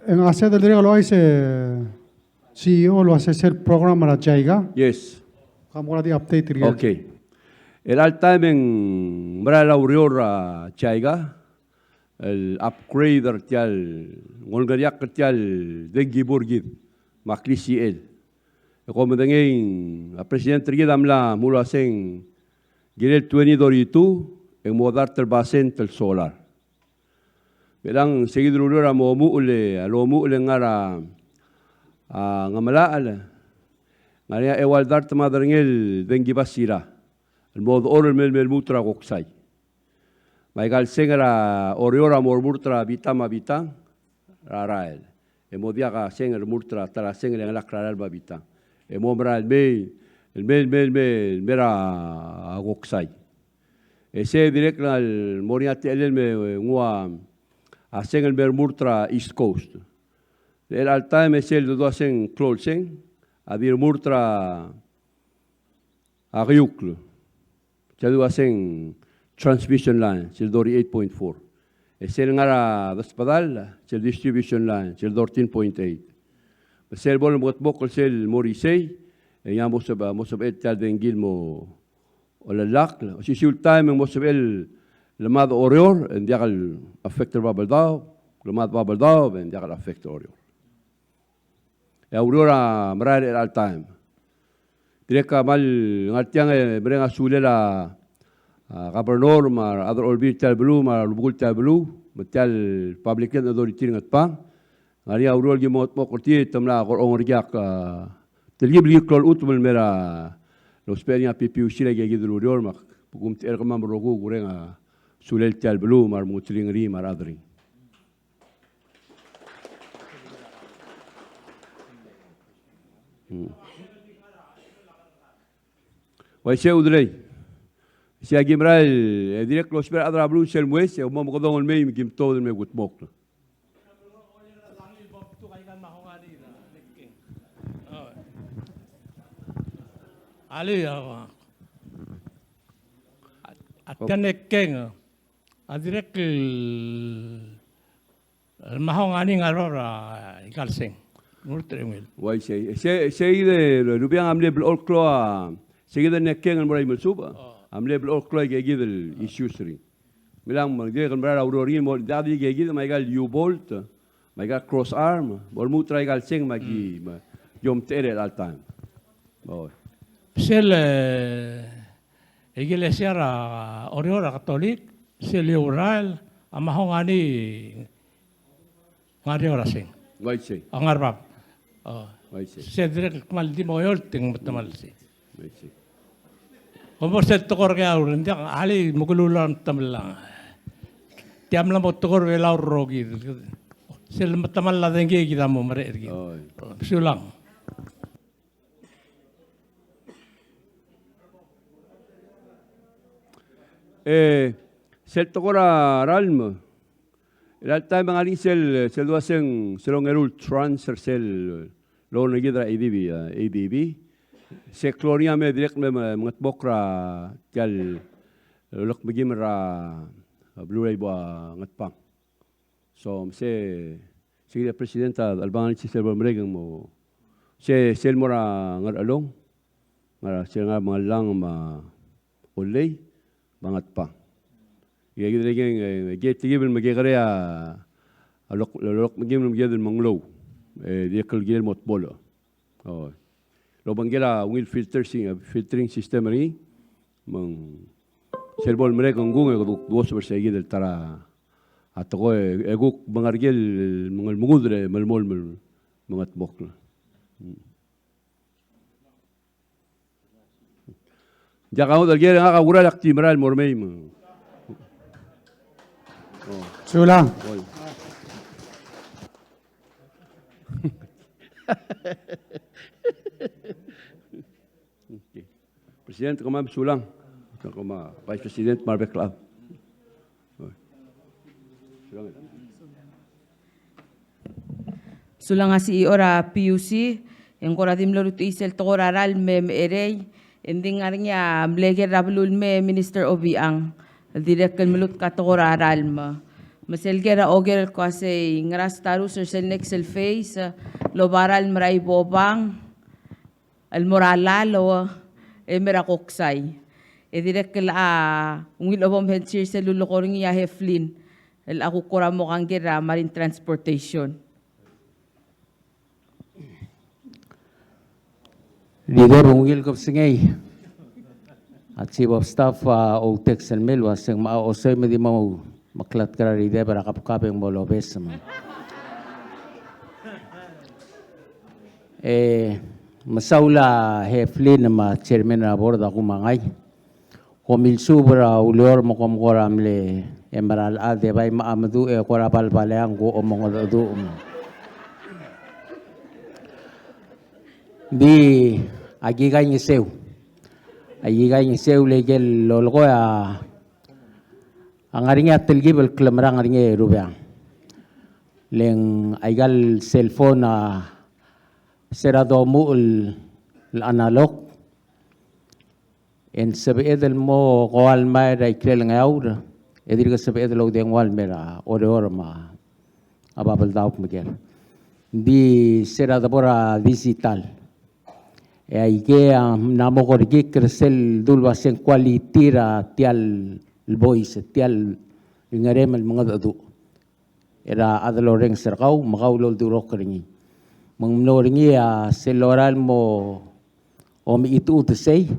E ng a sel dirrek el ouchais e C E O el uase sel program er a JICA. Yes. Kam kora di update er ngii. Okay. Er chelecha el taem e ng merael a ureor er a JICA el upgrade er tia el, ng olengeseu er tia el dengki bo er kid me a klisichel. E kom medengei a president er kid a mla mle uase ng kirel twenty thirty-two e ng mo dart el basent el solar. Me chelechang se kid el ureor a mo omuchel, a lomuchel e ng ngar er a, a, Ngemelachel. Ng ngar er ngii a eua el dart me a derengel dengki basirael el mo dechor el mei el, mei el lmuut er a koksai. Me aika el seng er a Oreor a mo remurt er a bitang me a bitang er a rael. E mo diak a seng el remurt er a ta er a seng el chengelakl er a rael me a bitang. E mo merael mei, el mei, el mei, el mei, el mei er a koksai. E sei dirrek el mo er ngii a techellel me nguu a seng el me remurt er a East Coast. Er chelecha el taem e sel dodua seng, klou el seng a di remurt er a, a Keiukl. Sel dua seng transmission line, sel thirty-eight point four. E sel ngar er a Desbedall, sel distribution line, sel thirteen point eight. Me sel bo lemekedmokl sel mo er isei, e ng mo sebechel, mo sebechel tia el dengki el mo chelellakl. Osisiu el taem e ng mo sebechel el lemad a Oreor, e ng diak el affect er a Babeldaob, lemad a Babeldaob, e ng diak el affect er a Oreor. E a ureor a merael er chelecha el taem. Dirrek a kmal ngar tiang e mereng a sulel a, a, governor me a rechad er a Olbiil er tia el beluu me a rubekul tia el beluu me tia el public health authority er Ngatpang. Ngar er ngii a ureor el ki mo mengetmokl er tir e te mla kerchong er ngii a, a, telkib el ki klou el chutem el mei er a, lousbech er ngii a P P U C er aika kid el ureor me ak, bo kumtechei er kemam el rokui e kureng a sulel tia el beluu me a remengetellel er ngii me a rechad er ngii. Hmm. Uaisei, Udelei. Sei a ki merael, e dirrek el ousbech er a rechad er a beluu sel moues, e mo mekedong el mei me ki mtobed el me kudmokl. Alii, a, a, a tia el keng, a dirrek el, el mahong a ngii a ngar er a bab er aika el seng. Ng ungil. Uaisei, sei, sei de, Lubiang a mle blechoel klou a, sei de nekeng el mo er a Imelsubech. Oh. A mle blechoel klou aika kid el issues er ngii. Me ng dirrek el merael a ureor er ngii el mo, diak di aika kid me aika el U-bolt, me aika el cross arm, bo lmuut er aika el seng me aki, me ki omtechei er chelecha el taem. Oi. Sel, e, ikelesia er a Oreor a Katolik, sel eou el rael a mahong a ngii a ngar er eou er a seng. Uaisei. A ngar er a bab. O. Uaisei. Sel dirrek el kmal di mo eolt e ng metemall sei. Uaisei. Kom bo sel tekoi er kau, ng diak, alii, me ke lulii a metemall. Tia mla mo tekoi er a Belau el rokir. Sel metemall a dengki e kid a mo merek er kid. Oi. Sulang. E, sel tekoi er a ralm, Er a taem e ng ngar er ngii sel, sel dua se ng, sel ongeru el tranche er sel loan er kid er a ADB, a, ADB. Se klou er ngii a me dirrek el me, me, mengetmokl er a tia el lolekmekim er a, a, beluu er a Ibo er a Ngatpang. So, me se, se kid a President a, a chelebangel a ngii sel bo lemerek e ng mo, se, sel mo er a Ngerchelong, ngar er a, sel ngar er a Mengellang me a Ollei, me a Ngatpang. Ia kid er ngii, e, e, kid a tekib el mekekerei a, a lolek, lolekmekim el me kid el menglou, e, dirrek el kirel mo tbolech. O. El obengkel a ungil filter si-, filtering system er ngii, me ng sel bo lemerek e ng kung e kede kuk duoseb er se kid el ta er a tekoi e kuk mengerker el mengelmengudel e melemolem el mengetmokl. Mm. Diak a ngodech el ker e ngak a kurael e ak di merael el mo er mei me. O. Sulang. Oi. Okay. President, kemam sulang. Kemam Vice President me a rebek el chad. Sulang a CEO er a PUC, e ng kora di mlo rutechii sel tekoi er a ralm me, me cherei, e ng di ngar er ngii a mle ker er a beluu el mei, Minister Obichang, el dirrek el melutk a tekoi er a ralm. Me sel ker a oker el kmo sei ngera status er sel next el phase el oba ralm er a Ibobang el mo er a Lalo, e mei er a Koksai. E dirrek el a ungil obomechensir sel lulekoi er ngii a Heflin el a kuk kora mo kangkei er a Marine Transportation. Di debo ungil kebesengei. A Chief of Staff a outext el mei el uaseng me a osoi me di mo meklatk er a Rideb er a kabkab e ng mo lobes me. E, mesaul a Heflin me a Chairman er a Board a kumangai. Kom milsuub er a ureor me kom kora mle, e, mera el chad e bai me a meduch e kora balbaleang ku omengedecheduch me. Di aki kaingeseu. Aki kaingeseu le ikel lolekoi a a ngar er ngii a telkib el klemerang er ngii e Rubeang. Le ng aika el cellphone a se er a domuchel el analog, e ng sebeched el mo koualmai er a ikrel Ngeaur, e dirk sebeched el oudengua el mei er a Oreor me a Babeldaob me ker. Ng di se er a debo er a digital. E aike a mla mo kerekikl er sel dul uaseng quality er a tia el voice, tia el ngerem el mengedecheduch. Er a chad el orrenges er kau, me kau el oldurokl er ngii. Me ng mlo er ngii a sel lorael el mo omechitechut sei,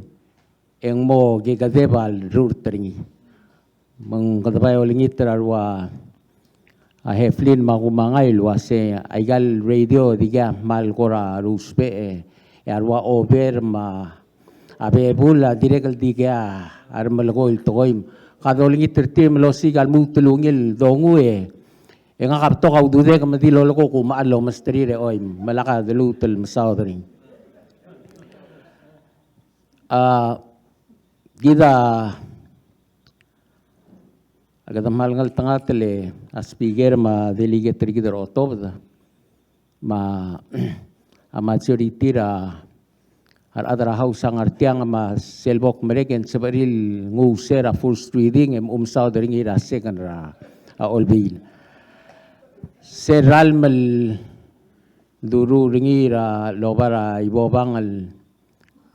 e ng mo kekedeb a lerurt er ngii. Me ng kede bai olengit er a rua, a Heflin me a kumangai el uase aika el radio dikea kmal kora rusbech e a rua over me a bebul a dirrek el dikea a remelekoi el tekoi. Kede olengit er tir me losiik a lmuut el ungil dongu e, e ngak a betok a ududek me di lolekoi, kumechar el omesterir e oim, me lak a deluut el mesaod er ngii. A, kid a, a kede kmal ngeltengat el a speaker me a delegate er kid er a otobed, me a majority er a rechad er a House a ngar tiang me a sel bo kmerek e ng sebechir el nguu se er a first reading e mochu mesaod er ngii er a second er a, a olbiil. Se er a ralm el duruul er ngii er a loba er a Ibobang el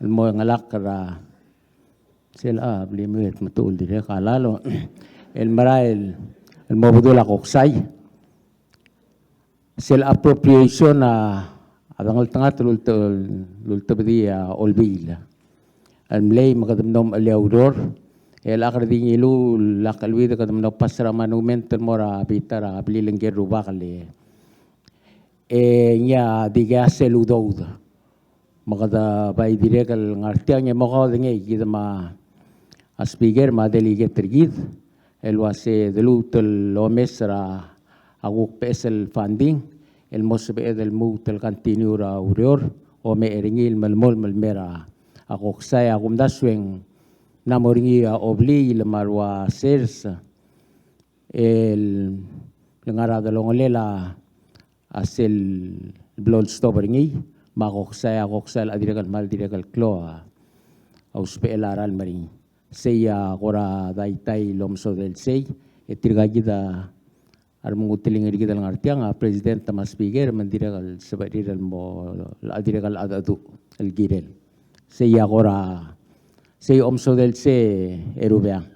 el mo chengelakl er a sel a blim e te metuchel dirrek a Lalo el merael el mo bedul a Koksai. Sel appropriation a, a dengeltengat el ulte-, el ultebedii a olbiil el mlei me kede mlo mechelii a ureor. El ak er di ngiluu el ak cheleuid e kede mlo pass er a monument el mo er a bita er a blil ngike el rubak el e ngii a dikea sel udoud. Me kede bai dirrek el ngar tiang e mo kaodengei kid me a speaker me a delegate er kid el uase de luut el omes er a kuk beches el funding el mo sebeched el lmuut el continue er a ureor, omech er ngii el melemolem el mei er a Koksai. A kumdasu e ng mla mo er ngii a obliil me a rua sers el le ngar er a delongelel a, a sel blo el stop er ngii, me a koksai, a koksai a dirrek el kmal dirrek el klou a, a usbechel a ralm er ngii. Sei a kora daitai el omesodel sei, e tirka kid a remengeteling er kid el ngar tiang, a President me a Speaker, me ng dirrek el sebechir el mo, a dirrek el cheldecheduch el kirel. Sei a kora, sei omesodel sei e Rubeang.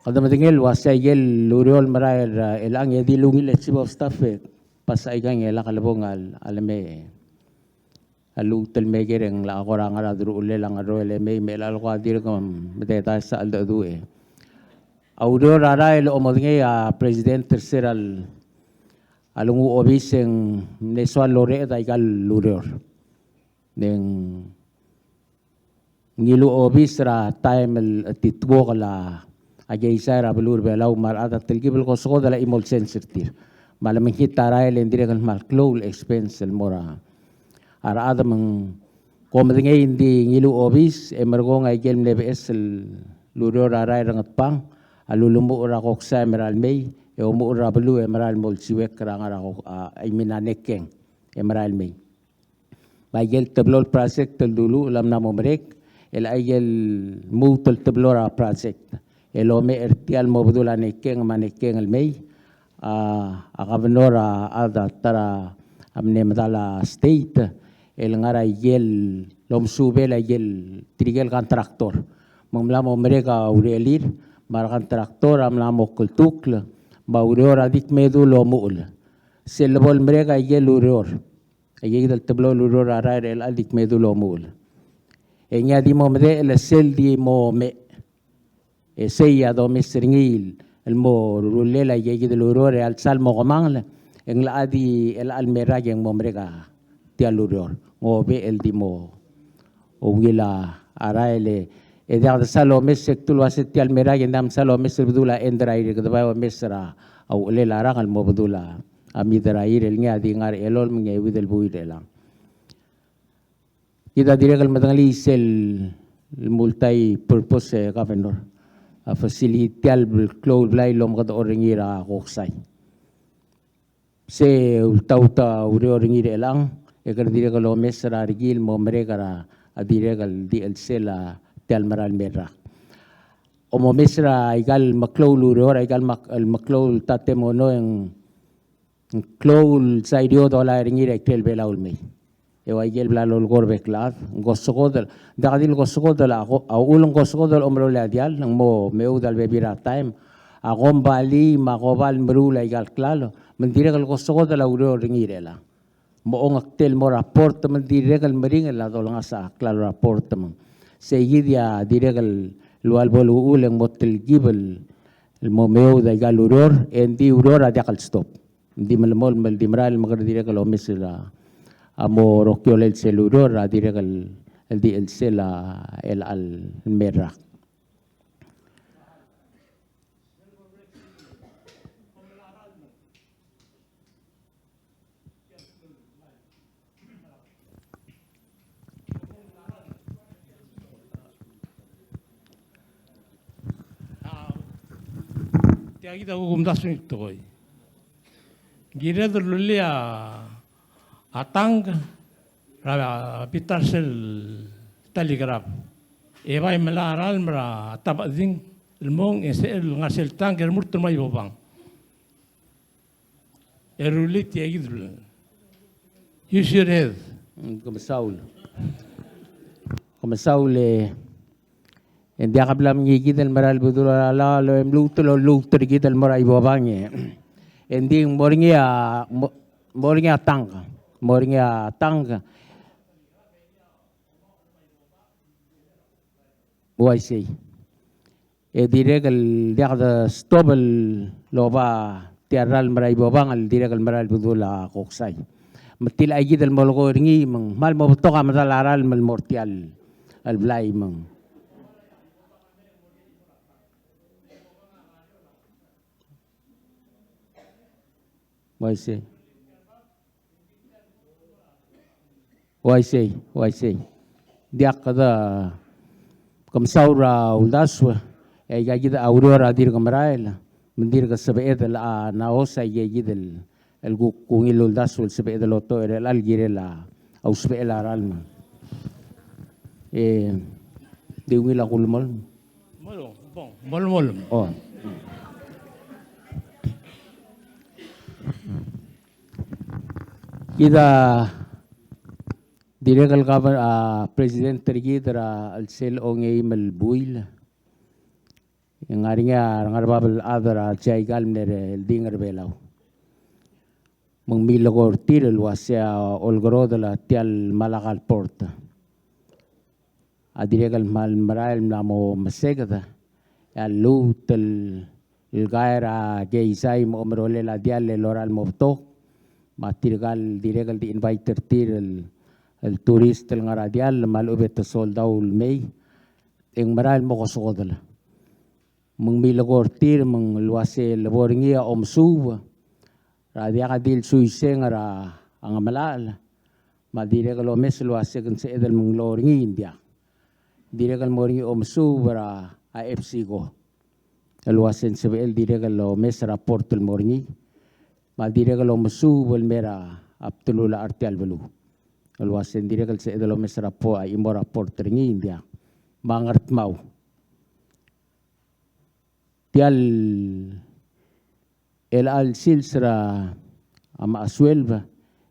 Kede medengei el ua se a ikel ureor el merael er chelechang e di ungil e Chief of Staff e pass aikang e lak lebong a leme a lmuut el meker e ng locha kora ngar er a deruchellel a ngerroel e mei me chelechang a dirk mededaes a cheldecheduch e. A ureor a rael el omedengei a President er se er a lenguu a obis e ng mle soal el orreched a ikal ureor. E ng ngiluu a obis er a taem el chetituokel a keizai er a beluu er a Belau me a rechad a telkib el kosekodel a chimo el sens er tir. Me a lemekngit a rael e ng dirrek el kmal klou el expense el mo er a rechad me ng ko medengei ng di ngiluu a obis e merekong a ikel mle beches el ureor a rael er a Ngetbang a lulemuchel er a koksai e merael mei e omuchel er a beluu e merael mo olsiuekl er a ngar er a kok-, a, I mean a Nekeng e merael mei. Me a ikel teblo el project el duluchel a mla mo merek, el a ikel lmuut el teblo er a project el omech er tia el mo bedul a Nekeng me a Nekeng el mei, a, a governor a, a chad a ta er a mle medal a state, el ngar er a ikel lomesubel a ikel tirkel contractor. Me ng mla mo merek a urerir, me a recontractor a mla mo kltukl, me a ureor a di kmedu el omuchel. Sel lebo el merek a ikel ureor. Aikakid el teblo el ureor a rael er chelechang el di kmedu el omuchel. E ngii a di mo medechel sel di mo mech. E sei a domes er ngii el mo rullel aikakid el ureor e a lsal mo kemanget, e ng locha di chelecha el me er a rak e ng mo merek a tia el ureor. Ng obechel di mo ungil a rael e, e diak de sal omes e kdu el ua se tia el me er a rak e ng diak de sal omes el bedul a end er a year, kede bai omes er a uchelel a rak el mo bedul a mid er a year el ngii a di ngar er a elolem e ng euid el buil er chelechang. Kid a dirrek el medengelii sel multi-purpose, e, governor. A facility, tia el klou el blai el omekedechor er ngii er a koksai. Se ultaut a ureor er ngii er chelechang, e kede dirrek el omes er a rekil el mo merek er a dirrek el di chelsel a tia el merael el me er a rak. Omomes er a ikal meklou el ureor, a ikal mak-, el meklou el tatemono e ng klou el sairio dolai er ngii er a ikrel Belau el mei. E ua ikel bla lolekoi er a bek el chad, ng kosekodel, diak di le kosekodel a ko-, a uchul ng kosekodel a omerolel a diall, ng mo meoud a lebebil er a taem. A kombalii me a kobal meruul a ikal klalo, me ng dirrek el kosekodel a ureor er ngii er chelechang. Mo ongektel el mo er a port me ng dirrek el meringel a dolengasech a klalo er a port me ng. Sei kid a dirrek el ua lebo el uchul e ng mo telkib el mo meoud a ikal ureor, e ng di ureor a diak el stop. Ng di melemolem el di merael me kede dirrek el omes er a, a mo rokiolel sel ureor a dirrek el, el di chelsel a chelecha el me er a rak. Tia kid a kuk omdasu e ng tekoi. Kired el rullii a tank er a bita er sel telegraph. E bai melai a ralm er a Tabecheding el mong e sebechel ngar sel tank e remurt el mo er a Ibobang. E rullii tia kid el. Use your head. Mm, ke mesaul. Ke mesaul e, e ng diak a bla mngii kid el merael el bedul a lalo e mluut el olluut er kid el mo er a Ibobang e. E ng di ng mo er ngii a, mo, mo er ngii a tank. Mo er ngii a tank. Uaisei. E dirrek el diak de stop el oba tia el ralm er a Ibobang el dirrek el merael el bedul a koksai. Me tilecha kid el molekoi er ngii me ng kmal mo betok a medal a ralm el mo er tia el blai me ng. Uaisei. Uaisei, uaisei. Diak kede, ke mesaul er a uldasu, e aika kid a ureor a dirk merael, Me ng dirk sebeched el a naos a ikei kid el, el kuk ungil el uldasu el sebeched el otochel er chelecha el kirel a usbechel a ralm. E di ungil a kulemolem. Molem, bong, molem, molem. O. Kid a dirrek el govern-, a, president er kid er a chelsel ongeim el buil. E ng ngar er ngii a rengar er a bab el chad er a Jaigalm el Ding er a Belau. Me ng milekoi er tir el uasei a olekerodel a tia el Malakal Port a dirrek el kmal merael el mla mo meseked, e a lluut el, el kai er a keizai me a omerolel a diall el lorael el mo betok, me tirka el dirrek el di invite er tir el, el tourist el ngar er a diall, me a lechub e te soldau el mei, e ng merael el mo kesokodel. Me ng milekoi er tir, me ng el uasei le bo er ngii a omesuub er a diak di el suiseng er a Ngemelachel, me a dirrek el omes el uasei ke ng sebeched el menglou er ngii, ng diak. Dirrek el mo er ngii a omesuub er a, a EPSCO el uasei ng sebechel dirrek el omes er a port el mo er ngii, me a dirrek el omesuub el mei er a bdelul a tia el beluu el uasei ng dirrek el sebeched el omes er a po-, a chimo er a port er ngii, ng diak. Me a Ngardmau. Tia el chelecha el sils er a, a Mechesuelb,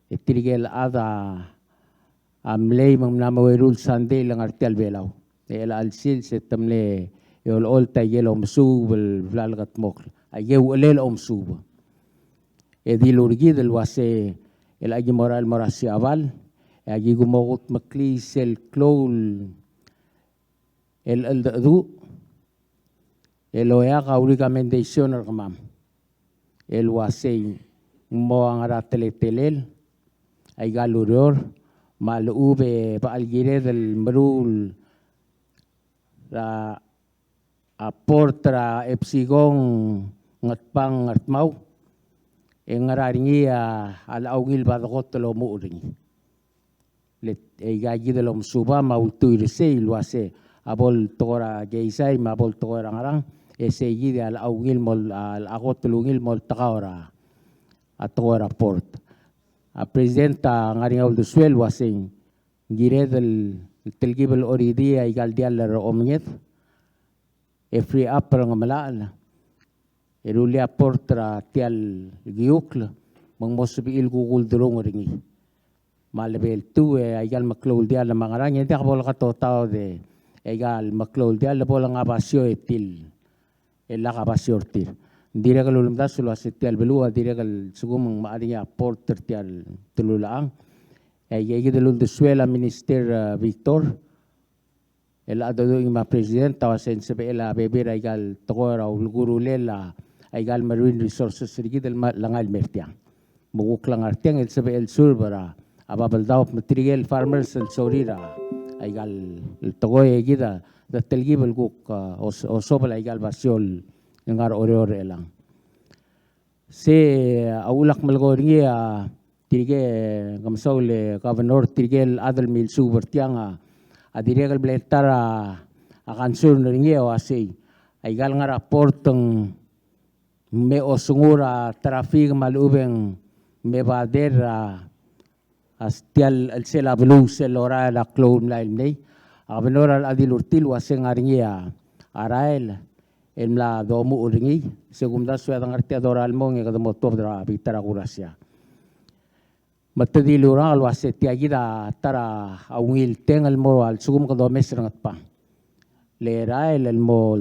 e tirke el chad a mlei me ng mla mo eru el sandei el ngar tia el Belau. E chelecha el sils e te mle, e olecholt a ikel omesuub el bla lekedmokl. A ikel uchelel omesuub. E dilu er kid el uasei el aki mo er a, el mo er a Siabal, e aki mo kudmeklii sel klou el cheldecheduch el oeak a recommendation er kemam el uasei ng mo a ngera teletelel aika el ureor, me a lechub e bechal kired el meruul er a, a port er a EPSCO Ngatpang Ngardmau, e ngera er ngii a, a locha ungil bo dekot el omuchel er ngii. Le, e aika kid el omesuub a me a ultuil er sei el uasei a bo el tekoi er a keizai me a bo el tekoi er a ngerang, e sei kid a locha ungil mo, a locha kot el ungil mo oltekau er a, a tekoi er a port. A president a ngar er ngii a uldesuel el uasei ng kired el telkib el oridii aika el diall er a omenged, e free up er a Ngemelachel, e rullii a port er a tia el kiukl, me ng mo sebechir el kuk ulderung er ngii. Me a level two, e aika el meklou el diall me a ngerang, e ng diak bo lekatotaod e aika el meklou el diall, le bo lenga basio e tir el lak a basio er tir. Ng dirrek el ulemdasu el uasei tia el beluu a dirrek el lsekum ng mechar er ngii a port er tia el telulechang, e aika kid el uldesuel a Minister, e, Victor, el a dodu ngii me a president a uasei ng sebechel a bebil er aika el tekoi er a ulekurulel a aika el marine resources er kid el ma-, lengai el mer tiang. Me kuk lengar tiang el sebechel el serve er a, a Babeldaob me tirke el farmers el sorir a aika el tekoi e kid a de telkib el kuk, a, os-, osobel aika el basio el ngar er a Oreor er chelechang. Se a ulak melekoi er ngii a tirke, ke mesaul e governor, tirke el chad el milsuub er tiang a, a dirrek el bla el ta er a, a concern er ngii a uasei aika el ngar er a port ng me osengur a traffic me a lechub e ng me bother a, a tia el chelsel a beluu sel lorael a klou el mlai el mlei. A governor a locha dilu er tir el uasei ng ngar er ngii a, a rael el mla domuchel er ngii, se kumdasu e a de ngar tia dorael el mong e kede mo tuobed er a bita er a kurasia. Me te dilu er ngak el uasei tia kid a ta er a ungil teng el mo er a lsekum kede omes er a Ngatpang. Le rael el mo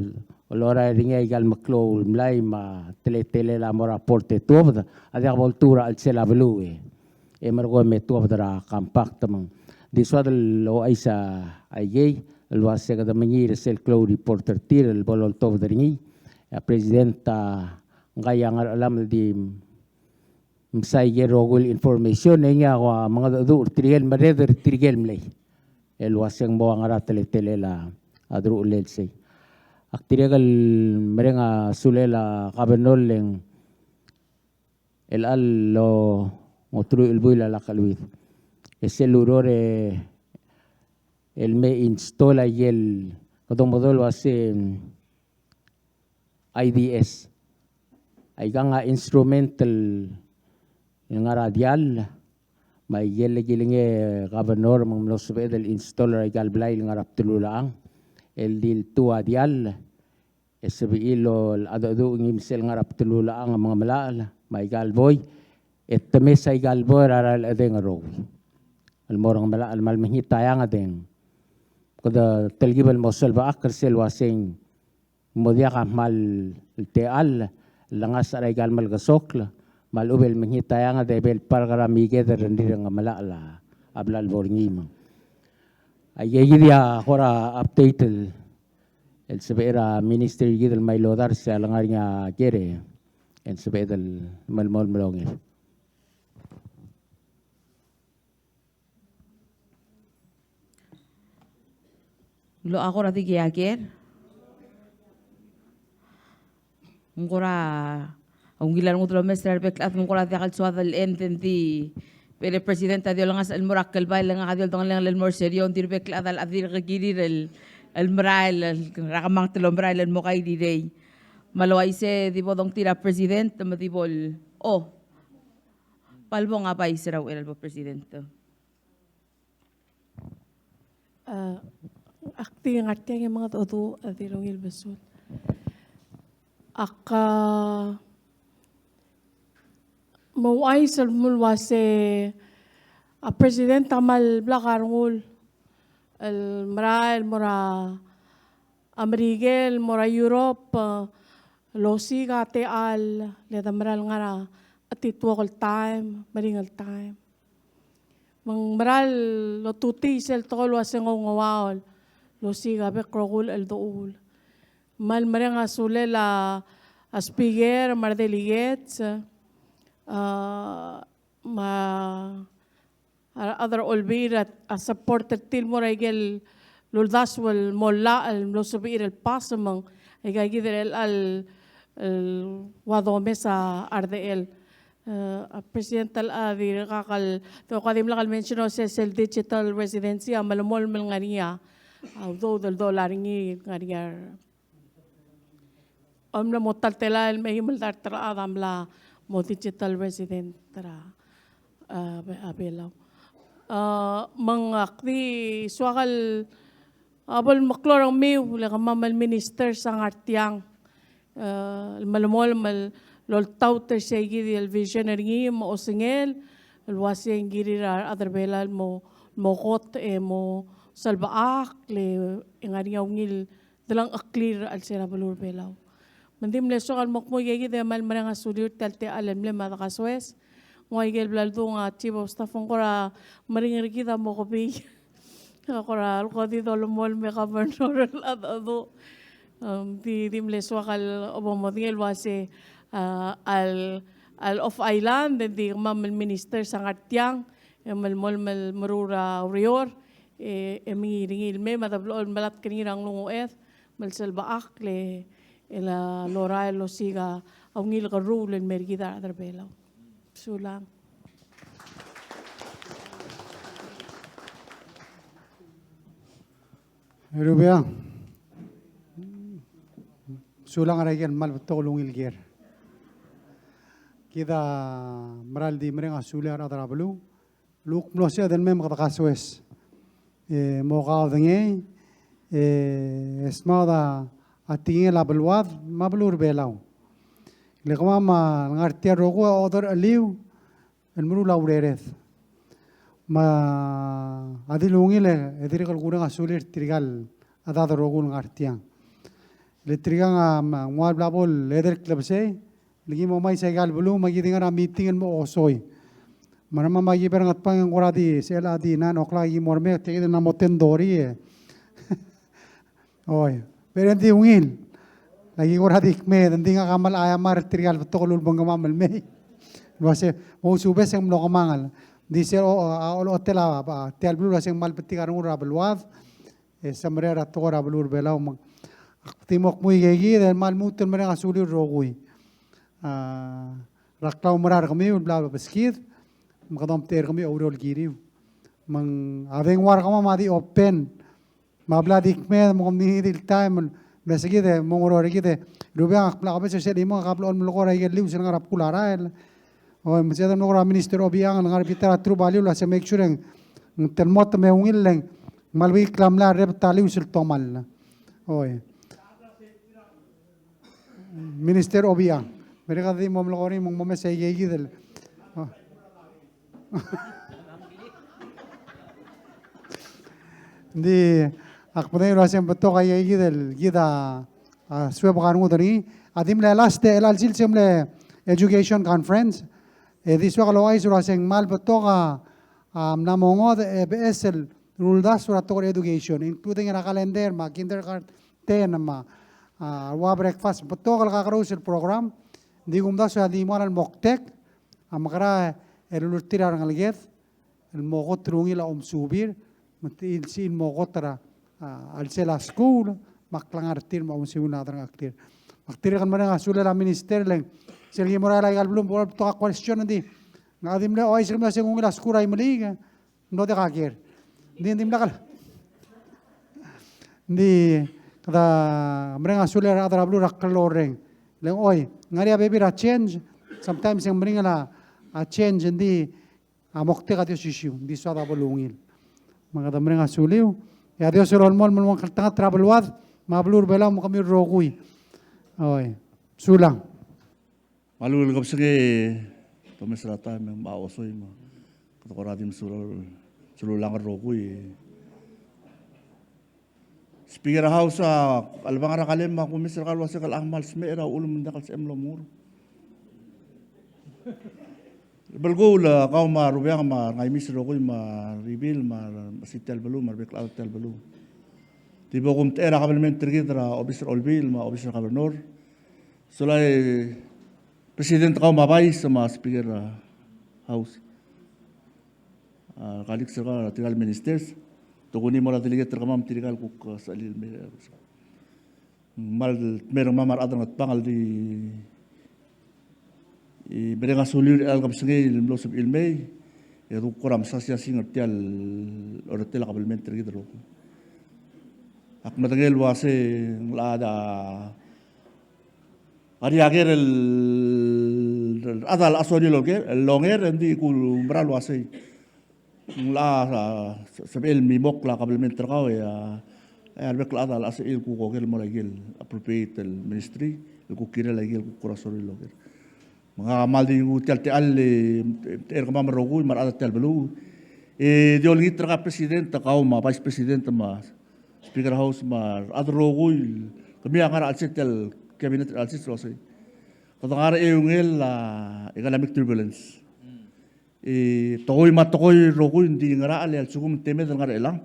lorael er ngii aika el meklou el mlai me a teletelel a mo er a port e tuobed, a diak bo ltuu er a chelsel a beluu e, e merekong e me tuobed er a compact me ng di soad el ouchais a ikei el uasei kede mengiil er sel klou el report er tir el bo loltobed er ngii. A president a ngka a ngar er a chelam el di msa ikel rokui el information, e ngii a kuk mengedecheduch er tirke el merreder er tirke el mlei el uasei ng mo a ngera teletelel a deruchellel sei. Ak dirrek el mereng a sulel a governor el ng el chelecha el ongeteruich el buil a lak cheleuid. E sel ureor e el me install a ikel, kede mo medengei el uasei I D S. Aikang a instrument el ngar er a diall, me aike el kilengei a governor me ng mlo sebeched el install er aika el blai el ngar er a bdelulechang el di le tuu a diall, e sebechir el cheldecheduch ngii me sel ngar er a bdelulechang me ng melachel, me aika el buai, e te mes aika el buai er a rechedeng el rokui el mo er a Ngemelachel. Me le mekngit a eanged e ng kede telkib el mo selbechakl er sel uaseng mo diak a kmal techall el ngasech er aika el melekesokl, me a lechub el mekngit a eanged e bo el park er a miked el rengrir a Ngemelachel a bla lebo er ngii. Me aike kid a kora update el, el sebechir a minister er kid el mei el odars e a lengar er ngii a ker e ng sebeched el melemolem el ongil. Ng locha kora di ker. Ng kora ungil a rengud el omes er a rebek el chad, me ng kora diak el soad el end, e ng di, bechil a president a di olengasech el mo er a klbai, le ngak a di oldengelengel el mo er a serio, ng di rebek el chad a locha dirk kirir el, el merael, el, er a kemanget el omerael el mo kairirei. Me a le uaisei e di bo dongtir a president, me di bo el, o, Balbong a vice er a uchei er a lebo president. A, ak di ngar tiang e mengedecheduch, a di ungil besul. Ak, a, mo ouchais el mle uase a president a kmal blak a rengul el merael el mo er a Merikel, el mo er a Europe, e, el osiik a techall, le de mera el ngar er a chetituok el taem, meringel taem. Me ng mera el otutii sel tekoi el uase ng oungesuaol el osiik a bek el rokui el cheldechuul. Me a le mereng a sulel a, a speaker, me a re delegates, a, me a a rechad er a Olbiil er a, a support er tir el mo er aike el uldasu el mo llach el mlo sebechir el pass, me ng aika kid er chelecha el, el ua domes a rdechel. E, a president a locha dirkak el, te kora dimlak el mention el uase sel digital residency a melemolem el ngar er ngii a udoud el dolai er ngii el ngar er ngii a Om mle mo ta el telael el mei me a dart el chad a mla mo digital resident er a, a, Be-, a Belau. A, me ng ak di soak el, a, bo el meklou er kemiu, le kemam el ministers a ngar tiang, a, el melemolem el oltaut er sei kid el vision er ngii me a osengel, el uase ng kirir a rechad er Belau el mo, mo kot e mo selbechakl e ngar er ngii a ungil delengcheklir er a chelsel a beluu er a Belau. Me ng di mle soak el mo kmo ikakid e kmal mereng a suliu er tia el techall el mle me a dekasoes. Ng ua ikel bla ledung a chief of staff, ng kora meringel er kid a mo kebii. Kora el ko di dolemolem e governor el cheldecheduch. Em, di, di mle soak el obo modengei el uase, a, a le, a le off island, e di kemam el ministers a ngar tiang, e melemolem el meruul er a ureor, e, e mengiil er ngii el mei me a de blechoel el melatk er ngii er a nglunguched, me le selbechakl e, e lorael el osiik a ungil kerruul el mei er kid a rechad er a Belau. Sulang. Rubia. Sulang er a ikel kmal betok el ungil ker. Kid a mera el di mereng a sulir a rechad er a beluu. Luk mlo sebeched el mei me kede kasoes. E mo kaodengei, e smaod a tekingel a beluad me a beluu er a Belau. Le kemam a lengar tia el rokui a odercheliu el meruul a urered. Me a di ungil e dirrek el kureng a sulir tirka el chedad el rokui el ngar tiang. Le tirkang a, me ng ua el bla bo el edei el klebesei, le ki mo mei er aika el beluu me aki di ngar er a meeting el mo osoi. Me a rengmam a ki bo er a Ngatpang e ng kora di, sel a di nine o'clock e ki mo er a mei, tia kid e ng mo ten thirty e. Oi, pero ng di ungil. Le aki kora di kmeed, ng di ngak a mle aiamar er tirka el betok el ulebengkemam el mei. El uase, mousubes e ng mlo kemangel. Ng di sel, o, a, olechotel a, a, tia el beluu el uase ng kmal betik a rengul er a beluad. E semeriar a tekoi er a beluu er a Belau me ng. Ak di mo kmo ikakid e kmal lmuut el mereng a suliu el rokui. A, er a klaumerang er kemiu el bla lobeskid, me kede omtechei er kemiu a oureor el kiriu. Me ng a dengua er kemam a di open. Me a bla di kmeed me kom di ngii di el taem el Mle se kid e mo nguu er kid e Rubeang, ak bla kebesei er sel chimo, ak bla el melekoi er a ikel lius el ngar er a bkul a rael. Oi, me se kid a melekoi er a Minister Obichang el ngar er a bita er a True Value el uase make sure e ng telmot me ungil e ng kmal bek el mla er a rebet a lius el tomall. Oi. Minister Obichang. Merek a di mo melekoi er ngii me ng mo mes a ikakid el. Oh. Ng di ak medengei el uase ng betok a ikakid el kid a, a, suebek a rengud er ngii. A di mle last e chelecha el sils e mle education conference. E di soak el ouchais el uase ng kmal betok a, a, mla mo ngodech e beches el uldasu er a tekoi er a education, including er a calendar me a kindergarten me a, a, ua breakfast, betok el kakerous el program. Ng di kumdasu e a di mo er a moktek a mekera el ulertir a rengeleked el mo kot el ungil a omesubir, me te, el sebechir el mo kot er a, a, chelsel a skuul, me a klengar er tir me a omesubir a rechad er a ngar er tir. Me ak dirrek el mereng a sulel a Minister, le ng sel ki mo er a ikal beluu, bo el betok a question, ng di, ng di mle ouchais er kemiu el uase ng ungil a skuul er a Imeliik, ng mlo diak a ker. Ng di, ng dimlak el, ng di, kede mereng a sulel a rechad er a beluu er a klou el reng. Le ng, oi, ng ngar er ngii a bebil er a change, sometimes e ng meringel a, a change, ng di, a moktek a di osisiu, ng di soad a bo lungil. Me kede mereng a suliu, e a Dios a lolemolem el mo klengeltengat er a beluad, me a beluu er a Belau me kemiu el rokui. Oi, sulang. Me a lulekoi el kebesengei, te omes er a taem e ng mo osoi me kede kora di mesulang, mesulang el rokui. Speaker er a House, a chelebangel a kelem me a kumes er kau el uase ke locha kmal smecher a uchul me ng diak el sebechem el omengur. Belkul, e, kau me a Rubeang me a Ngaimis el rokui me a Ribil me a, me a sel tia el beluu me a rebek el chad er tia el beluu. Di bo kumtechei er a kabelment er kid er a obis er a Olbiil me a obis er a Governor. Sola e President, kau me a Vice me a Speaker er a House. A, colleagues er kau, tirka el ministers, tokuni mo er a delegate er kemam tirka el kuk, e, sechelil el mei. Ng kmal dmeu er kemam a rechad er a Ngatpang el di, e, mereng a suliu er chelecha el kebesengei el mlo sebechir el mei, e kuk kora mesa siasing er tia el orretel a kabelment er kid el rokui. Ak medengei el uase ng locha, a, a di a ker el, el chad a locha sorir el oker, el onger, e ng di kumerang el uasei ng locha, a, se-, sebechel el mimokl a kabelment er kau, e a, e a rebek el chad a locha sebechir el kuk oker el mo er a ikel appropriate el ministry el kuk kirel a ikel kuk kora sorir el oker. Me ngak a kmal di nguu tia el techall el, e, er kemam el rokui me a rechad er tia el beluu. E di olengit er kau President, kau me a Vice President me a Speaker er a House me a rechad el rokui, kemiu a ngar er a chelsel tia el cabinet er a chelsel el uasei kede ngar er a eungel a economic turbulence. E tekoi me a tekoi el rokui, ng di ngerachel e a lsekum ng temed el ngar er chelechang,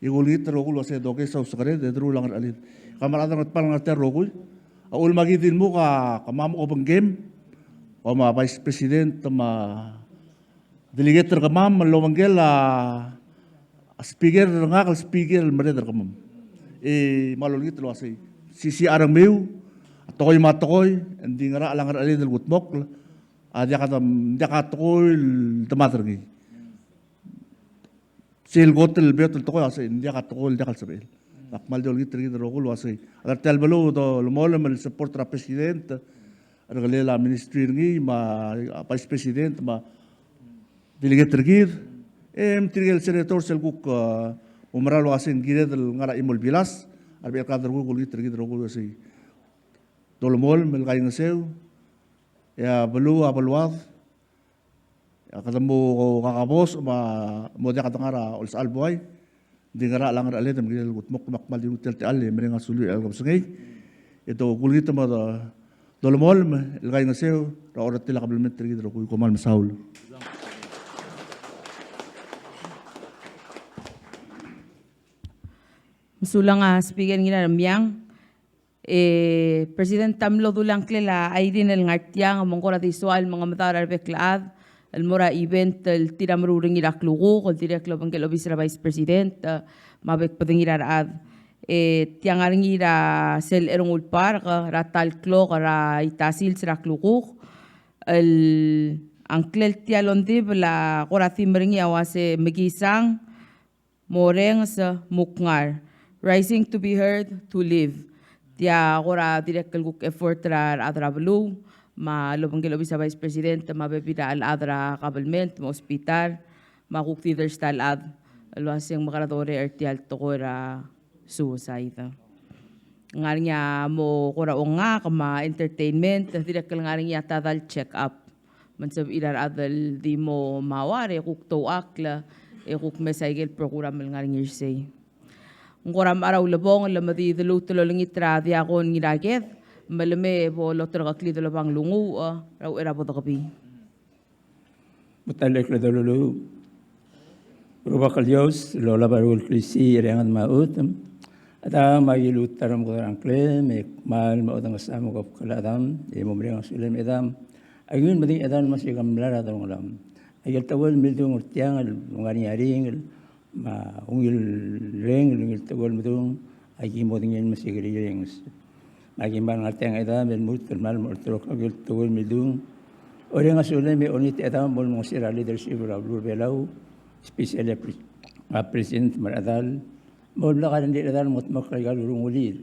e kulengit el rokui el uasei dokes a usekered e deruul a ngerecheled. Kau me a rechad er a Ngatpang el ngar er tia el rokui, a uchul me aki di lmuk a kemam a obengkem, kau me a Vice President me a delegate er kemam el obengkel a, a speaker er ngak el speaker el merreder er kemam. E kmal olengit el uasei, sisiich a rengmiu, a tekoi me a tekoi, e ng di ngerachel a ngerecheled el kudmokl, a diak a dem-, diak a tekoi el demad er ngii. Sel kot el beot el tekoi a uasei, ng diak a tekoi el diak el sebechel. Ak kmal di olengit er kid el rokui el uasei a rechad er tia el beluu a dolemolem el support er a President, a rekelel a ministry er ngii, me a Vice President, me a delegate er kid, e me tirke el senators el kuk, e, oumera el uasei ng kired el ngar er a chimo el bilas, a rebek el chad el rokui, kulengit er kid el rokui el uasei dolemolem el kaingeseu, e a beluu a beluad, e kede mo kakabosech me a mo diak de ngar er a olsechal buai, ng di ngerachel a ngerecheled e me kirel el kudmokl. Me ak kmal di nguu tia el techall e mereng a suliu er chelecha el kebesengei. E do kulengit me do-, dolemolem el kaingeseu er a orretel a kabelment er kid el rokui. Kom kmal mesaul. Mesulang a Speaker Ngiraremiang. E, President, a mlo dula ngklel a Irene el ngar tiang, me ng kora di soal el mengemedaol er a rebek el chad el mo er a event el tir a meruul er ngii er a klukuk, el dirrek el obengkel obis er a Vice President, e, me a bek el bedengir a rechad. E, tiang a ngar er ngii er a sel Cherengul Park, e, er a ta el klok er a ita sils er a klukuk. El, a ngklel tia el ongdibel a kora theme er ngii a uase mekisang, morrenges, mukngar, rising to be heard, to live. Tia kora dirrek el kuk effort er a rechad er a beluu, me a lobengkel obis er a Vice President, me a bebil er a chad er a kabelment, me a hospital, me a kuk di dirrek el chad el uaseng mekera dorael er tia el tekoi er a suicide. Ngar er ngii a mo kora ongak me a entertainment, dirrek el ngar er ngii a ta el check up. Me ng sebechir a rechad el di mo mauar e kuk touchakl e kuk mes aike el program el ngar er ngii er sei. Ng kora mechar a ulebongel me di deluut el olengit er a Diakon Ngiraked, me le mei e bo loterekeklid el obang lunguuch er a uchei er a bo dekebii. Butalek le dolulu. Rubak el Dios, el olab a rokui el klisiich er a eanged me a chutem. A Chedam, aki luut er a remekedo er a ngklem, e kmal mo odengesam e kebkul a Chedam, e mo mereng a sulem Chedam. Aki ungil medengei a Chedam el mesiik a mlai er a delongelam. Aike el tekoi el mildung er tiang el ngar er ngii a ringel, me a ungil reng, el ungil tekoi el medung, aki mo medengei el mesiik er a rirrenges. Me aki kmal ngar tiang Chedam el lmuut el kmal mo olterekokl aike el tekoi el mildung. Orrenges a sulem e olengit Chedam el mo olengeseu er a leadership er a beluu er a Belau, especially a pre-, a president me a rechedal. Mo blak a rengrir a rechedal el mo kldmokl aika el urungulir.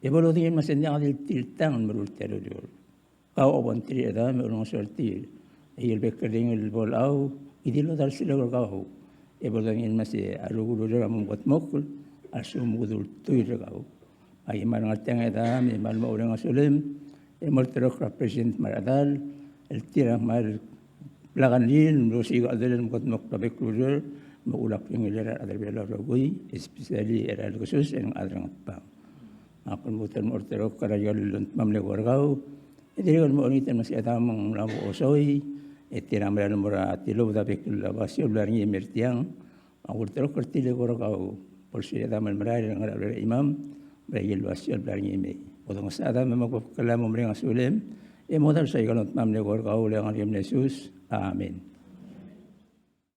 E bo lodengei el mesa ng diak di tir el tang el meruul tia el ureor. Kau a obengterir a Chedam e olengeseu er tir. Aike el bek el ringel el bo lechau, e di lodars el eko er kau. E bo lodengei el mesa a rokui el ureor a mo mekedmokl a lsekum kede ultuil er kau. Aki kmal ngar tiang Chedam e kmal mo oureng a sulem, e mo olterekokl er a president me a rechedal, el tir a kmal blak a rengrir el mlo osiik a cheldolel el mekedmokl a bek el ureor, me a uchul a kringel er a rechad er a Belau el rokui, especially er a Lekesus e ng chad er a Ngatpang. Ak lmuut el mo olterekokl er aika el ongtimam el eko er kau, e dirrek el mo olengit el mesa Chedam ng mla mo osoi, e tir a mera el mo er a tilobed a bek el basio el bla er ngii me er tiang, me a ulterekokl er tir el eko er kau, bo lsebechir a Chedam el merael er a ngar er a blai er a chimam, me er aike el basio el bla er ngii mei. Odengeseu a Chedam me mo kebkul a mo mereng a sulem, e modars aika el ongtimam el eko er kau, el ngar er a Ngelekel Jesus. Amen.